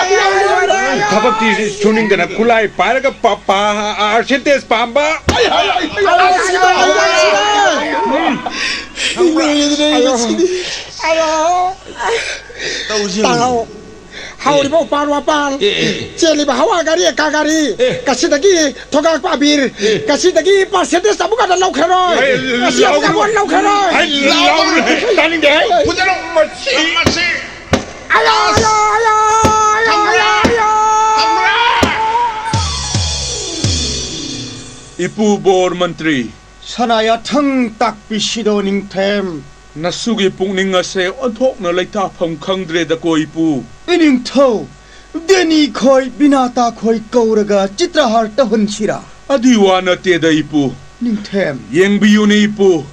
ꯊꯕꯛꯇꯤ ꯁꯨꯅꯤꯡꯗꯅ ꯈꯨꯠꯂꯥꯏ ꯄꯥꯏꯔꯒ ꯄ-, ꯄ-, ꯑꯥꯔꯁꯤꯇꯦꯁ ꯄꯥꯝꯕ꯫ ꯎꯝ꯫ ꯑꯌꯣ꯫ ꯑꯌꯣ꯫ ꯇꯧꯁꯤ꯫ ꯇꯥꯎ꯫ ꯍꯥꯎꯔꯤꯕ ꯎꯄꯥꯜ ꯋꯥꯄꯥꯜ꯫ ꯑꯦ, ꯑꯦ, ꯑꯦ꯫ ꯆꯦꯜꯂꯤꯕ ꯍꯋꯥ ꯒꯥꯔꯤ ꯑꯦꯀꯥ ꯒꯥꯔꯤ꯫ ꯑꯦ꯫ ꯉꯁꯤꯗꯒꯤ ꯊꯣꯒꯥꯛꯄ ꯑꯕꯤꯔ꯫ ꯑꯦ꯫ ꯉꯁꯤꯗꯒꯤ percentage ꯑꯃꯨꯛ ꯍꯟꯅ ꯂꯧꯈ꯭ꯔꯔꯣꯏ꯫ ꯑꯦ, ꯉꯁꯤ ꯑꯃꯨꯛ ꯂꯧꯔꯣꯏ꯫ ꯍꯟꯅ ꯂꯧꯈ꯭ꯔꯔꯣꯏ꯫ ꯑꯩ ꯂꯧꯔꯣꯏ꯫ ꯇꯥꯅꯤꯡꯗꯦ꯫ ꯐꯨꯗꯠꯂꯣ ꯃꯁꯤ꯫ ꯃꯁꯤ꯫ ꯑꯌꯣ, ꯑꯌꯣ, ꯑꯌꯣ, ꯑꯌꯣ, ꯊꯝꯕ꯭ꯔꯥ? ꯑꯌꯣ, ꯑꯌꯣ꯫ ꯊꯝꯕ꯭ꯔꯥ? ꯏꯄꯨ ꯕꯣꯔ ꯃꯟꯇ꯭ꯔꯤ꯫ ꯁꯅꯥ ꯌꯥꯊꯪ ꯇꯥꯛꯄꯤꯁꯤꯗꯣ ꯅꯤꯡꯊꯦꯝ꯫ ꯅꯁꯨꯒꯤ ꯄꯨꯛꯅꯤꯡ ꯑꯁꯦ ꯑꯣꯟꯊꯣꯛꯅ ꯂꯩꯇꯥꯐꯝ ꯈꯪꯗ꯭ꯔꯦꯗꯀꯣ ꯏꯄꯨ꯫ ꯏꯅꯤꯡꯊꯧ, ꯗꯦꯅꯤ ꯈꯣꯏ, ꯕꯤꯅꯥꯇꯥ ꯈꯣꯏ ꯀꯧꯔꯒ ꯆꯤꯇ꯭ꯔꯍꯥꯔ ꯇꯧꯍꯟꯁꯤꯔꯥ? ꯑꯗꯨꯏ ꯋꯥ ꯅꯠꯇꯦꯗ ꯏꯄꯨ꯫ ꯅꯤꯡꯊꯦꯝ꯫ ꯌꯦꯡꯕꯤꯌꯨꯅꯦ ꯏꯄꯨ,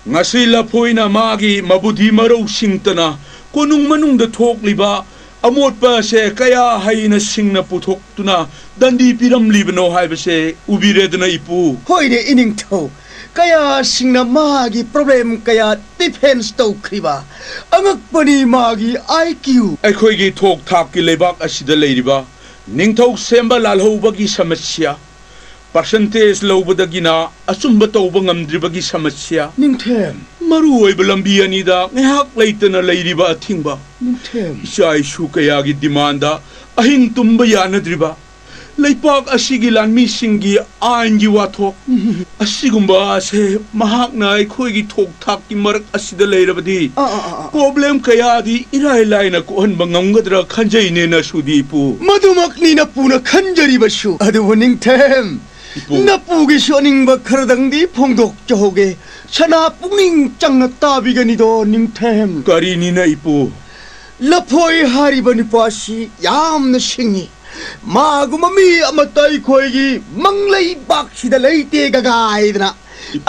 ꯉꯁꯤ ꯂꯐꯣꯏꯅ ꯃꯥꯒꯤ ꯃꯕꯨꯙꯤ ꯃꯔꯧ ꯁꯤꯡꯇꯅ ꯀꯣꯅꯨꯡ ꯃꯅꯨꯡꯗ ꯊꯣꯛꯂꯤꯕ ꯑꯃꯣꯠꯄ ꯑꯁꯦ ꯀꯌꯥ ꯍꯩꯅ ꯁꯤꯡꯅ ꯄꯨꯊꯣꯛꯇꯨꯅ ꯗꯟꯗꯤ ꯄꯤꯔꯝꯂꯤꯕꯅꯣ ꯍꯥꯏꯕꯁꯦ ꯎꯕꯤꯔꯦꯗꯅ ꯏꯄꯨ꯫ ꯍꯣꯏꯅꯦ ꯏꯅꯤꯡꯊꯧ, ꯀꯌꯥꯁꯤꯡꯅ ꯃꯥꯒꯤ problem ꯀꯌꯥ defense ꯇꯧꯈ꯭ꯔꯤꯕ꯫ ꯑꯉꯛꯄꯅꯤ ꯃꯥꯒꯤ I Q꯫ ꯑꯩꯈꯣꯏꯒꯤ ꯊꯣꯛ ꯊꯥꯛꯀꯤ ꯂꯩꯕꯥꯛ ꯑꯁꯤꯗ ꯂꯩꯔꯤꯕ ꯅꯤꯡꯊꯧ ꯁꯦꯝꯕ ꯂꯥꯜꯍꯧꯕꯒꯤ ꯁꯃꯁ꯭ꯌꯥ, percentage ꯂꯧꯕꯗꯒꯤꯅ ꯑꯆꯨꯝꯕ ꯇꯧꯕ ꯉꯝꯗ꯭ꯔꯤꯕꯒꯤ ꯁꯃꯁ꯭ꯌꯥ, ꯅꯤꯡꯊꯦꯝ꯫ ꯃꯔꯨ ꯑꯣꯏꯕ ꯂꯝꯕꯤ ꯑꯅꯤꯗ ꯉꯥꯏꯍꯥꯛ ꯂꯩꯇꯅ ꯂꯩꯔꯤꯕ ꯑꯊꯤꯡꯕ, ꯅꯤꯡꯊꯦꯝ꯫ ꯏꯆꯥ ꯏꯁꯨ ꯀꯌꯥꯒꯤ demandꯗ ꯑꯍꯤꯡ ꯇꯨꯝꯕ ꯌꯥꯅꯗ꯭ꯔꯤꯕ, ꯂꯩꯄꯥꯛ ꯑꯁꯤꯒꯤ ꯂꯥꯟꯃꯤꯁꯤꯡꯒꯤ ꯑꯥꯏꯟꯒꯤ ꯋꯥꯊꯣꯛ, ꯎꯝ꯫ ꯑꯁꯤꯒꯨꯝꯕ ꯑꯁꯦ ꯃꯍꯥꯛꯅ ꯑꯩꯈꯣꯏꯒꯤ ꯊꯣꯛ ꯊꯥꯛꯀꯤ ꯃꯔꯛ ꯑꯁꯤꯗ ꯂꯩꯔꯕꯗꯤ ꯑꯥ, ꯑꯥ, ꯑꯥ, ꯑꯥ꯫ Problem ꯀꯌꯥꯗꯤ ꯏꯔꯥꯏ ꯂꯥꯏꯅ ꯀꯣꯛꯍꯟꯕ ꯉꯝꯒꯗ꯭ꯔꯥ ꯈꯟꯖꯩꯅꯦ ꯅꯁꯨꯗꯤ ꯏꯄꯨ꯫ ꯃꯗꯨꯃꯛꯅꯤ ꯅꯄꯨꯅ ꯈꯟꯖꯔꯤꯕꯁꯨ꯫ ꯑꯗꯨꯕꯨ ꯅꯤꯡꯊꯦꯝ, ꯏꯄꯨ꯫ ꯅꯄꯨꯒꯤꯁꯨ ꯑꯅꯤꯡꯕ ꯈꯔꯗꯪꯗꯤ ꯐꯣꯡꯗꯣꯛꯆꯍꯧꯒꯦ꯫ ꯁꯅꯥ ꯄꯨꯛꯅꯤꯡ ꯆꯪꯅ ꯇꯥꯕꯤꯒꯅꯤꯗꯣ ꯅꯤꯡꯊꯦꯝ꯫ ꯀꯔꯤꯅꯤꯅ ꯏꯄꯨ? ꯂꯐꯣꯏ ꯍꯥꯏꯔꯤꯕ ꯅꯨꯄꯥꯁꯤ ꯌꯥꯝꯅ ꯁꯤꯡꯉꯤ꯫ ꯃꯥꯒꯨꯝꯕ ꯃꯤ ꯑꯃꯠꯇ ꯑꯩꯈꯣꯏꯒꯤ ꯃꯪꯂꯩꯕꯥꯛꯁꯤꯗ ꯂꯩꯇꯦ ꯒꯒꯥꯏꯗꯅ꯫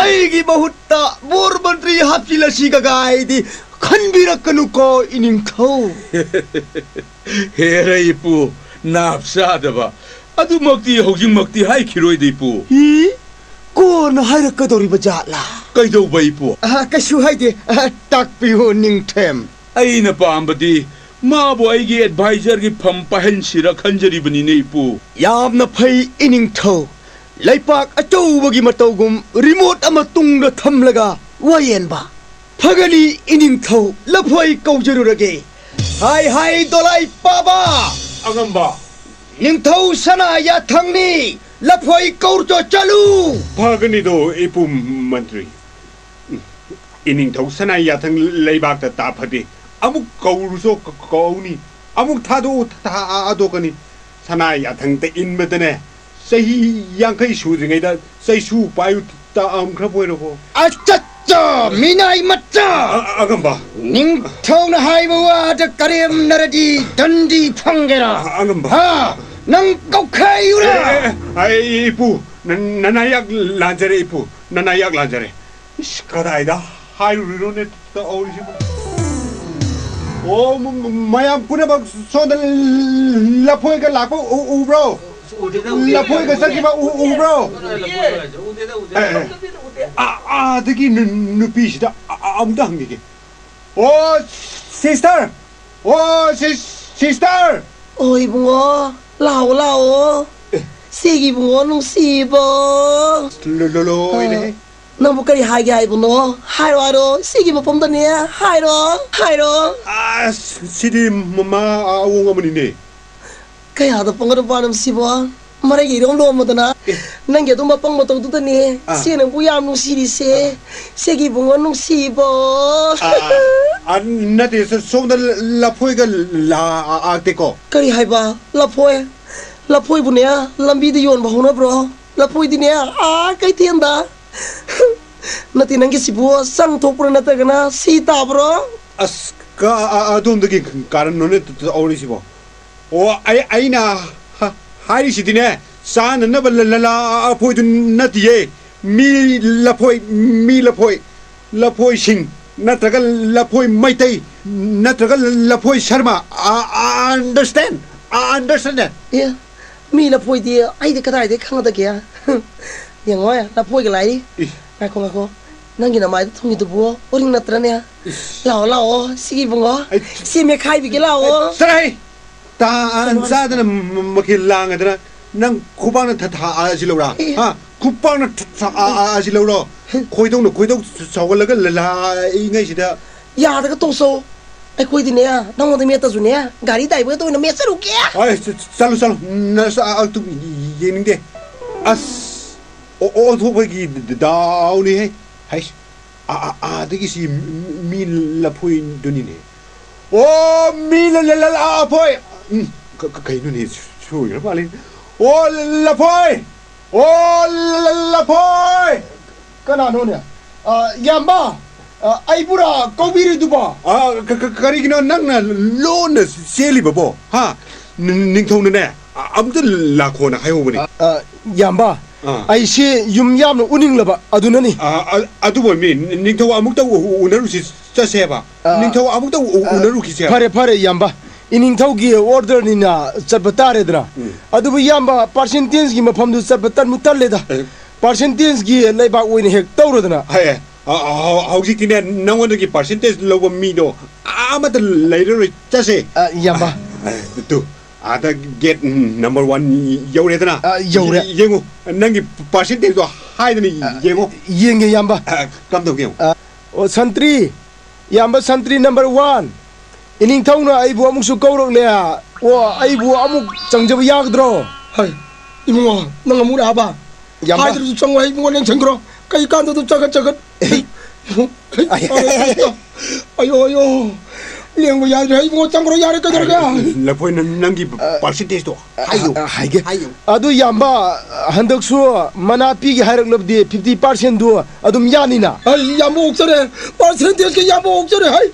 ꯑꯩꯒꯤ ꯃꯍꯨꯠꯇ ꯕꯣꯔ ꯃꯟꯇ꯭ꯔꯤ ꯍꯥꯞꯆꯤꯜꯂꯁꯤ ꯒꯒꯥꯏꯗꯤ ꯈꯟꯕꯤꯔꯛꯀꯅꯨꯀꯣ ꯏꯅꯤꯡꯊꯧ꯫ ꯍꯦꯔ ꯏꯄꯨ, ꯅꯥꯞ ꯆꯥꯗꯕ꯫ ꯑꯗꯨꯃꯛꯇꯤ ꯍꯧꯖꯤꯛꯃꯛꯇꯤ ꯍꯥꯏꯈꯤꯔꯣꯏꯗ ꯏꯄꯨ꯫ ꯏ? ꯀꯣꯟꯅ ꯍꯥꯏꯔꯛꯀꯗꯧꯔꯤꯕ ꯖꯥꯠꯂꯥ? ꯀꯩꯗꯧꯕ ꯏꯄꯨ? ꯑ, ꯀꯩꯁꯨ ꯍꯥꯏꯗꯦ꯫ ꯑ, ꯇꯥꯛꯄꯤꯌꯨ ꯅꯤꯡꯊꯦꯝ꯫ ꯑꯩꯅ ꯄꯥꯝꯕꯗꯤ ꯃꯥꯕꯨ ꯑꯩꯒꯤ advisorꯒꯤ ꯐꯝ ꯄꯥꯏꯍꯟꯁꯤꯔ ꯈꯟꯖꯔꯤꯕꯅꯤꯅꯦ ꯏꯄꯨ꯫ ꯌꯥꯝꯅ ꯐꯩ ꯏꯅꯤꯡꯊꯧ꯫ ꯂꯩꯄꯥꯛ ꯑꯆꯧꯕꯒꯤ ꯃꯇꯧꯒꯨꯝ remote ꯑꯃ ꯇꯨꯡꯗ ꯊꯝꯂꯒ ꯋꯥꯌꯦꯟꯕ꯫ ꯐꯒꯅꯤ, ꯏꯅꯤꯡꯊꯧ ꯂꯐꯣꯏ ꯀꯧꯖꯔꯨꯔꯒꯦ꯫ ꯍꯥꯏ ꯍꯥꯏ ꯗꯣꯂꯥꯏ ꯄꯥꯕ꯫ ꯑꯉꯝꯕ꯫ ꯅꯤꯡꯊꯧ ꯁꯅꯥ ꯌꯥꯊꯪꯅꯤ, ꯂꯐꯣꯏ ꯀꯧꯔꯨꯆꯣ ꯆꯠꯂꯨ꯫ ꯐꯒꯅꯤꯗꯣ ꯏꯄꯨ ꯃꯟꯇ꯭ꯔꯤ꯫ ꯏꯅꯤꯡꯊꯧ ꯁꯅꯥ ꯌꯥꯊꯪ ꯂꯩꯕꯥꯛꯇ ꯇꯥꯐꯗꯦ꯫ ꯑꯃꯨꯛ ꯀꯧꯔꯨꯆꯣ ꯀ-, ꯀꯧꯅꯤ, ꯑꯃꯨꯛ ꯊꯥꯗꯣꯛꯎ ꯊꯥꯗꯣꯛꯀꯅꯤ꯫ ꯁꯅꯥ ꯌꯥꯊꯪꯗ ꯏꯟꯕꯗꯅꯦ, ꯆꯍꯤ ꯌꯥꯡꯈꯩ ꯁꯨꯗ꯭ꯔꯤꯉꯩꯗ ꯆꯩꯁꯨ ꯄꯥꯏꯌꯨ ꯇꯥꯝꯈ꯭ꯔꯕ ꯑꯣꯏꯔꯕꯣ? ꯑꯆꯠꯆꯥ, ꯃꯤꯅꯥꯏ ꯃꯆꯥ! ꯑ-, ꯑ-, ꯑꯉꯝꯕ꯫ ꯅꯤꯡꯊꯧꯅ ꯍꯥꯏꯕ ꯋꯥꯗ ꯀꯔꯦꯝꯅꯔꯗꯤ ꯗꯟꯗꯤ ꯐꯪꯒꯦꯔꯥ? ꯑ-, ꯑꯉꯝꯕ꯫ ꯍꯥ? ꯅꯪ ꯀꯧꯈꯥꯏꯌꯨꯔꯥ? ꯑꯦ, ꯑꯦ, ꯑꯦ, ꯑꯩ ꯏꯄꯨ, ꯅ-, ꯅꯅꯥꯌꯥꯛ ꯂꯥꯟꯖꯔꯦ ꯏꯄꯨ, ꯅꯅꯥꯌꯥꯛ ꯂꯥꯟꯖꯔꯦ꯫ ꯏꯁ, ꯀꯗꯥꯏꯗ ꯍꯥꯏꯔꯨꯔꯤꯅꯣꯅꯦ ꯇꯧꯔꯤꯁꯤꯕꯨ? ꯑꯣ, ꯃ-, ꯃ-, ꯃꯌꯥꯝ ꯄꯨꯝꯅꯃꯛ ꯁꯣꯝꯗ ꯂꯐꯣꯏꯒ ꯂꯥꯛꯄ ꯎ-, ꯎꯕ꯭ꯔꯣ? ꯎꯗꯦꯗ, ꯎꯗꯦꯗ꯫ ꯂꯐꯣꯏꯒ ꯆꯠꯈꯤꯕ ꯎ-, ꯎꯕ꯭ꯔꯣ? ꯎꯗꯦꯗ, ꯎꯗꯦꯗ꯫ ꯑꯦ, ꯑꯦ꯫ ꯎꯗꯦꯗ, ꯎꯗꯦꯗ꯫ ꯑ-, ꯑꯥꯗꯒꯤ ꯅꯨ-, ꯅꯨꯄꯤꯁꯤꯗ ꯑ-, ꯑ-, ꯑꯃꯨꯛꯇ ꯍꯪꯈꯤꯒꯦ꯫ ꯑꯣ, sister! ꯑꯣ, sis-, sister! ꯑꯣ, ꯏꯕꯨꯡꯉꯣ, ꯂꯥꯛꯑꯣ, ꯂꯥꯛꯑꯣ꯫ ꯑꯦ꯫ ꯁꯤꯒꯤ ꯏꯕꯨꯡꯉꯣ ꯅꯨꯡꯁꯤꯕꯣ꯫ ꯂꯣ-, ꯂꯣ-, ꯂꯣꯏꯔꯦꯍꯦ꯫ ꯑ, ꯅꯪꯕꯨ ꯀꯔꯤ ꯍꯥꯏꯒꯦ ꯍꯥꯏꯕꯅꯣ? ꯍꯥꯏꯔꯣ, ꯍꯥꯏꯔꯣ꯫ ꯁꯤꯒꯤ ꯃꯐꯝꯗꯅꯦ꯫ ꯍꯥꯏꯔꯣ, ꯍꯥꯏꯔꯣ꯫ ꯑꯁ, ꯁꯤꯗꯤ ꯃꯃꯥ ꯑꯑꯣꯡ ꯑꯃꯅꯤꯅꯦ꯫ ꯀꯌꯥꯗ ꯄꯪꯒꯗꯕ ꯄꯥꯅꯣ ꯁꯤꯕꯣ? ꯃꯔꯩꯒ ꯏꯔꯣꯝ ꯂꯣꯝꯃꯗꯅ꯫ ꯑꯦ꯫ ꯅꯪꯒꯤ ꯑꯗꯨꯝꯕ ꯄꯪꯕ ꯇꯧꯗꯨꯗꯅꯦ꯫ ꯑꯥ꯫ ꯁꯤ ꯅꯪꯕꯨ ꯌꯥꯝ ꯅꯨꯡꯁꯤꯔꯤꯁꯦ꯫ ꯑꯥ꯫ ꯁꯤꯒꯤ ꯏꯕꯨꯡꯉꯣ ꯅꯨꯡꯁꯤꯕꯣ꯫ ꯑꯥ, ꯑꯥ, ꯅꯠꯇꯦ, ꯁꯣ-, ꯁꯣꯝꯗ ꯂ-, ꯂꯐꯣꯏꯒ ꯂꯥꯛꯇꯦꯀꯣ? ꯀꯔꯤ ꯍꯥꯏꯕ? ꯂꯐꯣꯏ? ꯂꯐꯣꯏꯕꯨꯅꯦ, ꯂꯝꯕꯤꯗ ꯌꯣꯟꯕ ꯍꯧꯅꯕ꯭ꯔꯣ? ꯂꯐꯣꯏꯗꯤꯅꯦ, ꯑꯥ, ꯀꯩꯊꯦꯜꯗ꯫ ꯅꯠꯇꯦ, ꯅꯪꯒꯤꯁꯤꯕꯨ ꯆꯪ ꯊꯣꯛꯄ꯭ꯔꯣ ꯅꯠꯇ꯭ꯔꯒꯅ ꯁꯤ ꯇꯥꯕ꯭ꯔꯣ? ꯑꯁ, ꯀ-, ꯑ-, ꯑ-, ꯑꯗꯣꯝꯗꯒꯤ ꯀꯥꯔꯟꯅꯣꯅꯦ ꯇ-, ꯇ-, ꯇꯧꯔꯤꯁꯤꯕꯣ? ꯑꯣ, ꯑꯩ, ꯑꯩꯅ ꯍ-, ꯍꯥꯏꯔꯤꯁꯤꯗꯤꯅꯦ, ꯆꯥꯅꯅꯕ ꯂ-, ꯂ-, ꯂ-, ꯂꯐꯣꯏꯗꯨ ꯅꯠꯇꯤꯌꯦ꯫ ꯃꯤ ꯂꯐꯣꯏ, ꯃꯤ ꯂꯐꯣꯏ, ꯂꯐꯣꯏꯁꯤꯡ, ꯅꯠꯇ꯭ꯔꯒ ꯂꯐꯣꯏ ꯃꯩꯇꯩ, ꯅꯠꯇ꯭ꯔꯒ ꯂꯐꯣꯏ ꯁꯔꯃ꯫ ꯑ-, ꯑ-, understand? ꯑ-, understand? ꯑꯦ, ꯃꯤ ꯂꯐꯣꯏꯗꯤ ꯑꯩꯗꯤ ꯀꯗꯥꯏꯗꯒꯤ ꯈꯪꯒꯗꯒꯦ? ꯌꯦꯡꯉꯣ, ꯂꯐꯣꯏꯒ ꯂꯥꯛꯏ꯫ ꯏ꯫ ꯉꯥꯏꯈꯣ, ꯉꯥꯏꯈꯣ꯫ ꯅꯪꯒꯤ ꯅꯃꯥꯏꯗ ꯊꯨꯡꯉꯤꯗꯨꯕꯨ ꯎꯔꯤꯡ ꯅꯠꯇ꯭ꯔꯅꯦ? ꯏꯁ꯫ ꯂꯥꯛꯑꯣ, ꯂꯥꯛꯑꯣ, ꯁꯤꯒꯤ ꯏꯕꯨꯡꯉꯣ꯫ ꯑꯩ ꯁꯤ ꯃꯦꯠꯈꯥꯏꯕꯤꯒꯦ ꯂꯥꯛꯑꯣ꯫ ꯆꯠꯂꯍꯦ! ꯇꯥꯟ ꯀꯩꯅꯣ ꯆꯥꯗꯅ ꯃ-, ꯃ-, ꯃꯈꯦꯜ ꯂꯥꯡꯉꯗꯅ ꯅꯪ ꯈꯨꯄꯥꯛꯅ ꯊ-, ꯊꯥ ꯑꯁꯤ ꯂꯧꯔꯥ? ꯑꯦ꯫ ꯍꯥ? ꯈꯨꯄꯥꯛꯅ ꯊ-, ꯊꯥ ꯑ-, ꯑ-, ꯑꯁꯤ ꯂꯧꯔꯣ? ꯈꯣꯏꯗꯧꯅ ꯈꯣꯏꯗꯧ ꯁꯥꯎꯒꯠꯂꯒ ꯂꯥꯛꯏꯉꯩꯁꯤꯗ꯫ ꯌꯥꯗꯒ ꯇꯣꯛꯆꯧ꯫ ꯑꯩꯈꯣꯏꯗꯤꯅꯦ, ꯅꯪꯉꯣꯟꯗ ꯃꯦꯠꯇꯁꯨꯅꯦ, ꯒꯥꯔꯤ ꯗ꯭ꯔꯥꯏꯚꯔꯗ ꯑꯣꯏꯅ ꯃꯦꯠꯆꯔꯨꯒꯦ꯫ ꯑꯩ ꯆ-, ꯆꯠꯂꯨ, ꯆꯠꯂꯨ꯫ ꯅꯁꯥ ꯑꯗꯨꯝ ꯌꯦꯡꯅꯤꯡꯗꯦ꯫ ꯑꯁ, ꯑꯣ-, ꯑꯣꯟꯊꯣꯛꯄꯒꯤ ꯗꯥꯎꯅꯤꯍꯦ꯫ ꯍꯩꯁ, ꯑ-, ꯑ-, ꯑꯥꯗꯒꯤ ꯁꯤ ꯃꯤ ꯂꯐꯣꯏꯗꯨꯅꯤꯅꯦ꯫ ꯑꯣ, ꯃꯤ ꯂ-, ꯂ-, ꯂ-, ꯂꯐꯣꯏ꯫ ꯎꯝ, ꯀ-, ꯀ-, ꯀꯩꯅꯣꯅꯦ, ꯁꯣꯏꯈ꯭ꯔ ꯃꯥꯜꯂꯦ꯫ ꯑꯣ, ꯂꯐꯣꯏ! ꯑꯣ, ꯂ-, ꯂ-, ꯂꯐꯣꯏ! ꯀꯅꯥꯅꯣꯅꯦ? ꯑ, ꯏꯌꯥꯝꯕ, ꯑ, ꯑꯩꯕꯨꯔꯥ ꯀꯧꯕꯤꯔꯤꯗꯨꯕꯣ? ꯑ, ꯀ-, ꯀ-, ꯀꯔꯤꯒꯤꯅꯣ ꯅꯪꯅ ꯂꯣꯟꯅ ꯆꯦꯜꯂꯤꯕꯕꯣ? ꯍꯥ? ꯅ-, ꯅꯤꯡꯊꯧꯅꯅꯦ, ꯑ-, ꯑꯝꯇ ꯂꯥꯛꯈꯣꯅ ꯍꯥꯏꯍꯧꯕꯅꯤ꯫ ꯑ, ꯑ, ꯏꯌꯥꯝꯕ, ꯑꯥ꯫ ꯑꯩꯁꯤ ꯌꯨꯝ ꯌꯥꯝꯅ ꯎꯅꯤꯡꯂꯕ, ꯑꯗꯨꯅꯅꯤ꯫ ꯑ, ꯑ, ꯑꯗꯨꯕꯨ ꯑꯣꯏꯃꯤ, ꯅꯤꯡꯊꯧ ꯑꯃꯨꯛꯇ ꯎ-, ꯎ-, ꯎꯅꯔꯨꯁꯤ, ꯆꯠꯁꯦꯕ꯫ ꯑ, ꯅꯤꯡꯊꯧ ꯑꯃꯨꯛꯇ ꯎ-, ꯎ-, ꯑ, ꯎꯅꯔꯨꯈꯤꯁꯦꯕ꯫ ꯐꯔꯦ, ꯐꯔꯦ, ꯏꯌꯥꯝꯕ꯫ ꯏꯅꯤꯡꯊꯧꯒꯤ ꯑꯣꯔꯗꯔꯅꯤꯅ ꯆꯠꯄ ꯇꯥꯔꯦꯗꯅ꯫ ꯎꯝ꯫ ꯑꯗꯨꯕꯨ ꯏꯌꯥꯝꯕ, ꯄꯥꯔꯁꯦꯟꯇꯦꯖꯀꯤ ꯃꯐꯝꯗꯨ ꯆꯠꯄ ꯇꯟꯕꯨ ꯇꯜꯂꯦꯗ꯫ ꯑꯦ꯫ ꯄꯥꯔꯁꯦꯟꯇꯦꯖꯀꯤ ꯂꯩꯕꯥꯛ ꯑꯣꯏꯅ ꯍꯦꯛ ꯇꯧꯔꯗꯅ꯫ ꯍꯦ, ꯑ, ꯑ, ꯍꯧ-, ꯍꯧꯖꯤꯛꯇꯤꯅꯦ, ꯅꯉꯣꯟꯗꯒꯤ ꯄꯥꯔꯁꯦꯟꯇꯦꯖ ꯂꯧꯕ ꯃꯤꯗꯣ ꯑꯃꯠꯇ ꯂꯩꯔꯔꯣꯏ꯫ ꯆꯠꯁꯦ꯫ ꯑ, ꯏꯌꯥꯝꯕ꯫ ꯑ, ꯑ, ꯇꯨ, ꯑꯥꯗ ꯒꯦꯠ ꯅꯝꯕꯔ ꯋꯥꯟ ꯌꯧꯔꯦꯗꯅ꯫ ꯑ, ꯌꯧꯔꯦ꯫ ꯌꯦꯡꯉꯨ, ꯅꯪꯒꯤ ꯄꯥꯔꯁꯦꯟꯇꯦꯖꯇꯣ ꯍꯥꯏꯗꯅ ꯑ, ꯌꯦꯡꯉꯨ꯫ ꯌꯦꯡꯒꯦ, ꯏꯌꯥꯝꯕ꯫ ꯑ, ꯀꯝꯗꯧꯒꯦ ꯌꯦꯡꯉꯨ꯫ ꯑ, ꯑꯣ, ꯁꯟꯇ꯭ꯔꯤ, ꯏꯌꯥꯝꯕ ꯁꯟꯇ꯭ꯔꯤ ꯅꯝꯕꯔ ꯋꯥꯟ, ꯏꯅꯤꯡꯊꯧꯅ ꯑꯩꯕꯨ ꯑꯃꯨꯛꯁꯨ ꯀꯧꯔꯛꯂꯦ꯫ ꯑꯣ, ꯑꯩꯕꯨ ꯑꯃꯨꯛ ꯆꯪꯖꯕ ꯌꯥꯒꯗ꯭ꯔꯣ? ꯍꯩ, ꯏꯕꯨꯡꯉꯣ, ꯅꯪ ꯑꯃꯨꯛ ꯂꯥꯛꯑꯕ? ꯏꯌꯥꯝꯕ꯫ ꯍꯥꯏꯗ꯭ꯔꯁꯨ ꯆꯪꯉꯣ, ꯍꯩ, ꯏꯕꯨꯡꯉꯣ, ꯅꯪ ꯆꯪꯈ꯭ꯔꯣ꯫ ꯀꯩ ꯀꯥꯟꯗꯗꯣ ꯆꯒꯠ ꯆꯒꯠ꯫ ꯍꯩ, ꯍꯩ, ꯑꯌꯣ, ꯑꯌꯣ꯫ ꯂꯦꯡꯕ ꯌꯥꯗ꯭ꯔꯦ, ꯍꯩ, ꯏꯕꯨꯡꯉꯣ, ꯆꯪꯈ꯭ꯔꯣ, ꯌꯥꯔꯦ, ꯀꯩꯗꯧꯔꯒꯦ? ꯂꯐꯣꯏ, ꯅꯪ-, ꯅꯪꯒꯤ ꯑ, ꯄꯥꯔꯁꯦꯟꯇꯦꯖꯇꯣ ꯍꯥꯏꯌꯨ꯫ ꯑ, ꯍꯥꯏꯒꯦ꯫ ꯍꯥꯏꯌꯨ꯫ ꯑꯗꯨ ꯏꯌꯥꯝꯕ, ꯍꯟꯗꯛꯁꯨ ꯃꯅꯥ ꯄꯤꯒꯦ ꯍꯥꯏꯔꯛꯂꯕꯗꯤ ꯐꯤꯐꯇꯤ ꯄꯥꯔꯁꯦꯟꯗꯨ ꯑꯗꯨꯝ ꯌꯥꯅꯤꯅ? ꯑꯩ ꯏꯌꯥꯝꯕ ꯑꯣꯛꯆꯔꯦ, ꯄꯥꯔꯁꯦꯟꯇꯦꯖꯀꯤ ꯏꯌꯥꯝꯕ ꯑꯣꯛꯆꯔꯦ, ꯍꯩ꯫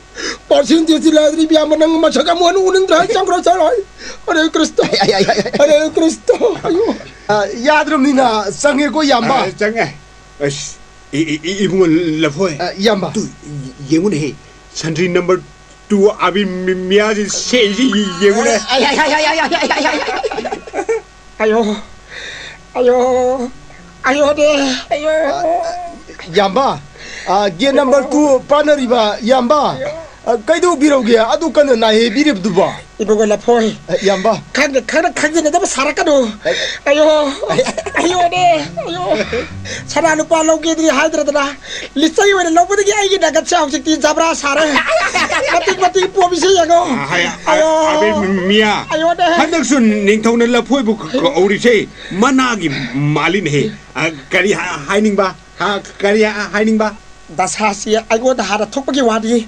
ꯄꯥꯔꯁꯦꯟꯇꯦꯖꯇꯤ ꯂꯥꯏꯗ꯭ꯔꯤ, ꯏꯌꯥꯝꯕ, ꯅꯪ ꯃꯁꯛ ꯑꯃꯨꯛ ꯍꯟꯅ ꯎꯅꯤꯡꯗ꯭ꯔꯦ, ꯍꯩ, ꯆꯪꯈ꯭ꯔꯣ, ꯆꯠꯂꯣ, ꯍꯩ꯫ ꯍꯔꯦ ꯀ꯭ꯔꯤꯁꯇ, ꯑꯩ, ꯑꯩ, ꯑꯩ, ꯑꯩ꯫ ꯍꯔꯦ ꯀ꯭ꯔꯤꯁꯇ, ꯑꯌꯣ꯫ ꯑ, ꯌꯥꯗ꯭ꯔꯕꯅꯤꯅ ꯆꯪꯉꯦꯀꯣ, ꯏꯌꯥꯝꯕ꯫ ꯑ, ꯆꯪꯉꯦ꯫ ꯑꯁ, ꯏ-, ꯏ-, ꯏ-, ꯏꯕꯨꯡꯉꯣ ꯂꯐꯣꯏ꯫ ꯑ, ꯏꯌꯥꯝꯕ꯫ ꯇꯨ, ꯌꯦꯡꯉꯨꯅꯦꯍꯦ, ꯁꯟꯇ꯭ꯔꯤ ꯅꯝꯕꯔ ꯇꯨ ꯑꯥꯕꯤ ꯃꯤ-, ꯃꯤꯌꯥꯁꯤ ꯁꯦꯛꯏꯁꯤ ꯌꯦꯡꯉꯨꯅꯦ꯫ ꯑꯩ, ꯑꯩ, ꯑꯩ꯫ ꯑꯌꯣ, ꯑꯌꯣ, ꯑꯌꯣ ꯗꯦ, ꯑꯌꯣ꯫ ꯏꯌꯥꯝꯕ, ꯑ, ꯒꯦꯠ ꯅꯝꯕꯔ ꯇꯨ ꯄꯥꯟꯅꯔꯤꯕ ꯏꯌꯥꯝꯕ꯫ ꯑ, ꯀꯩꯗꯧꯕꯤꯔꯧꯒꯦ? ꯑꯗꯨ ꯀꯟꯅ ꯅꯥꯏ ꯍꯥꯏꯕꯤꯔꯤꯕꯗꯨꯕꯣ? ꯏꯕꯨꯡꯉꯣ ꯂꯐꯣꯏ, ꯑ, ꯏꯌꯥꯝꯕ꯫ ꯈꯪꯅ ꯈꯪꯅ ꯈꯪꯖꯤꯟꯅꯗꯕ ꯁꯥꯔꯛꯀꯅꯨ꯫ ꯑꯩ ꯑꯌꯣ, ꯑꯌꯣꯅꯦ, ꯑꯌꯣ꯫ ꯁꯅꯥ ꯂꯨꯄꯥ ꯂꯧꯒꯦꯗꯤ ꯍꯥꯏꯗ꯭ꯔꯗꯅ ꯂꯤꯆꯩ ꯑꯣꯏꯅ ꯂꯧꯕꯗꯒꯤ ꯑꯩꯒꯤ ꯅꯒꯠꯁꯦ ꯍꯧꯖꯤꯛꯇꯤ ꯖꯕ꯭ꯔꯥ ꯁꯥꯔꯦ꯫ ꯃꯇꯤꯛ ꯃꯇꯤꯛ ꯄꯣꯝꯃꯤꯁꯦ ꯌꯦꯡꯉꯣ꯫ ꯑ, ꯍꯥꯏ, ꯑ, ꯑꯌꯣ꯫ ꯑꯕꯦ ꯃꯤꯌꯥ, ꯑꯌꯣꯅꯦ꯫ ꯍꯟꯗꯛꯁꯨ ꯅꯤꯡꯊꯧꯅ ꯂꯐꯣꯏꯕꯨ ꯀ-, ꯀꯧꯔꯤꯁꯦ ꯃꯅꯥꯒꯤ ꯃꯥꯜꯂꯤꯅꯦꯍꯦ꯫ ꯑ, ꯀꯔꯤ ꯍꯥ-, ꯍꯥꯏꯅꯤꯡꯕ? ꯍꯥ, ꯀꯔꯤ ꯍꯥ-, ꯍꯥꯏꯅꯤꯡꯕ? ꯗꯁꯥꯁꯤ ꯑꯩꯉꯣꯟꯗ ꯍꯥꯟꯅ ꯊꯣꯛꯄꯒꯤ ꯋꯥꯅꯤ꯫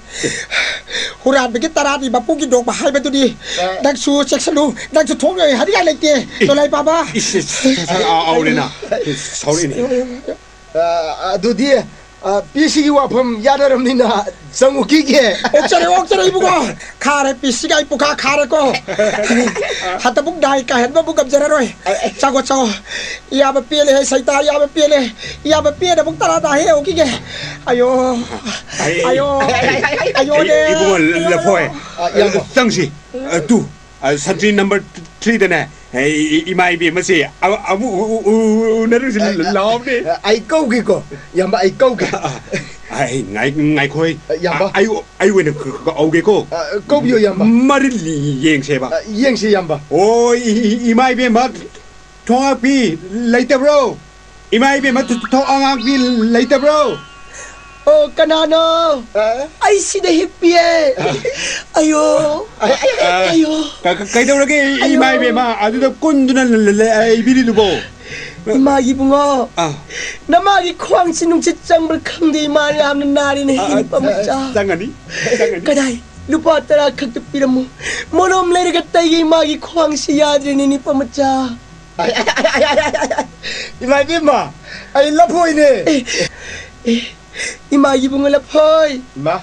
ꯍꯨꯔꯥꯟꯕꯒꯤ ꯇꯔꯥꯗꯤ ꯃꯄꯨꯒꯤ ꯅꯣꯡꯃ ꯍꯥꯏꯕꯗꯨꯅꯤ꯫ ꯑ꯫ ꯅꯪꯁꯨ ꯆꯦꯛꯁꯤꯜꯂꯨ, ꯅꯪꯁꯨ ꯊꯣꯛꯂꯣꯏ ꯍꯥꯏꯅꯤꯡꯉꯥꯏ ꯂꯩꯇꯦ꯫ ꯑꯦ꯫ ꯅꯣꯂꯥꯏ ꯄꯥꯕ꯫ ꯏꯁ, ꯏꯁ, ꯏꯁ, ꯏꯁ, ꯑ, ꯑ, ꯑꯧꯔꯦꯅ꯫ ꯁꯥꯎꯔꯛꯏꯅꯦ꯫ ꯑ, ꯑꯗꯨꯗꯤ, ꯑ, ꯄꯤꯁꯤꯒꯤ ꯋꯥꯐꯝ ꯌꯥꯅꯔꯝꯅꯤꯅ ꯆꯪꯉꯨꯈꯤꯒꯦ꯫ ꯑꯣꯛꯆꯔꯦ, ꯑꯣꯛꯆꯔꯦ, ꯏꯕꯨꯡꯉꯣ꯫ ꯈꯥꯔꯦ, ꯄꯤꯁꯤꯒ ꯑꯩ ꯄꯨꯈꯥ ꯈꯥꯔꯦꯀꯣ꯫ ꯍꯟꯗꯛꯃꯨꯛ ꯅꯥꯏ ꯀꯥꯍꯦꯟꯕ ꯑꯃꯨꯛ ꯉꯝꯖꯔꯔꯣꯏ꯫ ꯆꯪꯉꯣ, ꯆꯪꯉꯣ꯫ ꯏꯌꯥꯝꯕ ꯄꯦꯜꯂꯦ, ꯁꯩꯇꯥ, ꯏꯌꯥꯝꯕ ꯄꯦꯜꯂꯦ꯫ ꯏꯌꯥꯝꯕ ꯄꯦꯟꯅ ꯑꯃꯨꯛ ꯇꯔꯥ ꯇꯥ ꯍꯦꯛ ꯍꯧꯈꯤꯒꯦ꯫ ꯑꯌꯣ꯫ ꯑꯩ, ꯑꯌꯣ꯫ ꯑꯩ, ꯑꯌꯣꯅꯦ꯫ ꯏ-, ꯏꯕꯨꯡꯉꯣ ꯑꯌꯣ, ꯂꯐꯣꯏ꯫ ꯑꯌꯣ꯫ ꯑ, ꯏꯌꯥꯝꯕ꯫ ꯆꯪꯁꯤ꯫ ꯑ, ꯇꯨ, ꯑ, ꯁꯟꯇ꯭ꯔꯤ ꯅꯝꯕꯔ ꯊ꯭ꯔꯤꯗꯅꯦ꯫ ꯑꯦ, ꯏ-, ꯏ-, ꯏꯃꯥ ꯏꯕꯦꯝꯃꯁꯦ ꯑꯃꯨ-, ꯑꯃꯨꯛ ꯎ-, ꯎ-, ꯎ-, ꯎꯅꯔꯨꯁꯤ ꯑ, ꯂꯥꯎꯕꯅꯦ꯫ ꯑꯩ ꯀꯧꯒꯦꯀꯣ꯫ ꯏꯌꯥꯝꯕ, ꯑꯩ ꯀꯧꯒꯦ꯫ ꯑ, ꯑ, ꯑꯩ ꯉꯥꯏ-, ꯉꯥꯏꯈꯣꯏ꯫ ꯑ, ꯏꯌꯥꯝꯕ꯫ ꯑ, ꯑꯩ, ꯑꯩ ꯑꯣꯏꯅ ꯀ-, ꯀ-, ꯀꯧꯒꯦꯀꯣ꯫ ꯑ, ꯀꯧꯕꯤꯌꯣ, ꯏꯌꯥꯝꯕ꯫ ꯃꯔꯤꯜ ꯌꯦꯡꯁꯦꯕ꯫ ꯑ, ꯌꯦꯡꯁꯤ, ꯏꯌꯥꯝꯕ꯫ ꯑꯣ, ꯏ-, ꯏ-, ꯏꯃꯥ ꯏꯕꯦꯝꯃ, ꯊꯣꯡꯉꯥꯛꯄꯤ ꯂꯩꯇꯕ꯭ꯔꯣ? ꯏꯃꯥ ꯏꯕꯦꯝꯃ, ꯊꯣ-, ꯊꯣꯡꯉꯥꯛꯄꯤ ꯂꯩꯇꯕ꯭ꯔꯣ? ꯑꯣ, ꯀꯅꯥꯅꯣ? ꯑ? ꯑꯩ ꯁꯤꯗ ꯍꯤꯞꯄꯤꯌꯦ꯫ ꯑ꯫ ꯑꯌꯣ꯫ ꯑ, ꯑ, ꯑꯌꯣ꯫ ꯀ-, ꯀ-, ꯀꯩꯗꯧꯔꯒꯦ, ꯑꯌꯣ꯫ ꯏꯃꯥ ꯏꯕꯦꯝꯃ? ꯑꯗꯨꯗ ꯀꯨꯟꯗꯨꯅ ꯂ-, ꯂ-, ꯂ-, ꯂꯩꯕꯤꯔꯤꯗꯨꯕꯣ? ꯏꯃꯥꯒꯤ ꯏꯕꯨꯡꯉꯣ, ꯑ꯫ ꯅꯃꯥꯒꯤ ꯈ꯭ꯋꯥꯡꯁꯤ ꯅꯨꯡꯁꯤꯠ ꯆꯪꯕ꯭ꯔꯥ ꯈꯪꯗꯦ, ꯏꯃꯥ ꯌꯥꯝꯅ ꯅꯥꯔꯤꯅꯦ, ꯑ, ꯑ, ꯅꯨꯄꯥ ꯃꯆꯥ꯫ ꯆꯪꯒꯅꯤ, ꯆꯪꯒꯅꯤ꯫ ꯀꯗꯥꯏ? ꯂꯨꯄꯥ ꯇꯔꯥ ꯈꯛꯇ ꯄꯤꯔꯝꯃꯨ꯫ ꯃꯣꯂꯣꯝ ꯂꯩꯔꯒ ꯇꯩꯒꯦ, ꯏꯃꯥꯒꯤ ꯈ꯭ꯋꯥꯡꯁꯤ ꯌꯥꯗ꯭ꯔꯦꯅꯦ, ꯅꯨꯄꯥ ꯃꯆꯥ꯫ ꯏꯃꯥ ꯏꯕꯦꯝꯃ, ꯑꯩ ꯂꯐꯣꯏꯅꯦ꯫ ꯑꯦ, ꯑꯦ, ꯏꯃꯥꯒꯤ ꯏꯕꯨꯡꯉꯣ ꯂꯐꯣꯏ꯫ ꯏꯃꯥ꯫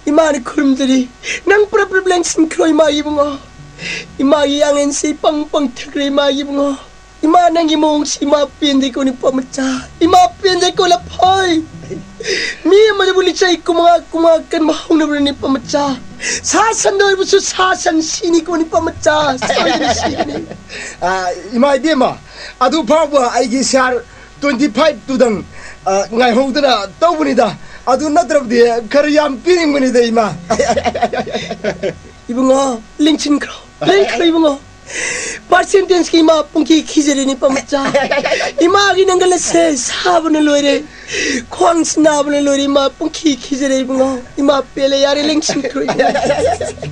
ꯏꯃꯥꯅ ꯈꯨꯔꯨꯝꯖꯔꯤ꯫ ꯅꯪ ꯄꯨꯔꯥ ꯄꯨꯔꯥ ꯂꯦꯡꯁꯤꯟꯈ꯭ꯔꯣ, ꯏꯃꯥꯒꯤ ꯏꯕꯨꯡꯉꯣ꯫ ꯏꯃꯥꯒꯤ ꯌꯥꯡꯂꯦꯟꯁꯤ ꯄꯪ ꯄꯪ ꯊꯛꯈ꯭ꯔꯦ, ꯏꯃꯥꯒꯤ ꯏꯕꯨꯡꯉꯣ꯫ ꯏꯃꯥ, ꯅꯪꯒꯤ ꯃꯑꯣꯡꯁꯤ ꯏꯃꯥ ꯄꯦꯟꯗꯦꯀꯣ, ꯅꯨꯄꯥ ꯃꯆꯥ꯫ ꯏꯃꯥ ꯄꯦꯟꯗꯦꯀꯣ, ꯂꯐꯣꯏ꯫ ꯃꯤ ꯑꯃꯗꯕꯨ ꯂꯤꯆꯩ ꯀꯨꯟꯃꯉꯥ, ꯀꯨꯟꯃꯉꯥ ꯀꯟꯕ ꯍꯧꯅꯕ꯭ꯔꯅꯦ, ꯅꯨꯄꯥ ꯃꯆꯥ? ꯁꯥ ꯁꯟꯗ ꯑꯣꯏꯔꯕꯁꯨ ꯁꯥ ꯁꯟ ꯁꯤꯅꯤꯀꯣ, ꯅꯨꯄꯥ ꯃꯆꯥ꯫ ꯁꯣꯏꯗꯅ ꯁꯤꯒꯅꯤ꯫ ꯑ, ꯏꯃꯥ ꯏꯕꯦꯝꯃ, ꯑꯗꯨ ꯐꯥꯎꯕ ꯑꯩꯒꯤ ꯁꯤꯌꯥꯔ twenty five ꯇꯨꯗꯪ, ꯑ, ꯉꯥꯏꯍꯧꯗꯅ ꯇꯧꯕꯅꯤꯗ꯫ ꯑꯗꯨ ꯅꯠꯇ꯭ꯔꯕꯗꯤ ꯈꯔ ꯌꯥꯝ ꯄꯤꯅꯤꯡꯕꯅꯤꯗ, ꯏꯃꯥ꯫ ꯏꯕꯨꯡꯉꯣ, ꯂꯦꯡꯁꯤꯟꯈ꯭ꯔꯣ, ꯂꯦꯡꯈ꯭ꯔꯣ ꯏꯕꯨꯡꯉꯣ꯫ ꯄꯥꯔꯁꯦꯟꯇꯦꯖꯀꯤ ꯏꯃꯥ ꯄꯨꯡꯈꯤ ꯈꯤꯖꯔꯦꯅꯦ ꯄꯥꯃꯆꯥ꯫ ꯏꯃꯥꯒꯤ ꯅꯪꯒꯜ ꯑꯁꯦ ꯁꯥꯕꯅ ꯂꯣꯏꯔꯦ, ꯈ꯭ꯋꯥꯡꯁꯤ ꯅꯥꯕꯅ ꯂꯣꯏꯔꯦ ꯏꯃꯥ, ꯄꯨꯡꯈꯤ ꯈꯤꯖꯔꯦ ꯏꯕꯨꯡꯉꯣ꯫ ꯏꯃꯥ ꯄꯦꯜꯂꯦ, ꯌꯥꯔꯦ, ꯂꯦꯡꯁꯤꯟꯈ꯭ꯔꯣ ꯏꯕꯨꯡꯉꯣ꯫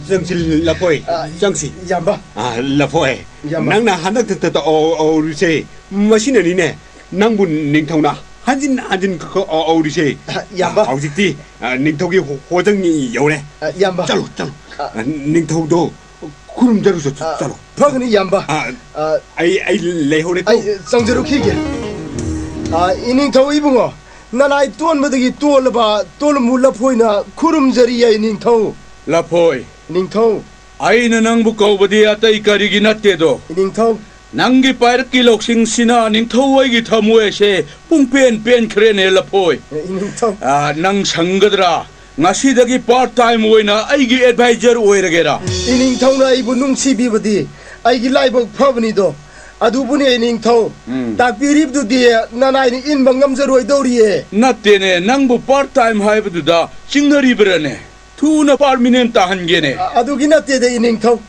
ꯆꯪꯁꯤ ꯂꯐꯣꯏ, ꯑ, ꯆꯪꯁꯤ꯫ ꯏꯌꯥꯝꯕ꯫ ꯑ, ꯂꯐꯣꯏ, ꯏꯌꯥꯝꯕ꯫ ꯅꯪꯅ ꯍꯟꯗꯛꯇ ꯇꯧꯔꯤꯁꯦ ꯃꯁꯤꯅꯅꯤꯅꯦ ꯅꯪꯕꯨ ꯅꯤꯡꯊꯧꯅ ꯍꯟꯖꯤꯟ ꯍꯟꯖꯤꯟ ꯀꯧꯔꯤꯁꯦ꯫ ꯑ, ꯏꯌꯥꯝꯕ꯫ ꯍꯧꯖꯤꯛꯇꯤ, ꯑ, ꯅꯤꯡꯊꯧꯒꯤ ꯍꯣ-, ꯍꯣꯖꯪ ꯌꯧꯔꯦ꯫ ꯑ, ꯏꯌꯥꯝꯕ꯫ ꯆꯠꯂꯣ, ꯆꯠꯂꯣ꯫ ꯑ, ꯑ, ꯅꯤꯡꯊꯧꯗꯣ ꯈꯨꯔꯨꯝꯖꯔꯨꯁꯣ, ꯑ, ꯆꯠꯂꯣ꯫ ꯐꯒꯅꯤ, ꯏꯌꯥꯝꯕ꯫ ꯑ, ꯑ, ꯑꯩ, ꯑꯩ ꯂꯩꯍꯧꯔꯦꯀꯣ꯫ ꯑꯩ ꯆꯪꯖꯔꯨꯈꯤꯒꯦ꯫ ꯑ, ꯏꯅꯤꯡꯊꯧ ꯏꯕꯨꯡꯉꯣ, ꯅꯅꯥꯏ ꯇꯣꯟꯕꯗꯒꯤ ꯇꯣꯜꯂꯕ ꯇꯣꯂꯨꯃꯨ ꯂꯐꯣꯏꯅ ꯈꯨꯔꯨꯝꯖꯔꯤ, ꯏꯅꯤꯡꯊꯧ꯫ ꯂꯐꯣꯏ꯫ ꯏꯅꯤꯡꯊꯧ꯫ ꯑꯩꯅ ꯅꯪꯕꯨ ꯀꯧꯕꯗꯤ ꯑꯇꯩ ꯀꯔꯤꯒꯤ ꯅꯠꯇꯦꯗꯣ꯫ ꯏꯅꯤꯡꯊꯧ꯫ ꯅꯪꯒꯤ ꯄꯥꯏꯔꯛꯀꯤ ꯂꯧꯁꯤꯡꯁꯤꯅ ꯅꯤꯡꯊꯧ ꯑꯩꯒꯤ ꯊꯃꯣꯏ ꯑꯁꯦ ꯄꯨꯡꯄꯦꯟ ꯄꯦꯟꯈ꯭ꯔꯦꯅꯦ, ꯂꯐꯣꯏ꯫ ꯏꯅꯤꯡꯊꯧ꯫ ꯑ, ꯅꯪ ꯁꯪꯒꯗ꯭ꯔꯥ? ꯉꯁꯤꯗꯒꯤ part time ꯑꯣꯏꯅ ꯑꯩꯒꯤ advisor ꯑꯣꯏꯔꯒꯦꯔꯥ? ꯏꯅꯤꯡꯊꯧꯅ ꯑꯩꯕꯨ ꯅꯨꯡꯁꯤꯕꯤꯕꯗꯤ ꯑꯩꯒꯤ ꯂꯥꯏꯕꯛ ꯐꯕꯅꯤꯗꯣ꯫ ꯑꯗꯨꯕꯨꯅꯦ, ꯏꯅꯤꯡꯊꯧ, ꯎꯝ꯫ ꯇꯥꯛꯄꯤꯔꯤꯕꯗꯨꯗꯤ ꯅꯅꯥꯏꯅ ꯏꯟꯕ ꯉꯝꯖꯔꯣꯏꯗꯧꯔꯤꯌꯦ꯫ ꯅꯠꯇꯦꯅꯦ, ꯅꯪꯕꯨ part time ꯍꯥꯏꯕꯗꯨꯗ ꯆꯤꯡꯅꯔꯤꯕ꯭ꯔꯥꯅꯦ? ꯊꯨꯅ permanent ꯇꯥꯍꯟꯒꯦꯅꯦ꯫ ꯑ-, ꯑꯗꯨꯒꯤ ꯅꯠꯇꯦꯗ, ꯏꯅꯤꯡꯊꯧ꯫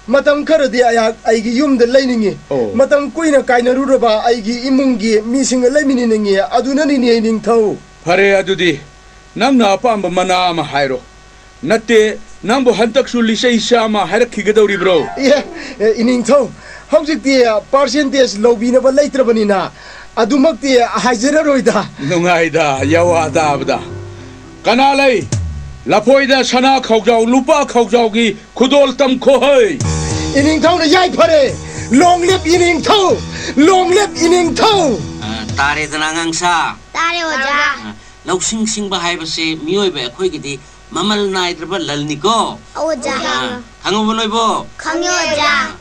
ꯃꯇꯝ ꯈꯔꯗꯤ ꯑꯩꯍꯥꯛ ꯑꯩꯒꯤ ꯌꯨꯝꯗ ꯂꯩꯅꯤꯡꯉꯤ꯫ ꯑꯣ꯫ ꯃꯇꯝ ꯀꯨꯏꯅ ꯀꯥꯏꯅꯔꯨꯔꯕ ꯑꯩꯒꯤ ꯏꯃꯨꯡꯒꯤ ꯃꯤꯁꯤꯡꯒ ꯂꯩꯃꯤꯟꯅꯅꯤꯡꯉꯤ꯫ ꯑꯗꯨꯅꯅꯤꯅꯦ, ꯏꯅꯤꯡꯊꯧ꯫ ꯐꯔꯦ, ꯑꯗꯨꯗꯤ ꯅꯪꯅ ꯑꯄꯥꯝꯕ ꯃꯅꯥ ꯑꯃ ꯍꯥꯏꯔꯣ꯫ ꯅꯠꯇꯦ, ꯅꯪꯕꯨ ꯍꯟꯗꯛꯁꯨ ꯂꯤꯆꯩ ꯆꯥꯝꯃ ꯍꯥꯏꯔꯛꯈꯤꯒꯗꯧꯔꯤꯕ꯭ꯔꯣ? ꯑꯦ, ꯑꯦ, ꯏꯅꯤꯡꯊꯧ, ꯍꯧꯖꯤꯛꯇꯤ percentage ꯂꯧꯕꯤꯅꯕ ꯂꯩꯇ꯭ꯔꯕꯅꯤꯅ ꯑꯗꯨꯃꯛꯇꯤ ꯍꯥꯏꯖꯔꯔꯣꯏꯗ꯫ ꯅꯨꯡꯉꯥꯏꯗ, ꯌꯥꯋꯥ ꯇꯥꯕꯗ꯫ ꯀꯅꯥ ꯂꯩ? ꯂꯐꯣꯏꯗ ꯁꯅꯥ ꯈꯥꯎꯖꯥꯎ, ꯂꯨꯄꯥ ꯈꯥꯎꯖꯥꯎꯒꯤ ꯈꯨꯗꯣꯜ ꯇꯝꯈꯣꯍꯩ꯫ ꯏꯅꯤꯡꯊꯧꯅ ꯌꯥꯏꯐꯔꯦ꯫ Long live ꯏꯅꯤꯡꯊꯧ! Long live ꯏꯅꯤꯡꯊꯧ! ꯑ, ꯇꯥꯔꯦꯗꯅ, ꯑꯉꯥꯡꯁꯥ? ꯇꯥꯔꯦ, ꯑꯣꯖꯥ꯫ ꯑ, ꯂꯧꯁꯤꯡ ꯁꯤꯡꯕ ꯍꯥꯏꯕꯁꯦ ꯃꯤꯑꯣꯏꯕ ꯑꯩꯈꯣꯏꯒꯤꯗꯤ ꯃꯃꯜ ꯅꯥꯏꯗ꯭ꯔꯕ ꯂꯟꯅꯤꯀꯣ꯫ ꯑꯣꯖꯥ꯫ ꯑ, ꯈꯪꯉꯕꯣ ꯅꯣꯏꯕꯣ? ꯈꯪꯉꯦ, ꯑꯣꯖꯥ꯫ ꯑ,